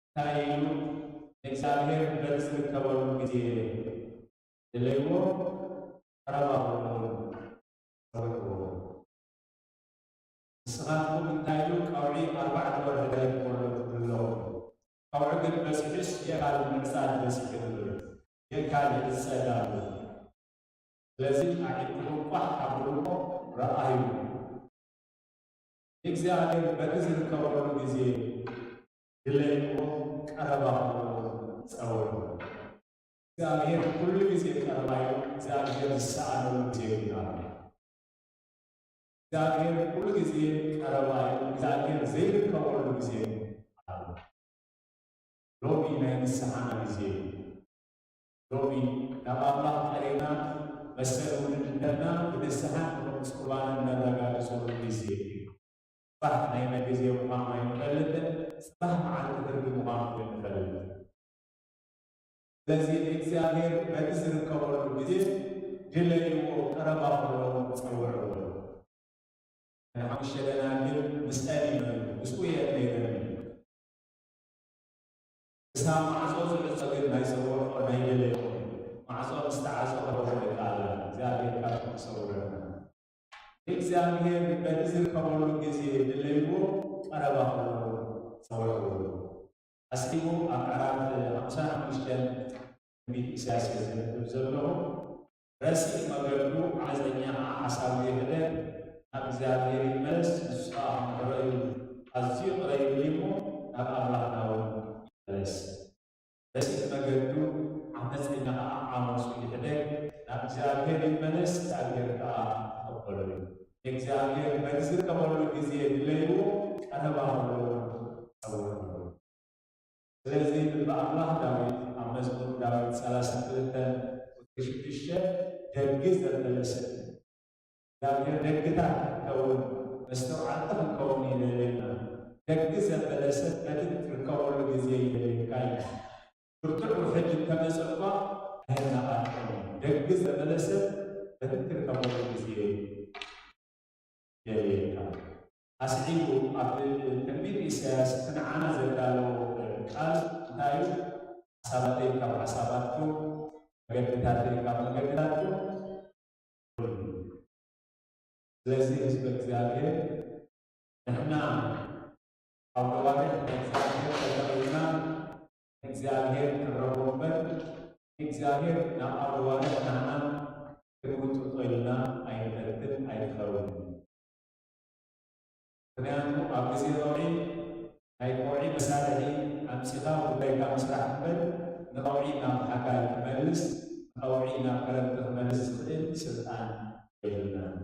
እንታይ ኢሉ? ንእግዚኣብሔር በቲ ዝርከበሉ ግዜ ድለይዎ፣ ቀረባ ኹኑ እውን ጸውዕዎ። ንስኻትኩም እንታይ ኢሉ? ቀውዒ ኣርባዕተ ወርሒ ደሊኹሞ ኣሎ ትብሉ ኣለኹም። ቀውዒ ግን በጺሑስ የእካል ምዕጻድ በጺሑ ትብሉ። የእካል ይዕጸድ ኣሎ። ስለዚ ኣዒንትኹም ቋሕ ኣብሉ እሞ ረኣዩ። እግዚኣብሔር በቲ ዝርከበሉ ግዜ ድለይዎ፣ ቀረባ ኹኑ ጸውዕዎ። እግዚኣብሔር ኩሉ ግዜ ቀረባ እዩ። እግዚኣብሔር ዝሰኣነሉ ግዜ የብልናን። እግዚኣብሔር ኩሉ ግዜ ቀረባ እዩ። እግዚኣብሔር ዘይርከበሉ ግዜ ኣሎ። ሎሚ ናይ ንስሓና ግዜ እዩ። ሎሚ ናብ ኣምላኽ ቀሪብና መሰል እውን እንዳልና ብንስሓን ብቅዱስ ቁርባንን እነረጋግጸሉ ግዜ እዩ። ጽባሕ ናይ መን ግዜ ምዃኑ ኣይንፈልጥን። ጽባሕ መዓልቲ ፍርዲ ምዃኑ እውን ንፈልጥ። ስለዚ ንእግዚኣብሔር በቲ ዝርከበሉ ግዜ ድለይዎ፣ ቀረባ ከሎ ጸውዕዎ። ናይ ሓሙሽተ ደናግል ምስጠን እዩ ነይሩ፣ ምስኡ እየን ነይረን። እሳ ማዕጾ ዝዕጾ ግን ናይ ጸውዕኦ ናይ ደለይዎ እዩ። ማዕጾ ምስ ተዓጾ ከረቦ ደቂ ኣላ። እግዚኣብሔር ካብቲ ክሰውረና። እግዚኣብሔር በቲ ዝርከበሉ ግዜ ድለይዎ፣ ቀረባ ከሎ ጸውዕዎ። ኣስዒቡ ኣብ ምዕራፍ ሓምሳን ሓሙሽተን ትንቢት ኢሳያስ እየ ዘንብብ ዘለኹ። ረሲእ መገዱ ዓመፀኛ ኸዓ ሓሳቡ ይሕደግ፣ ናብ እግዚኣብሔር ይመለስ፣ ንሱ ኸዓ ምሕረቱ ኣዝዩ ይቕረ ይብል እሞ ናብ ኣምላኽና እውን ይመለስ። ረሲእ መገዱ ዓመፀኛ ኸዓ ዓመፁ ይሕደግ፣ ናብ እግዚኣብሔር ይመለስ፣ እግዚኣብሔር ከዓ ይቕበሎ እዩ። እግዚኣብሔር በቲ ዝርከበሉ ግዜ ድለይዎ፣ ቀረባ ከሎ እውን ጸውዕዎ። ስለዚ ልቢ ኣምላኽ ዳዊት ኣብ መዝሙር ዳዊት ሰላሳ ክልተ ቁጽሪ ሽዱሽተ፣ ደጊ ዘበለ ሰብ እግዚኣብሔር ደግታት ክንከውን መስተውዓልቲ ክንከውን ይደልየና። ደጊ ዘበለ ሰብ በቲ ትርከበሉ ግዜ ይደልየካ እዩ። ብርቱዕ ውሕጅ እንተመጸ እኳ ኣይናቓንቆን። ደጊ ዘበለ ሰብ በቲ ትርከበሉ ግዜ የርእየካ። ኣስዒቡ ኣብ ትንቢት ኢሳያስ እቲ ንዓና ዘዳለዎ ቃል እንታይ እዩ? ሓሳባተይ ካብ ሓሳባትኩም፣ መገድታተይ ካብ መገድታትኩም። ስለዚ ህዝቢ እግዚኣብሔር ንሕና ኣብ ነዋርሕ ናይ እግዚኣብሔር ተጠቒምና እግዚኣብሔር ክንረኽቦ እምበር እግዚኣብሔር ናብ ኣብ ነዋርሕ ንሕና ክንውጥጦ ኢልና ኣይንፈትን ኣይንኸውን። ምኽንያቱ ኣብ ግዜ ቀውዒ ናይ ቀውዒ መሳርሒ ኣምጺኻ ጉዳይካ ምስራሕ እምበር ንቐውዒ ናብ ሓጋይ ክመልስ ንቐውዒ ናብ ክረምቲ ክመልስ ዝኽእል ስልጣን የብልናን።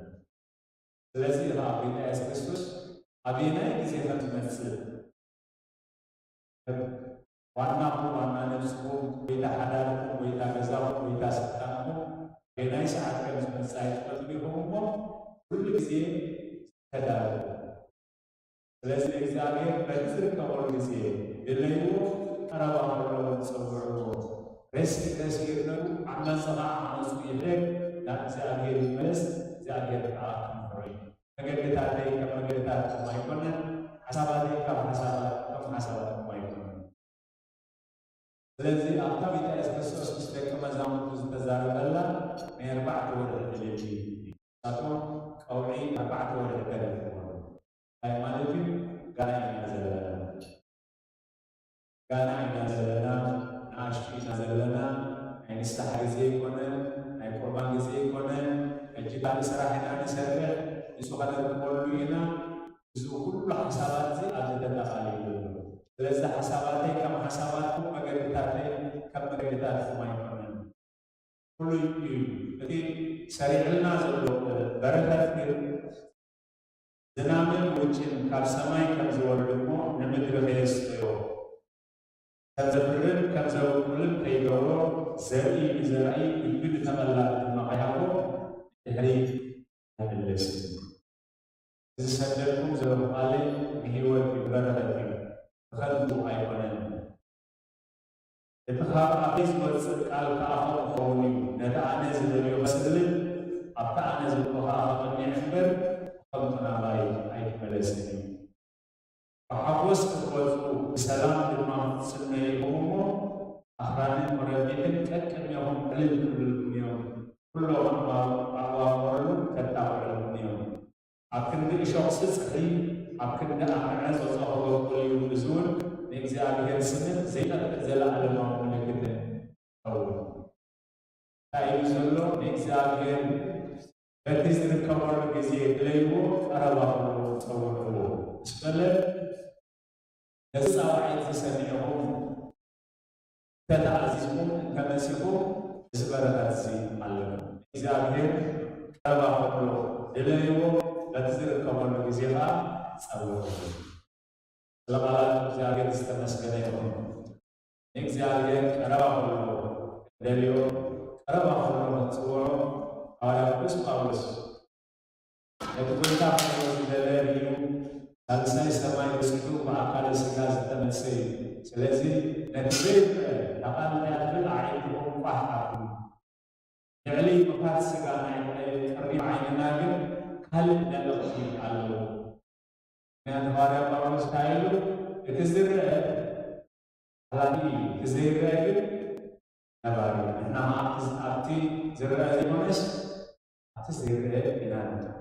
ስለዚ ኸዓ ጐይታ የሱስ ክርስቶስ ኣበየናይ ግዜ ከም ዝመጽእ ዋናኹም ዋና ነብስኹም ጐይታ ሓዳርኩም ጐይታ ገዛኹም ጐይታ ስልጣንኩም ኣበየናይ ሰዓት ከም ዝመጽእ ኣይትፈልጡን ኢኹም እሞ ኩሉ ግዜ ተዳለዉ። ስለዚ እግዚኣብሔር በቲ ዝርከበሉ ግዜ ድለይዎ፣ ቀረባ ከሎ እውን ጸውዕዎ። ረሲእ ረሲእ እግረዱ ዓመጽ ኸዓ ዓመጹ ይሕደግ፣ ናብ እግዚኣብሔር ይመለስ፣ እግዚኣብሔር ከዓ ክምሕሮ እዩ። መገድታተይ ከም መገድታትኩም ኣይኮነን፣ ሓሳባተይ ካብ ሓሳባት ከም ሓሳባትኩም ኣይኮነን። ስለዚ ኣብታ ጌታ የሱስ ክርስቶስ ምስ ደቂ መዛሙርቱ ዝተዛረበላ ናይ ኣርባዕተ ወርሒ ዕልል እዩ። ንሳቶም ቀውዒ ኣርባዕተ ወርሒ ተሪፍዎም። እንታይ ማለት እዩ? ጋና ኢና ዘለና። ጋና ኢና ዘለና፣ ንኣሽቱ ኢና ዘለና። ናይ ንስሓ ግዜ ኣይኮነን፣ ናይ ቁርባን ግዜ ኣይኮነን። ሕጂ ካልእ ስራሕ ኢና ንሰርሕ፣ ንሱ ከነርክበሉ ኢና። እዚ ኩሉ ሓሳባት እዚ ኣብዚ ተጠቓሊሉ ኣሎ። ስለዚ ሓሳባተይ ከም ሓሳባትኩም፣ መገድታተይ ከም መገድታትኩም ኣይኮነን። ፍሉይ እዩ። እቲ ሰሪዕልና ዘሎ በረኸት ግን ዝናምን ውርጭን ካብ ሰማይ ከም ዝወርድ እሞ ንምድሪ ከየስተዮ ከም ዘፍርን ከም ዘብቁልን ከይገብሮ ዘርኢ ንዘራኢ እጁ ንተቐላቢ ድማ ከይሃቦ ንድሕሪት ኣይምለስን። እዚ ዝሰደድኩም ዘለኹ ቃለይ ንህይወት እዩ፣ በረኸት እዩ፣ ብኸንቱ ኣይኮነን። እቲ ካብ ኣፈይ ዝወጽእ ቃል ከኣ ከምኡ ክኸውን እዩ፣ ነቲ ኣነ ዝደልዮ ከስልጥ፣ ኣብቲ ኣነ ዝልእኮ ከኣ ክቕንዕ እምበር፣ ብኸንቱ ናባይ ኣይክመለስን እዩ። ብሓጎስ ክትወጹ ብሰላም ድማ ክትጽነዩ ኢኹም እሞ፣ ኣኽራንን መረቢትን ቀቅድሜኹም ዕልል ክብልልኩም እዮም፣ ኩሎም ኣዕዋፍ መረብን ከጣቕዑልኩም እዮም። ኣብ ክንዲ እሾኽሲ ጽፍሪ፣ ኣብ ክንዲ ኣምዐ ጾጾ ክበቁል እዩ። እዚ እውን ንእግዚኣብሔር ስምን ዘይጠፍእ ዘለኣለማዊ ምልክትን ይኸውን። እንታይ ኢሉ ዘሎ? ንእግዚኣብሔር በቲ ዝርከበሉ ግዜ ድለይዎ፣ ቀረባ ከሎ ጸውዕዎ ምስ በለ፣ ነዚ ጻውዒት እዚ ሰሚዕኹም እንተተኣዚዝኩም፣ እንተመሲኹም፣ እዚ በረኸት እዚ ኣለኩም። እግዚኣብሔር ቀረባ ከሎ ድለይዎ፣ በቲ ዝርከበሉ ግዜ ኸዓ ጸውዕዎ። ስለ ቃላት እግዚኣብሔር ዝተመስገነ ይኹን። ንእግዚኣብሔር ቀረባ ከሎ ክንደልዮ፣ ቀረባ ከሎ ክንጽውዖ ሃዋርያ ቅዱስ ጳውሎስ ነቲ ጐይታ ክረኽቦ ዝደለ ርእዩ፣ ሳልሳይ ሰማይ በጺሑ ብኣካለ ሥጋ ዝተመልሰ እዩ። ስለዚ ነቲ ዘይርአ፣ እታ ቃል እንታይ ትብል? ኣዒንትኹም ቋሕ ኣብሉ። ልዕሊ ምኻድ ሥጋ ናይ ቀሪብ ዓይንና ግን ካልእ መልእኽቲ ኣለዎ። ምኽንያቱ ሃዋርያ ጳውሎስ እንታይ ኢሉ? እቲ ዝርአ ሓላፊ እዩ፣ እቲ ዘይርአ ግን ነባሪ እዩ። ንሕና ኸዓ ኣብቲ፣ ኣብቲ ዝርአ ዘይኮነስ ኣብቲ ዘይርአ ኢና ንጥመት።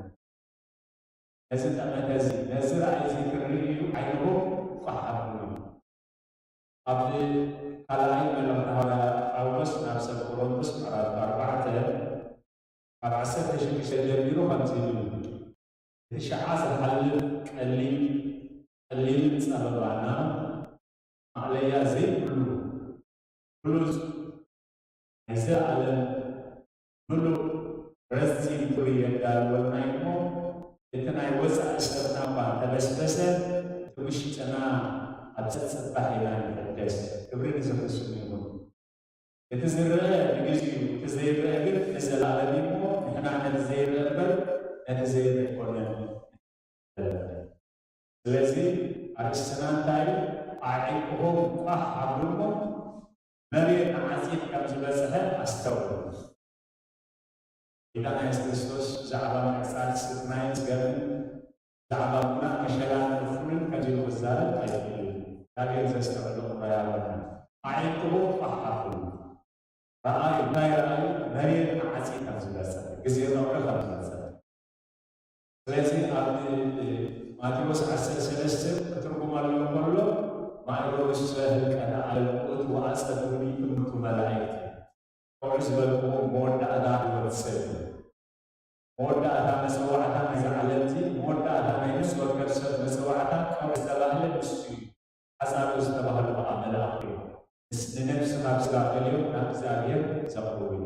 ነዚ ጠመተ እዚ፣ ነዚ ራእይ እዚ ክትርእዩ ዓይንኹም ቋሕ ኣብሉ። ኣብ ካልኣይ መልእኽቲ ሃዋርያ ጳውሎስ ናብ ሰብ ቆሮንቶስ ምዕራፍ ኣርባዕተ ካብ ዓሰርተ ሽዱሽተ ጀሚሩ ከምዚ ይብል፣ እቲ ሽዓ ዝሓልፍ ቀሊል፣ ቀሊልን ጸበባና ማእለያ ዘይብሉ ብሉጽ ናይ ዘለኣለም ምሉእ ረዚን ክብሪ የዳልወልና እዩ እሞ፣ እቲ ናይ ወጻኢ ሰብና እኳ እንተበስበሰ፣ እቲ ውሽጥና ኣብ ጸጽባሕ ኢና ንሕደስ። ክብሪ ንስሙ ይኹን። እቲ ዝረአ ንግዚኡ፣ እቲ ዘይረአ ግን ንዘለኣለም እዩ እሞ፣ ንሕና ነቲ ዘይረአ እምበር ነቲ ዘይረአ ኣይኮነን። ስለዚ ኣርእስትና እንታይ እዩ? ኣዒንትኹም ቋሕ ኣብሉ እሞ መሬት ንዓጺድ ከም ዝበጽሐ ኣስተውዕሉ። ጌታና የሱስ ክርስቶስ ብዛዕባ ምዕጻድ ስርናይን ስገምን፣ ብዛዕባ ምሉእ መሸላን እኹልን ከምዚ ኢሉ ክዛረብ ኣይክእልን እዩ። እግዚኣብሔር ዘስተውዕል ኣእምሮ ይሃበና። ኣዒንትኹም ቋሕ ኣብሉ። ረኣዩ፣ እንታይ ረኣዩ? መሬት ንዓጺድ ከም ዝበጽሐ፣ ግዜ ቀውዒ ከም ዝበጽሐ። ስለዚ ኣብ ማቴዎስ ዓሰርተ ሰለስተ ክትርጉም ኣሎ ከሎ፣ ማእዶ ውስተ ህልቀተ ዓለም ውእቱ ወአጸድኒ እምቱ መላእክት። ከምኡ ዝበልክዎ መወዳእታ ህይወት ሰብ እዩ። መወዳእታ መጸዋዕታ ናይዚ ዓለም እዚ፣ መወዳእታ ናይ ነፍሲ ወከፍ ሰብ መጸዋዕታ ቀውዒ ዝተባህለ ንሱ እዩ። ሓጻሎ ዝተባህሉ ከዓ መላእኽቲ እዮም። ምስ-፣ ንነፍሲ ካብ ስጋ ፈልዮም ናብ እግዚኣብሔር ዘቕርቡ እዩ።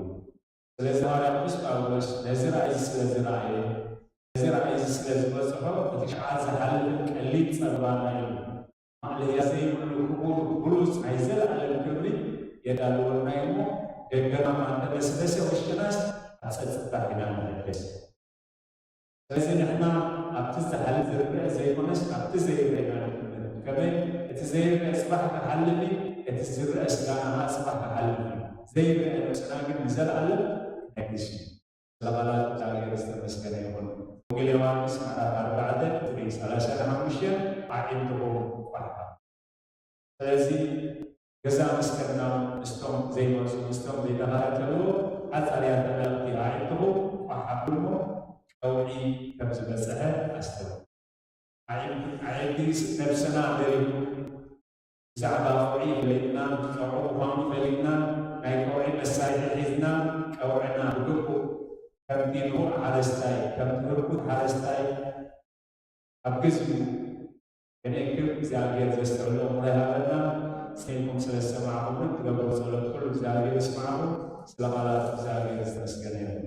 ስለዚ ሃዋርያ ቅዱስ ጳውሎስ ነዚ ራእይ እዚ ስለ ዝረኣየ፣ ነዚ ራእይ እዚ ስለ ዝበጽሖ፣ እቲ ሽዓ ዝሓልፍን ቀሊል ጸበባና እዩ። ማእለያ ዘይብሉ ክቡር ብሉጽ ናይ ዘለኣለም ክብሪ የዳልወልና እዩ እሞ፣ ደገና እኳ እንተበስበሰ ውሽጥናስ ኣብ ጸጥታ ኢና ንሕደስ። ስለዚ ንሕና ኣብቲ ዝሓልፍ ዝርአ ዘይኮነስ ኣብቲ ዘይርአ ኢና ንእመን። ከመይ? እቲ ዘይርአ ጽባሕ ክሓልፍ እዩ፣ እቲ ዝርአ ስጋና ኸዓ ጽባሕ ክሓልፍ እዩ። ዘይርአ ነብስና ግን ንዘለኣለም ይነግስ እዩ። ስለ ቃላት እግዚኣብሔር ዝተመስገነ ይኹን። ወንጌል ዮሃንስ ምዕራፍ ኣርባዕተ ቁጽሪ ሰላሳን ሓሙሽተን ኣዒንትኹም ቋሕ። ስለዚ ገዛ ምስ ከድና ምስቶም ዘይመጹ፣ ምስቶም ዘይተኸታተልዎ ሓጻር እያ እታ መልእኽቲ። ኣዒንትኹም ቋሕ ኣብሉ እሞ ቀውዒ ከም ዝበጽሐ ኣስተውዕሉ። ኣዒንቲ፣ ኣዒንቲ ነብስና ደሪኹ ብዛዕባ ቀውዒ ፈሊጥና፣ ቀውዒ ምዃኑ ፈሊጥና፣ ናይ ቀውዒ መሳርሒ ሒዝና፣ ቀውዕና ብግቡእ ከምቲ ንፉዕ ሓረስታይ፣ ከምቲ ህርኩት ሓረስታይ ኣብ ግዜኡ ክንእክብ እግዚኣብሔር ዘስተውዕል ኣእምሮ ይሃበና። ሰሚዕኩም ስለ ዝሰማዕኩምን ትገብርዎ ጸሎት ኩሉ እግዚኣብሔር ይስማዕኩም። ስለ ቃላት እግዚኣብሔር ዝተመስገነ ይኹን።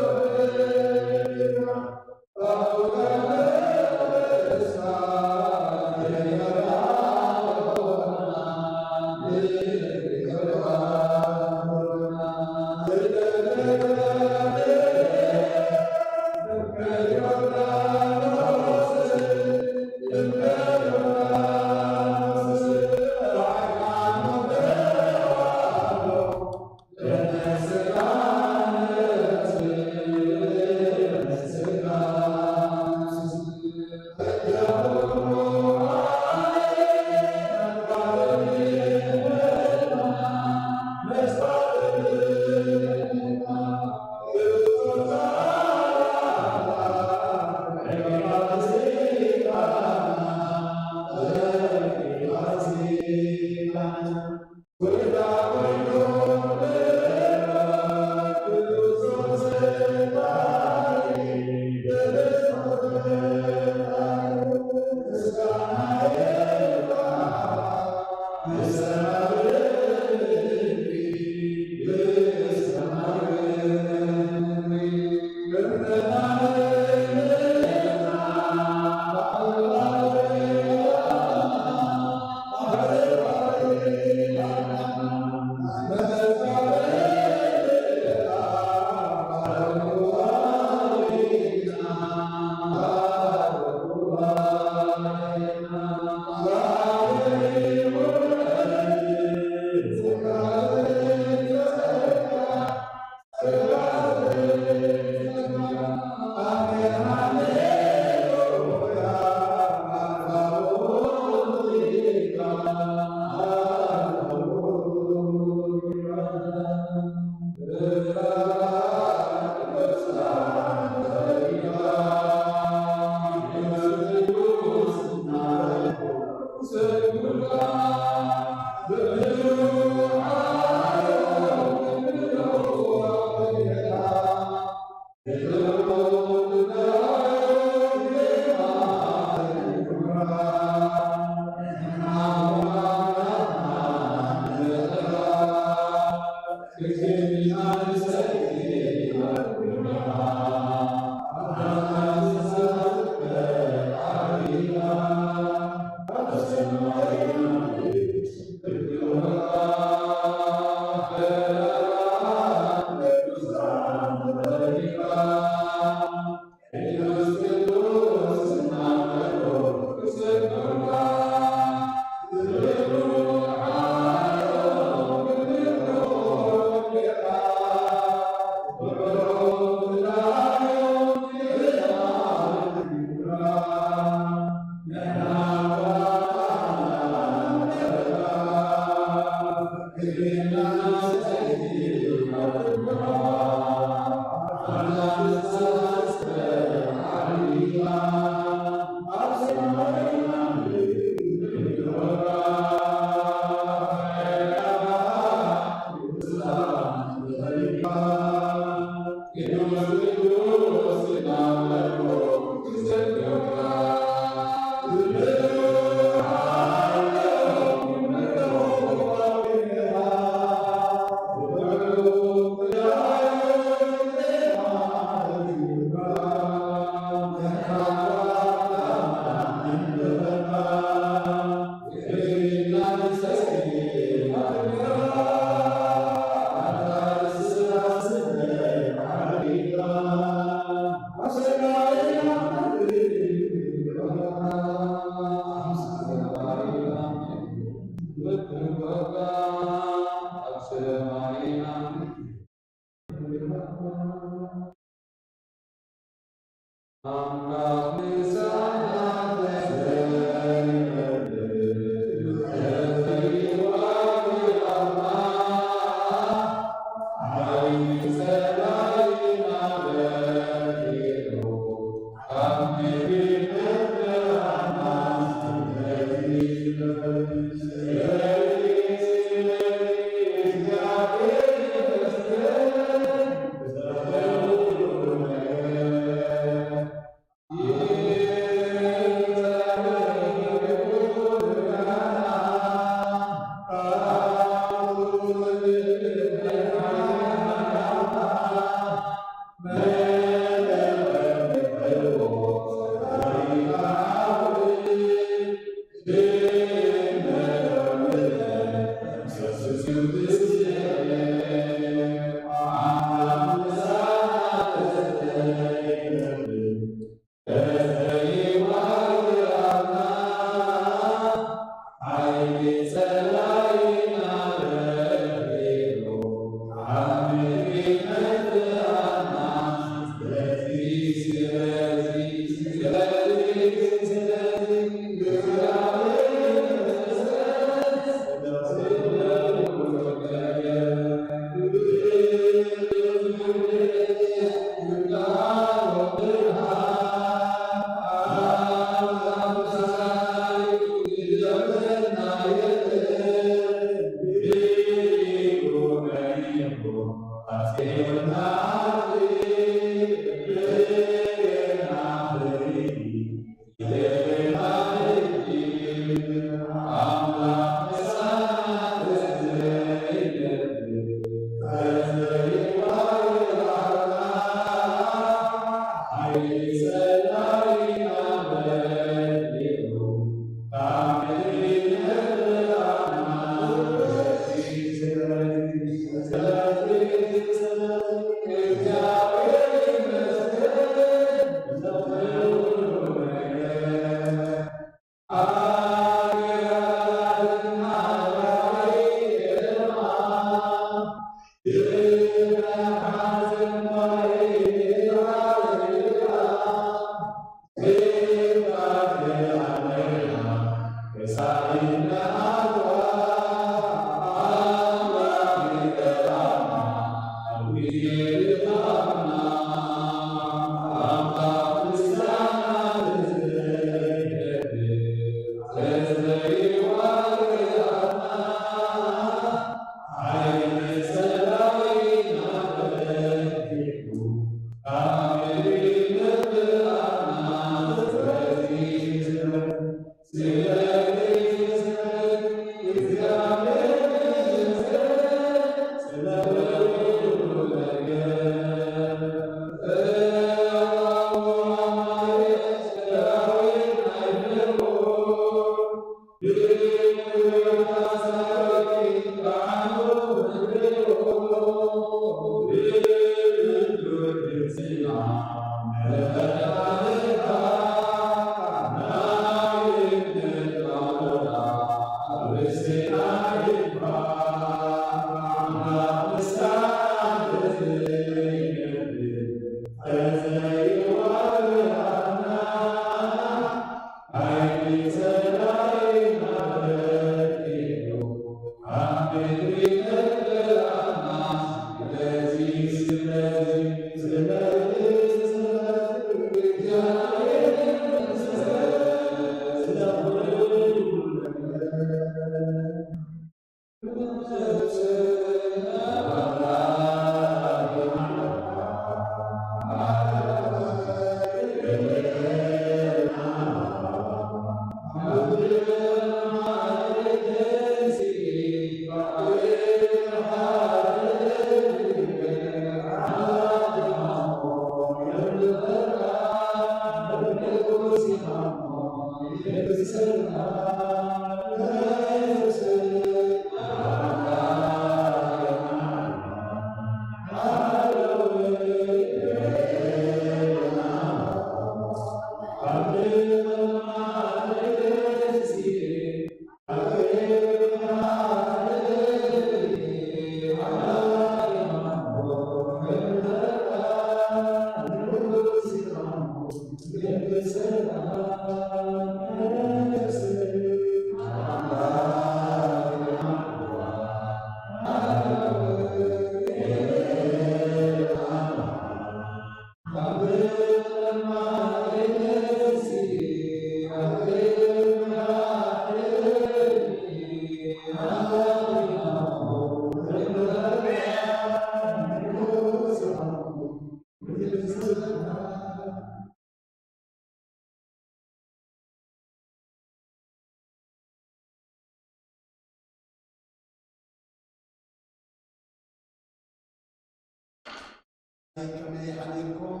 ከመይ ሓዲርኩም?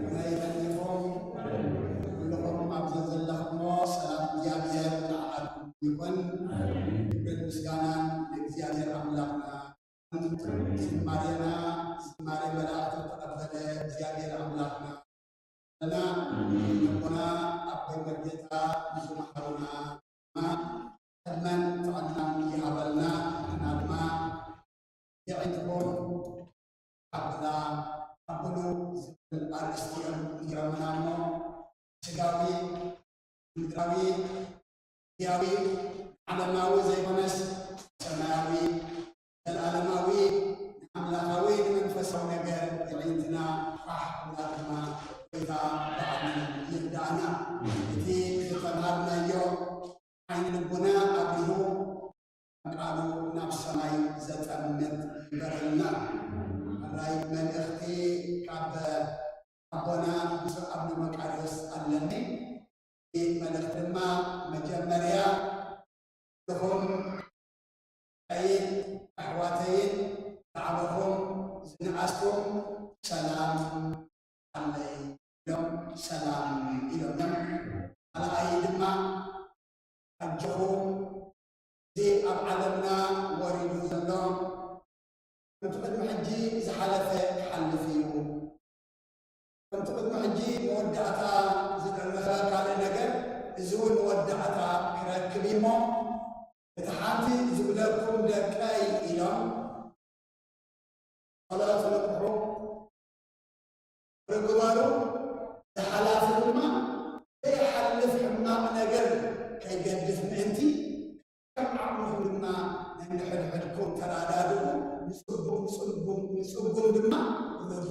ከመይ ቀኒኹም? ኩልኹም ኣብ ዘዘለኹሞ ሰላም እግዚኣብሔር ንዓኹም ይኹን። ክብርን ምስጋናን ንእግዚኣብሔር ኣምላኽና። ዝማሬና ዝማሬ መላእክቲ ተቐበለ እግዚኣብሔር ኣምላኽና። ኣቦና ኣብ መርጌታ ንዝመሃሩና ድማ ዕድመን ጥዕናን ይሃበልና። ንሕና ድማ የዒንትኹም ኣብዛ ኣብሉ ዝብል ኣርእስቲ እዮም ነጊሮምና እሞ ስጋዊ ምድራዊ ህያዊ ዓለማዊ ዘይኮነስ ሰማያዊ ዘላለማዊ ንኣምላኻዊ ንመንፈሳዊ ነገር የዒንትና ፋሕ ብላ ድማ ጎይታ ብዓቕሚ ይርዳእና። እቲ ዝተምሃርናዮ ዓይኒ ልቡና ኣብሪሁ ቃሉ ናብ ሰማይ ዘጠምት ይበረልና። ሕራይ መልእኽቲ ካብ ኣቦና ብፁዕ ኣቡነ መቃርዮስ ኣለኒ። እቲ መልእኽቲ ድማ መጀመርያ ንኹም ኣሕዋተይን ብዓበኹም ዝነኣስኩም ሰላም ኣለይ ኢሎም ሰላም ኢሎም እዮም። ካልኣይ ድማ ኣጆኹም፣ እዚ ኣብ ዓለምና ወሪዱ ዘሎ ከምቲ ቅድሚ ሕጂ ዝሓለፈ ክሓልፍ እዩ። ከምቲ ቅድሚ ሕጂ መወዳእታ ዝደረኸ ካልእ ነገር፣ እዚ እውን መወዳእታ ክረክብ እዩ እሞ፣ እቲ ሓንቲ ዝብለኩም ደቀይ ኢሎም ጸሎት ንቕሑ ርግበሩ፣ ዝሓላፊ ድማ ዘይሓልፍ ሕማቕ ነገር ከይገድፍ ምእንቲ፣ ከም ዓቕምኹም ድማ ነንሕድሕድኩም ተረዳድኡ፣ ንጽጉም፣ ንጽጉም፣ ንጽጉም ድማ እዘዙ።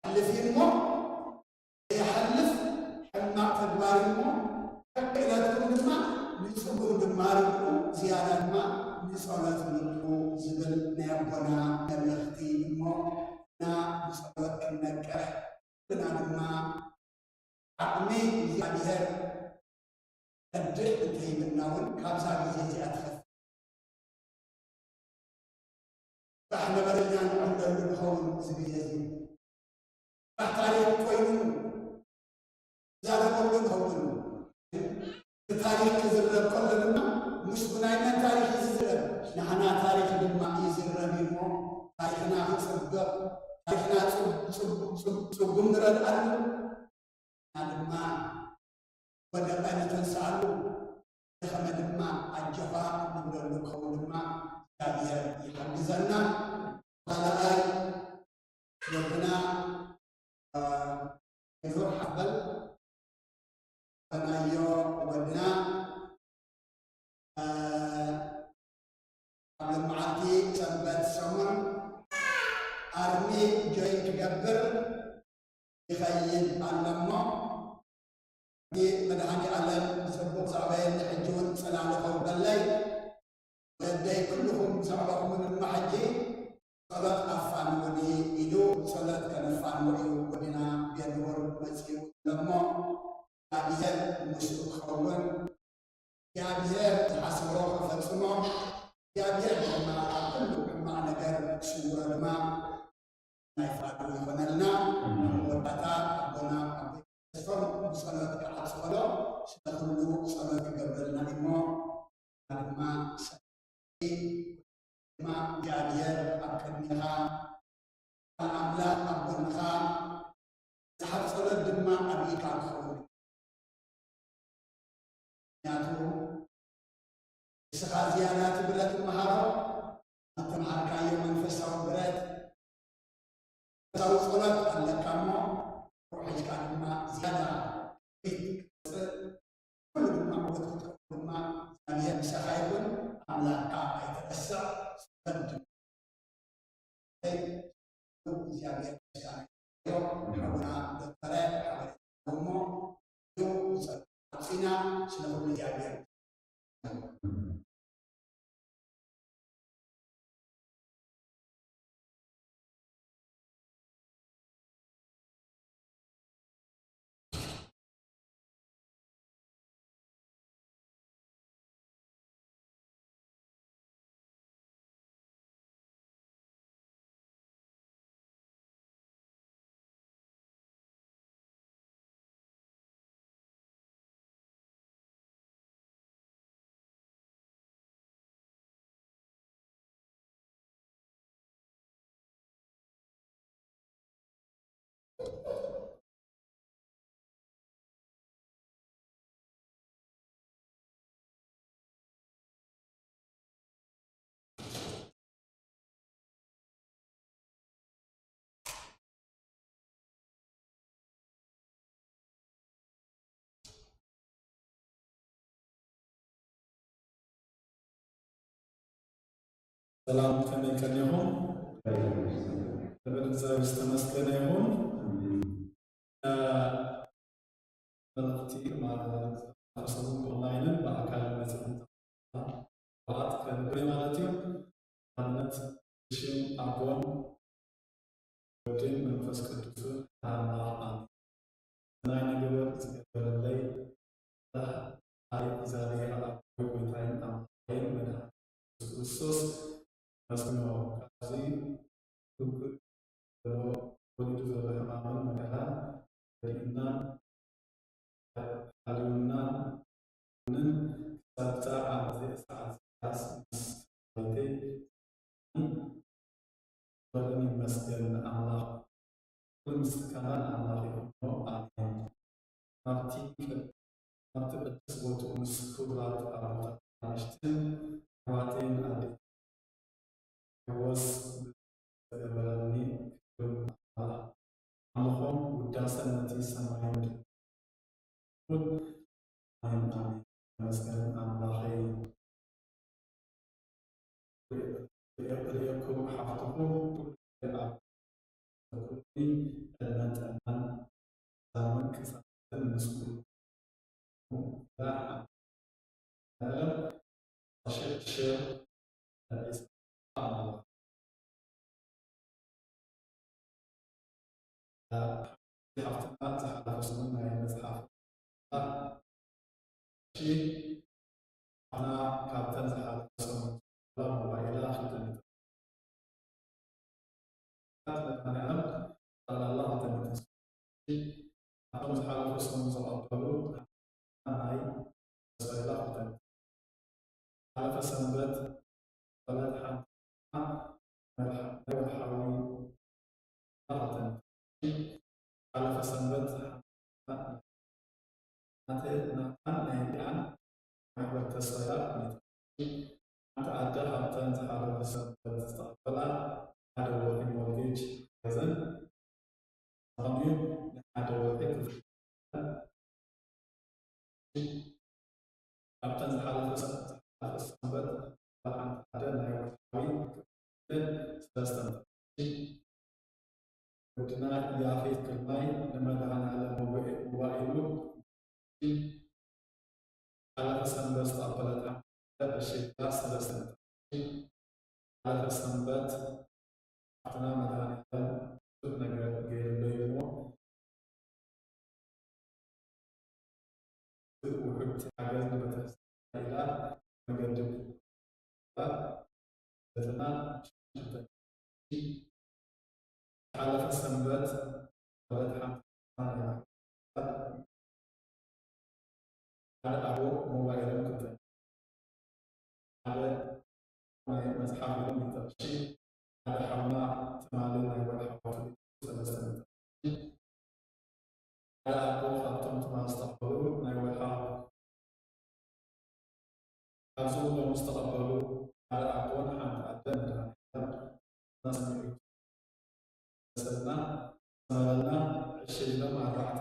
ሓልፍ እሞ ዘይሓልፍ ሕማቕ ተግባር እሞ፣ ከክእለትኩም ድማ ንጽጉም ድማ ርግኡ፣ ዝያዳ ድማ ንጸሎት ንቕሑ ዝብል ናይ ኣቦና መልእኽቲ እሞ፣ እና ብጸሎት ክንነቅሕ እና ድማ ዓቕሚ እግዚኣብሔር ከድሕ እንተይብልና እውን ካብዛ ግዜ እዚኣ ትኸፍእ። ባሕ ነበረኛ ንዕብለሉ ንኸውን እዚ ግዜ እዚ። ባሕ ታሪኽ ኮይኑ ዛረበሉ ንኸውን። ብታሪኽ ክዝረብ ከሎ ድማ ምስ ብናይ መን ታሪኽ እዩ ዝዝረብ? ንሕና ታሪኽ ድማ ይዝረብ እዩ እሞ ታሪኽና ክጽብቕ፣ ታሪኽና ጽብ-፣ ጽብ-፣ ጽብ-፣ ጽጉም ንረድኣሉ። ንሕና ድማ ወደቐ ንተንስኣሉ፣ ደኸመ ድማ ኣጆኻ ንብለሉ ክኸውን ድማ እግዚኣብሔር ይሓግዘና። ካልኣይ ወድና፣ እ፣ ኑር ሓበል በናዮ ወድና ላለ ከውበለይ ወለደይ ኩልኹም ዘዕበኹምን እማ ሕጂ ጸሎት ኣፋንውኒ ኢሉ ጸሎት ከነፋንዎ እዩ ወዲና ቤንሁር መጺኡ እሞ እግዚኣብሔር ምስኡ ክኸውን እግዚኣብሔር ዝሓሰቦ ክፈጽሞ እግዚኣብሔር ድማ ኣብ ኩሉ ሕማቕ ነገር ክስውሮ ድማ ናይ ፍቓዱ ይኾነልና። ወዳታ ኣቦና ኣቦይ ተስፎም ብጸሎት ክዓጽወሎ ስለ ኩሉ ጸሎት ይገብረልና እሞ ድማ ድማ እግዚኣብሔር ኣብ ቅድሜኻ ኣምላኽ ኣብ ጎንኻ ዝሓብ ጸሎት ድማ ኣብ ኢድካ ክኸውን ምክንያቱ ንስኻ ዝያዳ እቲ ብረት መሃሮ ኣተምሃርካዮ መንፈሳዊ ብረት መንፈሳዊ ጸሎት ኣለካ እሞ ሩሒልካ ድማ ዝያዳ ቤት ክትመጽእ ኩሉ ድማ ዕወት ክትከውን ድማ እግዚኣብሔር ምሳኻ ይኹን ኣምላኽካ ኣይትረስዕ ጸሎት ድማ እግዚኣብሔር ሓውና ዶክተረ ሓበሬታ እሞ ሓፂና ስለ ኩሉ እግዚኣብሔር ሰላም ከመይ ቀኒኹም? ክብሪ እግዚኣብሔር ዝተመስገነ ይኹን። መልእኽቲ ማለት ሰሙን ብኦንላይንን ብኣካል መፅኹም ተባት ከንብሬ ማለት እዩ። ኣብነት ብሽም ኣቦን ወድን መንፈስ ቅዱስን ኣምላኽ ኣሜን። ናይ ነገር ዝገበረለይ ኣይ እግዚኣብሔር ኣቦይ ጎይታይን ኣምላኸይን መድሓኒ ክርስቶስ መስግኖ ካብዚ ክብቅዕ ዘሎ ወሊዱ ዘሎ ሕማምን መከራን ከድህነና ሓልዩናን ን ክሳብ ዛዕ ኣብዚ ሰዓት ዝካስ ምስ ሓይተይ በርን ይመስገን ኣምላኽ ኩሉ ምስጋና ንኣምላኽ ይኹኖ ኣሜን። ናብቲ ናብቲ ቅዱስ ቦትኡ ምስ ክቡራት ኣቦታት ኣንሽትን ኣሕዋተይን ኣዴ ሕወስ ዝገበረኒ ክብርን ኣምላኽ ኣምልኾን ውዳሰን ነቲ ሰማይ ምድሪ ኩን ኣሜን ኣሜን። ተመስገን ኣምላኸይ ርእየኩም ሓፍትኹም ኩሉ ኣብ ኩሉ ዕድመን ጥዕናን ሰላምን ቅሳነትን ምስ ኩሉ ሓፍትና ዝሓለፈ ሰሙን ናይ መፅሓፍ ኣና ካብተን ዝሓለፈ ሰሙን ሞባይላ ክልተ ነጥቢ መድኃኒዓለም ጠቕላላ ክልተ ነጥቢ ኣብቶም ዝሓለፈ ሰሙን ዝቐበሉ ናይ መሰላ ክልተ ነጥቢ ሓለፈ ሰንበት ጸሎት ሓንቲ ናይ ወርሓዊ ሓለፈ ሰንበት ናተ ናታን ናይ ዲኣን ማሕበር ተስፋ ሓንቲ ኣደ ካብተን ዝሓለፈ ሰንበት ዝተቐበላ ሓደ ወርሒ ሞርጌጅ ሓዘን ተቐሚዩ ንሓደ ወርሒ ክፍል ኣብተን ዝሓለፈ ሰንበት በዓል ሓደ ናይ ወርሓዊ ክፍልን ሰለስተ ወድና ያፌት ግርማይ ንመድኃኔዓለም መዋኢሉ ሓለፈ ሰንበት ዝተቐበለት ዘለና ሓለፈ ሰንበት ሰንበት ሓንቲ ሓደ ኣቦ ሞባይሎም ክልተ ሓደ ናይ መጽሓፍ ኢሎም ይጠቕሺ ሓደ ሓውና ትማሊ ናይ ወርሓዊ ሰለስተ ሓደ ኣቦ ካብቶም ትማሊ ዝተቐበሉ ናይ ወርሓዊ ካብዞም ሎም ዝተቐበሉ ሓደ ኣቦን ሓንቲ ኣደ መድሃኒዓለም ናስሚዑ ሰልና ሰመረልና ዕሽልና ኣርባዕተ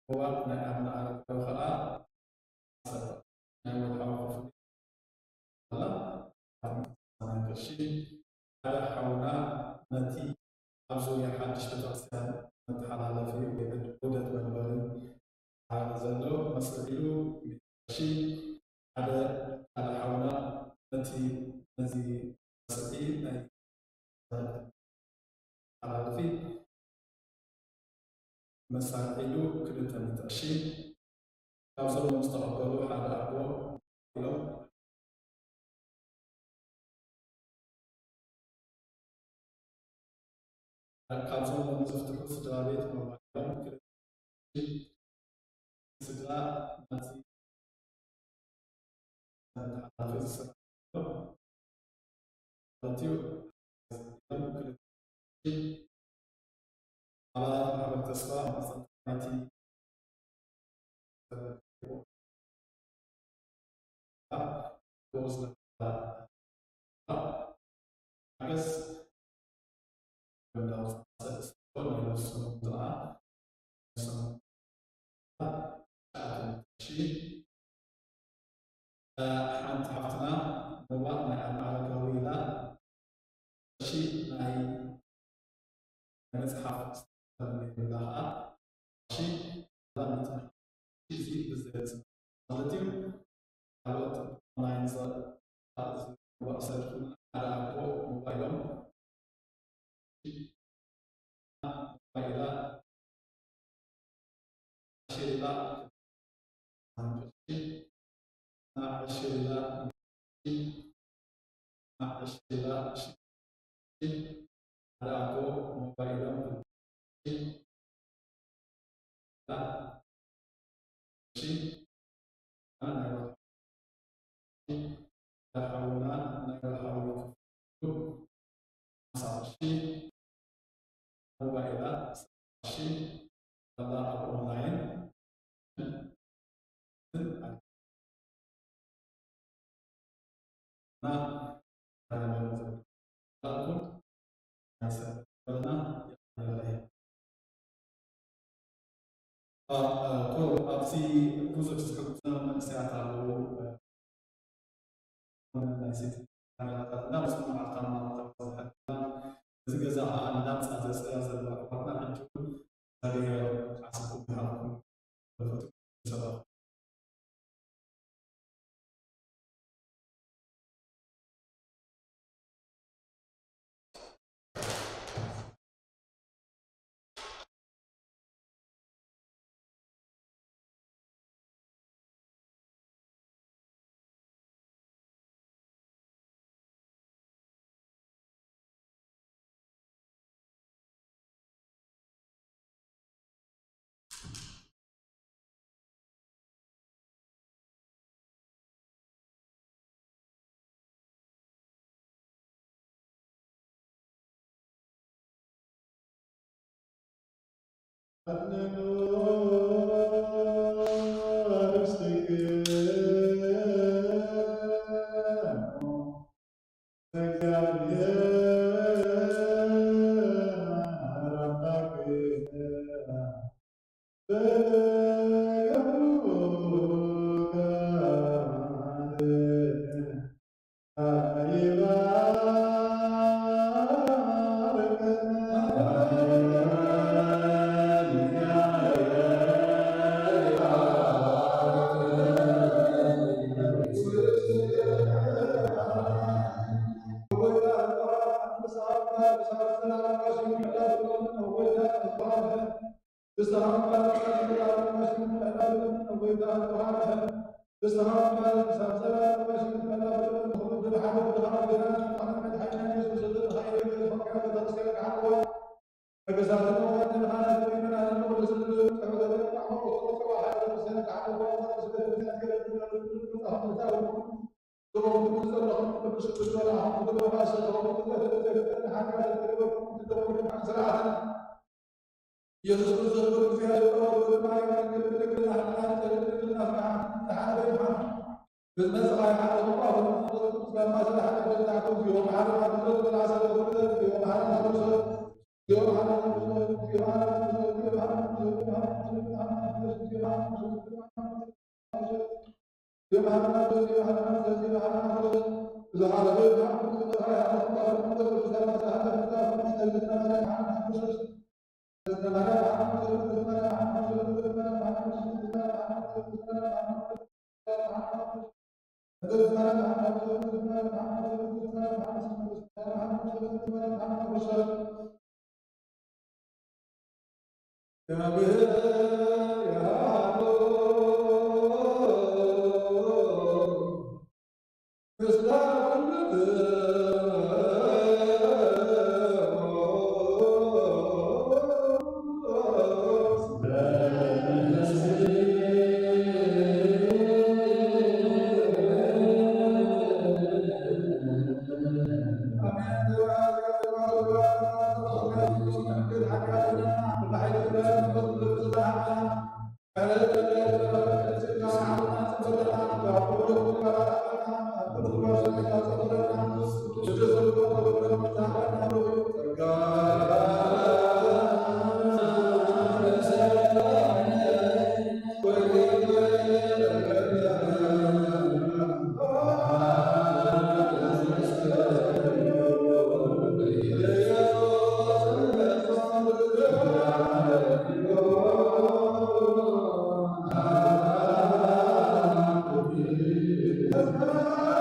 እዋን ናይ ኣቡነ ኣረጋዊ ከዓ ናይ ወርሓዊ ክፍሊ ኣላ። ቅርሺ ሓደ ሓውና ነቲ ኣብ ዙርያ ሓድሽ ቤተክርስትያን መተሓላለፊ ወይ ዑደት መንበሪ ሓረ ዘሎ መስርሒሉ ቅርሺ ሓደ ሓደ ሓውና ነቲ ነዚ መስርሒ ናይ ሓላፊ መሳርሒሉ ክልተ ሚእቲ ቅርሺ ካብዞም ዝተቐበሉ ሓደ ኣቦ ኢሎም ካብዞም ሎም ዘፍትሑ ስድራ ቤት ሞባይሎም ክልተ ስድራ ናዚ መተሓላለፊ ዝስራሕ ዘሎ ማለት እዩ። ኣባላት ማሕበር ተስፋ መቐጸልታ ናይቲ ሓንቲ ሓፍትና ሞባል ናይ ኣማራካዊ ኢላ ቅርሺ ናይ መጽሓፍ ዝተመልመላ ከዓ ቅርሺ እዚ ብዝገልጽ ማለት እዩ። ካልኦት ኦንላይን ዝወቅሰልኩም ሓደ ኣቦ ሞባይሎም ሞባይላ ሽላ ሽላ ሽላ ሓደ ኣቦ ሞባይሎም ኣብዚ ብዙሕ ዝሕግዙና መንእሰያት ኣለዉ። ናይ ሴት ካሜራታት እና ምስ መዓልታ እናመጣ ዝሕግዙና፣ እዚ ገዛ ከዓ እንዳምፃ ዘፅርያ ዘለዋ ኣሕዋትና ሕጂ እውን እግዚኣብሔር ዓስብኩም ይሃብኩም። ኢየሱስ ክርስቶስ ብእግዚኣብሔር ጸሎት ወልድ ማርያም ድንግል ብድንግልና ሕልና ተጸልዩ ድንግልና ስጋ ተሓለፈ ይምሓር። ብዝመጽእ ቃል ሓደ ቁርባን መንፈስ ቅዱስ መማሰል ሓደ በላዕኩም ዚሆ መሓረና ብዝወት በላዕሰ ወፍርደት ዚሆ መሓረና ብዝወት ዚሆ መሓረና ብዝወት ዚሆ መሓረና ብዝወት ዚሆ መሓረና ብዝወት ዚሆ መሓረና ብዝወት ዚሆ መሓረና ብዝወት ዚሆ መሓረና ብዝወት ዚሆ መሓረና ብዝወት ዚሆ መሓረና ብዝወት ዚሆ መሓረና ብዝወት ብዝሓለፈ ይምሓር። ብዝመጽእ ቃል ሓደ ቁርባን መንፈስ ቅዱስ መማሰል ሓደ በላዕኩም ዚሆ መሓረና ብዝወት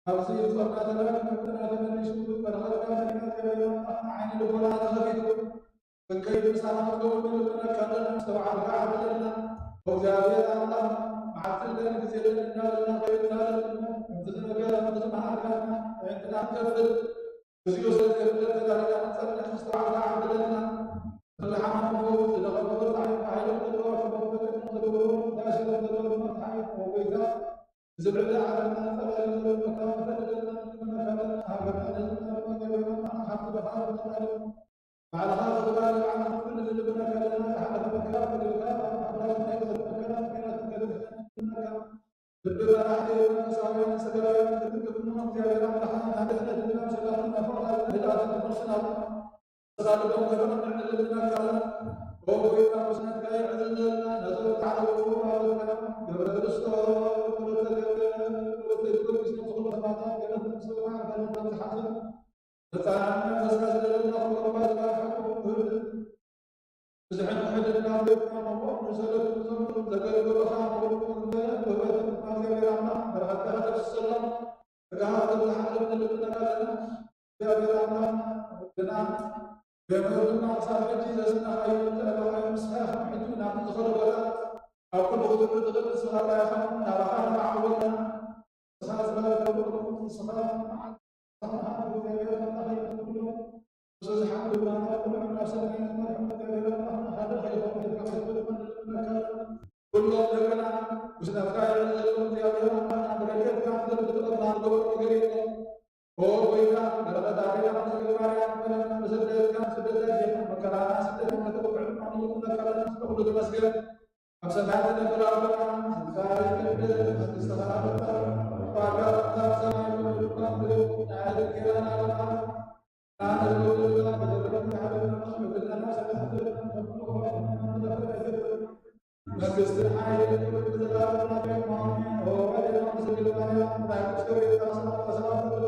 ኣብዚ ጾርና ተረፍ ክብትና ተመሊሱ በረኸትካ መሊእና እግዚኣብሔር ኣምላኽና ዓይኒ ልቦና ተኸፊቱ ክንከይድ ምሳና ክትከውን ንልምነካ ኣለና። መስተውዓልካ ዓብለልና። እግዚኣብሔር ኣምላኽ መዓልቲ የለን ግዜ የለን እናበልና ከይድና ለምና ከምቲ ዝነገረ ከምቲ ዝመሃርካና ኣዒንትና ክንከፍት ግዚኡ ስለ ዘይብለን ተዳሊና ክንጸንሕ መስተውዓልካ ዓብለልና። ዝሓመሙ ዝደኸሙ ብርታዕ ሓይሎም ዘለዎ ሕሞም ተጠቅሙ ዝገብሩ ዳሽሎም ዘለዎ መርትሓ ይኹን ጎይታ እዚ ብዕዳ ዓለምና ጸላኢ ዘሎ መከራ ንፈልጥ ዘለና ንልምነካ ኣለና። ሃገርና ነዚ ምዕራብ መገበና ሓንቲ ደፋር ብናታሉ ባዕልኻ ዝግባእ ንብዓት ክትፍል ንልምነካ ኣለና። ዝሓለፈ መከራ ክልልካ ካብ ሓዳሽ ናይ ቅድመ መከራ ምክንያት ንገድፍና ንልምነካ። ልቢ መራሕቲ መንፈሳውያን ስጋውያን ክትንክፍና እግዚኣብሔር ኣምላኽና ናብ ድሕነት ናብ ሰላምን ናብ ፍቕርን ህድኣትን መልስና። ተሳልጦም ከተቐንዕ ንልምነካ ኣለና። ኦ ጎይታ ምስነትካ ይዕዝዘልና። ነቶም ተዓረቑ ኣወልካ ገብረ ክርስቶስ ወለተ ገብረ ወለተ ጊዮርጊስ ነቲ ኩሉ ሰማዕታት ገነት ምስ ማዕበልን ካብ ዝሓዘ መጻንዕቲ መንፈስካ ዝደለና ኩሎም ባልካ ሓቁ ክህብ ብዝሕን ውሕድና ቤትካ መቆም ንሰለቱ ንዘምሩን ዘገልገሉኻ ንኹሉ እንተ ውህበትን እግዚኣብሔር ኣምላኽ በረኸትካ ከተፍስሰሎም ስጋኻ ከም ዝሓልፍ ንልምነካ ኣለና። እግዚኣብሔር ኣምላኽና ወድና ገመዱና ክሳብ ሕጂ ዘስነኻዮ ዘዕለኻዮ ንስኻ ኢኻ ምሕቱ ናብቲ ዝኸደ ቦታ ኣብ ኩሉ ክትብሉ ትኽእል ንስኻ ጥራይ ኢኻ ናባኻ ንመዓወልና ንስኻ ዝበለካ ንስኻ መዓልቲ ንስኻ መዓልቲ እግዚኣብሔር ኣምላኽ ይኹን ኩሉ እዚ ዝሓቁ ድማ ናብ ኩሉ ዕምራ ሰማይ ዝመርሑ እግዚኣብሔር ኣምላኽና ሓደ ከይኾኑ ኢልካ ክትብል ድማ ንልምነካ ኣለና። ኩሎም ደቅና ምስናፍካ ይዕዘሉ እግዚኣብሔር ኣምላኽና ብረድኤትካ ምድሪ ብጥበብና ዝገበሩ ነገር የለን። ኦ ጎይታ በረኸት ኣዴና ድንግል ማርያም በለና ብስደትካ ስደት ኣዴና መከራና ስደት መከራ ዕድማ ንልምነካ ኣለና ስለ ኩሉ ተመስገን። ኣብ ሰማያት ትነብር ኣቦና ስምካ ይትቀደስ መንግስትኻ ትምጻእ ፈቃድካ ከምቲ ኣብ ሰማይ ከምኡ እውን ኣብ ምድሪ ትኹን። ናይ ዕለታና ክኢላና ሃበና ንዓና ዘለና በደልና ይሓደገና ከመ ንሕነና ንሓድግ ንዓና መንግስትን ሓይልን ክብርን ንዘለኣለሙ ናትካ ይኹን። ኣሜን። ኦ ወልድ መንፈስ ቅዱስ ማርያም፣ ናይ ቅዱስ ገብርኤል ሰላምታ ሰላም ንብሎ።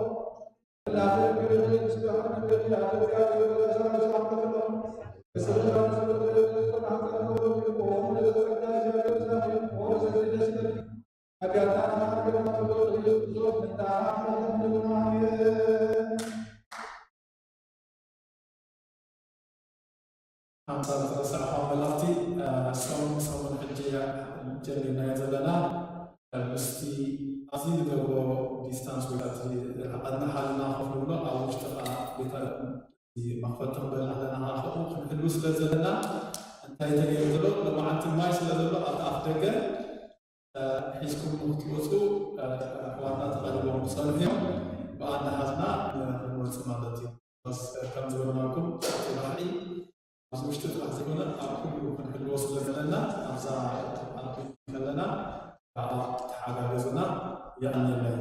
ሓንሳብ ዝተረሳዕኹም መልእኽቲ፣ እ፣ ሰሙን ሰሙን ሕጂ ጀሚርናዮ ዘለና፣ እ፣ ምስቲ ኣብዚ ንገብሮ ዲስታንስ ወይ እቲ ርሕቐትና ሓልና ኮፍ ንብሎ ኣብ ውሽጢ ኸዓ ቤተ መኽፈቲ ክንበልዕ ኣለና ኸዓ ከምኡ ክንህሉ ስለ ዘለና እንታይ ተገይሩ ዘሎ ሎማዓንቲ ማይ ስለ ዘሎ ኣብቲ ኣፍ ደገ እ፣ ሒዝኩም ንክትወፁ፣ እ፣ ኣሕዋትና ተቐሪቦም ክፀንሑ እዮም። ብኣንዳ ሓዝና፣ እ፣ ክንወፅእ ማለት እዩ። በስ፣ እ፣ ከም ዝበልናኩም እቲ ባሕሪ ኣብዚ ውሽጢ ጥራሕ ዘይኮነ ኣብ ኩሉ ክንሕልዎ ስለ ዘለና ኣብዛ ዓዲ ከለና ከዓ ተሓጋገዙና። የቐንየለይ።